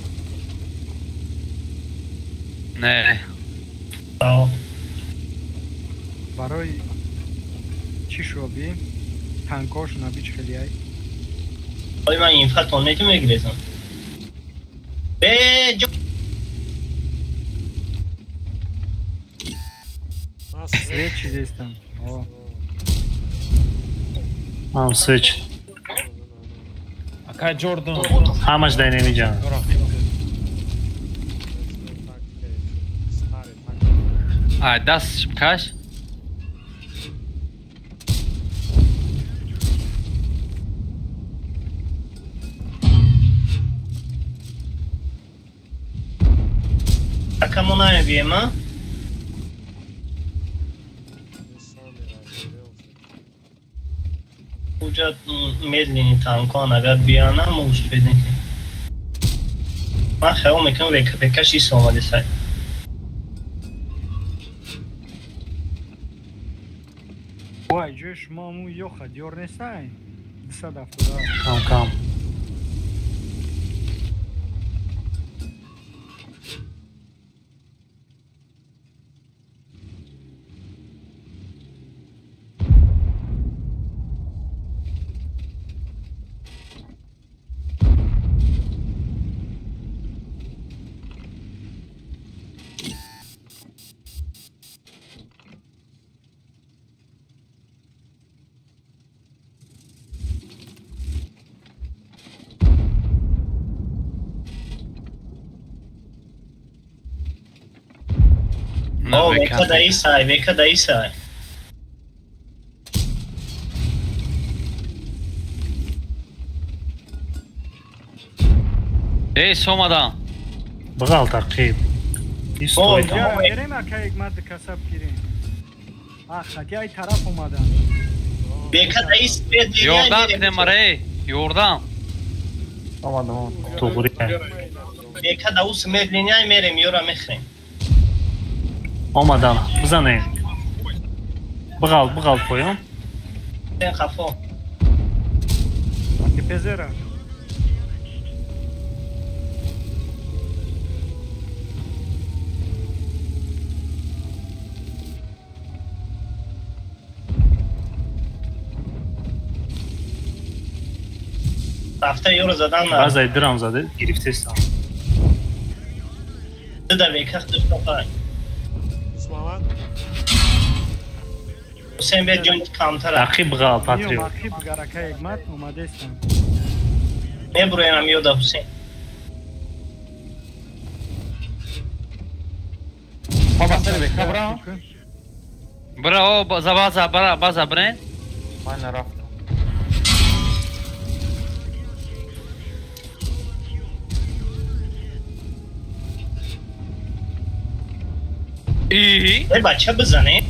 Не. Барои чӣ шоби? Танкош набич хеле ай. Ой ман инфатон не мегирезам. Бе ҷо Свет чизестам. Мам свеч. Акай Джордан. Ҳамаш дар инамиҷа. Ай, даст каш. Ака мо намебием, а? Уҷа медлени танкон агар биянам мо успед мекунем. Ман хаёл мекунам векаш ис омади сай. Вай, ҷои шумо ҳамун ёха диёр нестай? 270. Кам кам. О, века да исай, века да исай. Эй, омадам. Бағал тақиб. Истоидам. Мерем ака як мард касаб гирем. А, хотя ай тараф омадан. Века да ис Ёрдам кунем аре, ёрдам. Омадам. Туғри. Века да ус медленяй мерем, ёра мехрем. Омадам, бизанем. Бағал, бағал поён. Хафо. Пезера. Рафта ёро задан на. Баъзай дирам заде, гирифтестам. Да века худаш Ҳусейн бе ҷон камтар. Рақиб ғал патриот. Рақиб гарака егмат омадестам. Мебуроям ёда Ҳусейн. Баба сари века бра. Бра, о, за база, бра, база брен. Ман нарафтам. Э, бача бизане.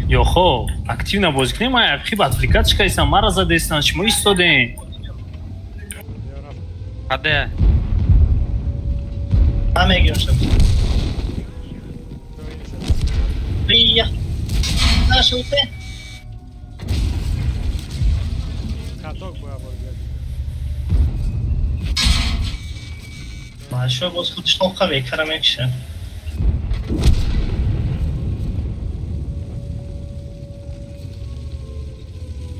Ёхо, активно бозӣ кунем, ман ақиб отвлекать шикастам, мара задестан, шумо истодем. Аде. Ман мегирам шаб. Бия. Нашуте. Каток боя боргад. Машо боз худш тоқа векара мекша.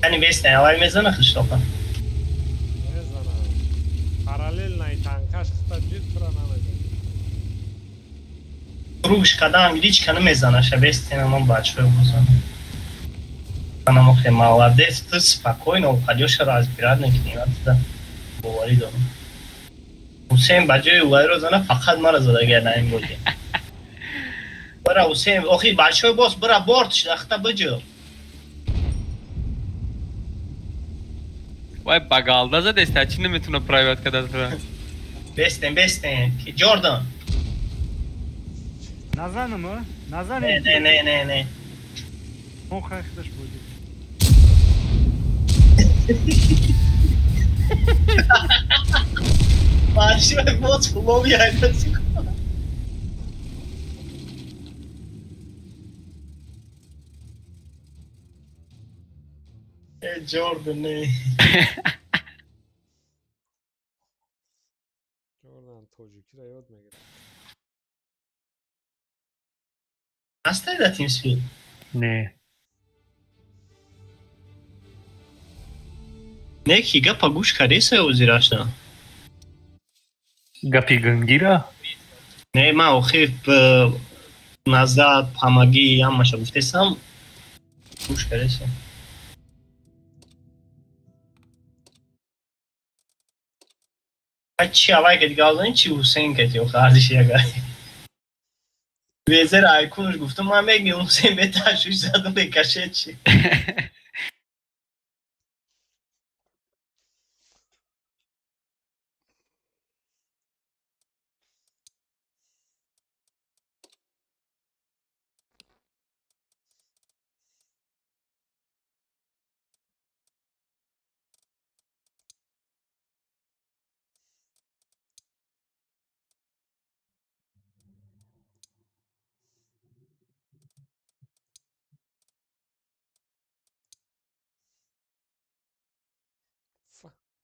Яъне бесне, авай мезана худш тоқа. Мезана. Параллельно и танкаш хита ҷид тура намезана. Кругш када англичка намезанаша, бестена ман бачаҳо бозана. Анам охе молодец, ты спокойно упадёшь разбирать накунӣ, да. Боварӣ дорам. Ҳусейн ба ҷои увайро зана фақат мара зада гардан ин бозӣ. Бара Ҳусейн, охи бачаҳо боз бара борт шидахта биҷо. Вай багалда задеста, чӣ наметуна правят када тура? Бестен, бестен. Ҷордан. Назанам, а? Назанем. Не, не, не, не. Он хай худаш бозӣ. Бачаҳо боз флови айдаси. Э, Ҷордан, не. Ҷордан тоҷикиро ёд мегирад. Ҳастай дар TeamSpeak? Не. Не, ки гапа гӯш кардеса озирашна? Гапи гангира? Не, ман охир назад, ҳамагӣ ҳамаша гуфтесам. Гӯш кардеса. Чи авай кати гап чи Ҳусейн кати охи арзиши яга. Везер айкунуш гуфтам ман мегӯям Ҳусейн беташвиш задум бекашед чи.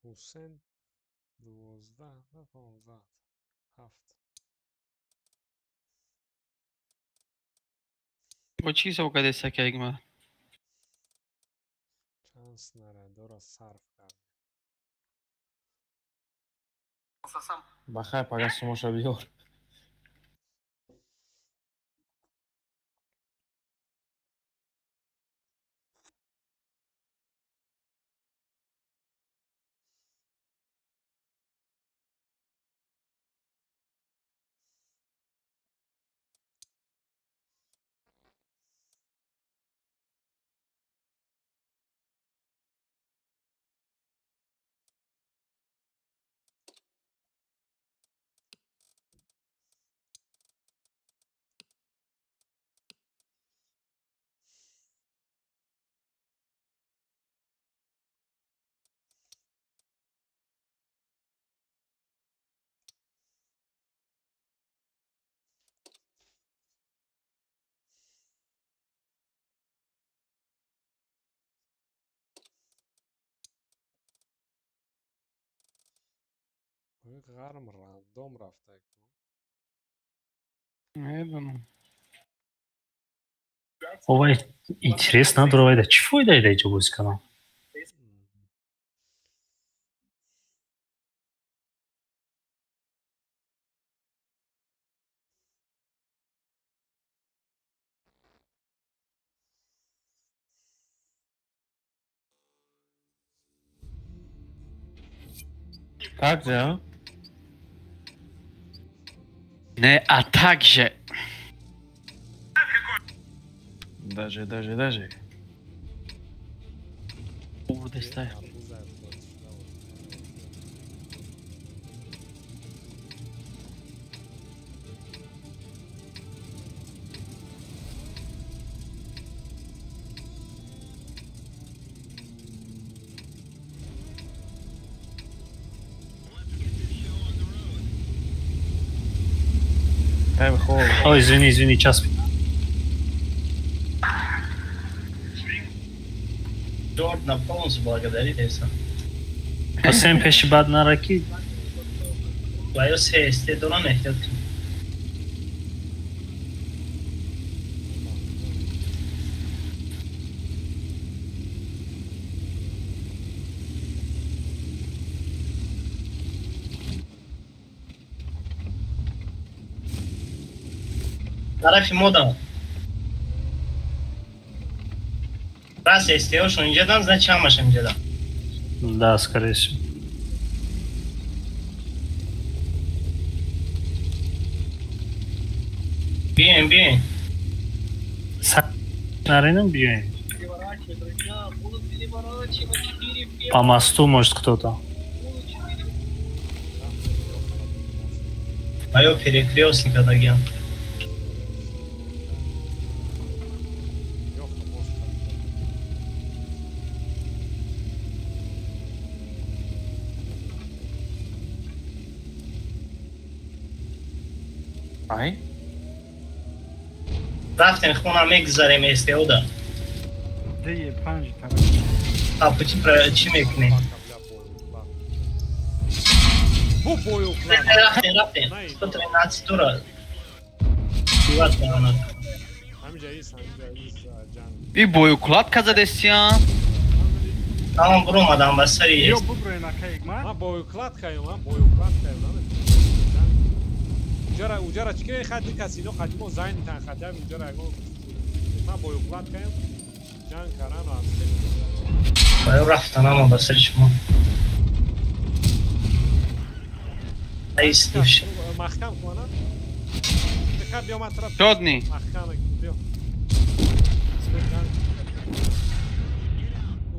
Ҳусен 12 ва 15 7. Бо чӣ ҳисоб кардеста ки ма? Чанд снарядоро сарф кард. Бахай пага сумоша биёр. Ғарм рандом рафта. Медонам. Овай интерес надора вайда. Чӣ фоида ида иҷо бозӣ кардам? Так же, а? Не, а также. Даже, даже, даже. Бурдестай. Ой, извини, извини, час. Торт на полностью благодарите са. Ҳусейн пеши бад нараки. Ва се сте доран эҳтиёт. Тарафи мода. Раз СТО-шон инҷадан, значит ҳамаш инҷадан. Да, скорее всего. Бием, бием. Нареном бием. По мосту, может, кто-то. Моё перекрестника дагем. Ай? Рафтем хона мегзарем СТО-да. Дие панҷ тараф. А пути чӣ мекунем? Рафтем, рафтем. 113 тура. И боюклад казадестиям. Тамом буромадам ба сари. Ё буброем акаик ма? Ма боюклад каем, ма боюклад каем. Уҷара, уҷара чӣ ки хати касино хати мо зайн тан хати уҷара ягон ма боюклад каем. Ҷанг каран рафтем. Баё рафтан ама ба сари шумо. Маҳкам кунам. Биё ман тараф. Чодни. Маҳкам биё.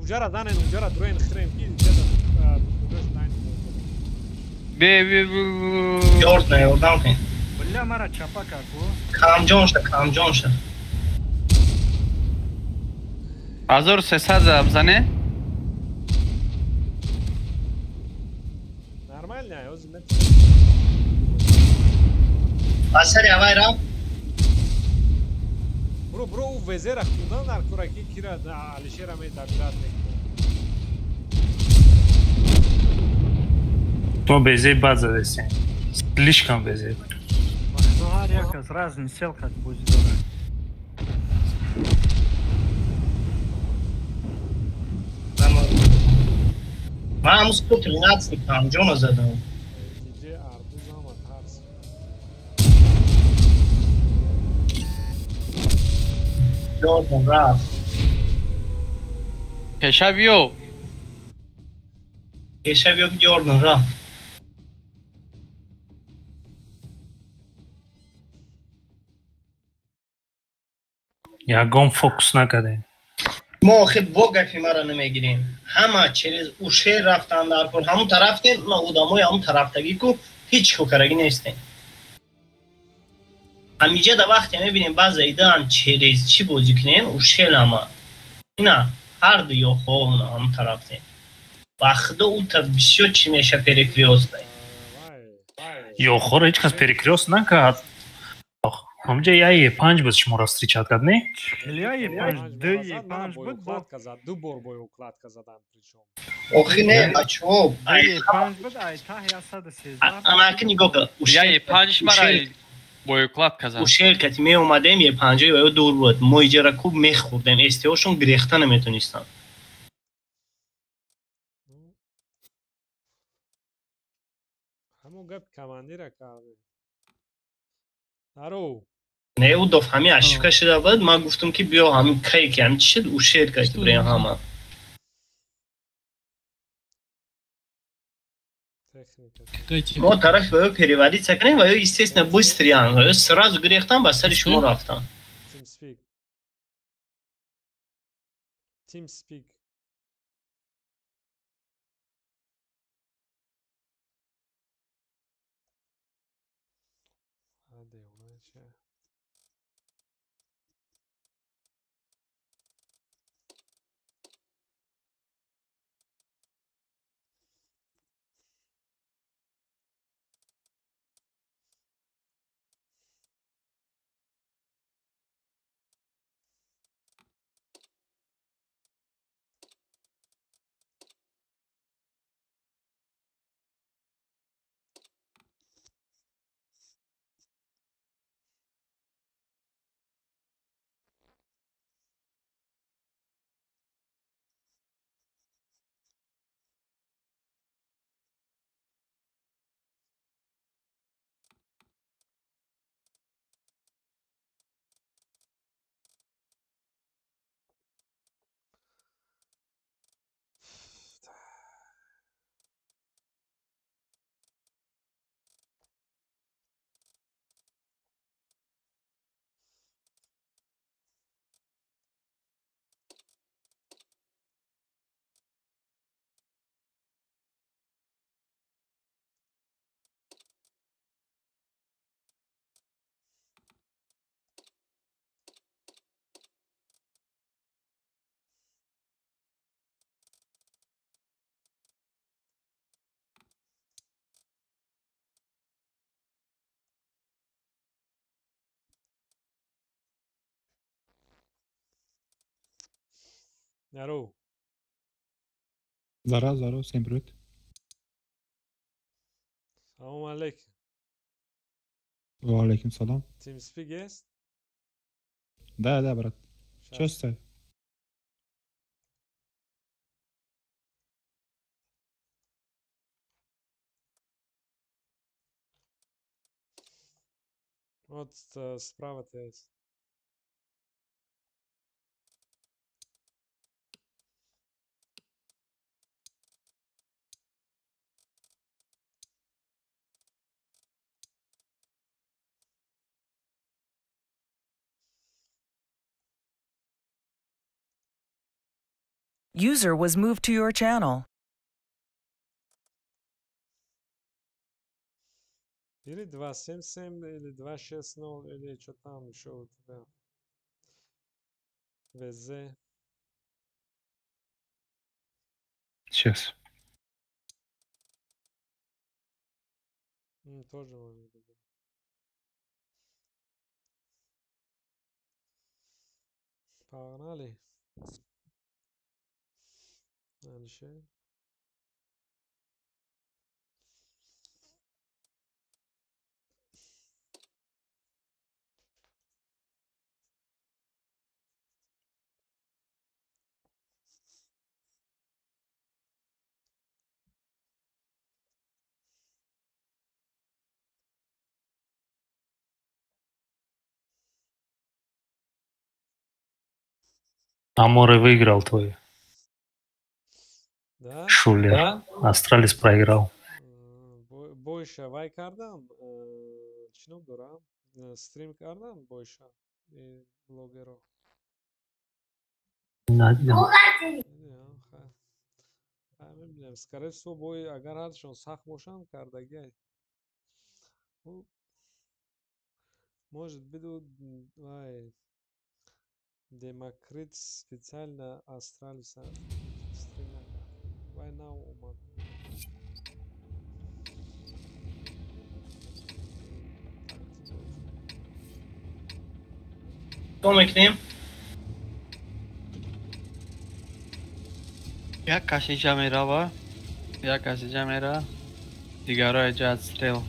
Уҷара данен, уҷара дроен хрем ки ҷада. Бе бе бе. Ёрд на ёрдам кун. Бля мара чапа кард. Камҷон ша, камҷон ша. 1300 зарб зане? Нормально, ҳозир мет. Асари авай рафт. Бро, бро, у везера хундан дар кураки кира Алишера медабирад мекунад. Мо безе бад задесем. Слишком безе. Ну ҳар як аз разни сел қад бозӣ дорад. Ман ҳамун 113 камҷона задам. Jordan рафт. Пеша биё. Пеша биё ки Jordan рафт. Ягон фокус накардем. Мо охир бо гапи маро намегирем. Ҳама через ушер рафтан дар кор. Ҳамун тарафтем, ма одамои ҳамун тарафтагӣ ку ҳеҷ кокарагӣ нестем. Ҳамиҷа да вақте мебинем баъзе идаам через чӣ бозӣ кунем, ушел ҳама. Ина ҳарду ёхҳо ҳамун тарафтем. Ба худо ута бисёр чӣ меша перекрёстай. Ёхҳоро ҳеҷ кас перекрёст накард. Ҳамҷа я Е5 буд шуморо встречать кард, не? Я Е5, Д Е5 буд. Ду бор бо укладка задан причём. Охи не, бачаҳо. Е5 буд, ай таҳ 113. Анаки нигоҳ кун. Я Е5 мара бо укладка зад. Ушел кати меомадем, Е5 ва ё дур буд. Мо иҷара куб мехӯрдем, СТОшон гирехта наметонистанд. Ҳамон гап командира кард. Аро. Не, ӯ доф ҳами ошибка шуда буд. Ман гуфтам ки биё ҳамин кай ки ҳамин чӣ шуд, ӯ шер кард бирем ҳама. Мо тарафи ва ё переводиться кунем ва ё естественно быстрян, ва ё сразу гирехтан ба сари шумо рафтан. TeamSpeak. TeamSpeak. Здорово. Здорово, здорово, всем привет. Салом алейкум. Ва алейкум салам. TeamSpeak есть? Да, да, брат. Чё с? Вот справа ты есть. User was moved to your channel. Или 2.7.7, или 2.6.0, или что там еще у тебя. ВЗ. Сейчас. Тоже может быть. Погнали. Дальше. Аморе выиграл твой. Да? Шулер. Да? Астралис проиграл. Бойша вай кардам, чӣ ном дорам? Стрим кардам бойша блогеро. Надидам. Мебинем. Скорее всего, бой агар ҳардушон сахт бошанд, кардагиай. Может быть, вай Демокрит специально Астралиса стрим накард. Вай нав омад. Что мекунем? Як кас инҷа мерава, як кас инҷа мера, дигаро инҷа отстрел.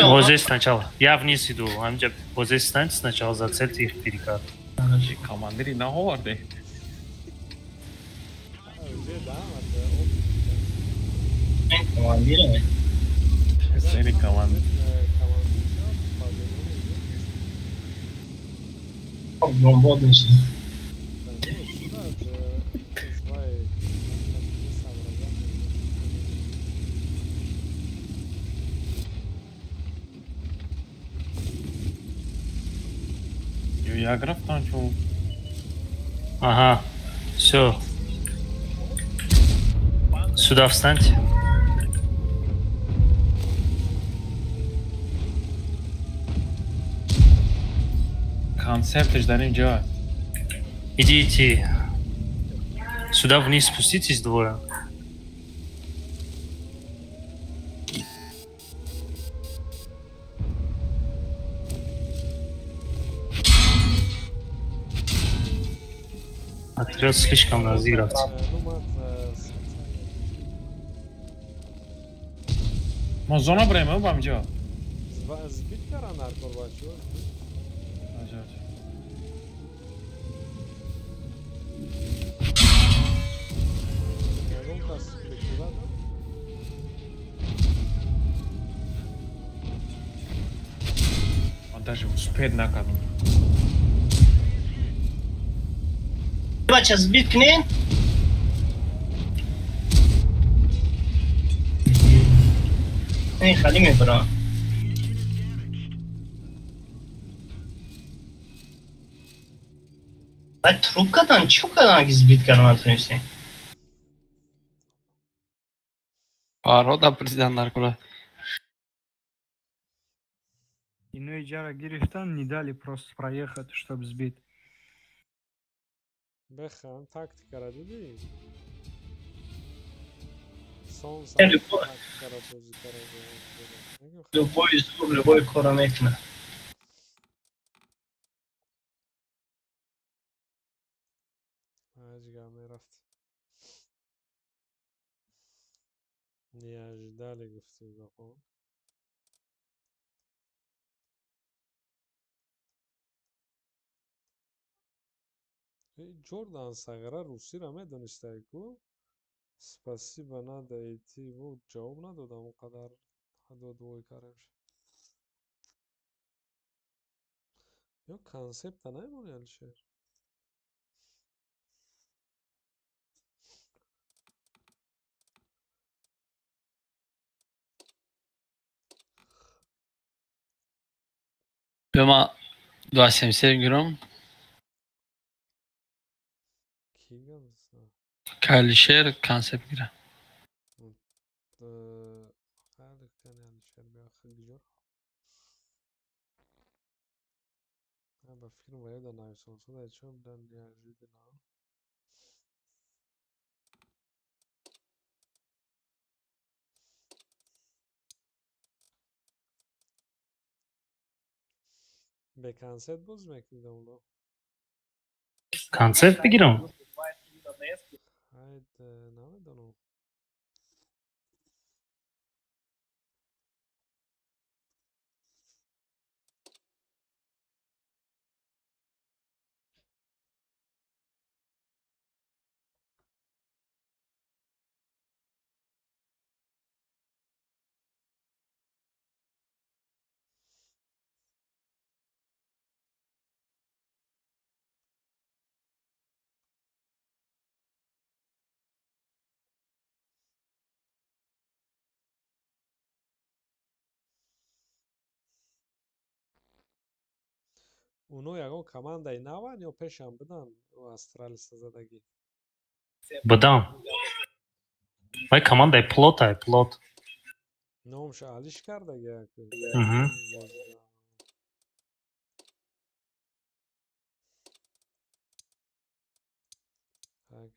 Вот здесь сначала. Я вниз иду. Вот здесь станьте сначала, зацельте их перекат. Командири наоварде. Командири? Сери командир. Бомбод меши. Я граф начал. Ага, все. Сюда встаньте. Концепт ждали делать. Идите. Сюда вниз спуститесь двое. Отряд слишком разыграть. Мо зона брем, бам ҷо. Сбит каран ҳар кор бачо. Он даже успеет накануть. Бача сбит кунем? Не, хали мебарам. Баъд труп кардан, чӣ кардан ки сбит кардан натонистем? Фарҳода президент наркура. Инои ҷара гирифтан, не дали просто проехать, чтобы сбить. Бехан, тактикара дидӣ? Солнце тактикара бозӣ кара. Любой зур, любой кора мекунад. Ҳаҷ мерафт. Не ожидали, гуфтем закон. Ҷордан Сағира русиро медонистай ку? Спасибо, надо идти. Во ҷавоб надодам, он қадар додвой кардем. Ё консепта намемони, Алишер? Бема 277 гирам. Калишер концепт гира. Ба фикрам ва ёда нависонсода чо будан неожиданно. Бе концерт боз мекунид онло? Концерт бигирам? Хайд, намедонам. Оно ягон командаи наванд ё пешам будан Астралиса задагӣ? Будан. Вай командаи плотай, плот. Номша алиш кардаги як.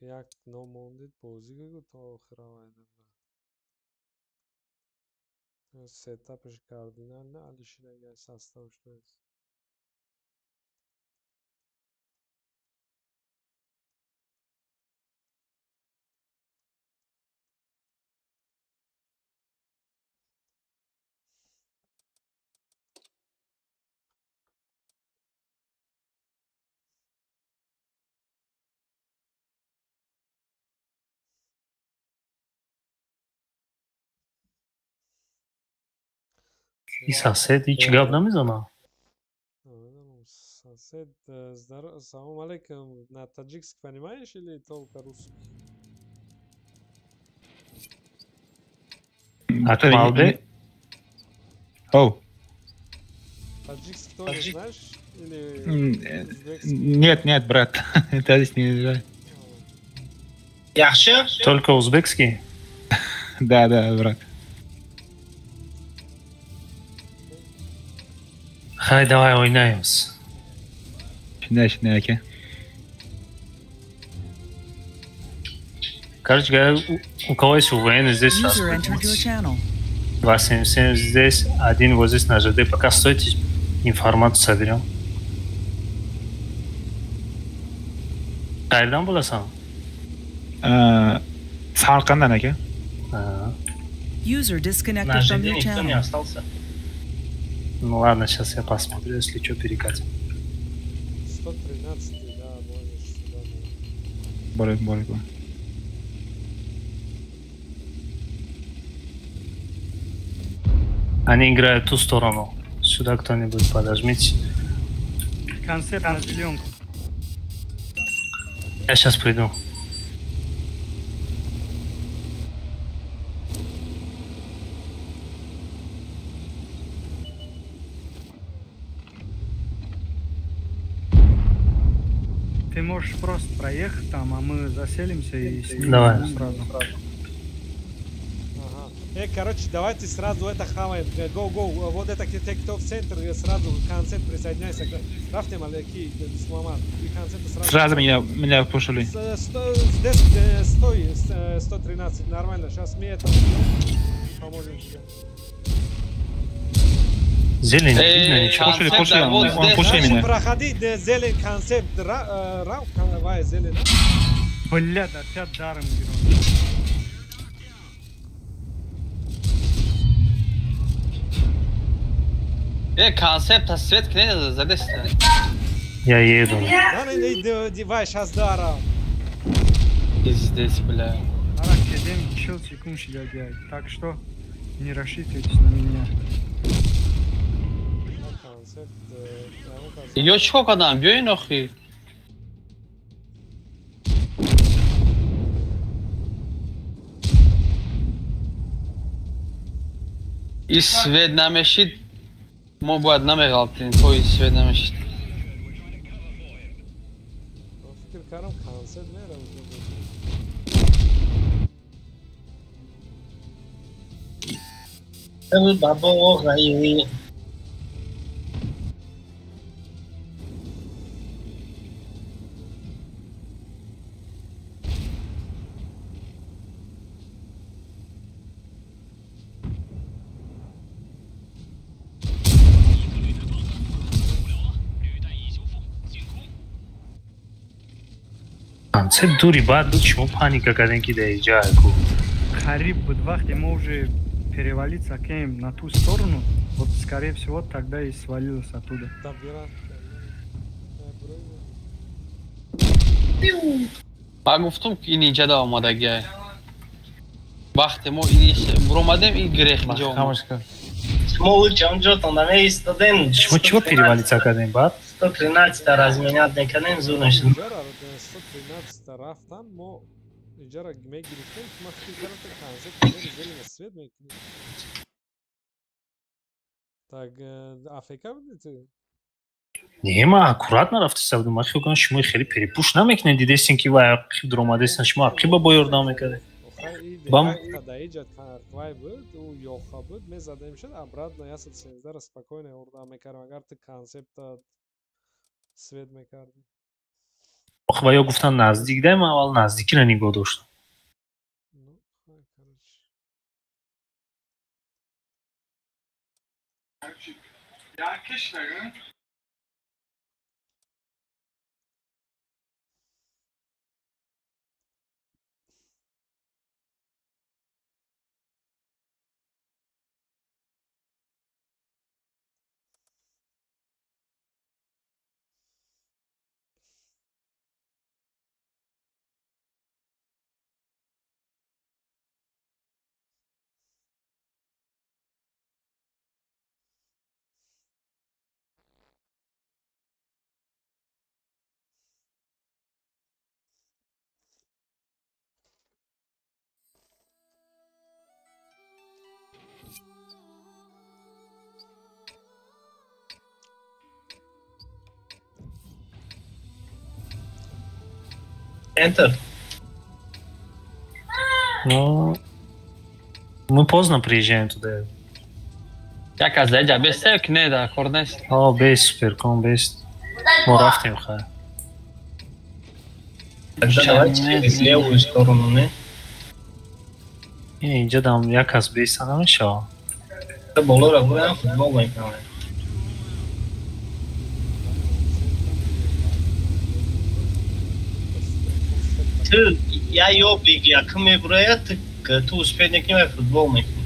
Як ном мондид бозӣ гу то охира вайда. Сетапш кардинально алишидаги составш нест. И сосед ҳеҷ гап намезанад. Сосед, здорово, салом алейкум. На таджикский понимаешь или только русский? Акмалбек? Оу. Таджикский тоже знаешь? Или узбекский? Нет, нет, брат, это здесь не знаю. Яхши? Только узбекский? Да, да, брат. Хай, давай ойнаймыз. Shunday, shunday aka. Короче говоря, у кого есть УВН здесь User entered your channel. 277 здесь, один вот здесь на ЖД. Пока стойте, информацию соберем. Qayerdan bo'lasan? Samarqanddan aka. User disconnected На from ЖД your никто не channel. остался. Ну ладно, сейчас я посмотрю, если что, перекатим. 113, да, можешь сюда. Более, более, более. Они играют в ту сторону. Сюда кто-нибудь подожмите. Концерт на зеленку. Я сейчас приду. Ты можешь просто проехать там, а мы заселимся и снимем Давай. сразу. Ага. Короче, давайте сразу это хаваем. Go, go. Вот это те, кто в центр, сразу концерт присоединяйся. Рафтем, Алеки, Сломан. И концерт сразу. Сразу меня пушили. Здесь стой, 113, нормально. Сейчас мы это поможем тебе. Зелень, видно ничего. Пушили, пушили, он пушили меня. Проходи, зелень, концепт, рау, давай, зелень. Блядь, опять даром беру. Концепт, а свет к ней залез. Я еду. Да, не, девай, сейчас даром. Здесь, бля. Так что не рассчитывайтесь на меня. Ё чӣ кардам? Биёин охи. И свет намешид, мо бояд намеғалтем, то и свет намешид. Фикр кардам концерт мерам. Бабо ғайри. Концепт дури баъд буд, шумо паника кардем ки дар иҷа ку. Қариб буд, вақте мо уже перевалиться кем на ту сторону, вот скорее всего тогда и свалилось оттуда. Ман гуфтум ки ин инҷа да омадагиай. Вақте мо ин буромадем, ин грех инҷа омад. Шумо ҷамҷотон намеистодем. Шумо чиро перевалиться кардем баъд? 113 разменять мекардем, зур мешуд. 113 рафтан, мо инҷаро мегирифтем, ма фикр кардам, ки концепт зелена свет мекунем. Так, АФК будете? Не, ма аккуратно рафтеста будам. Ма хиёл кардам, шумо хеле перепуш намекунед, дидестин ки вай ақиб дуромадестан, шумо ақиба бо ёрдам мекардед. Бам вай буд, ӯ ёха буд, мезадем шуд, обратно 113 спокойно ёрдам мекардам, агар ту концепта свет мекардӣ. Ох, ва ё гуфтан наздик дай, ман аввал наздикиро нигоҳ доштам. Enter. Ну, мы поздно приезжаем туда. Як аз даҷа бест ки не да кор нест. О, бест, суперком бест. Мо рафтем хай. Тогда давайте через левую сторону, не? Не, инҷа дам як аз беста намешава. Болоро гӯям футбол мекунам. Ту я ёбик якм мебурояд, ту успеть мекунӣ ва футбол мекунӣ.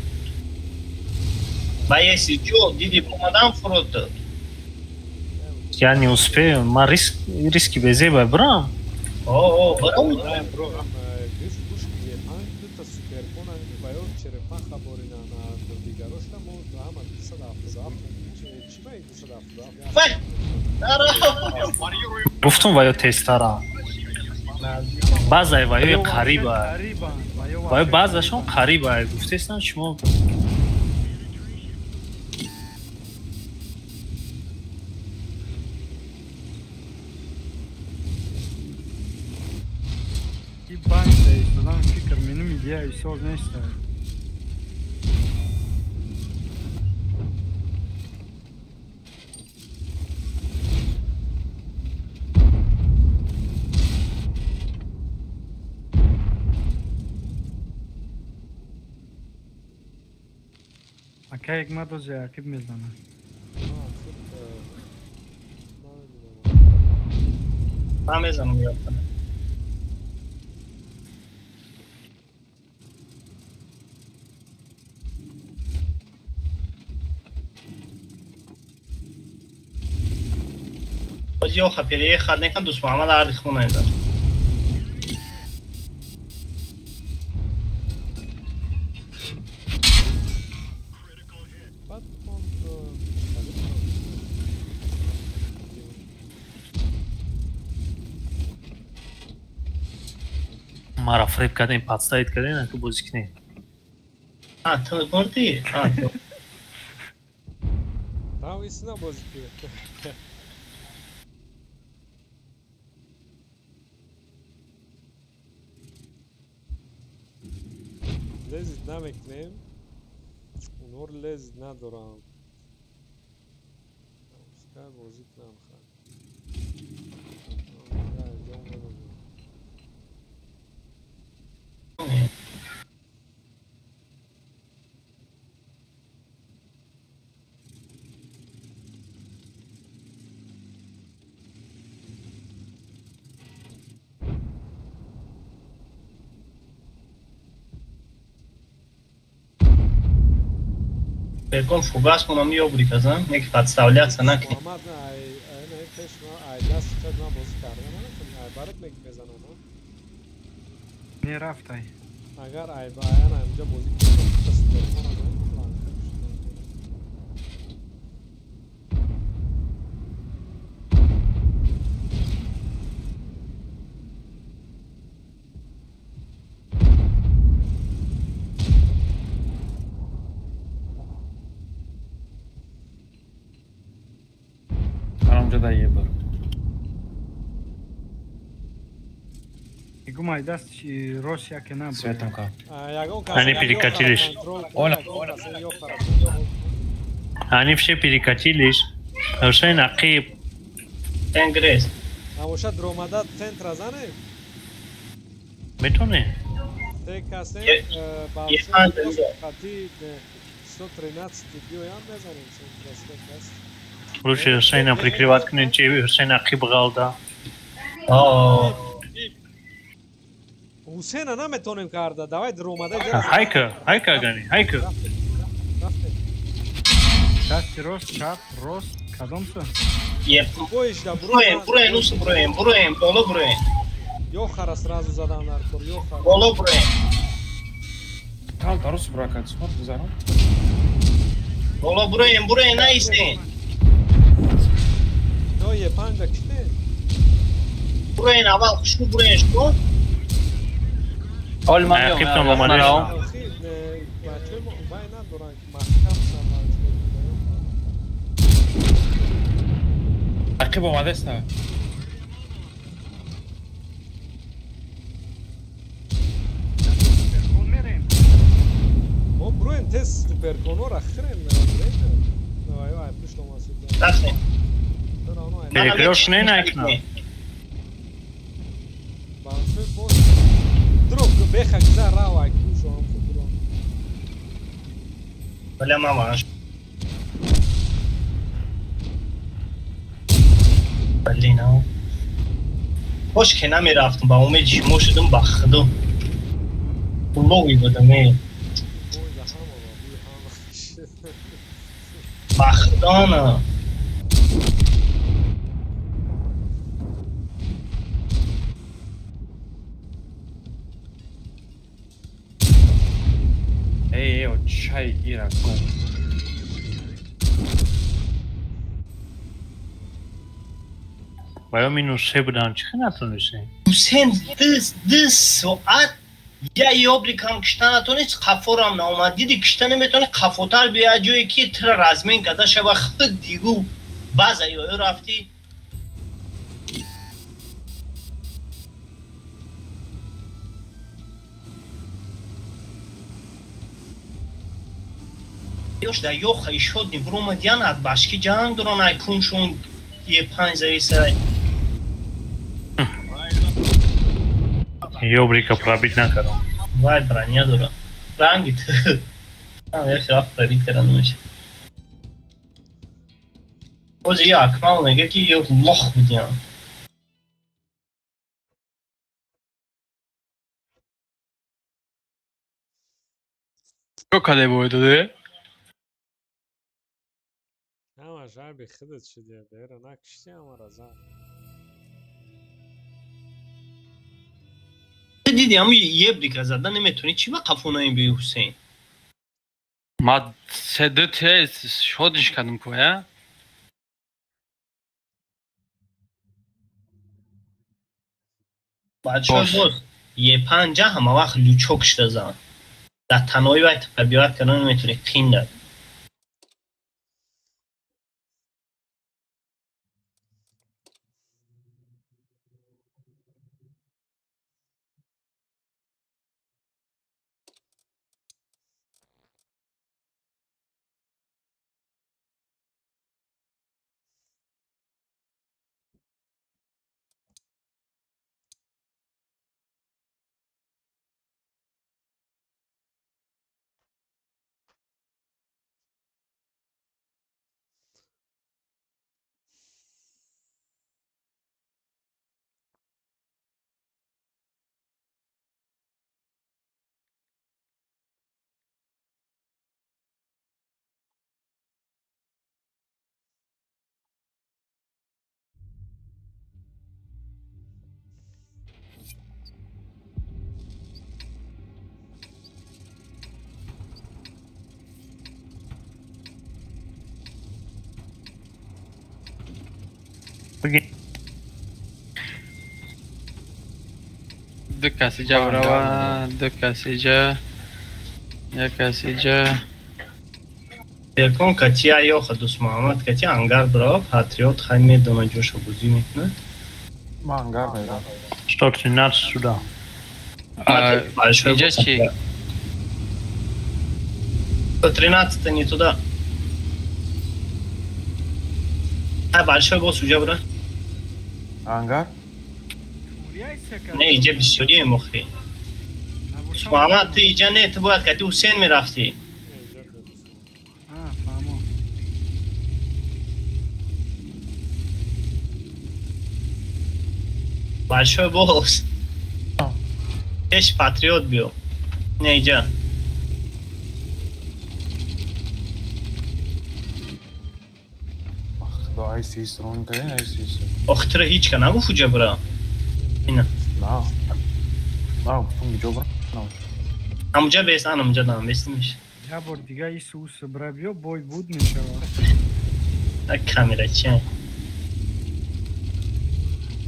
Ба если чё, диди омадам фурод. Я не успею, ма риски безеба брам. О, брам. Гуфтум ва ё тезтара. Баъзае ва ё қариба. Ва ё баъзашон қариба. Гуфтестам шумо И банда истодам фикр менум идеяи соз нест. Ака як мадозе ақиб мезанад. Ман мезанам ёфтам. Боз ёха переехать некан дӯст Муҳаммад арди хона эзад. Мара фреб кардем, подставить кардем, аку бозӣ кунем. А, ту бурдӣ? А, ту. Там истина бозӣ кунем. Лезит намекунем. Онор лез надорам. Пускай бозӣ кунам ха. Перкон фугас кунам ёбри казан, неки подставляться накни. Муҳаммад на ай на пеш на ай даст чад ман бозӣ карда наметавонам, ай барат мезанам. Не рафтай. Агар ай ба аяна инҷа бозӣ кунам, суперкона Даст Россия ке набуд. Они перекатились. Они все перекатились. Ҳусейн ақиб. Тенгрес. Амоша дромада центра зане? Метоне? ТКС хати 113 биёям мезанем центра 113. Лучше Ҳусейна прикрывать кунед, чи Ҳусейн ақиб ғалда. Ҳусейна наметонем карда. Давай дромада. Ҳайка, ҳайка гани, ҳайка. Дасти рост, чап, рост, кадом су? Буроем, буроем, усу буроем, буроем, боло буроем. Ёхара сразу задан дар кор, ёхара. Боло буроем. Кал дарус буракат, спорт гузарам. Боло буроем, буроем, наистем. Но е панҷа киште. Буроем аввал, хушу буроем, шумо. Ол ман меомадам. Ақиб омадааст. Мо буроем тез суперконора хирем. Перекрёшь не накна. Друг, беха гза рава кушо ам футбол. Бля мама. Блин, а. Кош ки намерафтам, ба умеди шумо шудам ба худо. Логи будам, э. Ба худо на. Эй, эй, чай ира гум. Баё минус се будам, чӣ натонистем? Ҳусейн ду соат я ёбрикам кишта натонист, қафорам наомад. Диди кишта наметони, қафотар биё ҷое ки тира размен карда шава, худ дигу баъза ёё рафтӣ. Ёш да ёха ишод ни буромад ян ад башки ҷанг доран ай куншун е панҷ заисай. Ёбрика пробить накардам. Вай броня дора. Ранги ту. Там я всё пробить кардан намешад. Боз я Акмал мега ки ё лох будям. Чо каде бой доде? Ҳама жарби худат шудия, бера накишти ҳамаро зан. Диди ҳамун ебрика зада наметавонӣ, чӣ ба қафо наем биёи Ҳусейн? Ма се ду те шодиш кардам ку, я? Бачаҳо боз е панҷа ҳама вақт лючок шуда зан. Дар танҳоӣ вай табиат кардан наметавонӣ, қин дад. Ду кас иҷа барава, ду кас иҷа, як кас иҷа. Беркон катия ёха Дӯст Муҳаммад кати ангар бирава, Патриот хай медона ҷоша бозӣ мекунад. Ман ангар мерам. 113 сюда. Иҷа чӣ? 113 не туда. А большой босс уҷа бира. Ангар? Не, иҷа бисёрием охи. Муҳаммад, ту иҷа не, ту бояд кати Ҳусен мерафтӣ. Большой босс. Пеш Патриот биё. Не, иҷа. Худо, айси рон кардин, айси. Ох, туро ҳеҷ ка нагуфт уҷа бира. Ина. На. На, гуфтам иҷо бира. Ҳамуҷа бес, ан ҳамуҷа дам бестимиш. Я бор дига ису усу бира биё, бой буд мешавад. Так камера чи?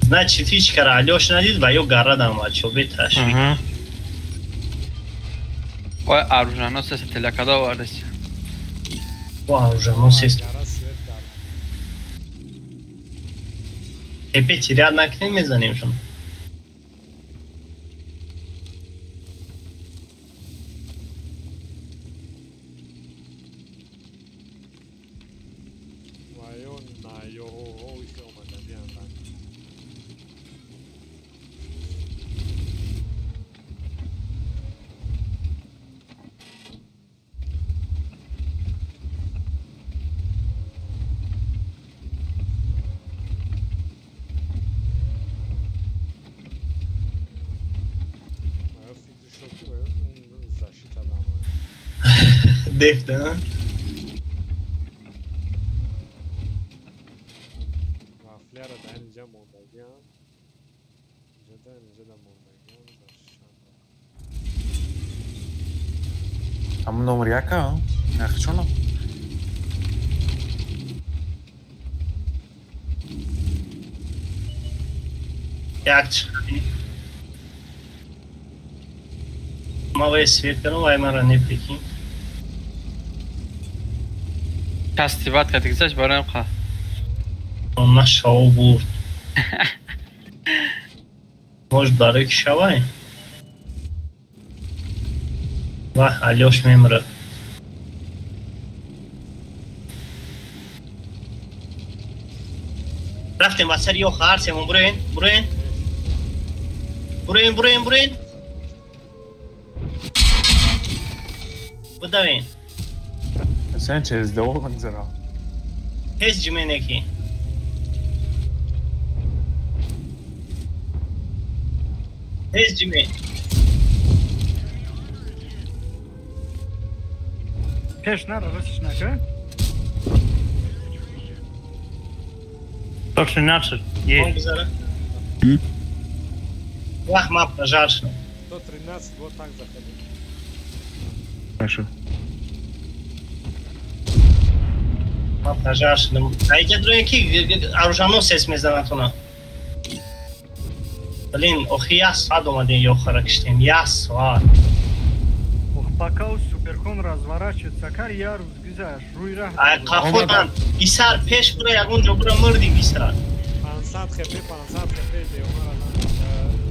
Значит, ҳеҷ кара Алёш надид ва ё гаррадам бачо беташ. Ой, оруженосец телякада овардест. О, оруженосец. Тепе тиряд накунем мезанем шумо. Деф, да? Вафляра да инҷа мондагиам. Инҷа да инҷа да мондагиам. Ам номер яка, а? Нахчона? Як Ма вай свет кардам, вай маро не прикинь. Касти бад кард, гузашт бароям қа. На шоу бурд. Может, барои ки шавай? Вах, Алёш мемирад. Рафтем ба сари ёха, ҳарсемон буроен, буроен. Буроен, буроен, буроен. Будавен. Санчес долго зара. Тез ҷименеки. Тез ҷимен. Пеш нара, растиш нака? 113. Есть. Вах, мап, пожарша. 113, вот так заходи. Хорошо. Пожар шудам. Айҷа дроен ки оруженосец мезанад она. Блин, охи як соат омадем ёхара киштем, як соат. Ох, пока у суперкон разворачивается, кар я рӯз гузашт, рӯи раҳ. Ай қафодан исар пеш бура ягон ҷо бура мурдим исар. 500 хп, 500 хп деомара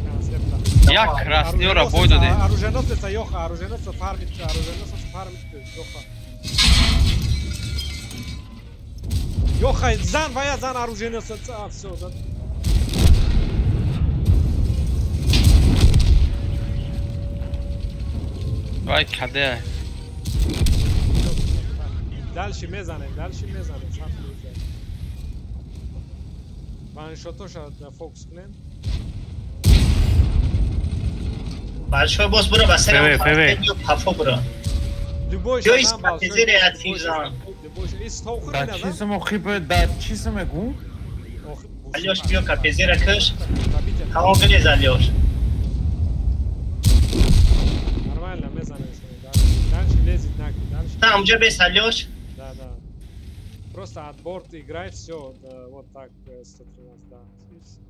концепта. Як красниёра бой додем. Оруженосеца ёха, оруженосеца фармит, оруженосеца фармит ёха. Ёха, зан, вая зан оруженосец, а, всё, да. Вай, каде? Дальше мезанем, дальше мезанем, сам мезанем. Ваншотоша фокус кунем. Большой босс бура, ба сарам пафо бура. Любой шазан большой. Да чизм охи бе, да чизм эгу? Алёш, биё капезера кыш. Ҳаво гирез, Алёш. Нормально, мезанем. Дальше лезет накни, дальше. Там уже без Алёш? Да, да. Просто от борта играй, все, да, вот так, 113, да. И всё.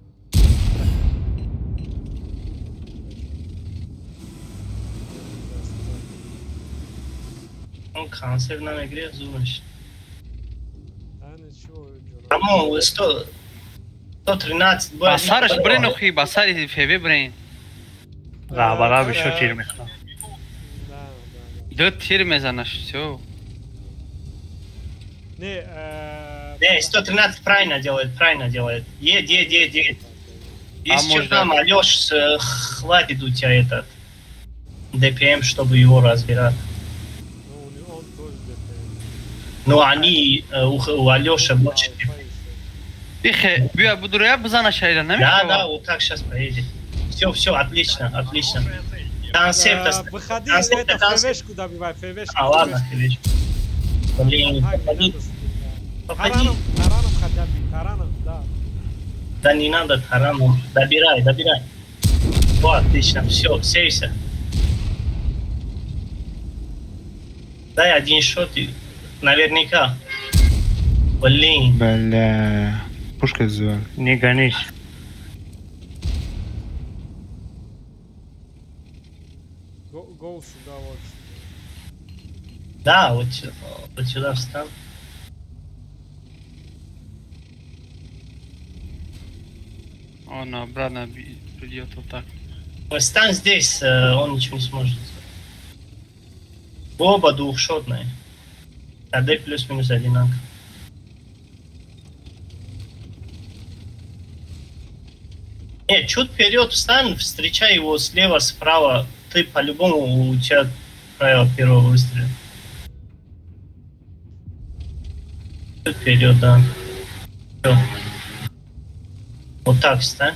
Он концерт на игре зумаш. Да, ничего, Амо, 113 Ба сараш брен охи, ба сари ФВ брен. Раба бишо тир мехӯрад. Ду тир мезанаш, всё. Не, Не, 113 правильно делает, правильно делает. Едь, едь, едь, едь. Если А что может, там, Алёш, хватит у тебя этот ДПМ, чтобы его разбирать. Ну, у него он тоже ДПМ. Но они, у Алёши больше. Ихе, бия будура бизана шайра, Да, намешава. да, вот так сейчас поедет. Все, все, отлично, отлично. Концепт, Выходи, концепт, это концепт. ФВшку добивай, ФВшку. А, ладно, ФВшку. Блин, попади. Попади. Тараном, тараном хотя бы, тараном, да. Да не надо тараном. Добирай, добирай. О, отлично, все, сейся. Дай один шот и наверняка. Блин. Бля. Пушка сделали. Не гонись. Гол сюда вот. Да, вот, вот сюда встань. Он обратно придет вот так. Встань здесь, он ничего не сможет. Оба двухшотные. КД плюс-минус одинаково. Нет, чуть вперед встань, встречай его слева, справа. Ты по-любому, у тебя правило первого выстрела. Чуть вперед, да. Всё. Вот так встань.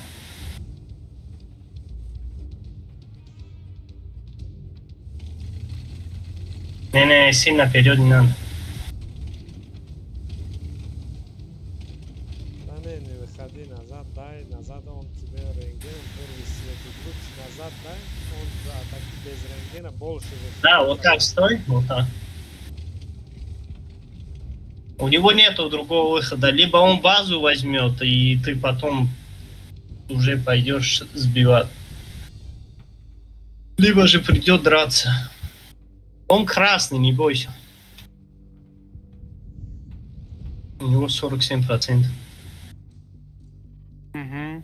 Не-не, сильно вперед не надо. Да не, не выходи назад, дай назад, он тебе рентген, первый светит. Лучше назад дай, он да, так без рентгена больше выходит. Да, вот так стой, вот так. У него нету другого выхода. Либо он базу возьмет, и ты потом уже пойдешь сбивать. Либо же придет драться. Он красный, не бойся. У него 47%. Угу.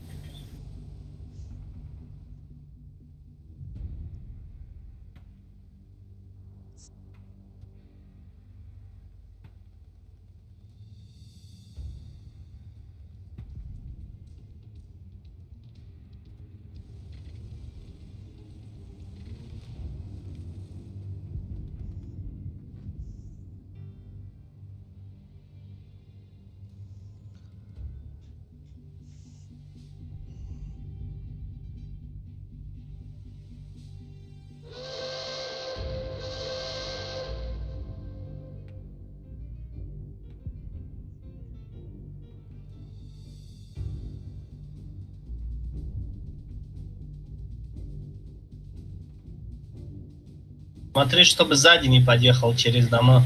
Смотри, чтобы сзади не подъехал через дома.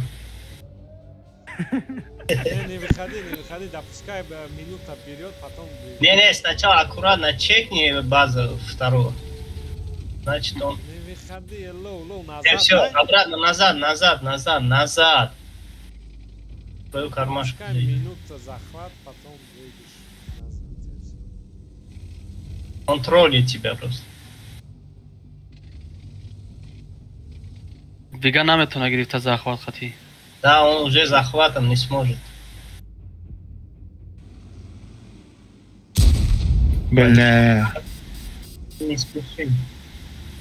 Не, не выходи, не выходи, да пускай минута берет, потом... Не-не, сначала аккуратно чекни базу вторую. Значит, он... Не выходи, лоу, лоу, назад. Все, обратно, назад, назад, назад, назад. Твою кармашку. Пускай минута захват, потом выйдешь. Он троллит тебя просто. Дига наметона гирифта захват хати. Да, он уже захватом не сможет. Бля. Не спеши.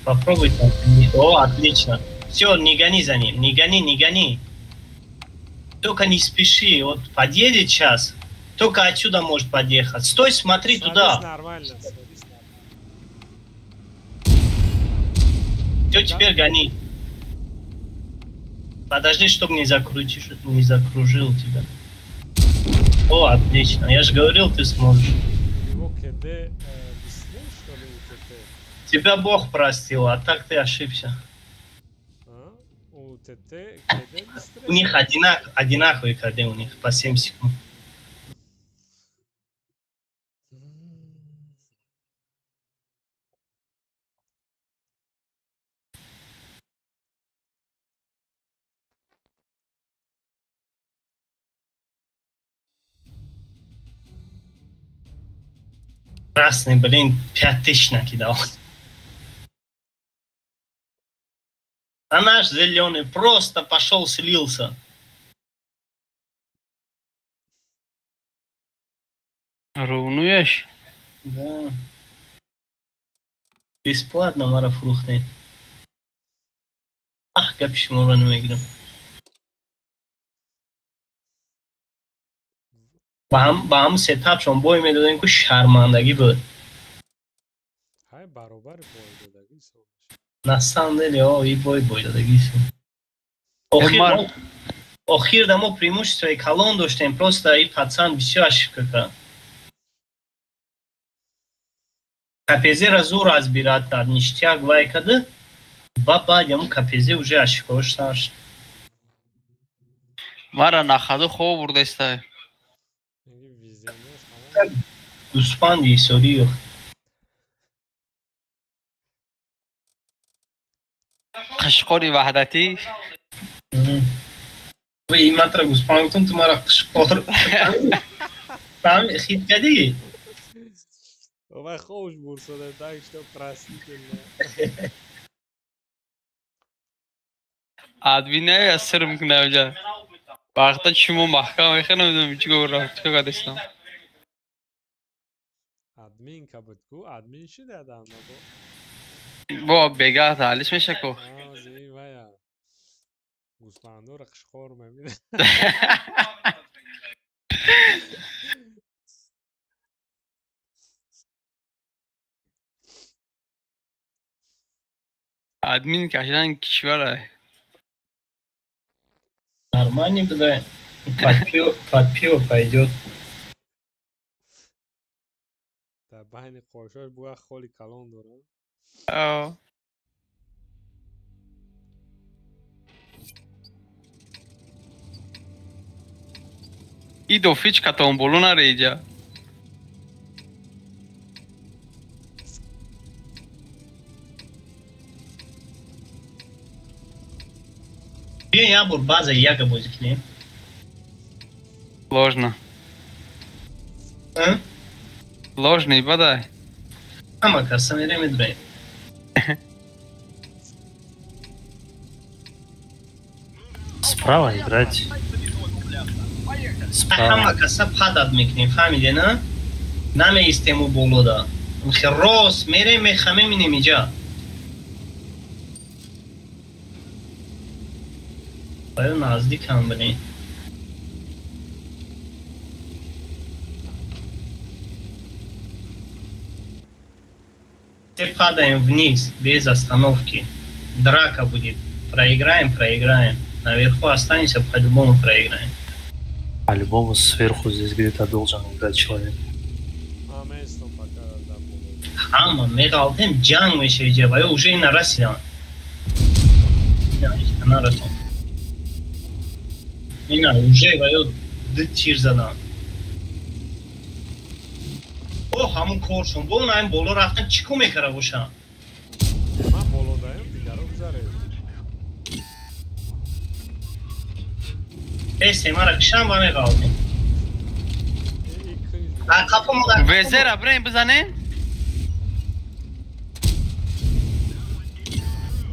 Попробуй там. О, отлично. Все, не гони за ним. Не гони, не гони. Только не спеши. Вот подъедет сейчас. Только отсюда может подъехать. Стой, смотри садись туда. Нормально, садись нормально. Все, теперь гони. Подожди, чтобы не закрутишь, не закружил тебя. О, отлично. Я же говорил, ты сможешь. Его КД быстрее, что ли, УТТ? Тебя Бог простил, а так ты ошибся. А? У У них одинаковый КД у них по 7 секунд. Красный, блин, 5000 накидал. А наш зеленый просто пошел, слился. Ровнуешь? Да. Бесплатно марафрухты. Ах, как почему рано игру. Ба ҳам сетапшон бой медодем, ку шармандагӣ буд. Ҳай баробари бой додагӣ. На самом деле, о, и бой бой додагӣ. Охир да мо преимущество калон доштем, просто и пацан бисёр ошибка кард. КПЗ-ра зур разбират кард, ништяк вай када, ба баъд ҳамун КПЗ уже ошибкаош сар шуд. Мара нахаду хоб бурдестай. Гӯспанди ҳисорӣ. Қишқори ваҳдатӣ. Ман тра гӯспанд гуфтам, ту мара қишқор. Хит кардӣ? Вай хобш бурсода, так что простительно. Админая сир мекунад оҷа. Вақта шумо маҳкам мехӯрам, намедонам чӣ гуфт, чӣ кардастам. Админка буд ку, админ шуд адам бо. Бо бегаҳ таҳлиш меша ку. Вая. Гӯспандора қишқор мебинад. Админ кашидан кишвара. Нормально, да. Под пиво пойдет. Дар байни қошош буга холи калон дорад. И дофич катон боло нареҷа. Биё як бор база яка бозӣ кунем. Сложно. Сложно, бадай. Ҳама каса мерем медроем. Справа играть. Справа. Ҳама каса падад мекунем, фаҳмиде, на? Намеистему болода. Рост мерем, мехамем инем иҷа. Баё наздикам, блин. Все падаем вниз, без остановки. Драка будет. Проиграем, проиграем. Наверху останемся, по-любому проиграем. По-любому сверху здесь где-то должен играть человек. Ҳама меғалтем, ҷанг меша иҷа, ва ё уже нарасидам. Нарасидам. Ина уже ва ё ду тир задам. О, ҳамун коршон. Бо наим боло рафтан чӣ кор мекара бошам? Ман боло даем, дигаро гузарем. Эсе, мара кишам ва меғалтем. Везера бирем бизанем?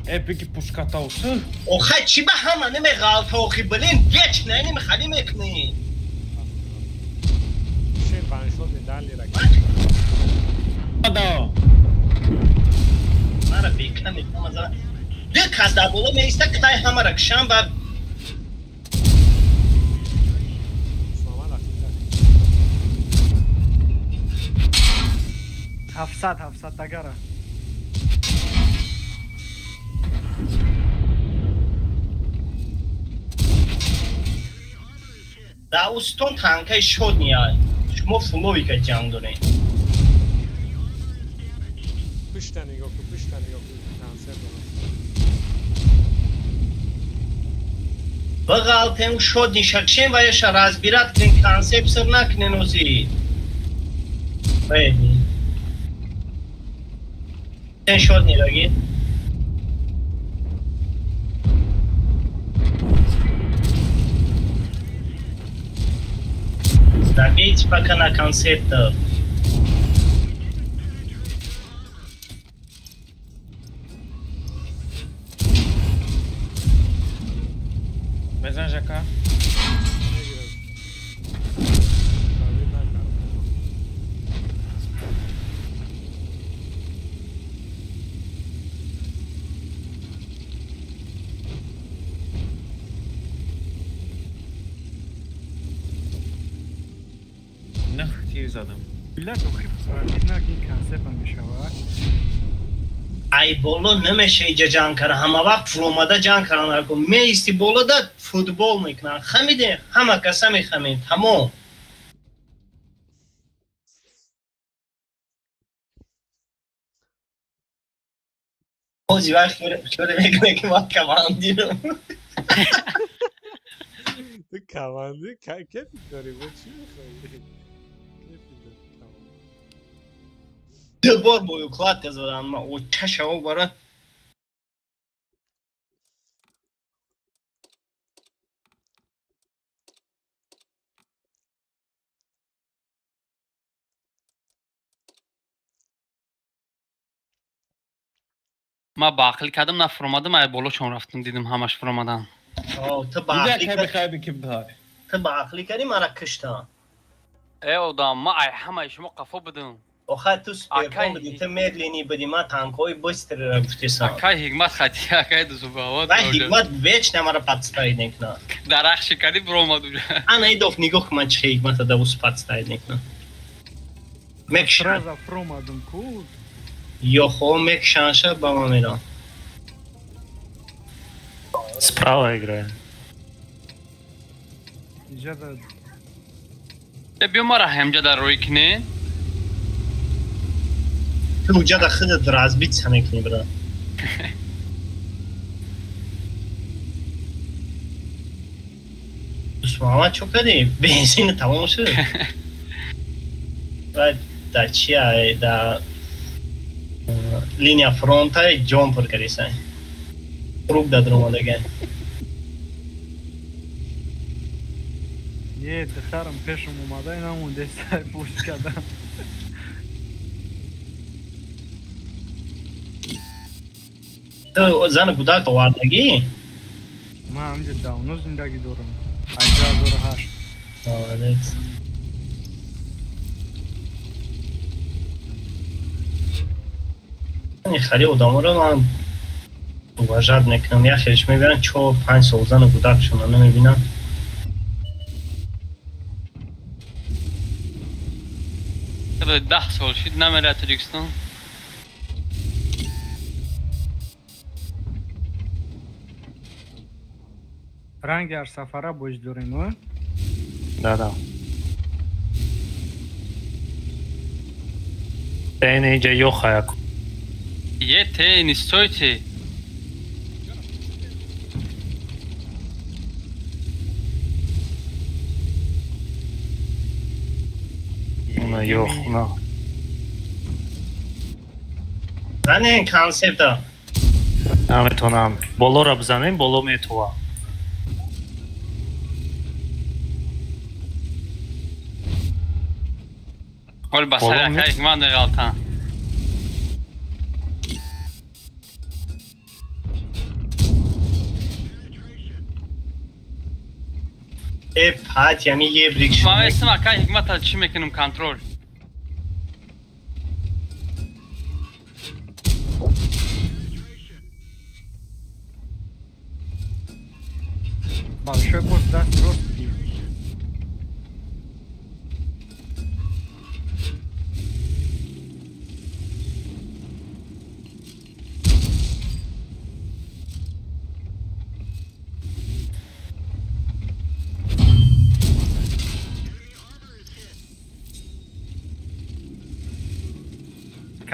Э, беги пушката усы. Охай, чӣ ба ҳама намеғалта охи, блин, вечно намехалӣ мекунӣ. Шер ваншот медали ра. Да. Мара бека мекунам аз. Ду кас дар боло меиста, кай ҳамара кишам ва ҳафтсад, ҳафтсад тагара. Дар устон танкаи шод меяд. Шумо фуловика ҷанг доред. Пушта нигоҳ кун, пушта нигоҳ кун, консерт дорад. Бағалтем шод нишакшем ва яша разбират кунем, концепт сир накунен ози. Баъди. Тен шод нираги. Добейте пока на концепт. Мезан Жака. Задам. Ай боло намеша иҷа ҷанг кара, ҳама вақт фуромада ҷанг каран арко. Меисти болода футбол мекунанд. Хамиде, ҳама каса мехамед, тамом. Ози вақт хёре мекунад ки ман командирам. Ту командир кепи дорӣ, бо чӣ мехоҳӣ? Ду бор бо укладка задам, ман очашао бара. Ман ба ақл кардам, на фуромадам, ай боло чон рафтам, дидам ҳамаш фуромадан. Ту ба ақлӣ кардӣ, мара киштам. Э одам, ман ай ҳамаи шумо қафо будам. Охир ту суперкон будӣ, ту медленный будӣ, ман танкҳои быстрыйро гуфтесам. Акай ҳикмат хати, акай дузубавод. Вай ҳикмат вечно мара подставить мекунад. Дарахт шикарӣ биромад уже. Ана идоф нигоҳ кун, ман чӣ ҳикмата давус подставить мекунам. Мекшам. Сразу фуромадам ку. Ё хо мекшанша ба ман мерам. Справа играем. Иҷада. Э биё мара ҳамҷа дар рӯй кунен. Ту уҷада худат разбиться мекунӣ, брат. Дӯстмуҳаммад чӣ кардӣ? Бензин тамом шуд? Баъд дар чия? Дар линия фронта ҷон пур кардисай. Круг дар омадагай. Е, духтарам пешам омада, инамондесай пуш кардам. Ту зани кӯдак овардагӣ? Ман ҳамҷа давно зиндагӣ дорам. Аз 2008. Молодец. Хеле одаморо ман уважать мекунам. Як хелеш мебинам 4-5 сол зану кӯдакшонро намебинам. 10 сол шуд намерад Тоҷикистон. Ранги ҳар сафара боз дорем, о? Да, да. Тен иҷа ёхаяк. Е, те, не стойте. На ёх, на. Занен концепта. Наметонам. Болоро бизанем, боло метова. Ҳол ба сари акай ҳикмат меғалтам. Э, пат, ями ебрик шуд. Ман вестам акай ҳикмата чӣ мекунам контрол. Большой босс даст рост.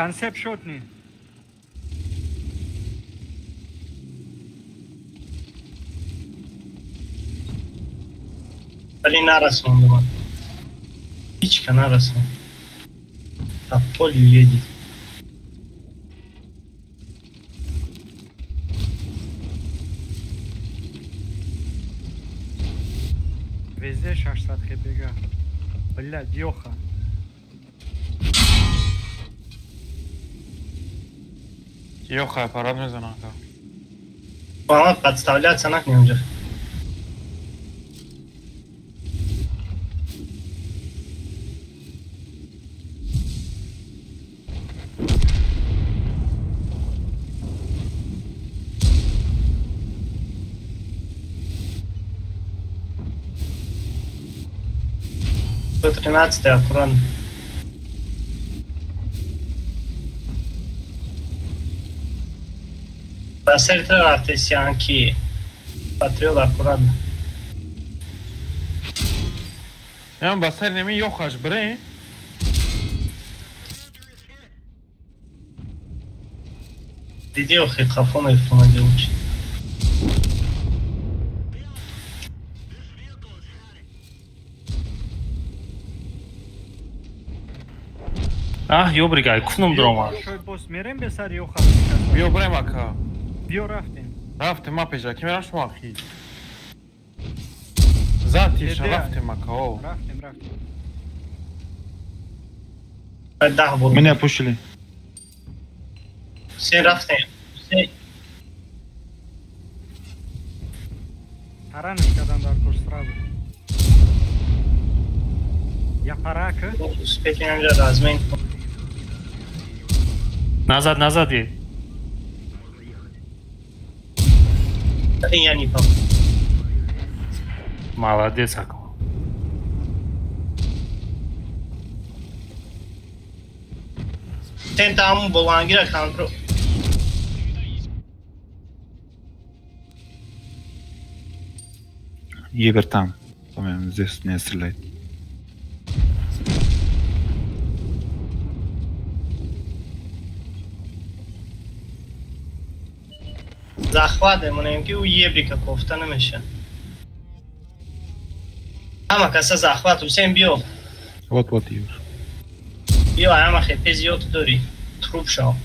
Концепт шотни. Вале нарасондам. Ҳичка нарасон. По полю едет. Везде 600 хпг. Блядь, ёха. Ёха, аппарат мезанам. Мама подставляться нахне унҷа. Сто 13-й аккуратно. Ба сари рафтесиан ки патриот аккуратно. Ям ба сари неми ёхаш бре. Диди охи хафо мефтомади учи. Аҳ, ёбригай, куфнум дрома. Шой бос мерем бе сари ёха. Биё брем ака. Биё рафтем. Рафтем ма пеша, ки мерам шумо ахи. Зад тиша рафтем ака, о. Рафтем, рафтем. Меня пушили. Все рафтем. Все. Тараниш кадан дар курс сразу. Я парака. Успеть инҷа размен. Назад, назад едь. Я не помню. Молодец, Аква. Там болангира контрол. Ебер там, по-моему, здесь не стреляет. Захват мемонем ки ӯ ебрика кофта намеша. Ҳама каса захват, Ҳусейн биё. Вот, вот, Юр. Биё, ҳама хепе зиёд дорӣ. Труп шав.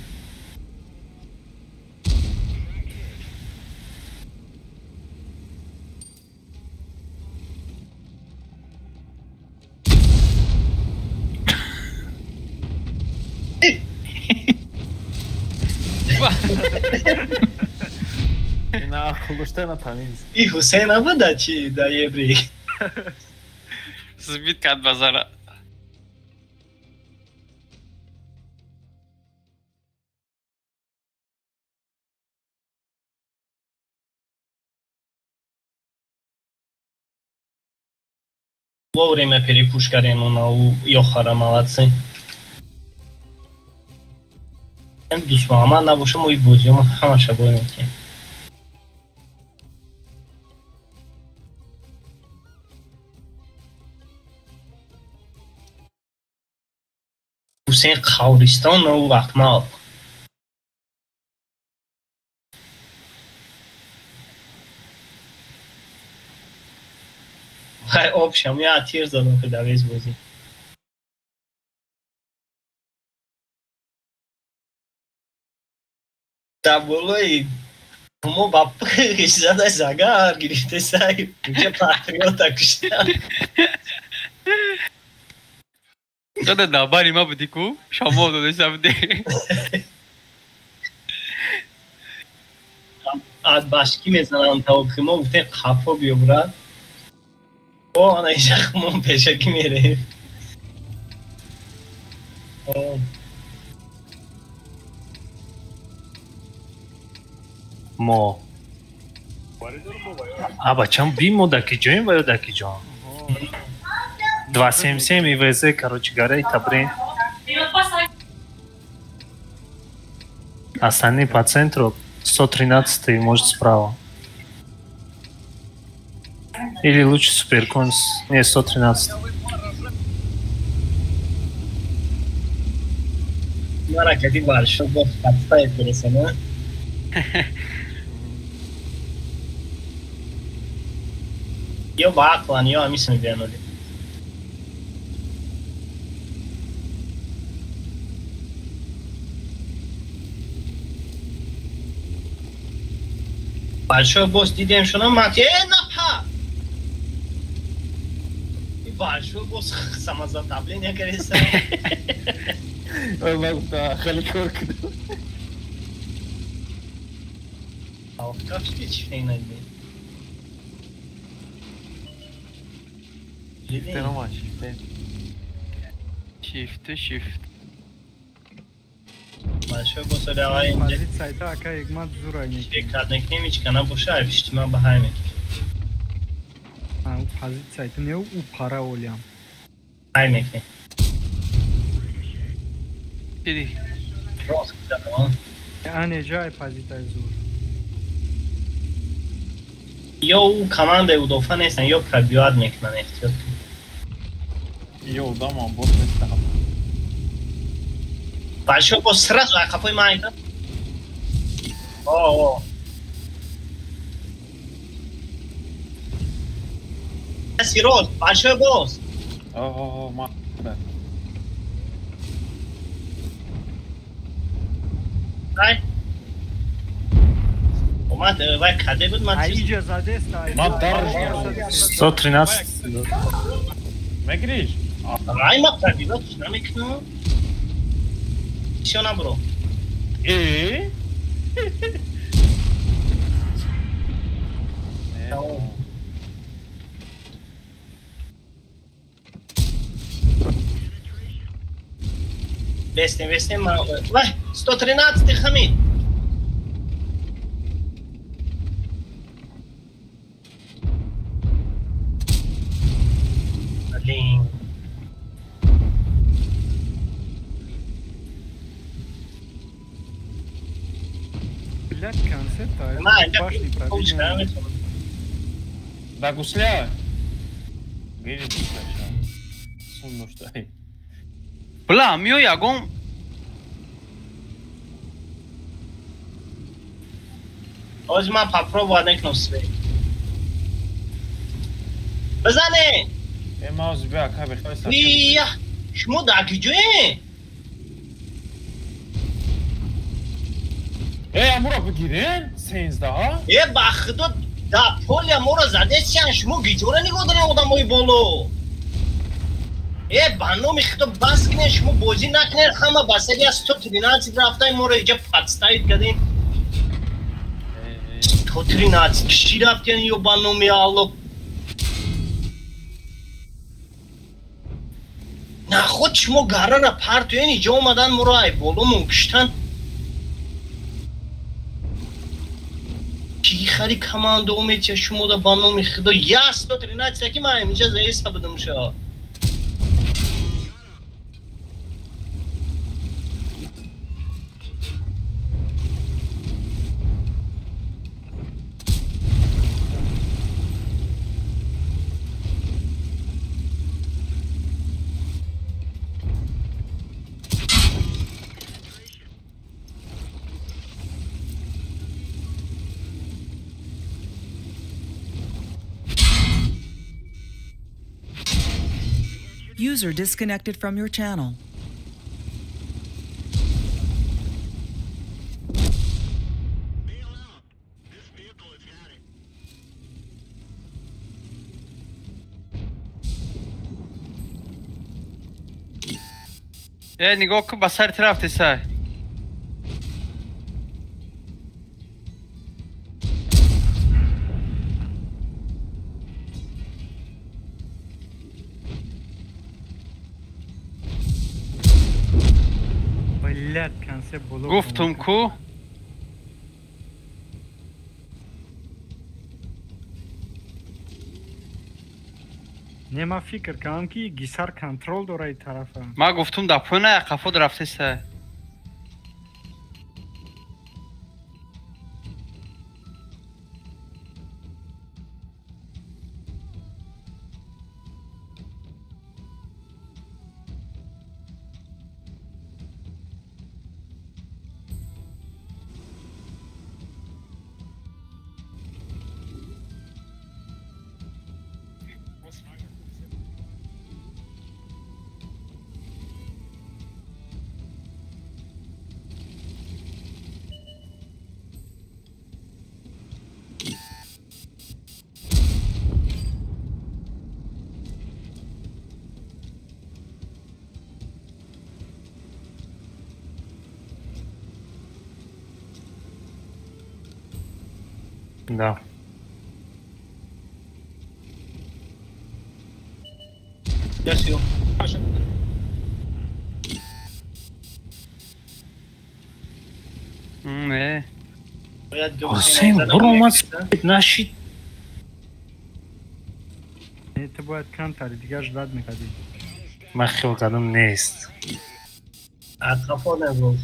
На ақл тамиз. И Ҳусейн набуда чи да ебри. Сбит кард базара. Вовремя перепуш кардем она у Йохара, молодцы. Дӯст Муҳаммад набоша, мо и бозиёмо ҳамаша бой мекунем. Ҳусейн Қавристон ӯ вақт мал. Хай обшам, я тир задам ки давез бозӣ. Дар болои мо ба пӯш зада загар гирифта сай, инҷа патриота кушта. Дада дабари ма буди ку? Шамо додеса буди. Аз башкӣ мезанам то ки мо гуфтем қафо биё брат. О, ана инҷа мо пешакӣ мерем. Мо. А бачам би мо дар ки ҷоем ва ё дар ки ҷон? 277 ИВЗ, короче говоря, это бред. Остальные по центру, 113 может справа. Или лучше суперконс. Не, 113. Мара, кади большой бог подставит пересана. Ё ба ақлан, ё ҳамис мебиён оли. Большой босс дидем шуна мат. Напа! Большой босс самозатопление кардеса. Ой, ман гуфта, хеле кор кардам. Алкашки чӣ надидем? Шифте нома, шифте. Шифте, шифт. Большой босс давай инҷа. Позиция ака егмат зура не. Чекадник немичка набоша, иштима ба ҳай мекунем. А, позиция не у пара олям. Ҳай мекунем. Диди. Рост кардам. Ане ҷай позиция зур. Ё у командаи удофа нестан, ё пробиват мекунан, эҳтиёт кун. Ё одамам бот нестан. Большой босс сразу қафои ман айта. О, о. Сироз, большой босс. О, о, о, ма. Ай. Омад, вай каде буд ман? Аиҷа задест, Ма дар 113. Мегириш? Ай, ма пробиват намекунам. Всё набро. Э? Вестем, вестем, вай, 113 Хамид. Блин. Блядь, концепт, а это башни пробили. Да, гусля. Гири гусля, ша. Сумно что. Бла, мио ягон. Оз ман попробовать накунам свей. Бизане! Э, мауз бия, ака бихтой сар. Ия, шумо дар куҷое? Э, амура бигирен? 13-ҳа? Э, ба худо, да поля моро задесиян, шумо гиҷора нигоҳ дорен одамои боло. Э, ба номи худо бас кунен, шумо бозӣ накунен, ҳама ба сари аз 113 рафтаи моро иҷа подставит кардем. 113 киши рафтен ё ба номи Аллоҳ. Наход шумо гарара партоен, иҷа омадан моро ай боломон куштан. Ки хари команда омедия шумо да ба номи худо. Я 113 ки ман инҷа заеста будам ша. User disconnected from your channel. Э, нигоҳ кун ба сари рафти сай. Гуфтум ку? Не, ма фикр кардам ки гисар контрол дора и тарафа. Ма гуфтум да пӯна қафо рафтеса. Да. Я сел. Не. Ҳусейн буромад нашид. Ту бояд камтари дигар ждать мекардӣ. Ман хиёл кардам нест. Қафо набуд.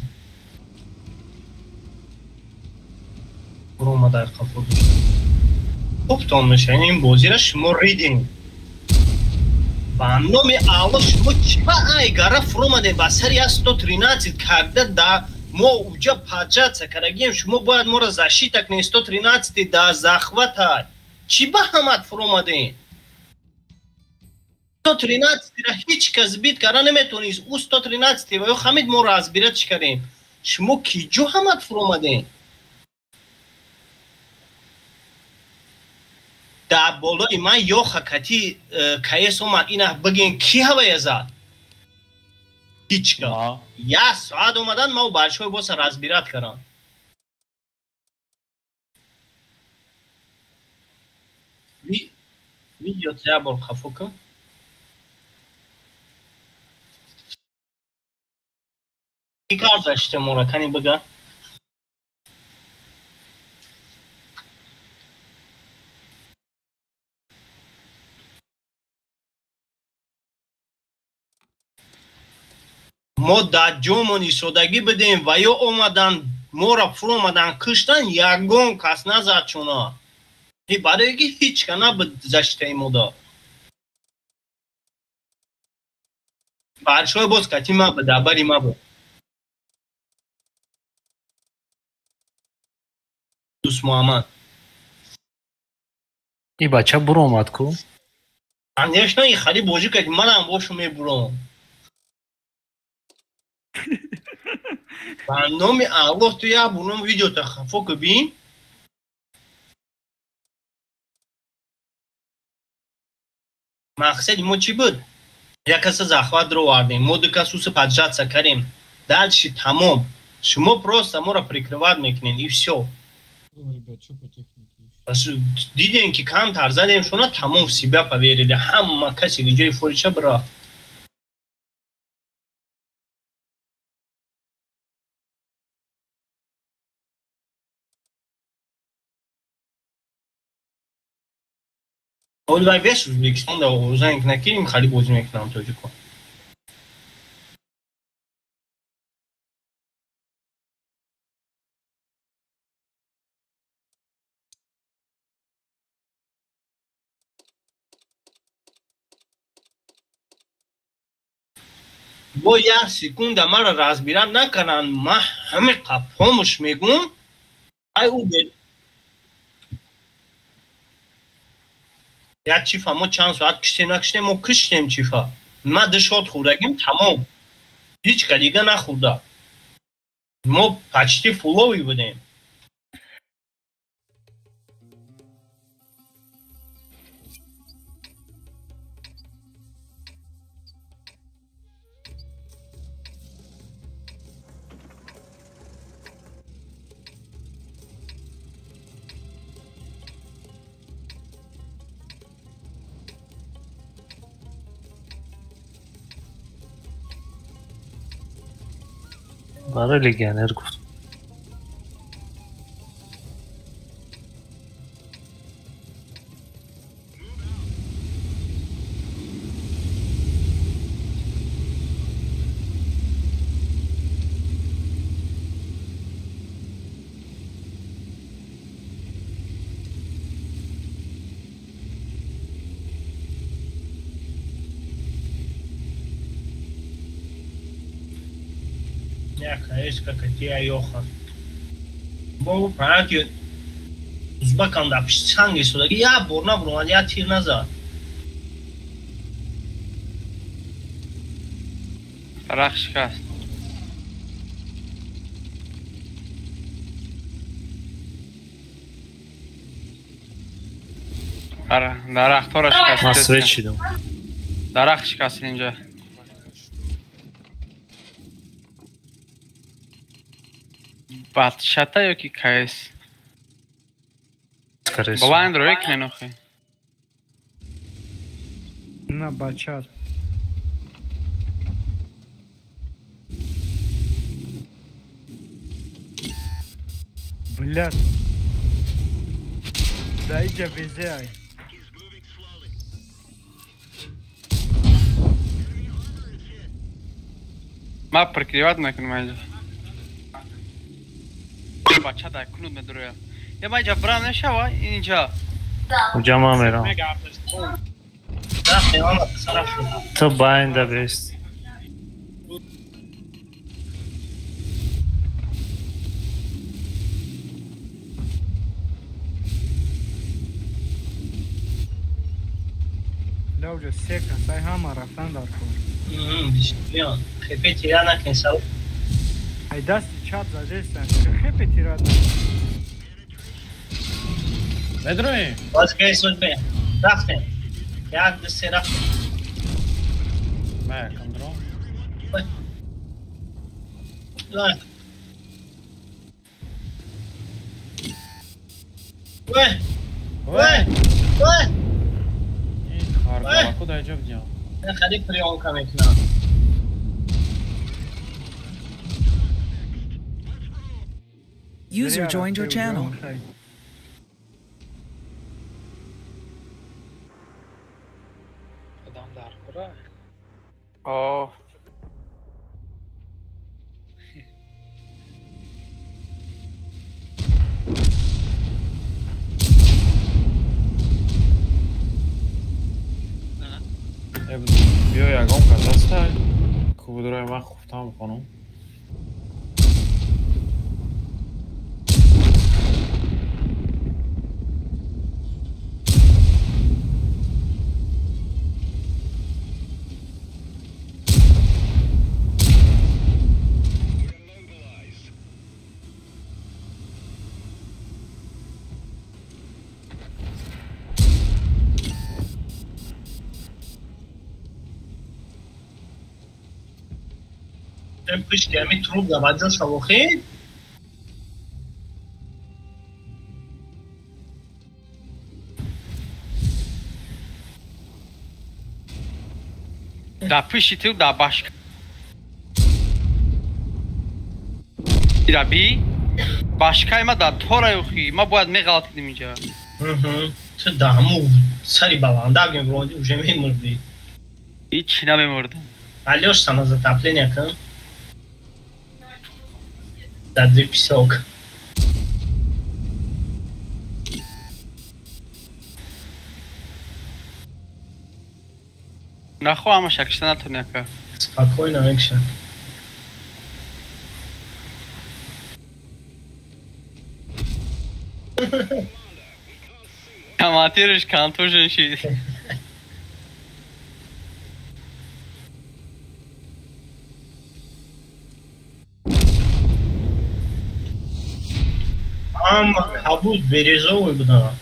Буромад дар қафо. Хубтон меша, ин бозиро шумо ридем. Ба номи Алло шумо чиба ай гара фуромадем ба сари 113 карда да мо уҷа поджаться карагием, шумо бояд моро защита кунед 113 да захвата. Чиба ҳамат фуромадем? 113 ра ҳеҷ кас бит кара наметонист. Ӯ 113 ва ё ҳамид моро разбирать кардем. Шумо киҷо ҳамат фуромадем? Дар болои ман ё хакати КС омад, ина бигӯен ки ҳавая зад? Ҳеҷ кас. Як соат омадан ма большой босса разбирать кардам. Видео як бор хафо кун. Ки кард заште мора, кани бига? Мо дар ҷомон истодагӣ бидем ва ё омадан моро фуромадан куштан, ягон кас назад чуна. Барое ки ҳеҷ ка набуд заштаи мода. Баршои боз кати ма буд, бари ма буд. Дӯст Муҳаммад. И бача буромад ку? Конечно, и хари бозӣ кард, манам бошу мебуром. Ба номи Аллоҳ ту як буром видеота хафо ку бин. Мақсади мо чӣ буд? Як каса захват ровардем, мо ду кас уса поджаться кардем. Дальше тамом. Шумо просто моро прикрывать мекунед и всё. Дидем ки камтар задем шуна, тамом в себя поверили. Ҳама касе ки ҷои фориша бирафт. Оли весь Узбекистон да занг накунем, хали бозӣ мекунам тоҷико. Бо як секунда маро разбират накарданд, ман ҳамин қапҳомуш мегӯм, ай ӯ як чифа мо чанд соат киштем накиштем, мо киштем чифа. Ма ду шот хӯрдагим, тамом. Ҳеҷ ка дига нахӯрда. Мо почти фуловӣ будем. Барои легионер гуфт. Ёха. Бо фақат узбакам дар пишти санг истодаги, як бор набуромад, як тир назад. Дарахт шикаст. Дарахтҳоро шикаст. Ман свет шидам. Дарахт шикаст инҷа. Батшата ё ки КС? Скорее всего. Блайнд рой кунен охи. На бачат. Блядь. Да иди везде. Ма прикриват мекунам инҷа. Бача дар кунуд медурояд. Я ма инҷа брам нешава инҷа. Уҷа ма мерам. Ту байнда бест. Бля, уже се касай ҳама рафтан дар кор. Хепе тира накун сав. Ай дасти чап задестан. Хепе тира. Медрои? Боз кай суд бе. Рафтем. Як ду се рафтем. Ма якам дро. Ла. Ве. Ве. Ве. Харгала куда иҷоб диям? Хеле приёмка мекунам. User joined your channel. Одам дар кура? О. Биё ягон кас ҳастай? Кубудрои ман хуфтам хонум. Пушти ҳами труп да баҷо шавохед? Да пушти ту да башка. Ираби башкаи ма да тора охи. Ма бояд меғалтидим инҷа. Ту да ҳаму сари баландак мебуроди, уже мемурди. Ҳеҷ намемурдам. Алёш самозатопление кун. Дади песок. Нахуй ама шакшта натоняка. Спокойно, экшен. Командирш контужен шид. Ама кабуд бирюзовый буда.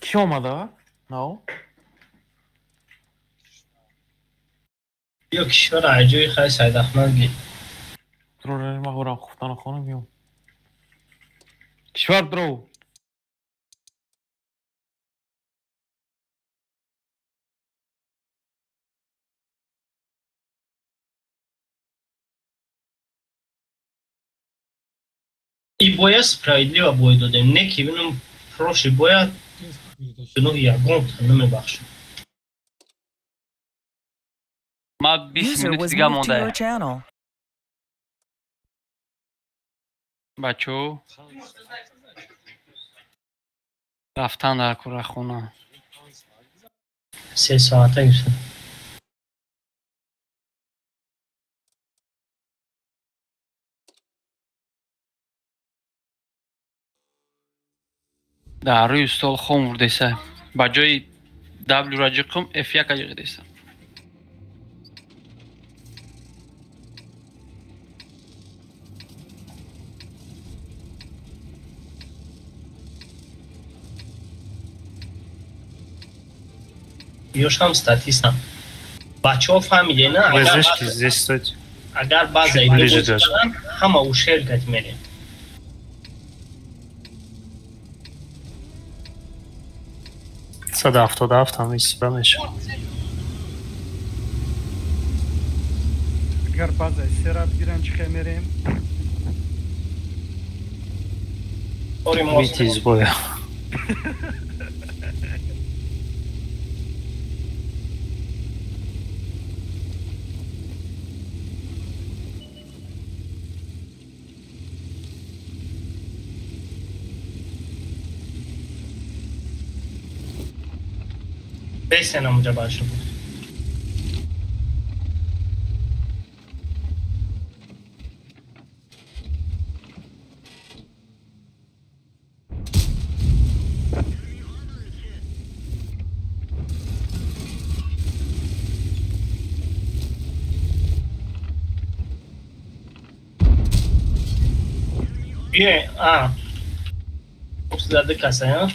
Кӣ омада? No. Биё кишвар аҷои хай Сайдахмад ги. Дро ма ҳорам хуфтана хонам биём. Кишвар дро. И боя справедливо бой додем. Не ки бинам прошлый боя гуноҳи ягонта намебахшам. Ма 20 User минут was дига moved to your монда. channel. Бачо. Рафтан дар кура хона. Се соата гирифтам. Дар рӯи стол хом бурдеса. Ба ҷои W ра ҷиқум F1 ҷиқидеса. Ёшам статистам. Бачаҳо фаҳмиде, на? ВЗшки здесь стойте. Агар базаи ҳама ушел кати мерем. Сада 77 ҳам истифода мешавад. Агар базаи сера бигиранд, чӣ хел мерем? Выйти из боя. Бесенам унҷа баша буд. Биёен, а. Зада каса,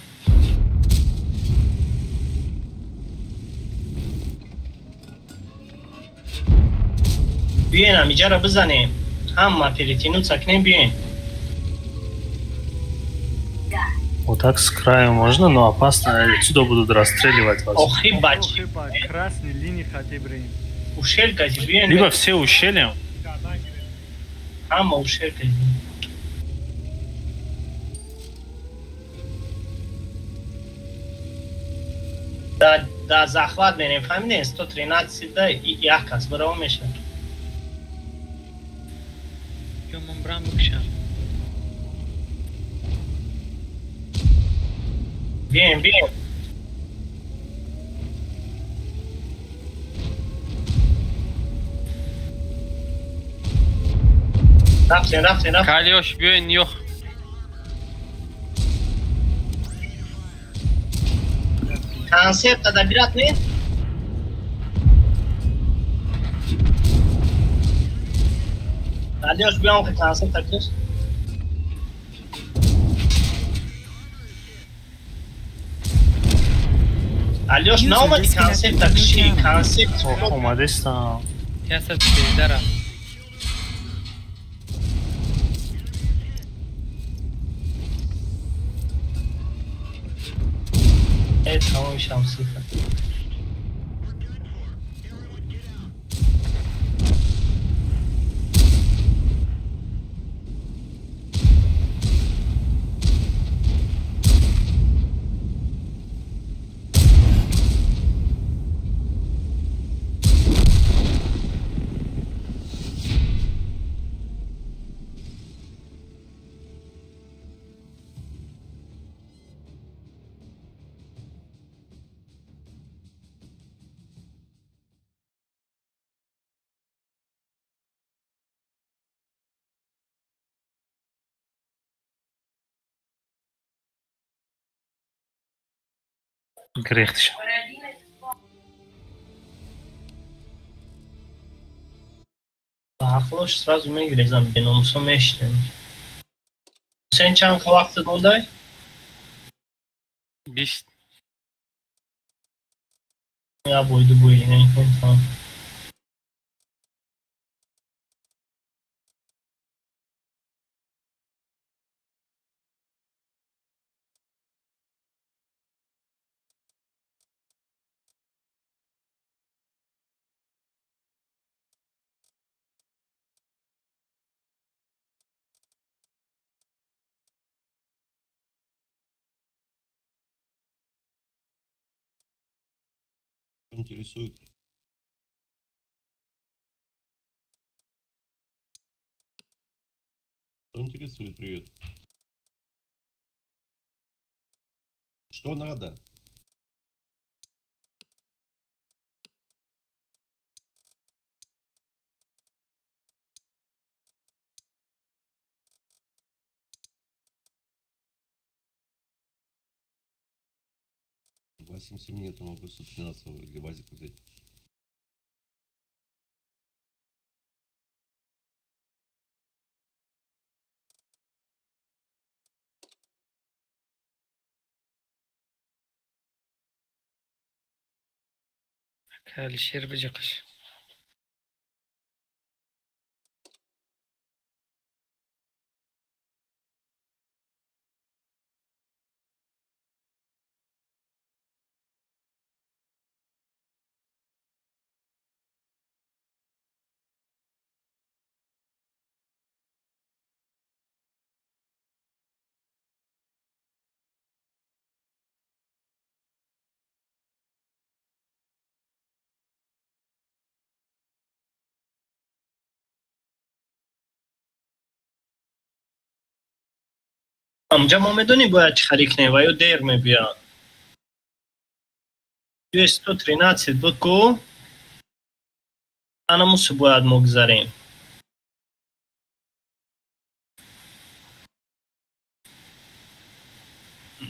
биёен, ҳамиҷаро бизанем. Ҳама перетянуться кунем, биёен. Вот так с краю можно, но опасно, отсюда будут расстреливать вас. Охи бачи. Красный линии хати брем. Ущель кати биёен. Либо все ущельем. Ҳама ущель кати. Да захват мерем, фаҳмидем? 113 да як кас барово мешавад. Ман брам бикшам. Биёем, биёем. Рафтем, рафтем, рафтем. Калиош, биёен, ёх. Концепт добирать не? Алёш, биём ки концепт акиш. Алёш, наомади концепт акиши, концепт омадестам. Ясад бедара. Тамоми шамсифа. Грехтиш. Ақлош сразу мегирезам, беномусо мешинем. Ҳусейн чанд вақт мондай? 20. Я бой ду бой намекунам. Интересует. Что интересует, привет. Что надо? 8-7 нету, могу 113 или базик взять. Алишер биҷиқиш. Амҷа мо медонем бояд чӣ харид кунем ва ё дер мебиёд. 113 буд ку анамусу бояд мо гузарем.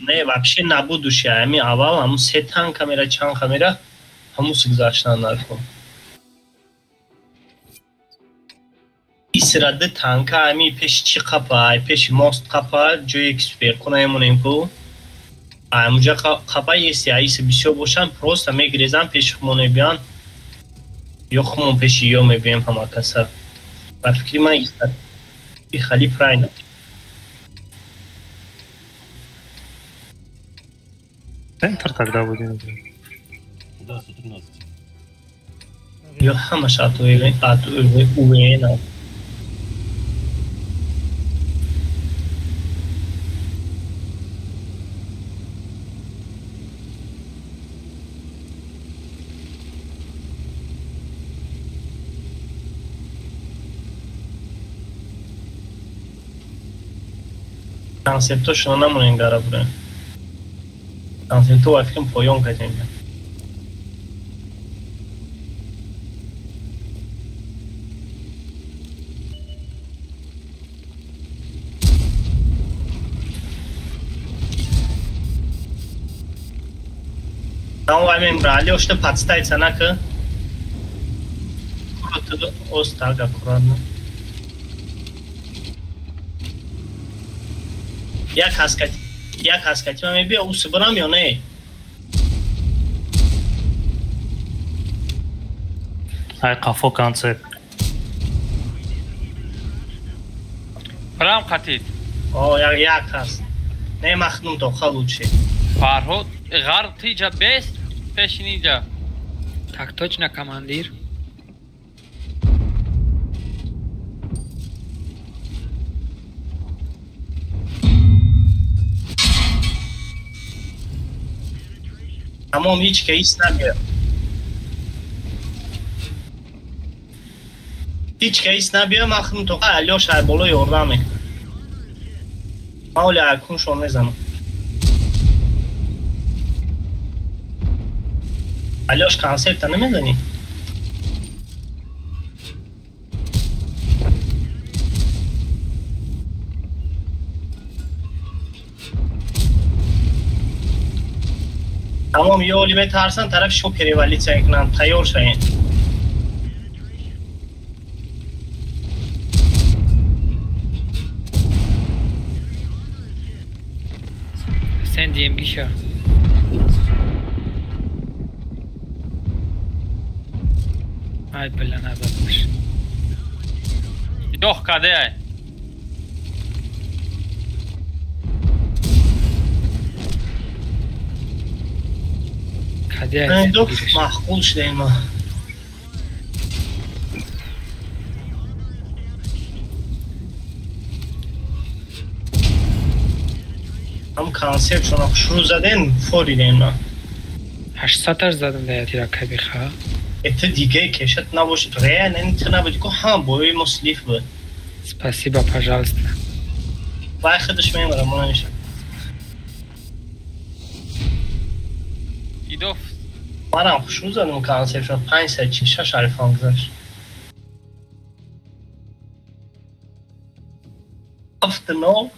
Не, вообще набудуши. Ами аввал ҳамун се танка мера, чанд камера ҳамусу гузаштан наркун. Исра ду танка ами пеши чӣ қапа, ай пеши мост қапа, ҷое ки суперкуна мемонем ку. Аймуҷа қапа еси, аиси бисёр бошанд, просто мегирезан пеши хумон мебиён. Ё хумон пеши ё мебиём ҳама каса. Ба фикри ман и хали правильно. Центр тогда будем. Да, 113. Ё ҳамаш от УВН. Концептошро намонем гара бурем. Концепто ва фикрам поён кардем. Там вай мембра, али ошта подставиться нака. Ост так аккуратно. Як ҳаскати ман мебия, уси бурам ё не? Ай қафо концепт. Прям қатид. О, як ҳаст. Не махнум тоха лучше. Фарҳод, ғарб тиҷа бест, пешиниҷа. Так точно, командир. Тамом, ҳеҷ ка ҳис набиё. Ҳеҷ ка ҳис набиё, махнум тоқа Алёш ай боло ёрдам мекунад. Ман оли акуншон мезанам. Алёш концепта намезанӣ? Тамом, ё оли метарсанд, тарафи шумо перевалитсия мекунанд, тайёр шавед. Сен DMG-ша. Ай, бля, назад. Ёх, каде ай? Маъқул шудаем ма. Ҳам концептшона хушрӯ задем, форидем ма. 800-аш задам дар ятира кабиха. Это диге кешат набошид. Реально ту набуди ку ҳама бои мо слиф буд. Спасибо, пожалуйста. Вай худаш мемара, мо намешавад. Идов. Манам хушрӯ задам концептшона 546 ҳарифам гузашт. 7-0.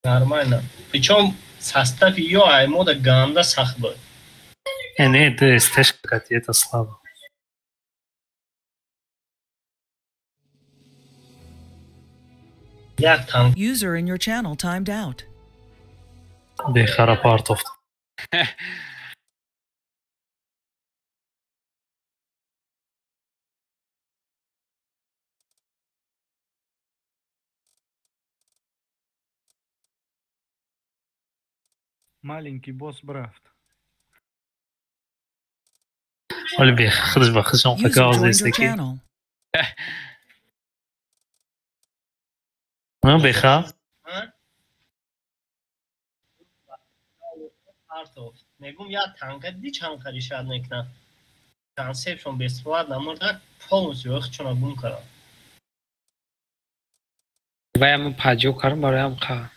Нормально. Причем состав ее аймода ганда сахт буд. Не, это СТшка, это слабо. Як танк. User in your channel timed out. Бехара партофт. Маленький босс брафт. Оли бех, худаш ба худшон User қака joined your озеста ки. channel. Ма беха? Партов. Мегум я танка диди чанд хари шад мекунад. Концепшон бесплатно мурда полностью охчона гум кардам. Ваям паҷо кардам бароям қа.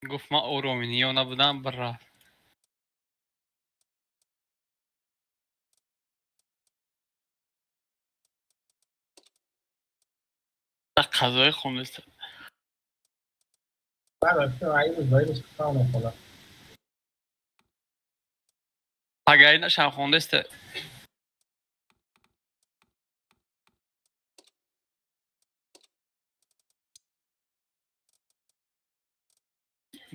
Гуфт ман ороминиё набудам бирафт. Қазои хондаст. Пагаи нашам хондаст.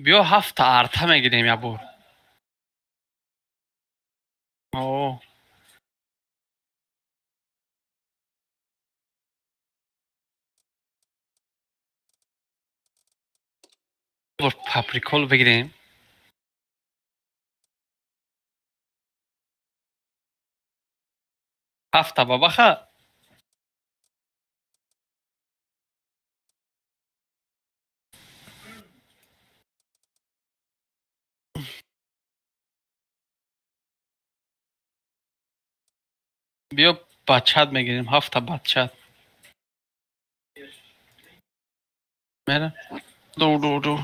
Биё ҳафта арта мегирем як бор. О. Бор паприкол бигирем. Ҳафта бабаха. Биё бачат мегирем, ҳафта бачат. Мера? Ду ду ду.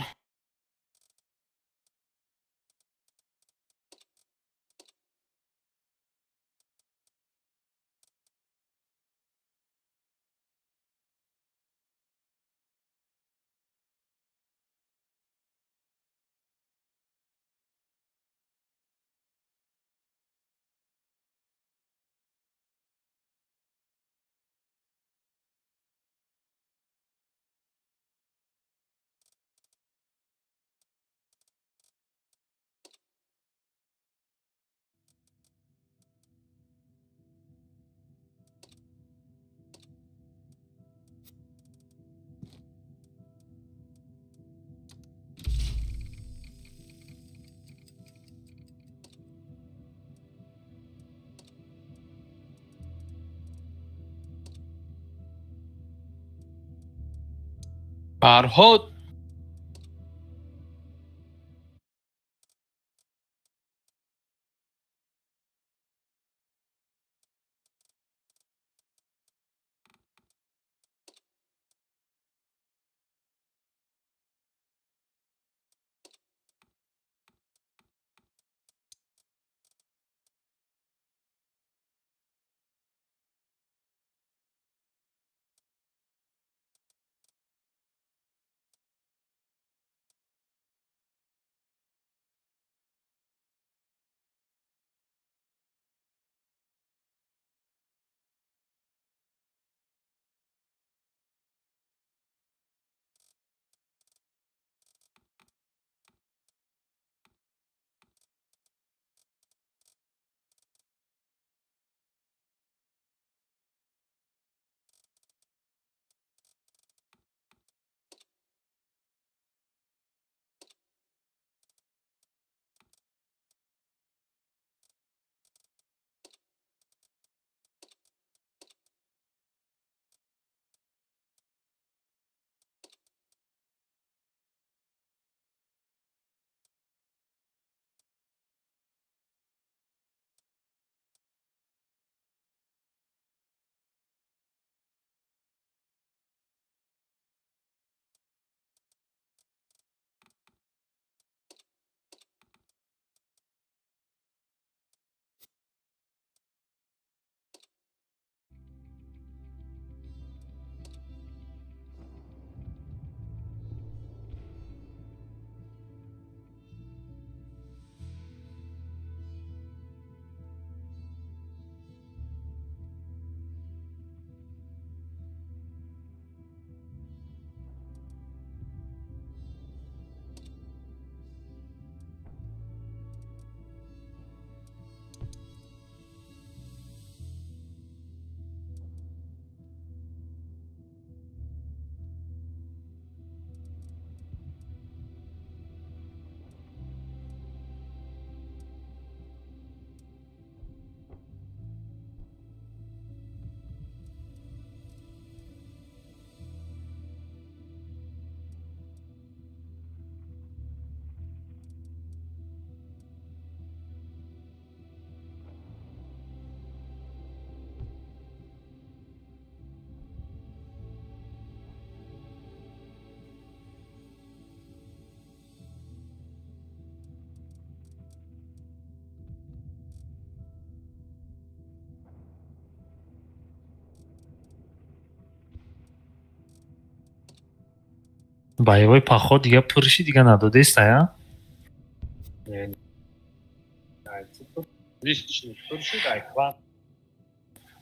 Фарҳод. Боевой поход дига пурши дига надодеста, я?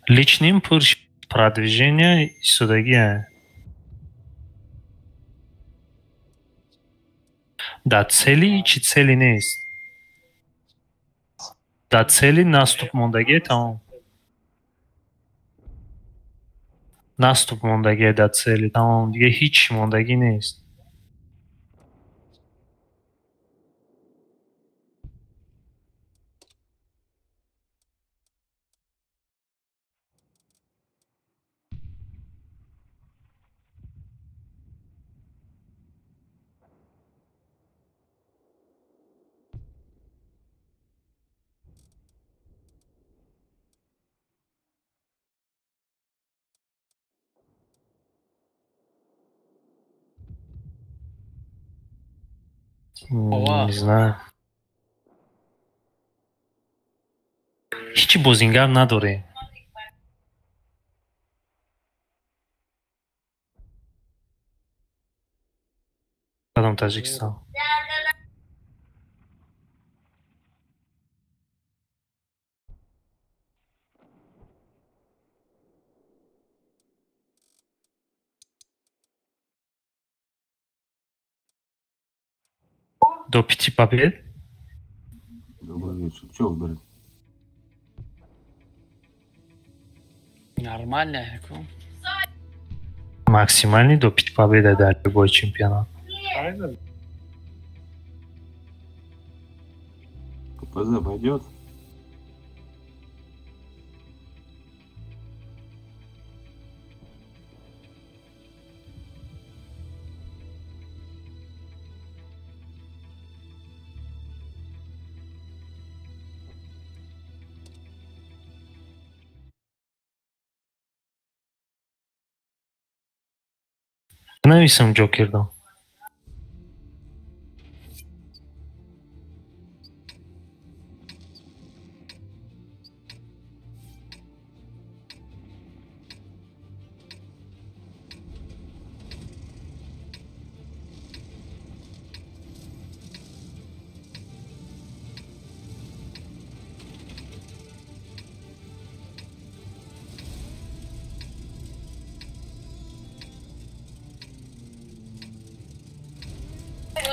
Личным пурш продвижение истодагия. Да цели чи цели нест. Да цели наступ мондагие тамом. Наступ мондагие да цели тамом, дига ҳеч мондагӣ нест. Не знаю. Ҳеҷ бозингар надорем. Кадом Таҷикистон? До пяти побед. Добрый вечер. Чё выбрали? Нормально. Максимальный до 5 побед, да, любой чемпионат. КПЗ пойдет? Нависам Ҷокердо.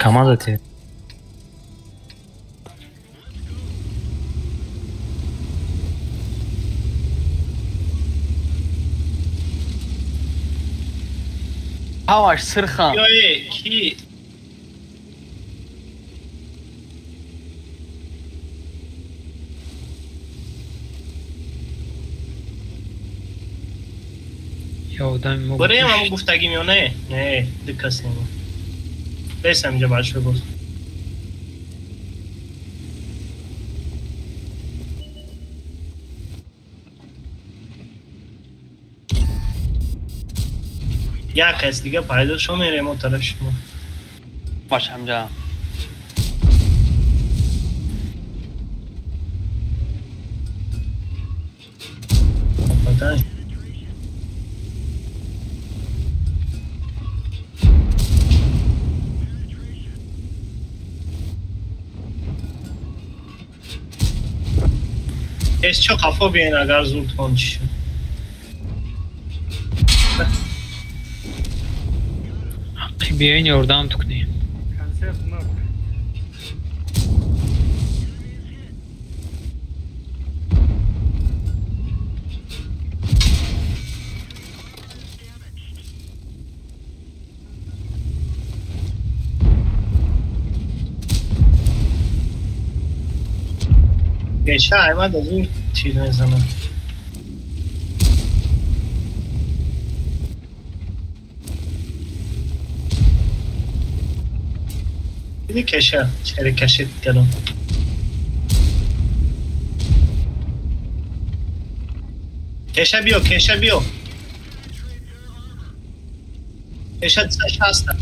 Команда тебе. Ҳаваш сирхан. Ёе, ки? Барем ҳам гуфтагим ё не? Не, ду кас нема. Бесам инҷа бачаҳо боз. Як кас дига пайдо шо мерем о тарафи шумо. Баш ҳамҷа. Подай. Эс чо қафо биен агар зудтон чӣ шуд. Ҳаққи биёин ёрдам ту кунем. Концерт нок. Кеша аймад аз ин чиз мезанад. Диди кеша чари кашид кардам. Кеша биё, кеша биё. Кеша 60.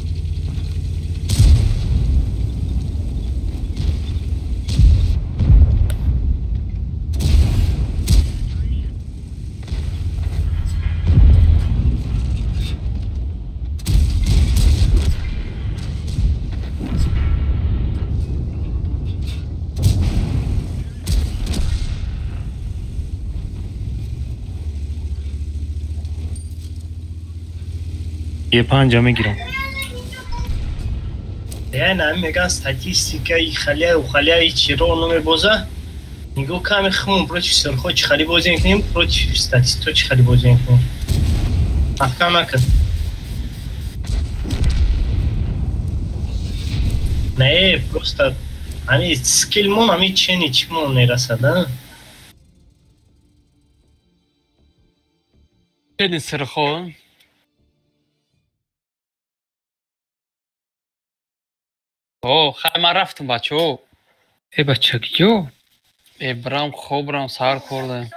Е5 мегирам. Не, меган статистика и халия у халия и чиро намебоза. Нигоҳ ками хмон против сирхо чӣ хали бозӣ мекунем, против статисто чӣ хали бозӣ мекунем. Маҳкам накард. Не, просто ами скилмон, ами чени чимон мерасад, а? Чени сирхо. О, хай ман рафтам бачаҳо. Э бача киё? Э брам хобрам сар кордам.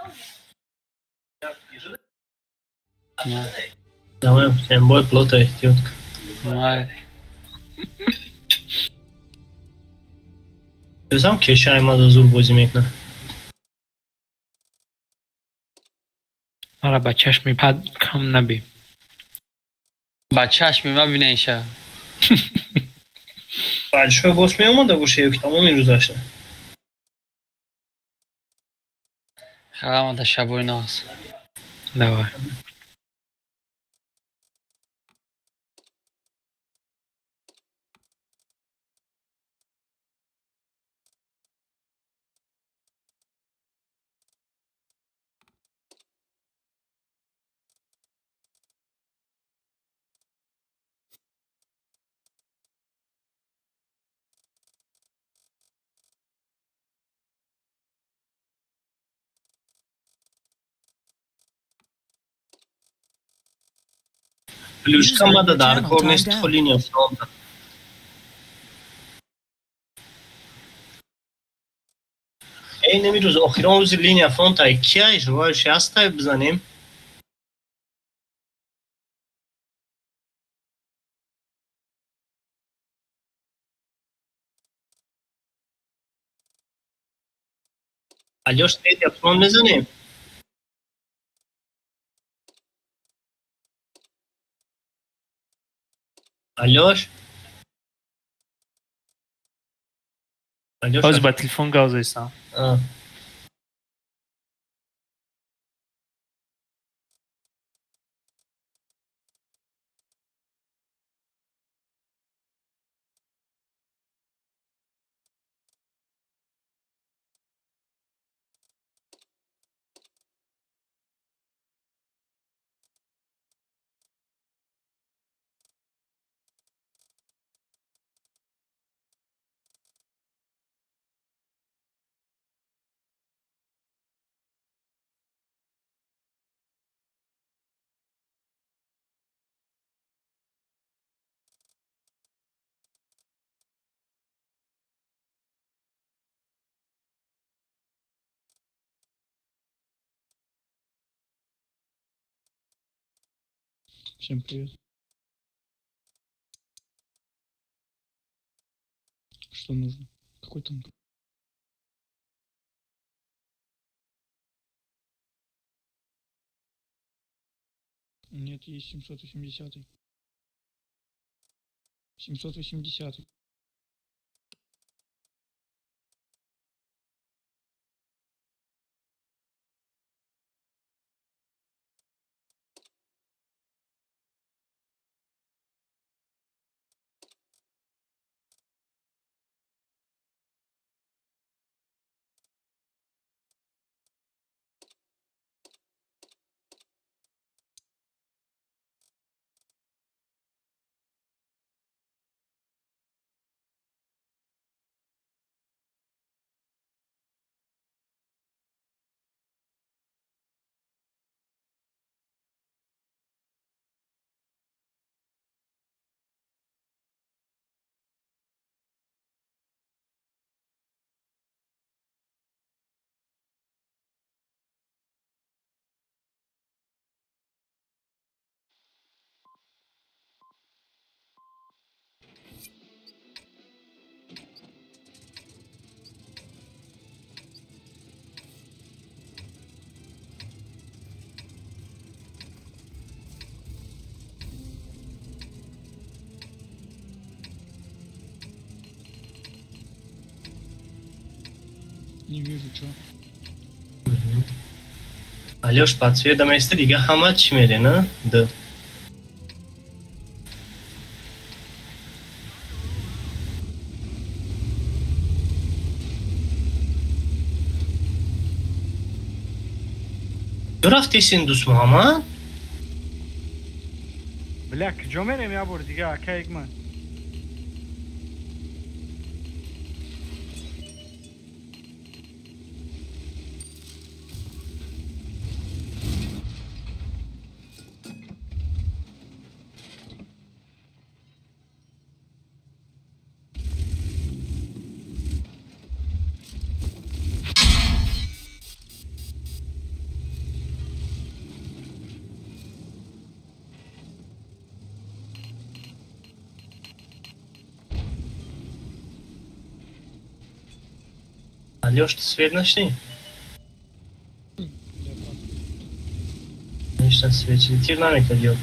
Давай, всем бой, плота эҳтиёт. Май. Сам кеша аймада зур бозӣ мекунад. Мара ба чашми пад кам набӣ. Ба чашми ма бинеша. Большой босс меомада боша ё ки тамоми рӯзашта? Ҳамада шабои нағз. Давай. Плюшка мада дар кор нест то линия фронта. Эй, намирӯз охирон рӯзи линия фронта кия желающий ҳастай бизанем? Алёш, линия фронт мезанем? Алёш? Алёш? Ҳозир ба телефон гап зайсам. Всем привет. Что нужно? Какой танк? Нет, есть 780. 780. Не вижу, чё. Алёш, подсвета места дига ҳама чӣ мерена? Д. Рафтесин дӯст Муҳаммад? Бля, куҷо мерем як бор дига, ака Эгман? Алёш, ты свет нашли? Конечно, свет. Тир намекадет.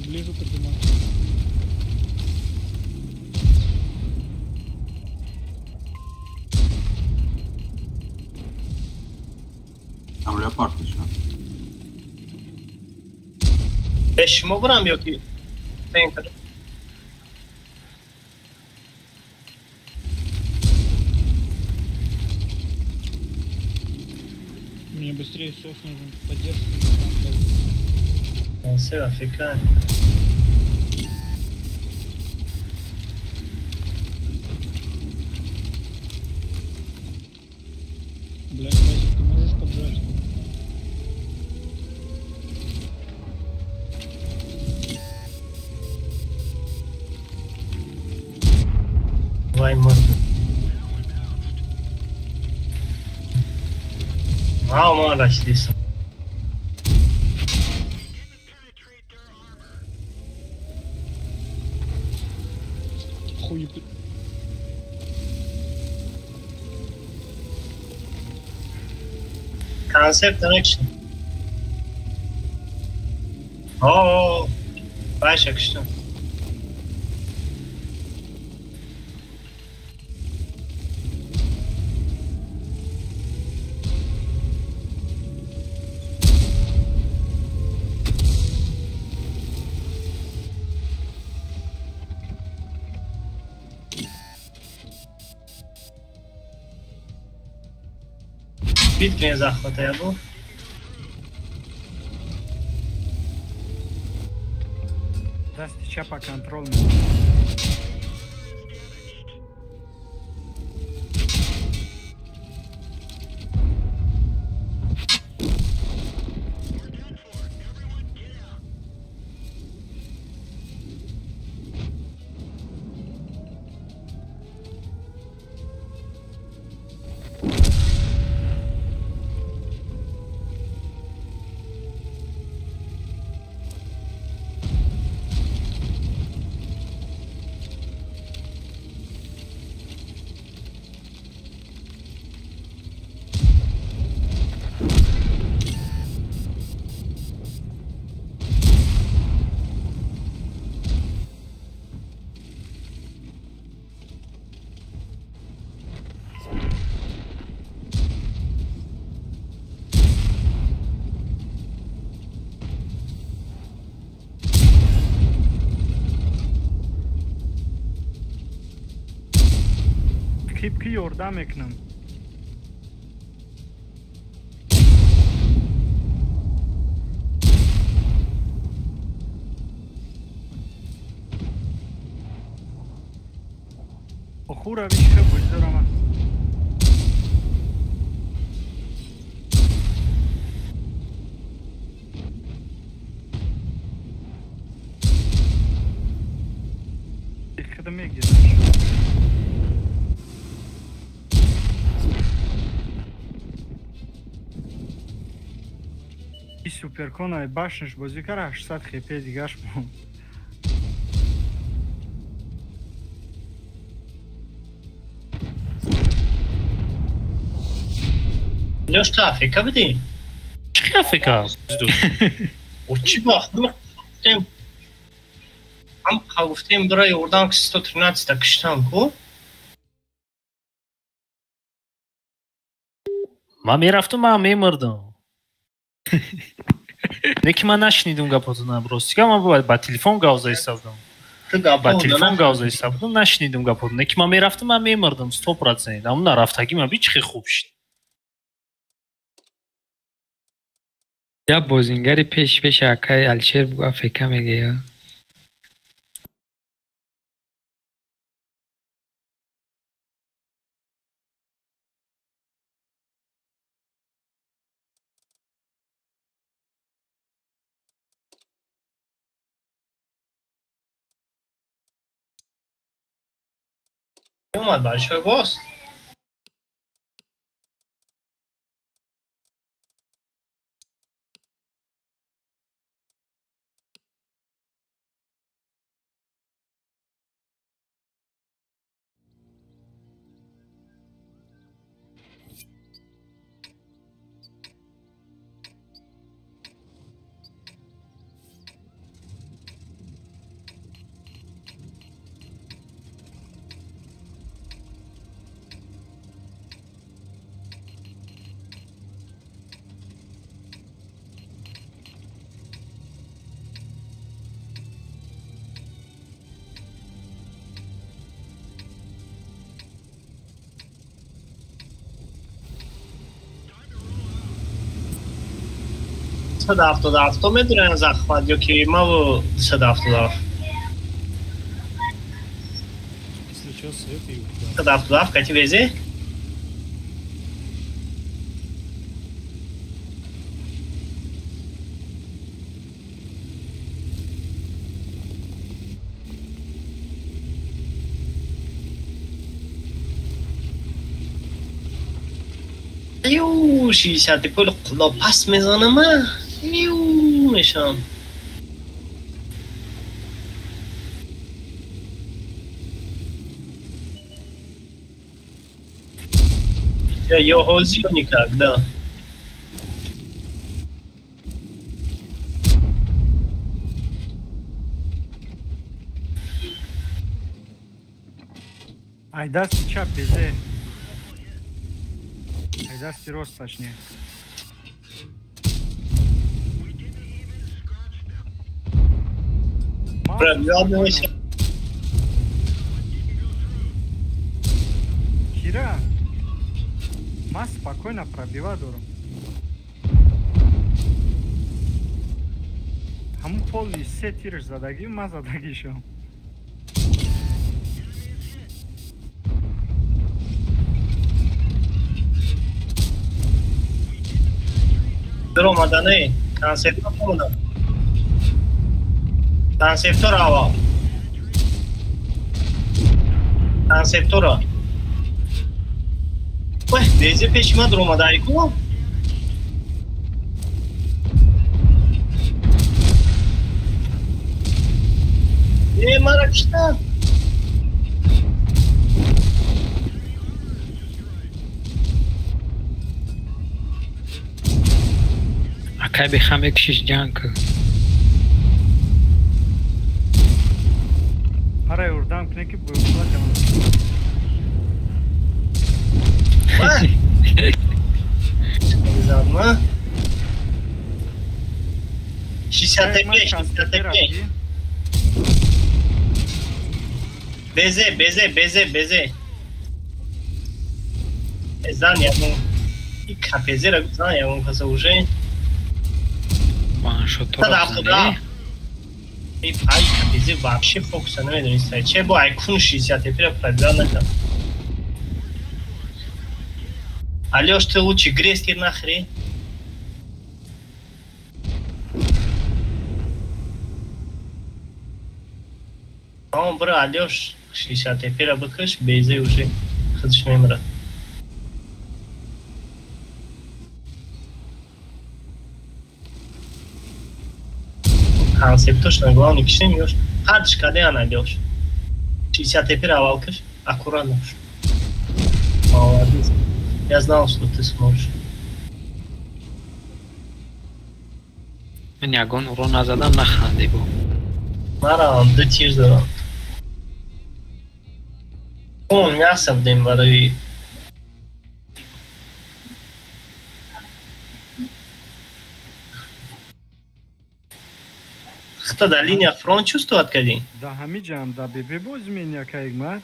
Ближе поднимать. Там леопард еще. Шумо бурам ёки центр? Мне быстрее сос нужен, поддержку. Все, офигенно. Блядь, Васик, ты можешь поджать? Давай, морду. Мало, мало, здесь. Хуй. Концепт точно. О, Пашек, что? Битве захвата я был. Дасти чапа контрол. Кипки ёрдам мекунам. Охура вишка бузорама. Хидам мегирам. Суперкона башниш бозӣ кара 800 хп дигаш монд. Лёш, ту Африка будӣ? Чӣ Африка? Чӣ бахт? Ҳам гуфтем бира ёрдам ки 113 та киштам ку. Ман мерафтум, ман мемурдам. Не ки ман нашунидум гапотона, ростига ман ба телефон гап заиста будам. Ба телефон гап заиста будам, нашунидум гапотона. Не ки ман мерафтум, ман мемурдам 100%. Аммо нарафтагӣ ман би чӣ хел хуб шуд. Я бозингари пеш пеш акай Алишер бугу Африка мегӯяд. Омад большой босс. 177 медонем захват ё ки маву 277. 177 кати везе? Ю, 60 пул қуло пас мезанам. Ю, мешам. Я ҳозир никогда. Ай дасти чап безе. Ай дасти рост точнее. Кира, ма спокойно пробива дорам. Ҳамун поли се тирш задагӣ, ма задагишам. Даромадане, концертро омадам. Концептора аввал. Концептора. Ой, безе пеши ман даромадаи ку? Э, мара киштан. Акай бихам мекушиш ҷанг кун. Ара ёрдам кунед ки боюқла кунам. Зама. 65, 65. Безе, безе, безе, безе. Зан ягон. И капезера зан ягон каса уже. Ваншотора. И пай капезе вообще фокуса намедонистай. Че бо айкун 60 пира пробила накард. Алёш, ты лучше грести нахрен. Он бро, Алёш, 60 пира бикаш, безе уже худш мемрад. Концептошна главный киштем ёш. Ҳардиш кадеян алёш. 60 теперь аввал киш, аккуратно. Молодец. Я знал, что ты сможешь. Ман ягон урон назадам, наханди бу. Марам, ду тир дорам. Он мясо будем барои Хта да линия фронт чувствовать кадин? Да ҳамиҷам да ББ боз меня кайгма.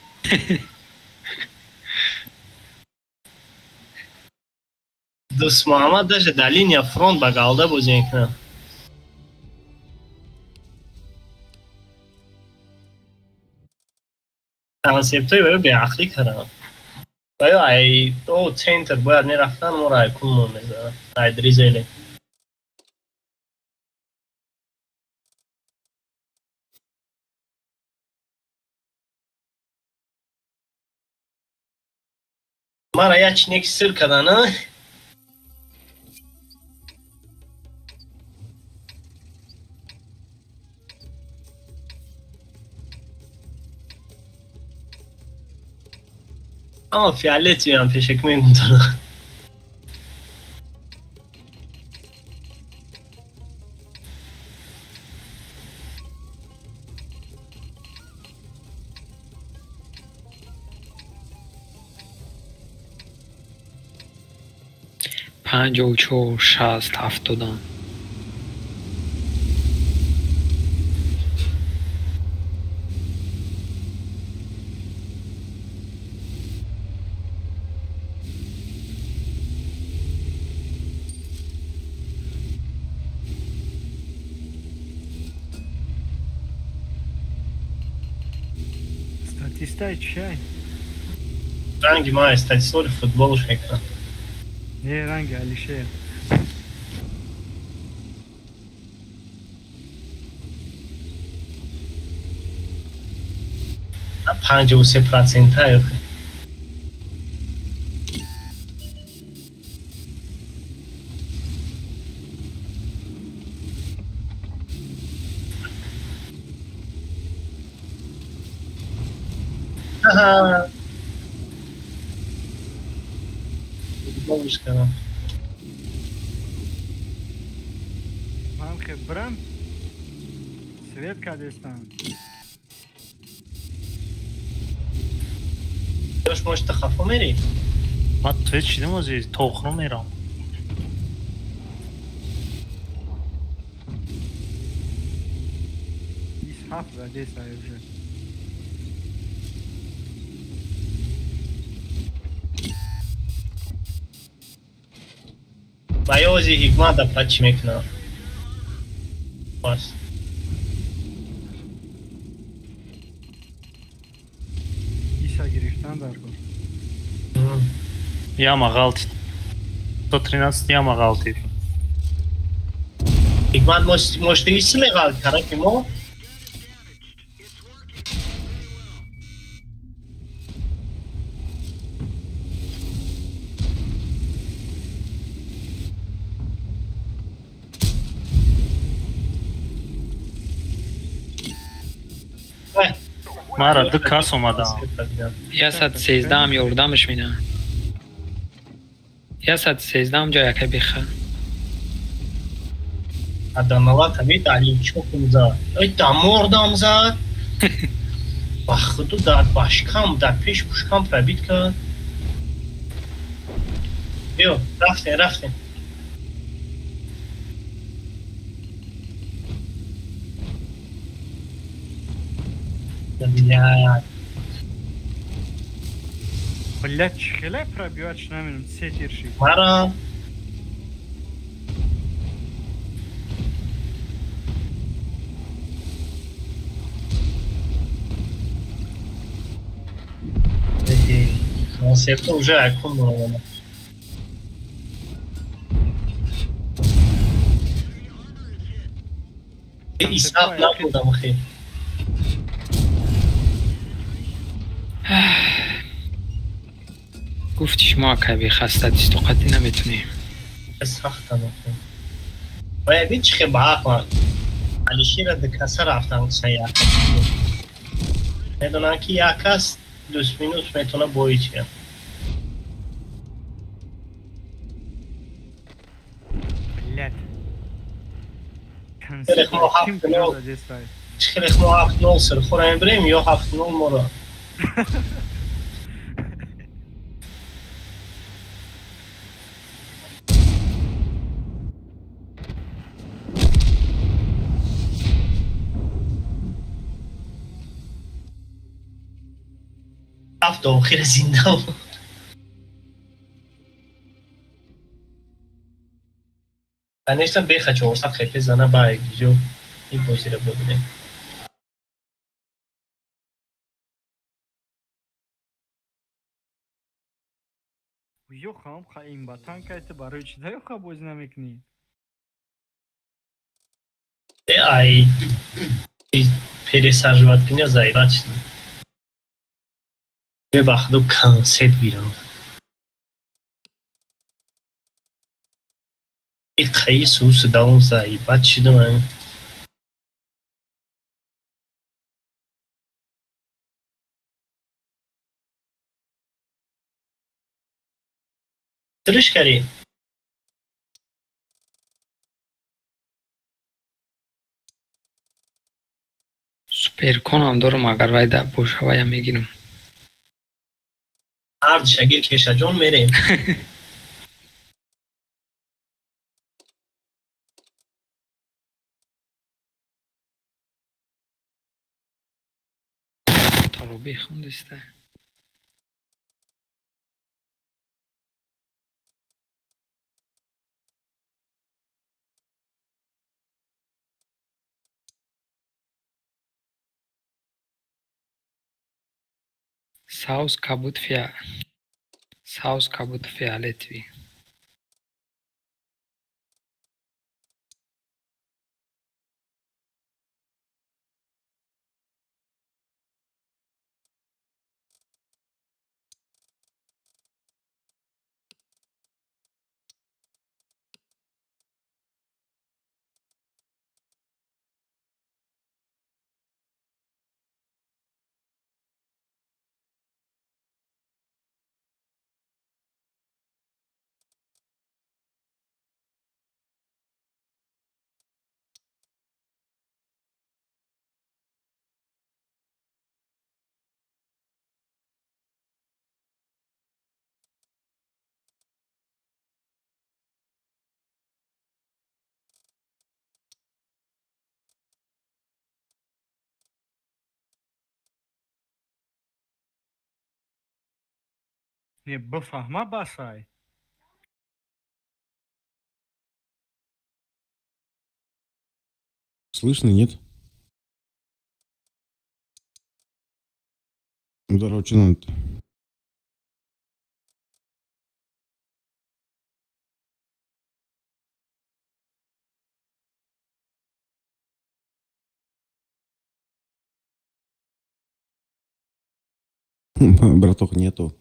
Дӯст Муҳаммад даже да линия фронт ба галда бозӣ мекунад. Концептҳои ваё беақлӣ кардам. Ваё ай о центр бояд мерафтан, моро ай кунмон мезанад. Ай дризеле. Мара як чинеки сир кардан, а? Ама фиолетовиам пешак мегузорам. Панҷоҳу чор, 60, 70-ам. Статистай чай. Ранги май статистори футболш мекунад. Не, ранги Алишер. 53% охи. Аҳа. Футболш кардам. Ман хебрам свет кадестам. Ёш может хафо мерӣ? Ман твет шидам ози тохро мерам. Бист ҳафт задеса уже. Ба ёзи ҳикмат да пачи мекунам. Бас. Иса гирифтан дар кор. Яма ғалтид. 113 яма ғалтид. Ҳикмат может иси меғалт тарафи мо? Мара ду кас омадам. 113-ам ёрдамаш минам. 113-ам ҷо яка биха. Адамала табит алимчокум зад. Ай дамордам зад. Ба худу дар башкам, дар пеш пушкам пробит кард. Биё, рафтем, рафтем. Блядь. Блядь, хеле пробивач намедонам, се тир шид. Мара. Концепто уже айкон баромада. Исаф набудам хе. Гуфти шумо акаби хаста дистуқатӣ наметунем. Сахта нахе. Бояд ҳеч хе ба ақлан. Алишера дикаса рафтан саяк. Медонам ки як кас плюс минус метавона бои чия. Блядь. Хеле мо 7-0 сирхӯра мебирем ё 7-0 моро. Ҳафт охир зинда. Конечно, беха 400 хп зана ба ҷо ин бозиро бибинем. Ёхам ха ин ба танкайта барои чӣ да ёха бозӣ намекунӣ? Ай пересаживать меня заебать. Бахду концерт гирам. Иқаи сус даун заебать шудам. Триш карӣ? Суперконам дорам, агар вай да боша вая мегирам. Ҳар шагир кешаҷон мерем. Тароби хондиста. Савз кабуд фиа. Савз кабуд фиолетовый. Не бифаҳма басай. Слышно, нет? Ну, здорово, что надо-то? Браток, нету.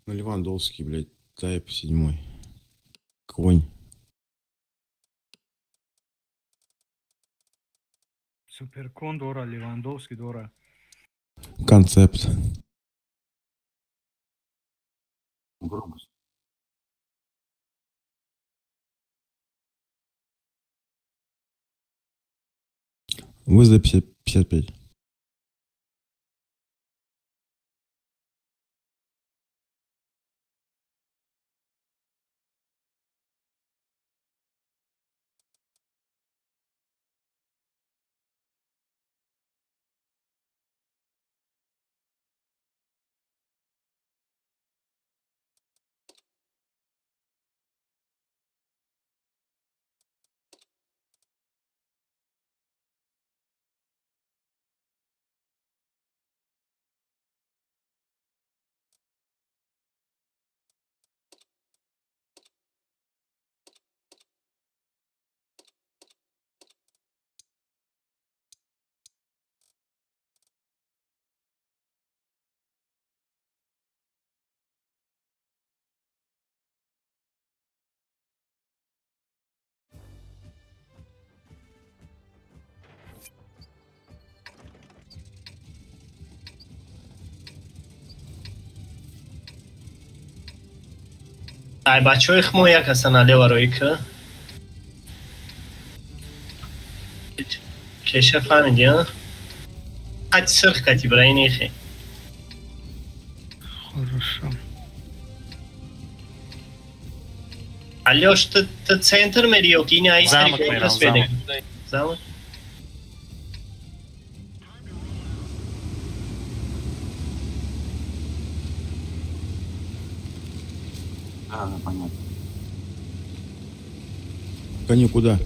Ну, Левандовский, блядь, тайп 7. Конь. Суперкон дора, Левандовский дора. Концепт. Громкость. Вызов 55. Ай бачаҳои мо як ҳастан налево рӯи ки. Кеша фаҳмидӣ, а? Хати сирх кати бира ин ихе. Хорошо. Алёш, ты центр мери ё ки ини ай Замок сари мерам, компас медем? Замок? Да, да, понятно. Коню куда?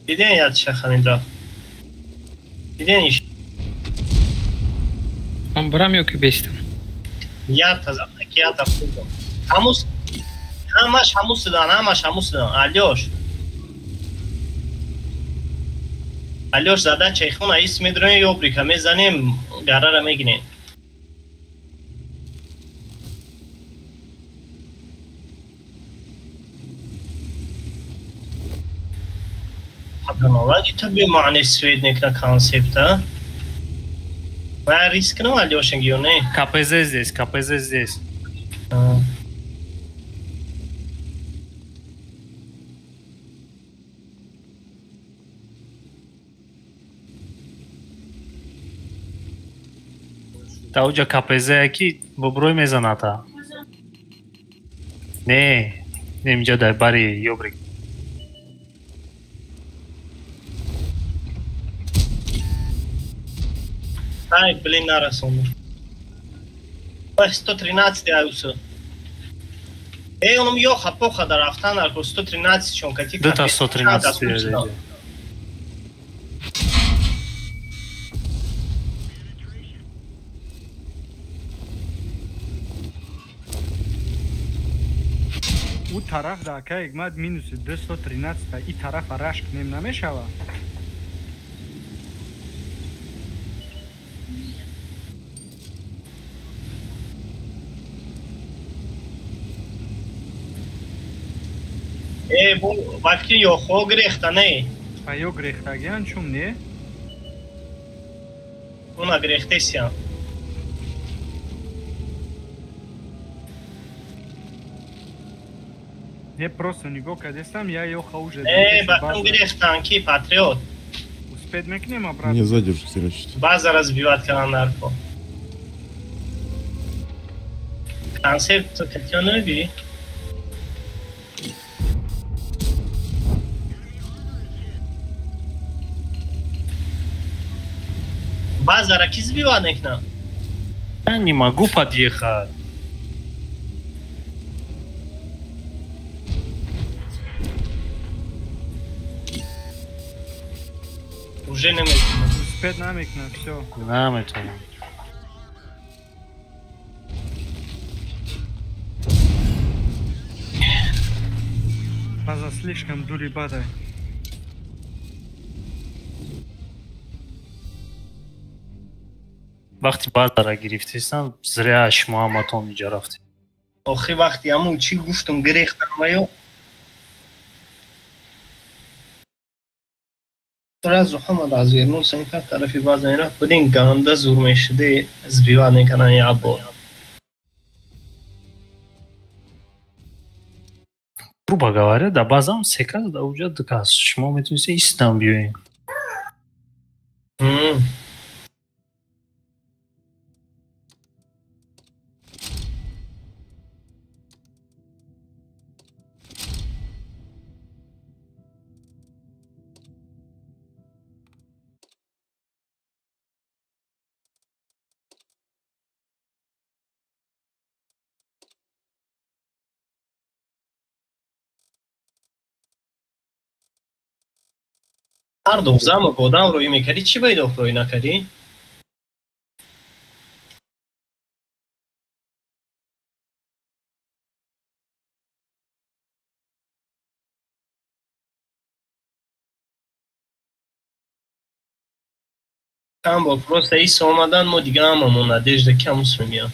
Диден яд шахамид рафт. Диден иш. Ман барам ё ки бестам? Я таза ки я тафтум. Ҳамус ҳамаш ҳамус дан, ҳамаш ҳамус дан. Алёш. Алёш задачаи хуна ис медроем ёбрика мезанем, гарара мегирем. Налади та бемаъне свет мекна концепта. Ва риск кунам Алёшин ё не? КПЗ здесь, КПЗ здесь. Та уҷа КПЗ ки боброй мезаната. Не, не инҷа дар бари ёбрик. Ай, блин, нарасондам. 113 аюса. Эй, онум ёха поха дар рафтан арко 113 чон кати. Дута 113. У тараф да ака егмад минуси 213 и тарафа рашк нем намешава. Э, бу вақти ёхо гирехта не? А ё гирехтагиан чум не? Уна гирехтесиан. Не, просто нигоҳ кардестам, я ёха уже. Э, баъдам гирехтан ки патриот. Успеть мекунем обратно? Мне сзади уже херачит. База разбивать кана нарко. Концепт катёнови. Базара ки сбивать мекунам? Я не могу подъехать. Уже намекунам. Успеть намекунам, всё. Наметонам. База слишком дури бадай. Вақти базара гирифтестам, зря шумо ҳаматон инҷа рафтед. Охи вақти ҳамун чӣ гуфтум гирехтам ва ё сразу ҳама развернулся ин тарафи база ин рафт. Блин, ганда зур мешуде, сбивать мекунан як бор. Грубо говоря, да базам се кас, да уҷа ду кас. Шумо метавонистед истам биёед. Ҳар ду замок одам рӯй мекардӣ, чӣ байдох рӯй накардӣ? Чанд бор просто ис омадан, мо дига ҳамамон надежда ки ҳамус мемиям.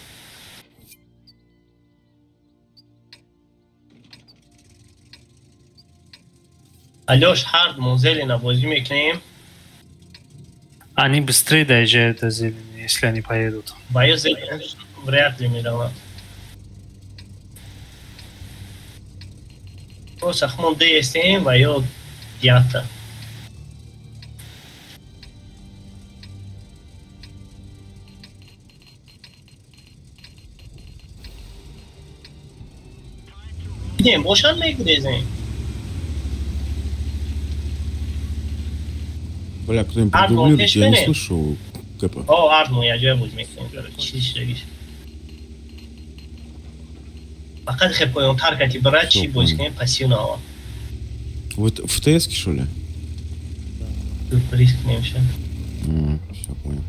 Алёш, ҳард мо зелена бозӣ мекунем. Они быстрее доезжают до зелени, если они поедут. Бою зелена вряд ли мераванд. Просто хмон ДСМ ва ё ята. Дидем, бошанд мегурезем. Бля, кто-нибудь продублирует, я не слышу Кэпа. О, Ардму я ҷоя боз мекунем. Чизи шидагиш. Фақат хе поёнтар кати брат чӣ боз кунем пассивно ава. Вот в ТС, что ли? Сюрприз кунем ша. Все понял.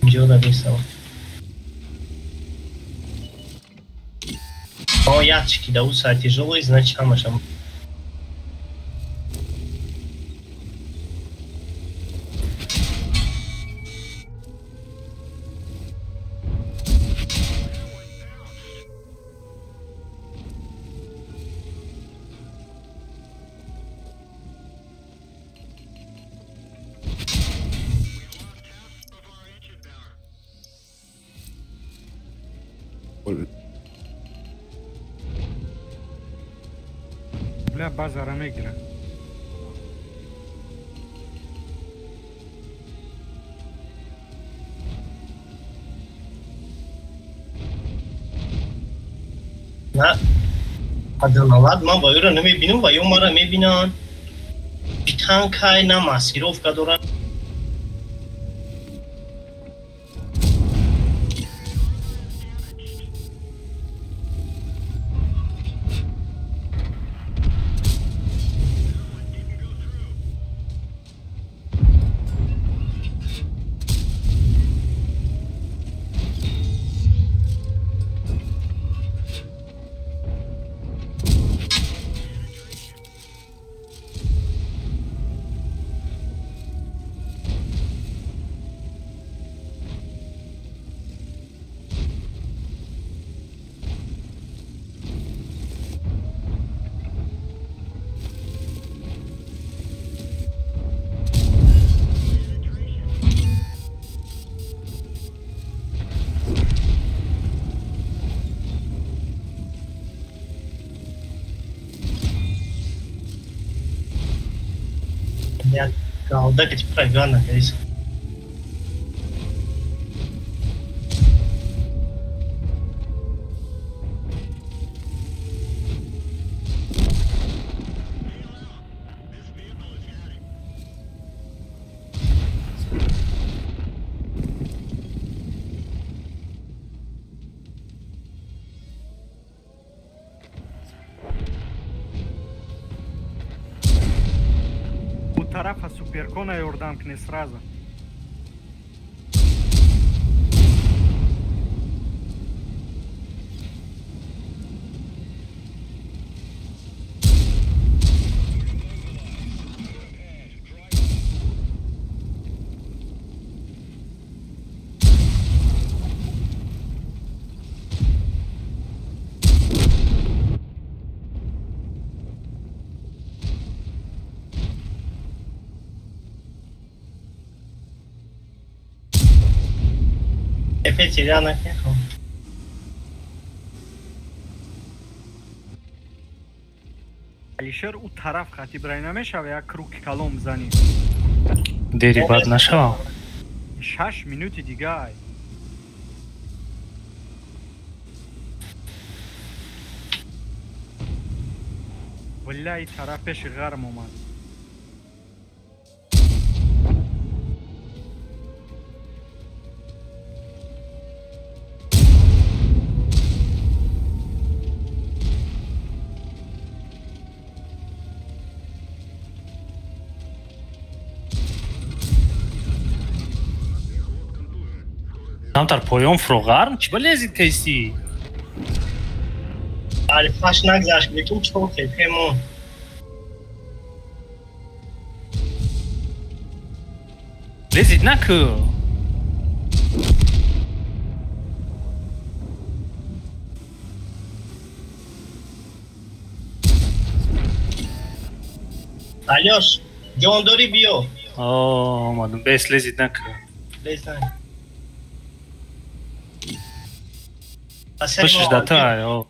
Инҷо написал. О, ячки, да уса тяжелый, значит, ҳамаша. Бля, базара мегира. На, адалалад ман ва ёро намебинам ва ё мара мебинанд. Танкай на маскировка доранд. Галдак прогана, guys. Тарафа суперкона ёрдам кне сразу. Опять Ильяна ехал. Алишер у тараф хати брай намешава, як круг калом бизанӣ. Дери бад нашавам. 6 минути дига ай. Валлаи тараф пеши ғарм омад. Камтар поён фуроғарм чӣ ба лезид кайсӣ? Алифаш нагзашт, лекин чор тепемон. Лезид накӯ. Алёш, ҷон дорӣ биё. Омадам. Бес лезит накард. Лез на. Пушиш датай, о.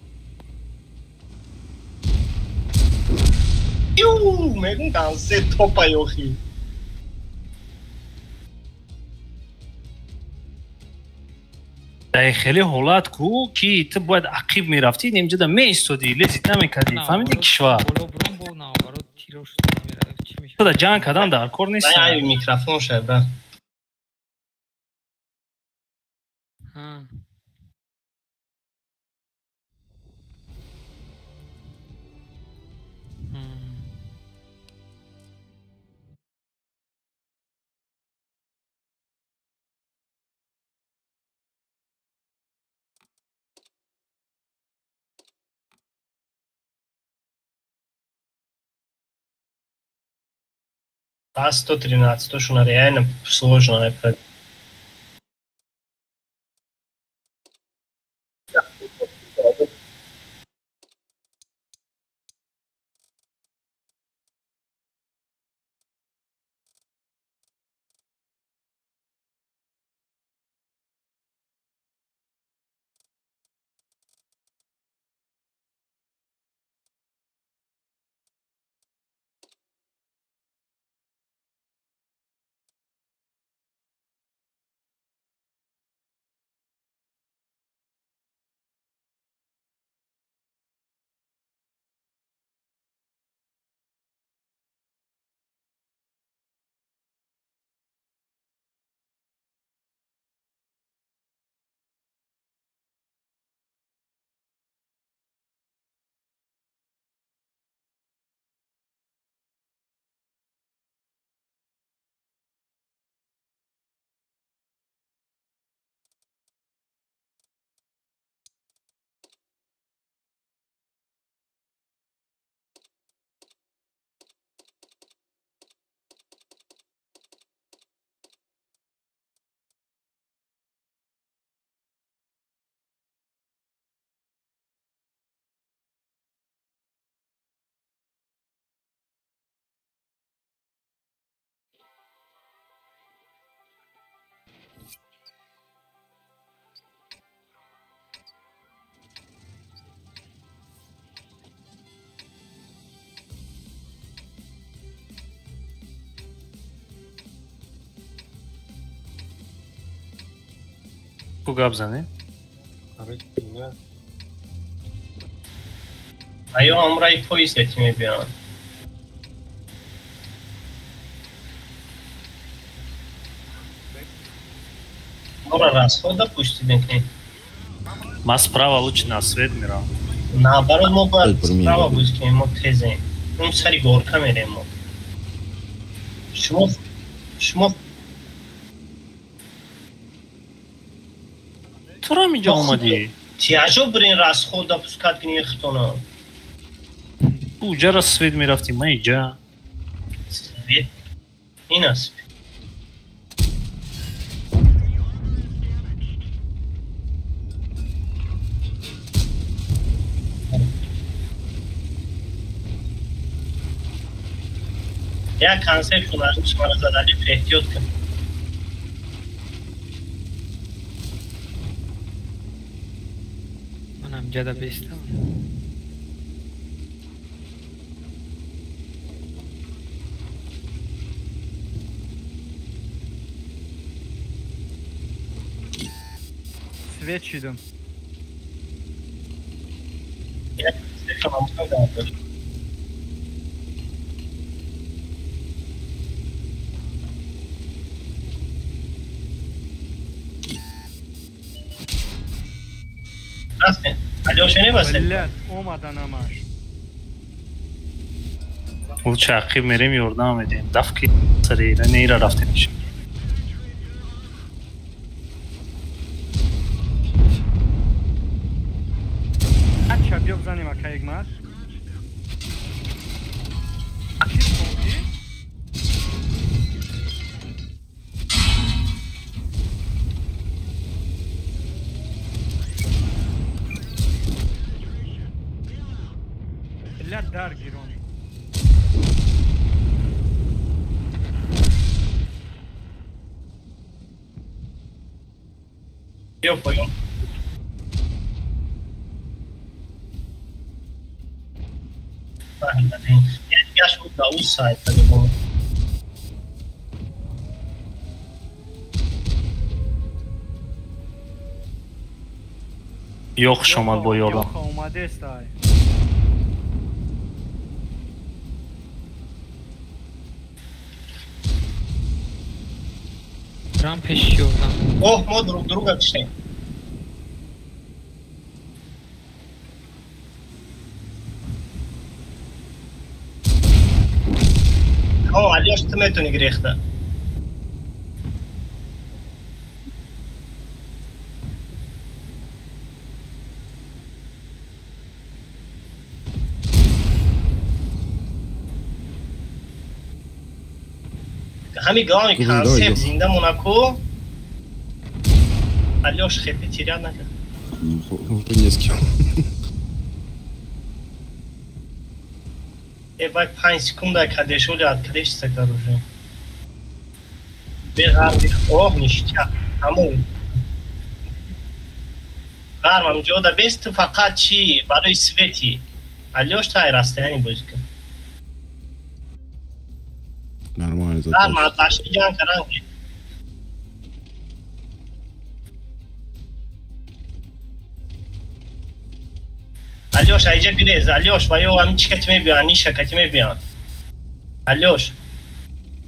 Ю, мегум кансе топа ёхи. Дар хеле ҳолат ку ки ту бояд ақиб мерафтӣ, нимҷода меистодӣ, лезит намекардӣ. Фаҳмидӣ кишвар? Ту да ҷанг кардан дар кор нест. Ай микрофон шай брат. А113, то, что реально сложно. Ку гап занем? Аё амраи поезд эти мебиён. Мора расход допустим к ней. Ма справа лучше на свет мирам. Наоборот, мо бояд справа бузкем, мо тезем. Он сари горка мерем мо. Шумо Тура инҷо омадӣ? Тиажо бирин расход допускат кунӣ хитона. Уҷа свет мерафтӣ, ма иҷа. Свет? Ин аст. Як концепт шуна шумара задали, эҳтиёт кун. Манам ҷада бестам. Свет шидам. Як концепт Омада намаш. Лучше ақиб мерем, ёрдам медиҳем. Дафки сари нера рафтем иш. Ача биё бизанем ака егмар. Дар гирон. Биё поён. Гаш буд да ӯ сайт по-любому. Ёх шомад бо ёрдам. Ёха омадестай. Рам пеши ёрдам. Оҳ, мо друг друга киштем. О, Алёш, ту метавонӣ гирехта. Ҳами главный концепт зинда Монако. Алёш хепи теряд накард. Уже не с кем. Э, вай 5 секунда кадешоли открешься, короче. Беғарби, оҳ, ништяк. Ҳамон. Ғармам ҷода бес ту фақат чи барои свети. Алёш тай расстояние бозӣ кун. Нормально. Ғарма аташи ҷанг каран. Алёш, айҷа гирез, Алёш, ва ё ҳамин чи кати мебиён, ниша кати мебиён. Алёш,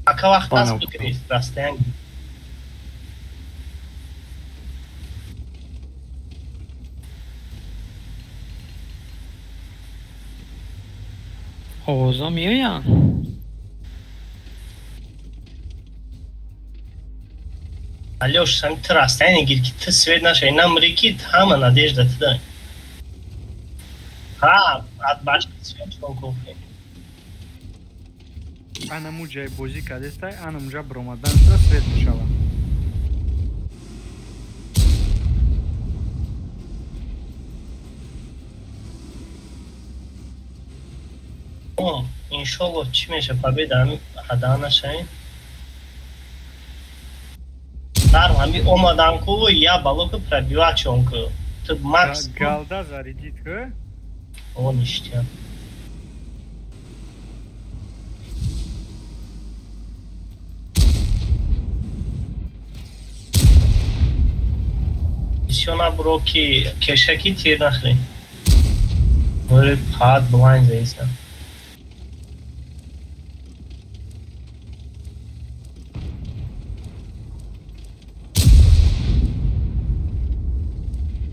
ака вақт аст бигирез, расстояние. Овозо меоянд? Алёш, ҳамин ту расстояние гир ки ту свет нашавӣ, намри ки ҳама надежда ту дай. Ҳа, бача свет чон кофе. Анаму ҷай бозӣ кардестай, анамуҷа баромадан шуда свет мешавад. О, иншоллоҳ чӣ меша, победа ҳами ҳада нашавем. Дар ҳами омадан ку, я балоку пробивать чон ку. Ту макс галда зарядит ку? О, ништяк. Ещё набро ки кешаки тир нахрен. Море пад блайн заиса.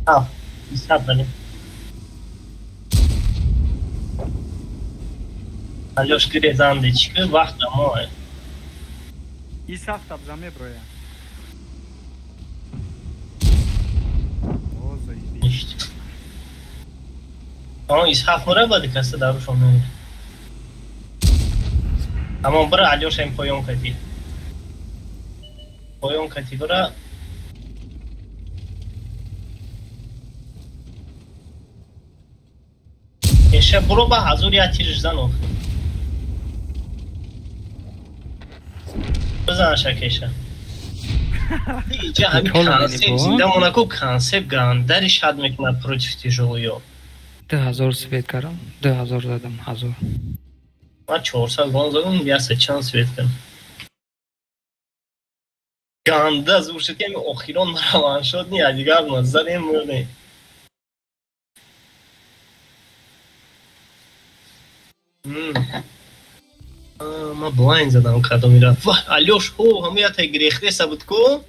А, исабани. Алёш гирезанде чӣ ки вақт дамое. Исаф табза меброя. О, заебись. Он исҳаф мура бади каса дарушон намер. Амон бира Алёша ин поён кати. Поён кати бира. Эша буро ба ҳазур я тирш зан охир. Бизан кеша. Иҷа ҳами концепт зинда Монако концепт гандари шад мекунад против тяжелый. 2000 свет кардам, 2000 задам, 1000. Ман 400 гон задам, 100 чанд свет кардам. Ганда зур шуд ки ҳами охирон мараван шуд, ни дигар назарем мурдем. Ма блайн задам кадомира. Вах, Алёш, ҳо, ҳаму ята гирехтеса буд ку?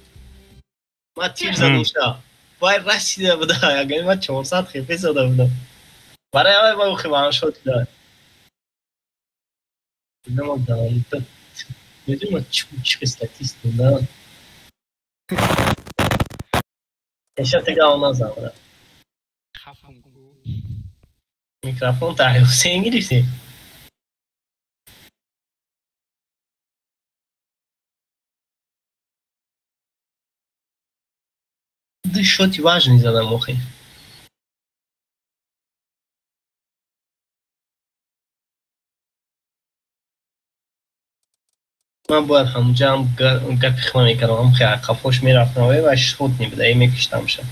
Ма тир задам ша. Вай расида буда, агар ма 400 хефе зада будам. Барои аввал ма ухи ваншот да. Намедонам, медонам чӣ статистика да. Эша тега она замра. Микрофон та Ҳусейн гирифтӣ? Ду шоти важный задам охи. Ман бояд ҳамҷаам гапи хма мекардам, ҳам хе қафош мерафтам ва шуд небуда, э мекиштамша.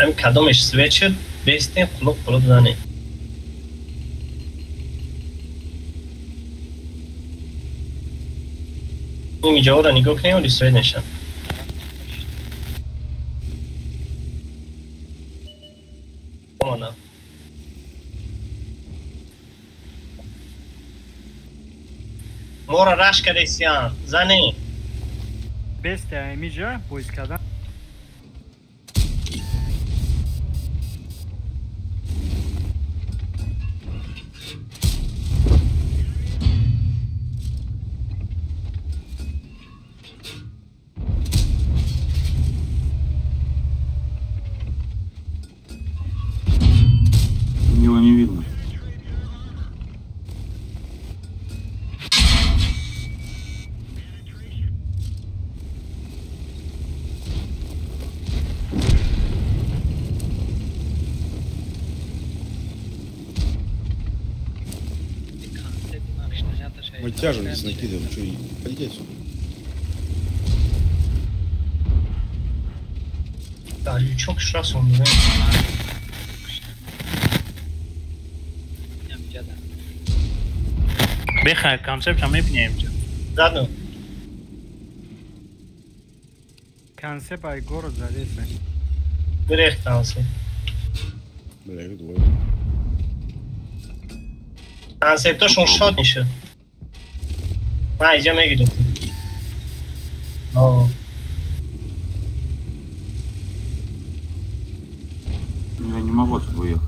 Ҳам кадомеш свет шуд, бестем қулуқ қулуқ занем. Ин ҷоро нигоҳ кунем, оли свет мешавад. Омадам. Моро рашк кардесиян, занем. Бесте аймиҷа поиск кардан. Его не видно. Мы тяжем здесь накидываем, что, пойдите отсюда. Да, лючок сейчас он, да? Бехай, концепт мебинем. Задно. Концепт ай город залезли. Грехтался. Бля, их двое. Концептошон шот мешуд. Ман инҷа мегирем. О. Я не могу отсюда уехать.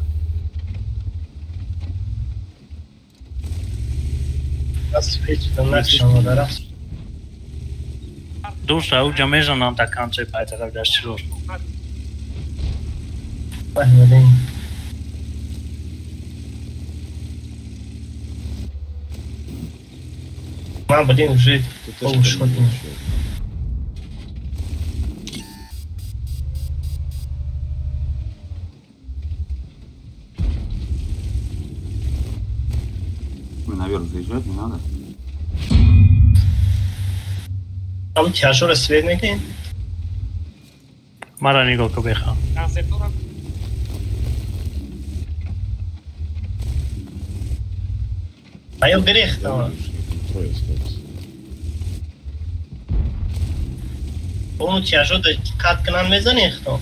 Дӯст, ауҷа мезанам да концепт айтарав дастирор. Ман, блин, уже полушот. Наверх заезжать не надо. Там тяжело свет мекунем. Мара нигоҳ ку беха. Аё гирехтам. Трое осталось. Ону тяжело кат кунан мезанӣ хто.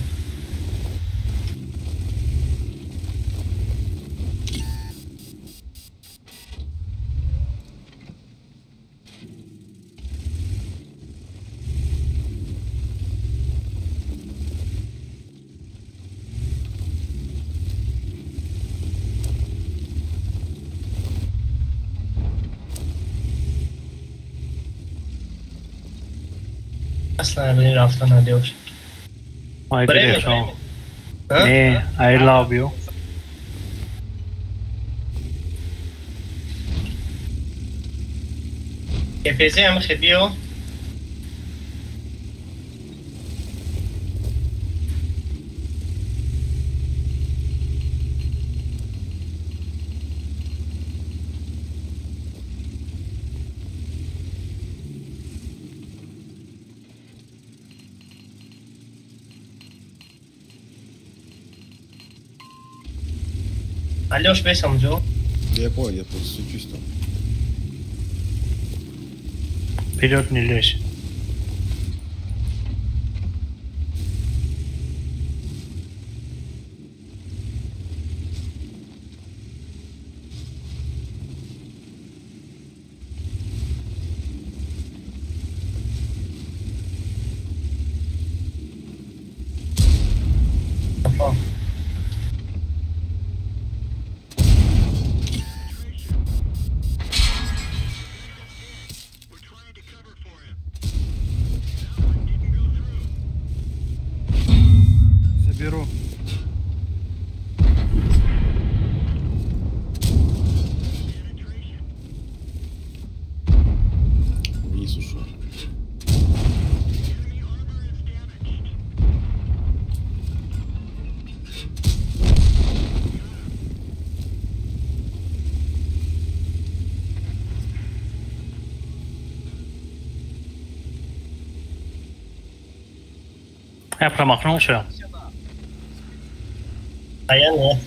Аслан рафтан надёш. My грехтам. Не, I love you. КПЗ ҳам хебиё. Алёш, бесам ҷо. Я понял, я просто сучусь там. Вперед не лезь. Я промахнулся. А я нет.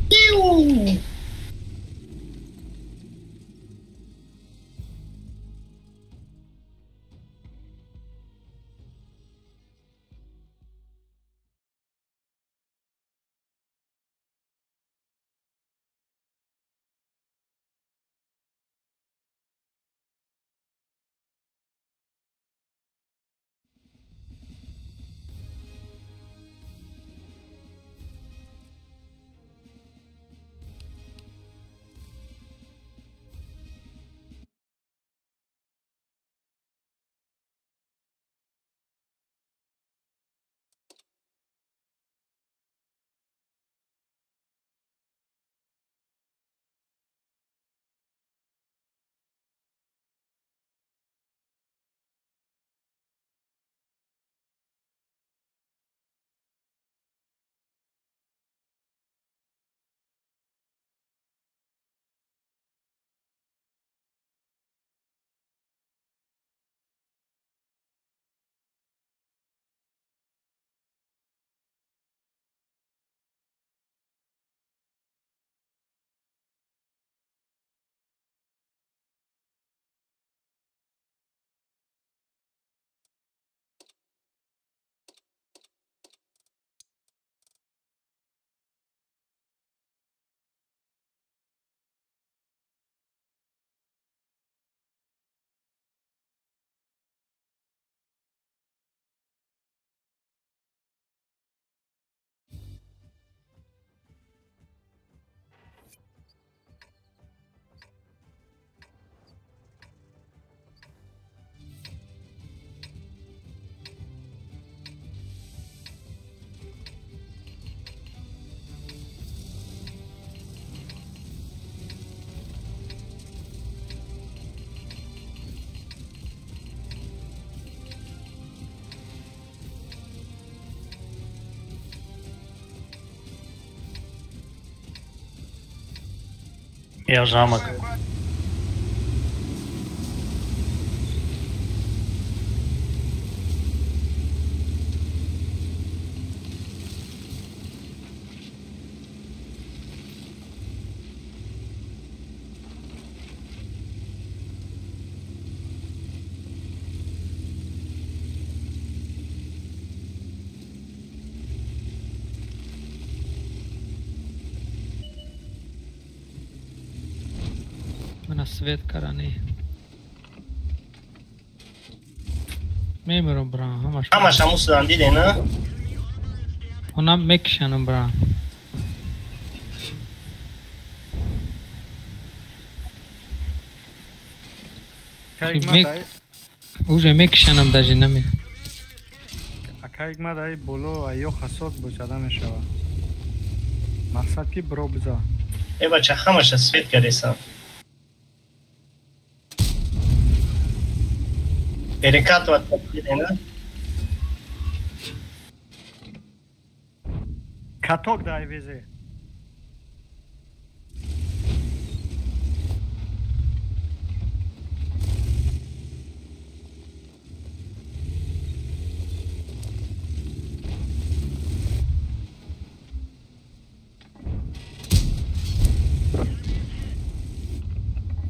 Иу! Я в замок. Свет карани. Мемирам бра, ҳамаш. Ҳамаш ҳамун судан диде, на? Онам мекишанам бра. Уже мекишанам даже наме. Акайг ма дай боло айё хасод бочада мешава. Мақсад ки бро биза. Э бача ҳамаша свет каресам. Перекатывать на? Каток дай вези.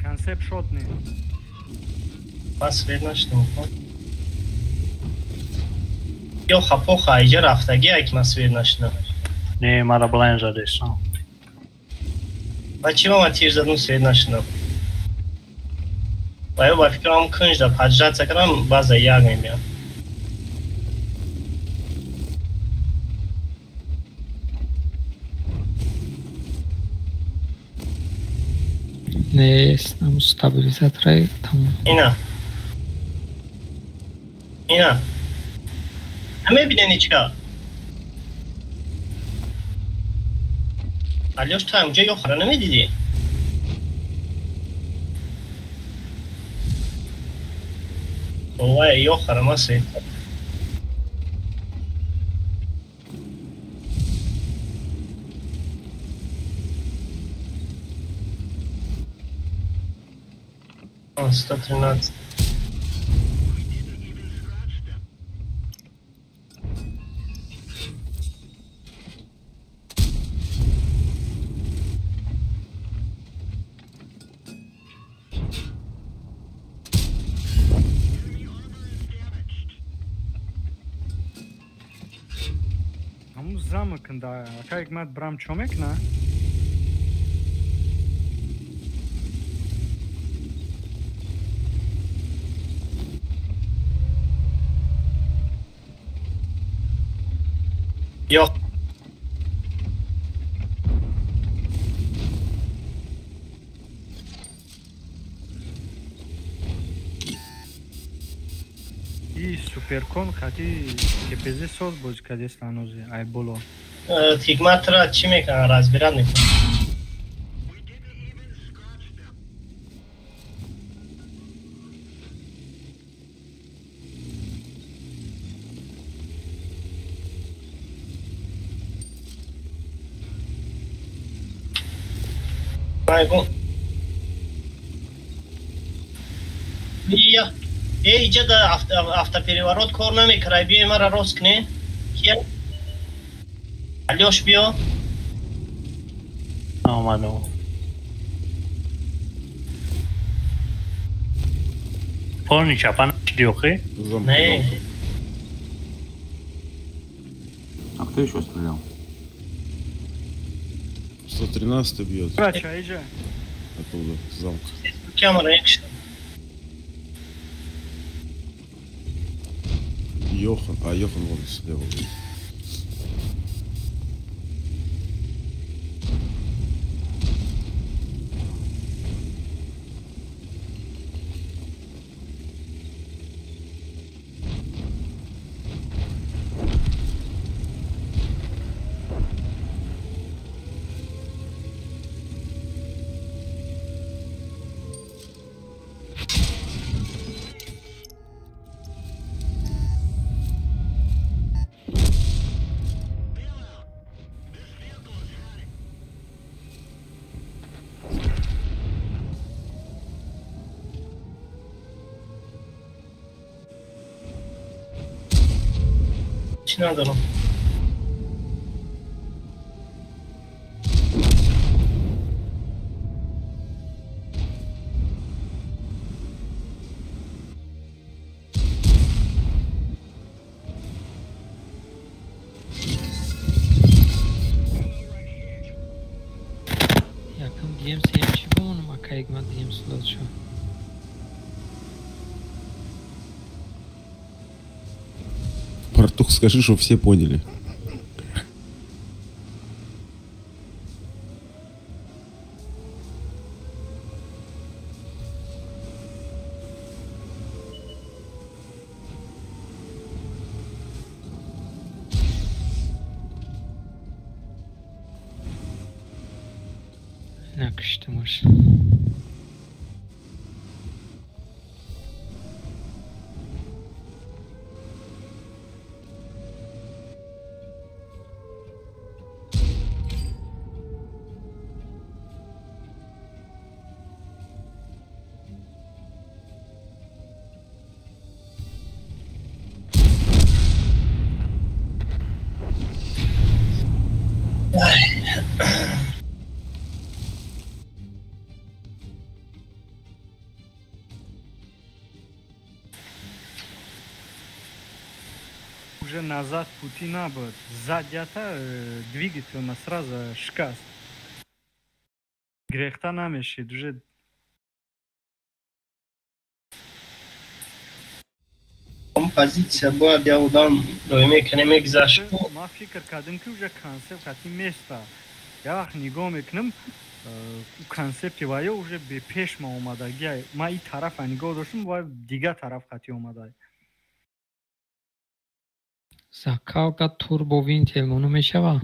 Концепт шотный. Бас видно, что Ёха поха, иҷа рафтаги як мас видно шуда. Не, мара блайн задесам. Ба чӣ ба ман тир задум свет нашудам? Ба ё ба фикрам кунҷ да поджаться кардам, баъза як мебиям. Нест, ам стабилизатора там. Ина. Ина. Намебинени чика? Алёш, ту ҳамҷо ёхара намедидӣ? Овай, ёхара масе. 113. Замок, да, акай мад брам чо мекна? Йо. И суперкон хати КПЗ соз боз кадест анози ай боло. Ҳикматра чӣ мекунад? Разбират мекунад. Ия, эй, иҷа да автопереворот кор намекарай, биёй мара рост кне. Кия? Алёш, биё. Омадам. Полни чапа нашли, охи? Не. А кто еще стрелял? 113 бьет. Брача, иджа. Оттуда, с замка. Камера, экшен. Йохан, а Йохан вон слева. Надо. Якам дием сем чи бомонам, акайгма дием слот шо. Братух, скажи, чтобы все поняли. Накуштамаш. Уже назад пути набуд. Задята двигатель на сразу шкаст. Грехта намешид уже. Позиция бояд я удам доиме кнемек зашку. Ма фикр кардем ки уже концепт хати места. Я вақт нигоҳ мекунам, концепти вая уже бепеш ма омадагия. Ма и тарафа нигоҳ доштам, ва дигар тараф хати омада. Закалка турбо винтел моно мешава?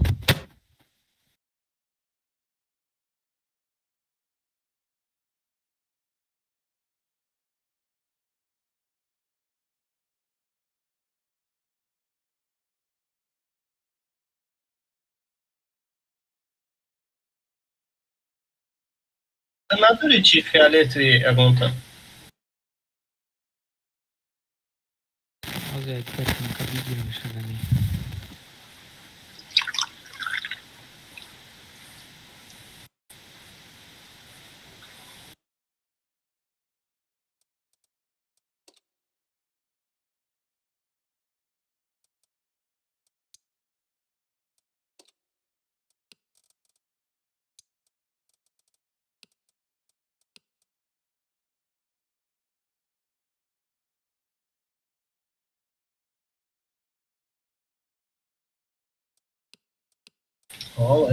Надори чи фиолетови ягонта? Ҳозир дигар танка бигирам шадани. О,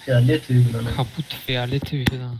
фиолетовый будан. Капут фиолетовый будан.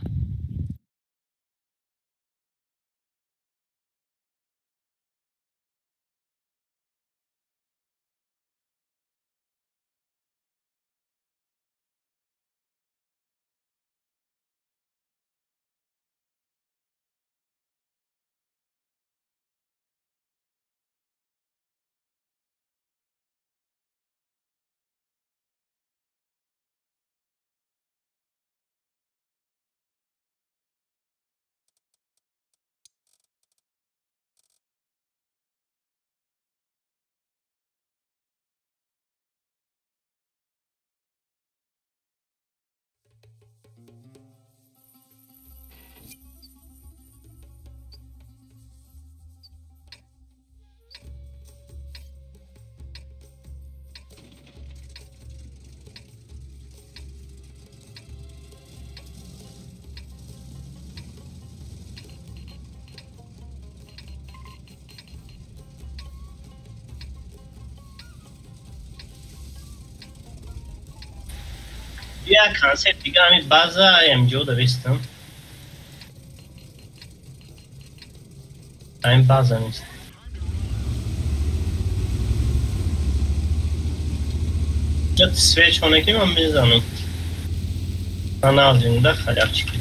Як концепт дига ҳамин база МГО да бестам. Ҳамин база нест. Ҷа свечоне ки ман мезанам. Ман назим да халявчики.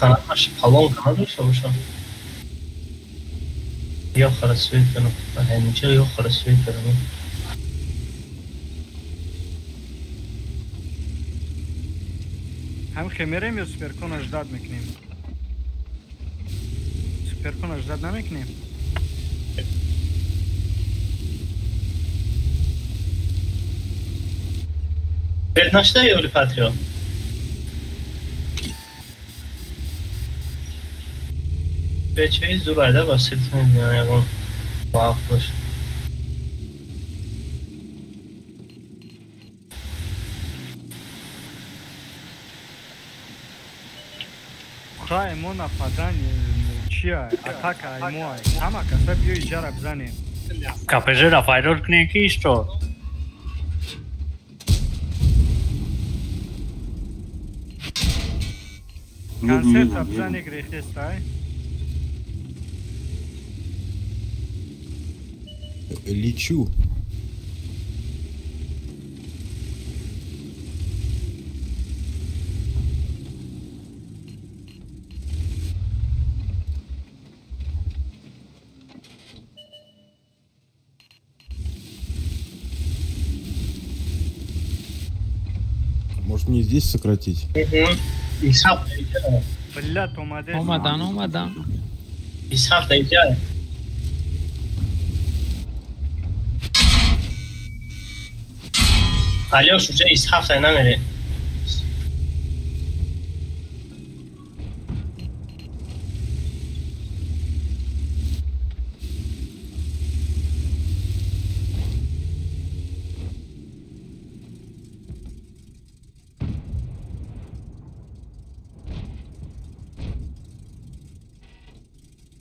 Ханамаш палонка надошта бошам. Ё хара свет кунам. Ҳаминча ё хара свет кунам. Ҳам хемерем ё суперкона ждать мекунем? Суперкона ждать намекунем? Свет нашта ё Патриот? Бечаи зурайда ба сетни ягон вақт бош. Хай мо нападание чия атака ай мо ай. Ҳама каса биё иҷара бизанем. КПЖ-ра файрор кунем ки ишто? Концерта бизане грехтест ай. Лечу. Может, мне здесь сократить? Омадан, омадан. Алёш уже из ҳафта намере.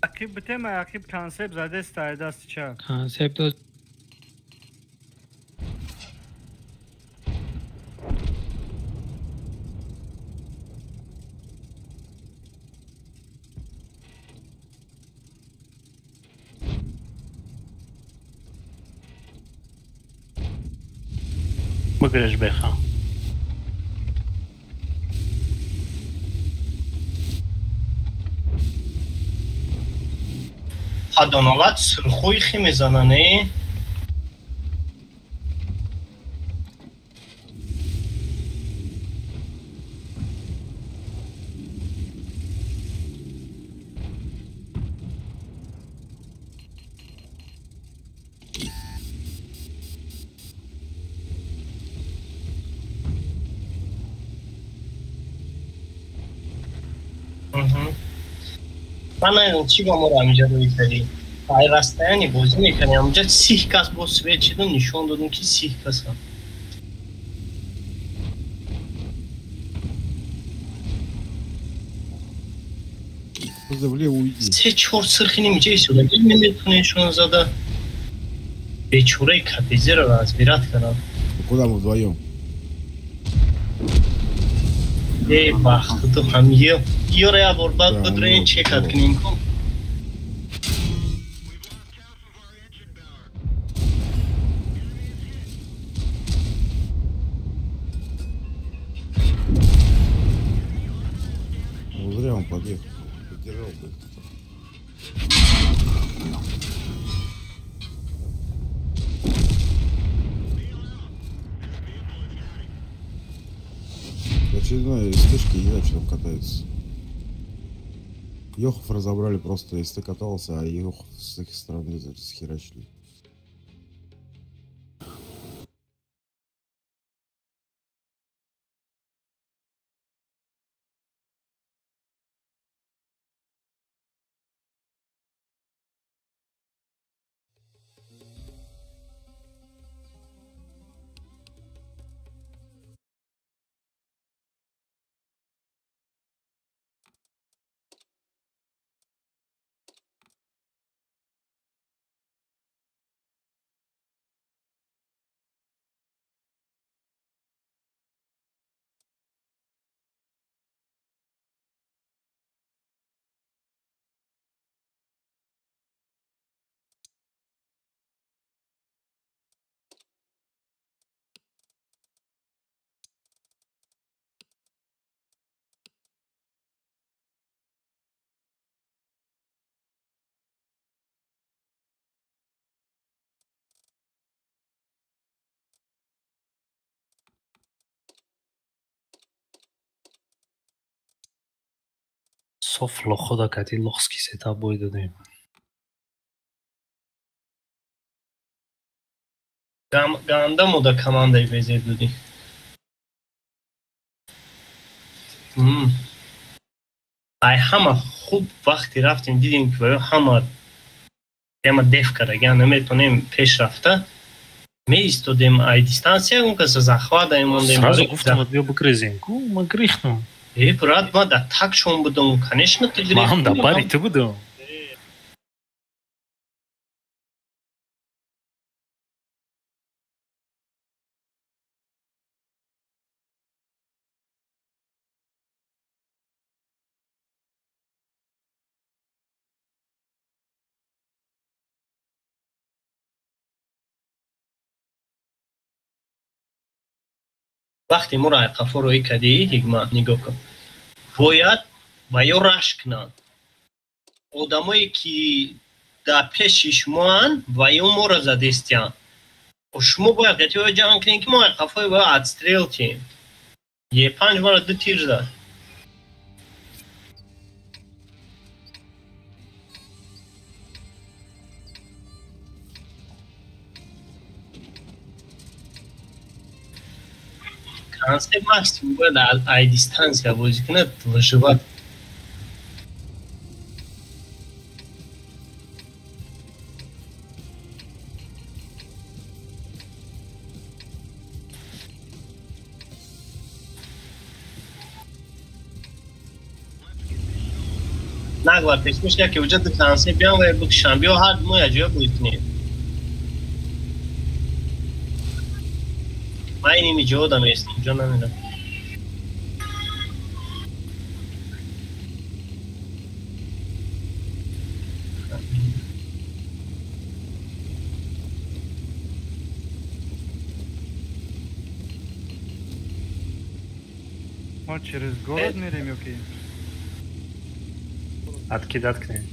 Ақиб битем, ақиб концепт задест даст ча. Концепт Бигиреш беха. Падоналат сурхои хи мезана, не? Ман намедонам чӣ ба моро ҳаминҷа рӯй кардӣ. Ай расстояние бозӣ мекардем, ҳаминҷа сих кас бо свет шидум, нишон додум ки сих касам. Влево уйди. Се чор сирхи нимҷа истода, наметонешон зада. Бечораи капезеро разбират кардам. Куда мы вдвоем? Эй, бахту ҳам ё. Ёра я бор баъд бидроен чекат кунем ку. Ну, зря он подъехал. Поддержал бы. Очередной СТшки, не знаю, что там катаются. Йохов разобрали просто, СТ катался, а Йохов с их стороны схерачили. Соф лохода кати лохски сета бой додем. Ганда мода командаи безеб додӣ. Ай ҳама хуб вақте рафтем дидем ки ва ҳама тема деф карда, наметонем пеш рафта. Меистодем ай дистанция, он каса захват ай мондем. Сразу гуфтам, биё бигрезем. Ку ма грихнум. Э, брат, ма да так шон будам, конечно, ты грихнул. Мам да пари ту будам. Вақте моро айқафо роӣ кардӣ, ҳикмат, нигоҳ кун. Бояд ва ё рашк кунанд. Одамое ки дар пеши шумоанд ва ё моро задестиянд. Шумо бояд қатиҳо ҷанг кунед, ки мо айқафои бояд отстрел кунем. Е5 маро ду тир зад. Концепт максимум бояд ай дистанция бозӣ кунад, выживать. Нагвар пешмиш яке уҷа ду концепт биям ва бикушам. Биё ҳар мо яҷоя бозӣ кунем. Ман иними ҷо даместам, ҷо намерам. Мо через город мерем ё ки? Откидать кунем.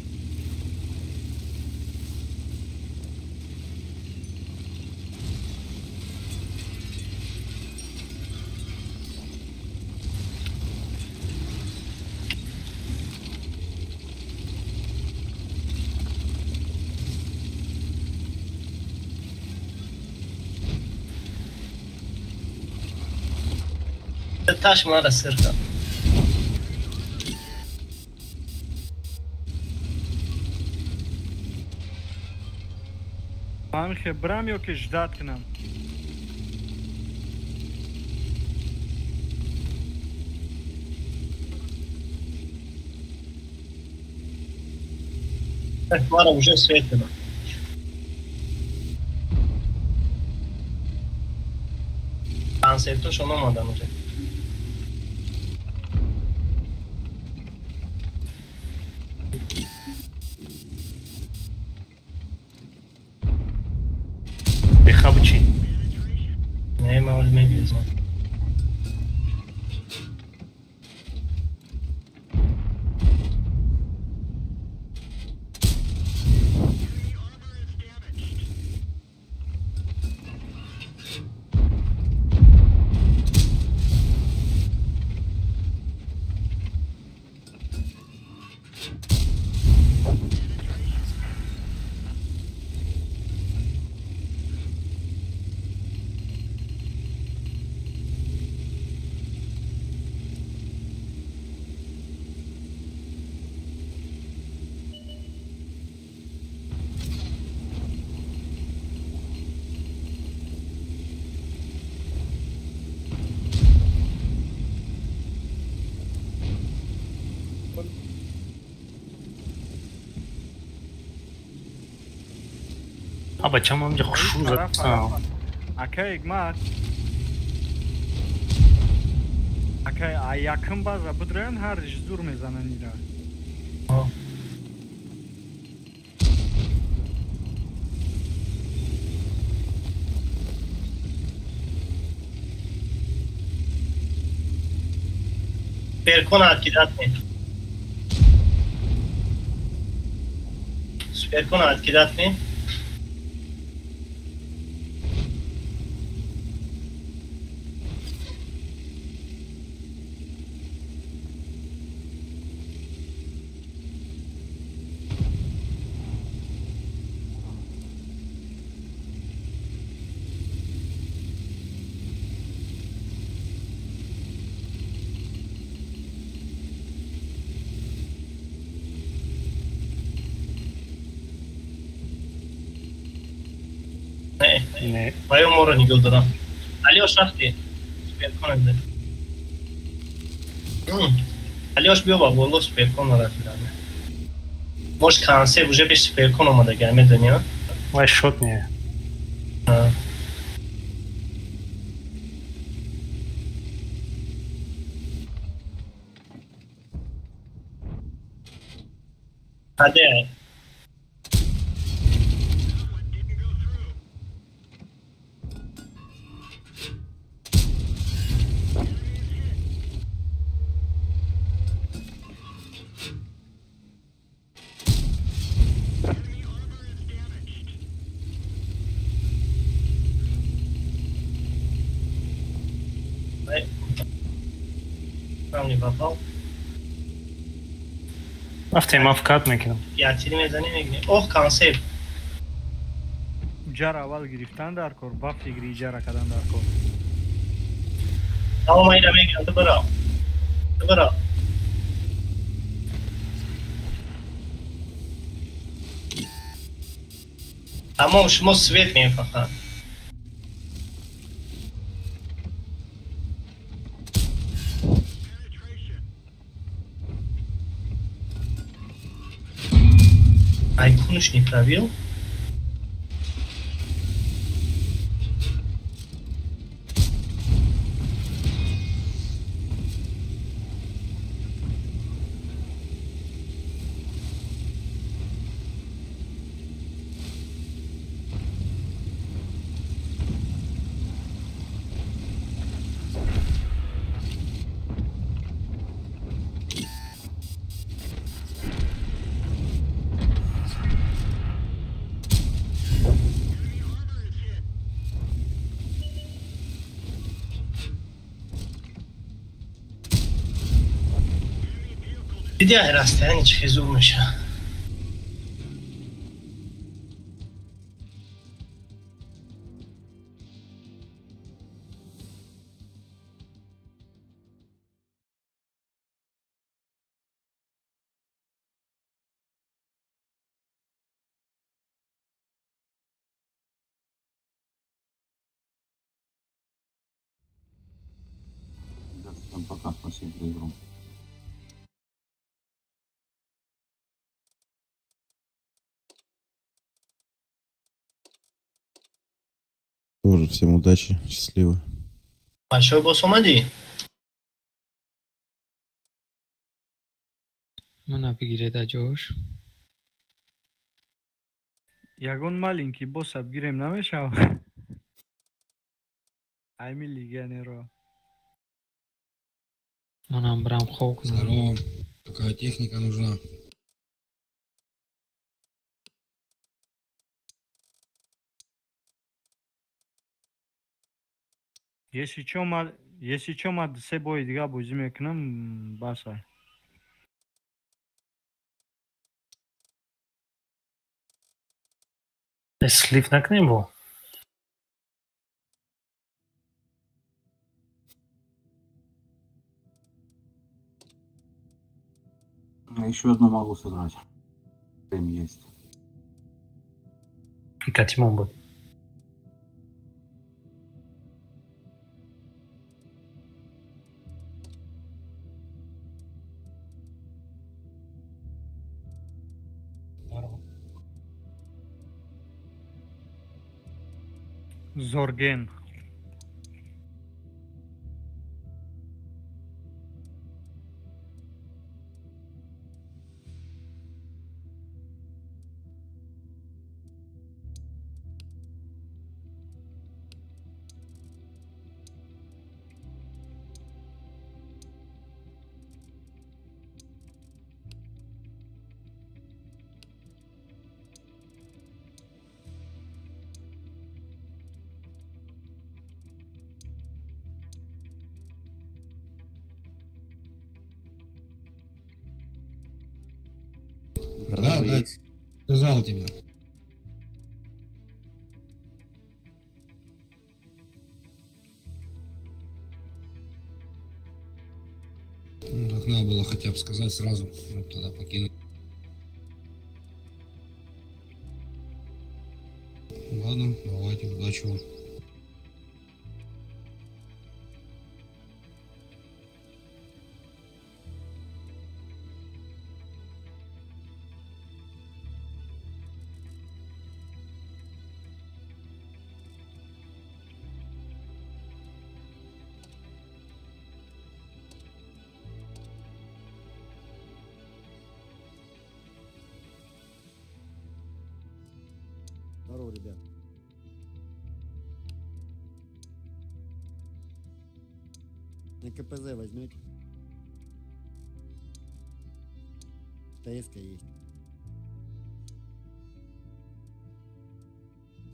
Таш мара сирка. Ман хебрам ё ки ждать кунам? Мара уже светло. Концептошон омадан уже. Бехабучи. Не, ман уже мебизам. А бачам ҳамҷа хушрӯ зад. Акай Ҳикмат. Акай якм база бидроян ҳариш зур мезананд ира. Суперкон откидать не. Суперкон откидать не. Не. Вайо мора нигоҳ додам. Алиош рафти. Суперкон аде. Алиош биё ба боло суперкон рафти. Может консеп уже пеш суперкон омадага, медони, а? Вай шот не. Аде. Не попал. Рафтем, ман фкат мекунам. Я тири мезанем, мегирем. Ох, консепт. Ҷара аввал гирифтан дар кор, ба фикри иҷара кардан дар кор. Тамом, ман ира мегирам, ту бира. Ту бира. Тамом, шумо свет мефаханд. Айкунш не пробил. Диди ай расстояние чӣ хел зур меша. Всем пока, спасибо за игру. Тоже всем удачи, счастливо. Большой босс омадӣ? Мана бигиреда ҷош. Ягон маленький босса бигирем намешавад? Айми легионерро. Манам брам хоб кунам. Здорово. Какая техника нужна? Если чё, ма се бои дига бозӣ мекунам, баса. Слив накунем бо? Я еще одну могу сыграть. Время есть. И Катимон был. Зорген. Да, да, сказал тебе. Ну, так надо было хотя бы сказать сразу, ну, тогда покинуть. Ладно, давайте, удачи вам. Здорово, ребят. На КПЗ возьмете? ТСК есть.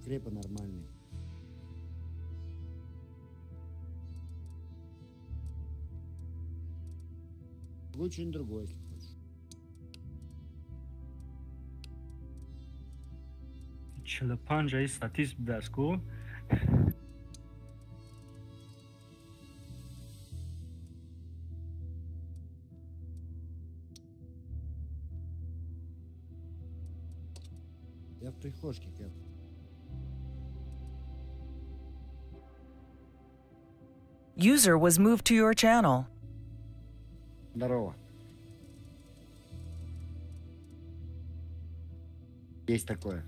Крепа нормальный. Лучше другой, если хочешь. 45 статист будастку. Я в прихожке, Кэп. User was moved to your channel. Здорово. Есть такое.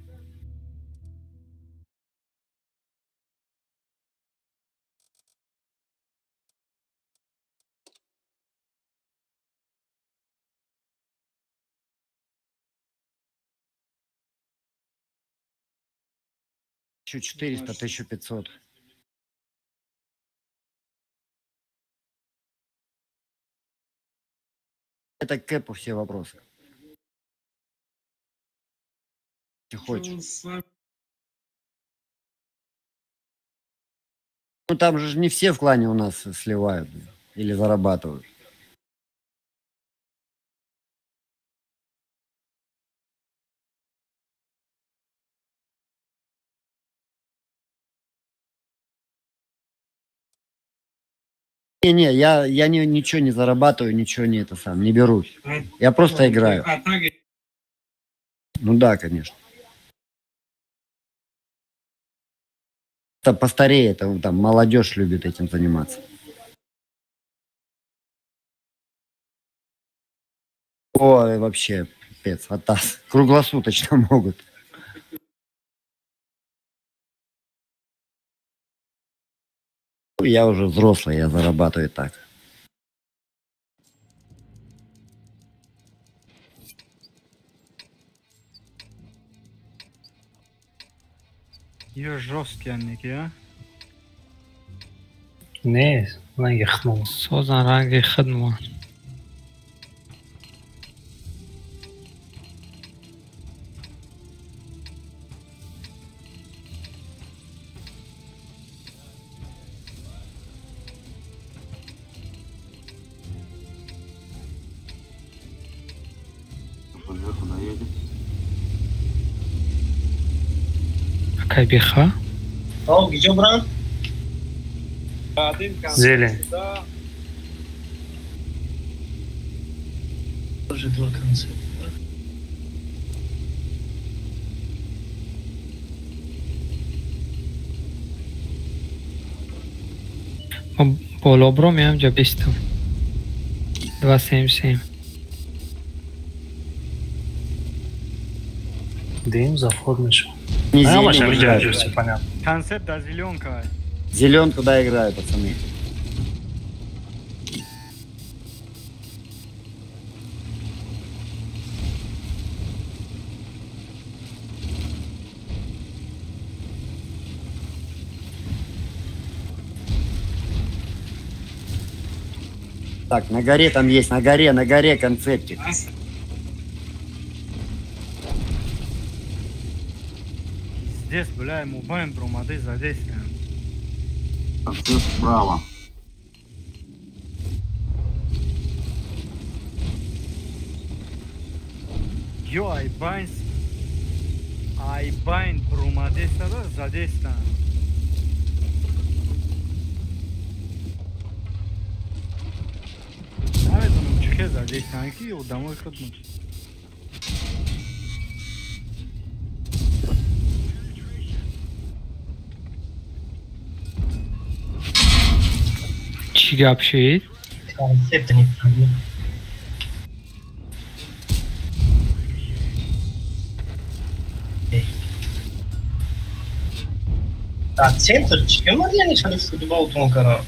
Еще 400, 1500. Это к Кэпу все вопросы. Ты хочешь. Ну там же не все в клане у нас сливают или зарабатывают. Не-не, я не, ничего не зарабатываю, ничего не это сам, не берусь. Я просто играю. Ну да, конечно. Это постарее, это там молодежь любит этим заниматься. Ой, вообще, пипец, атас. Круглосуточно могут. Я уже взрослый, я зарабатываю так. Ё жесткий анники, а? Не, ранги хидмо. Созан ранги хидмо. Куда едет? Кайбиха? О, где брат? Зелень. Тоже два конца. Боло бром я ҷа бистам. 277. Дым заход мешав. Не А, зелень маша, играют. видео, всё понятно. Концепт да зеленка. Зеленку, да, играют, пацаны. Так, на горе там есть, на горе концептик. Здесь, бля, ему байн бромады задействуем. Концепт справа. Ё, айбайн... Айбайн бромады сада задействуем. Намедонам чӣ хел задействуем, ки одамои худмон. Чӣ гап шуд? Концепт не фаҳмидам. А центр чӣ омад, яъне шали футболтон кардам?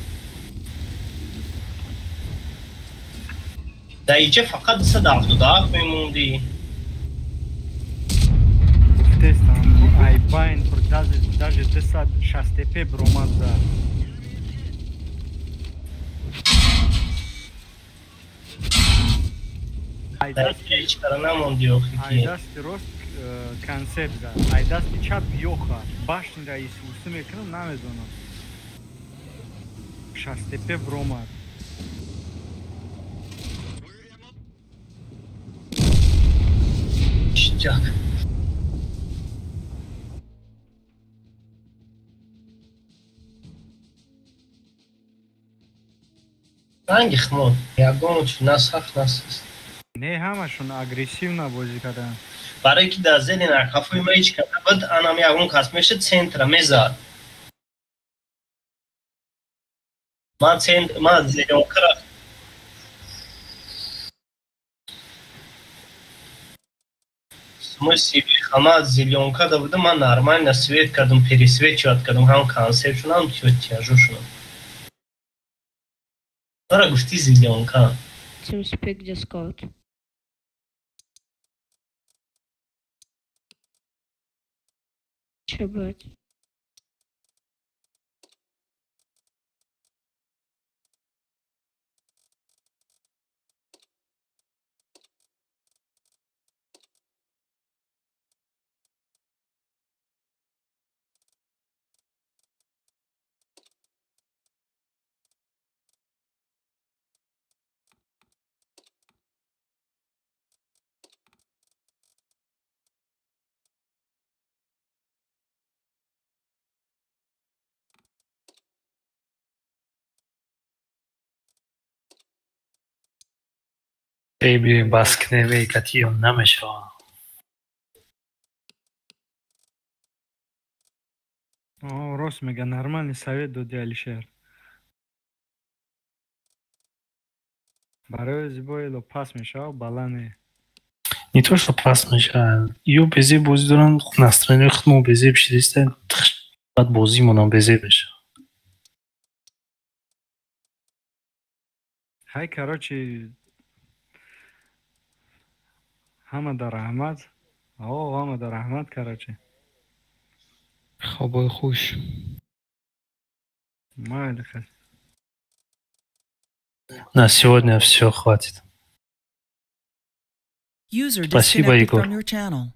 Дар иҷа фақат 277 мемондӣ. Гуфтестам, айбайн даже 265 бромад зад. Дар иҷа ҳеҷ кара намондӣ охи ки. Ай дасти рост концепт зад, ай дасти чап ёха. Башнира исусу мекунам, намедонам. 65 бромад. Ништяк. Ранги хмон, ягон чӣ на сахт, на суст. Не, ҳамашон агрессивно бозӣ карданд. Барое ки дар зери нархафои ма ҳеҷ кас набуд, анам ягон кас мешуд, центра мезад. Ман центр, ман зелёнкара смысле ҳама зелёнка да будам, ман нормально свет кардам, пересвечивать кардам, ҳам концепт шунам, тяжу шунам. Дора гуфти зелёнка. TeamSpeak Discord. Че, блядь? Эй, биёем бас кунем, эй, катиём намешавад. Рост мега, нормальный совет доди, Алишер. Барои зибоило пас мешавад, бала не. Не то, что пас мешавад. Ё безеб бозӣ доранд, настроение худмо безеб шидиста, баъд бозимонам безеб мешавад. Ҳай, короче, ҳама дар раҳмат. О, ҳама дар раҳмат, короче. Хобои хуш. Майли, хай. На сегодня все, хватит. User Спасибо, disconnected Егор. from your channel.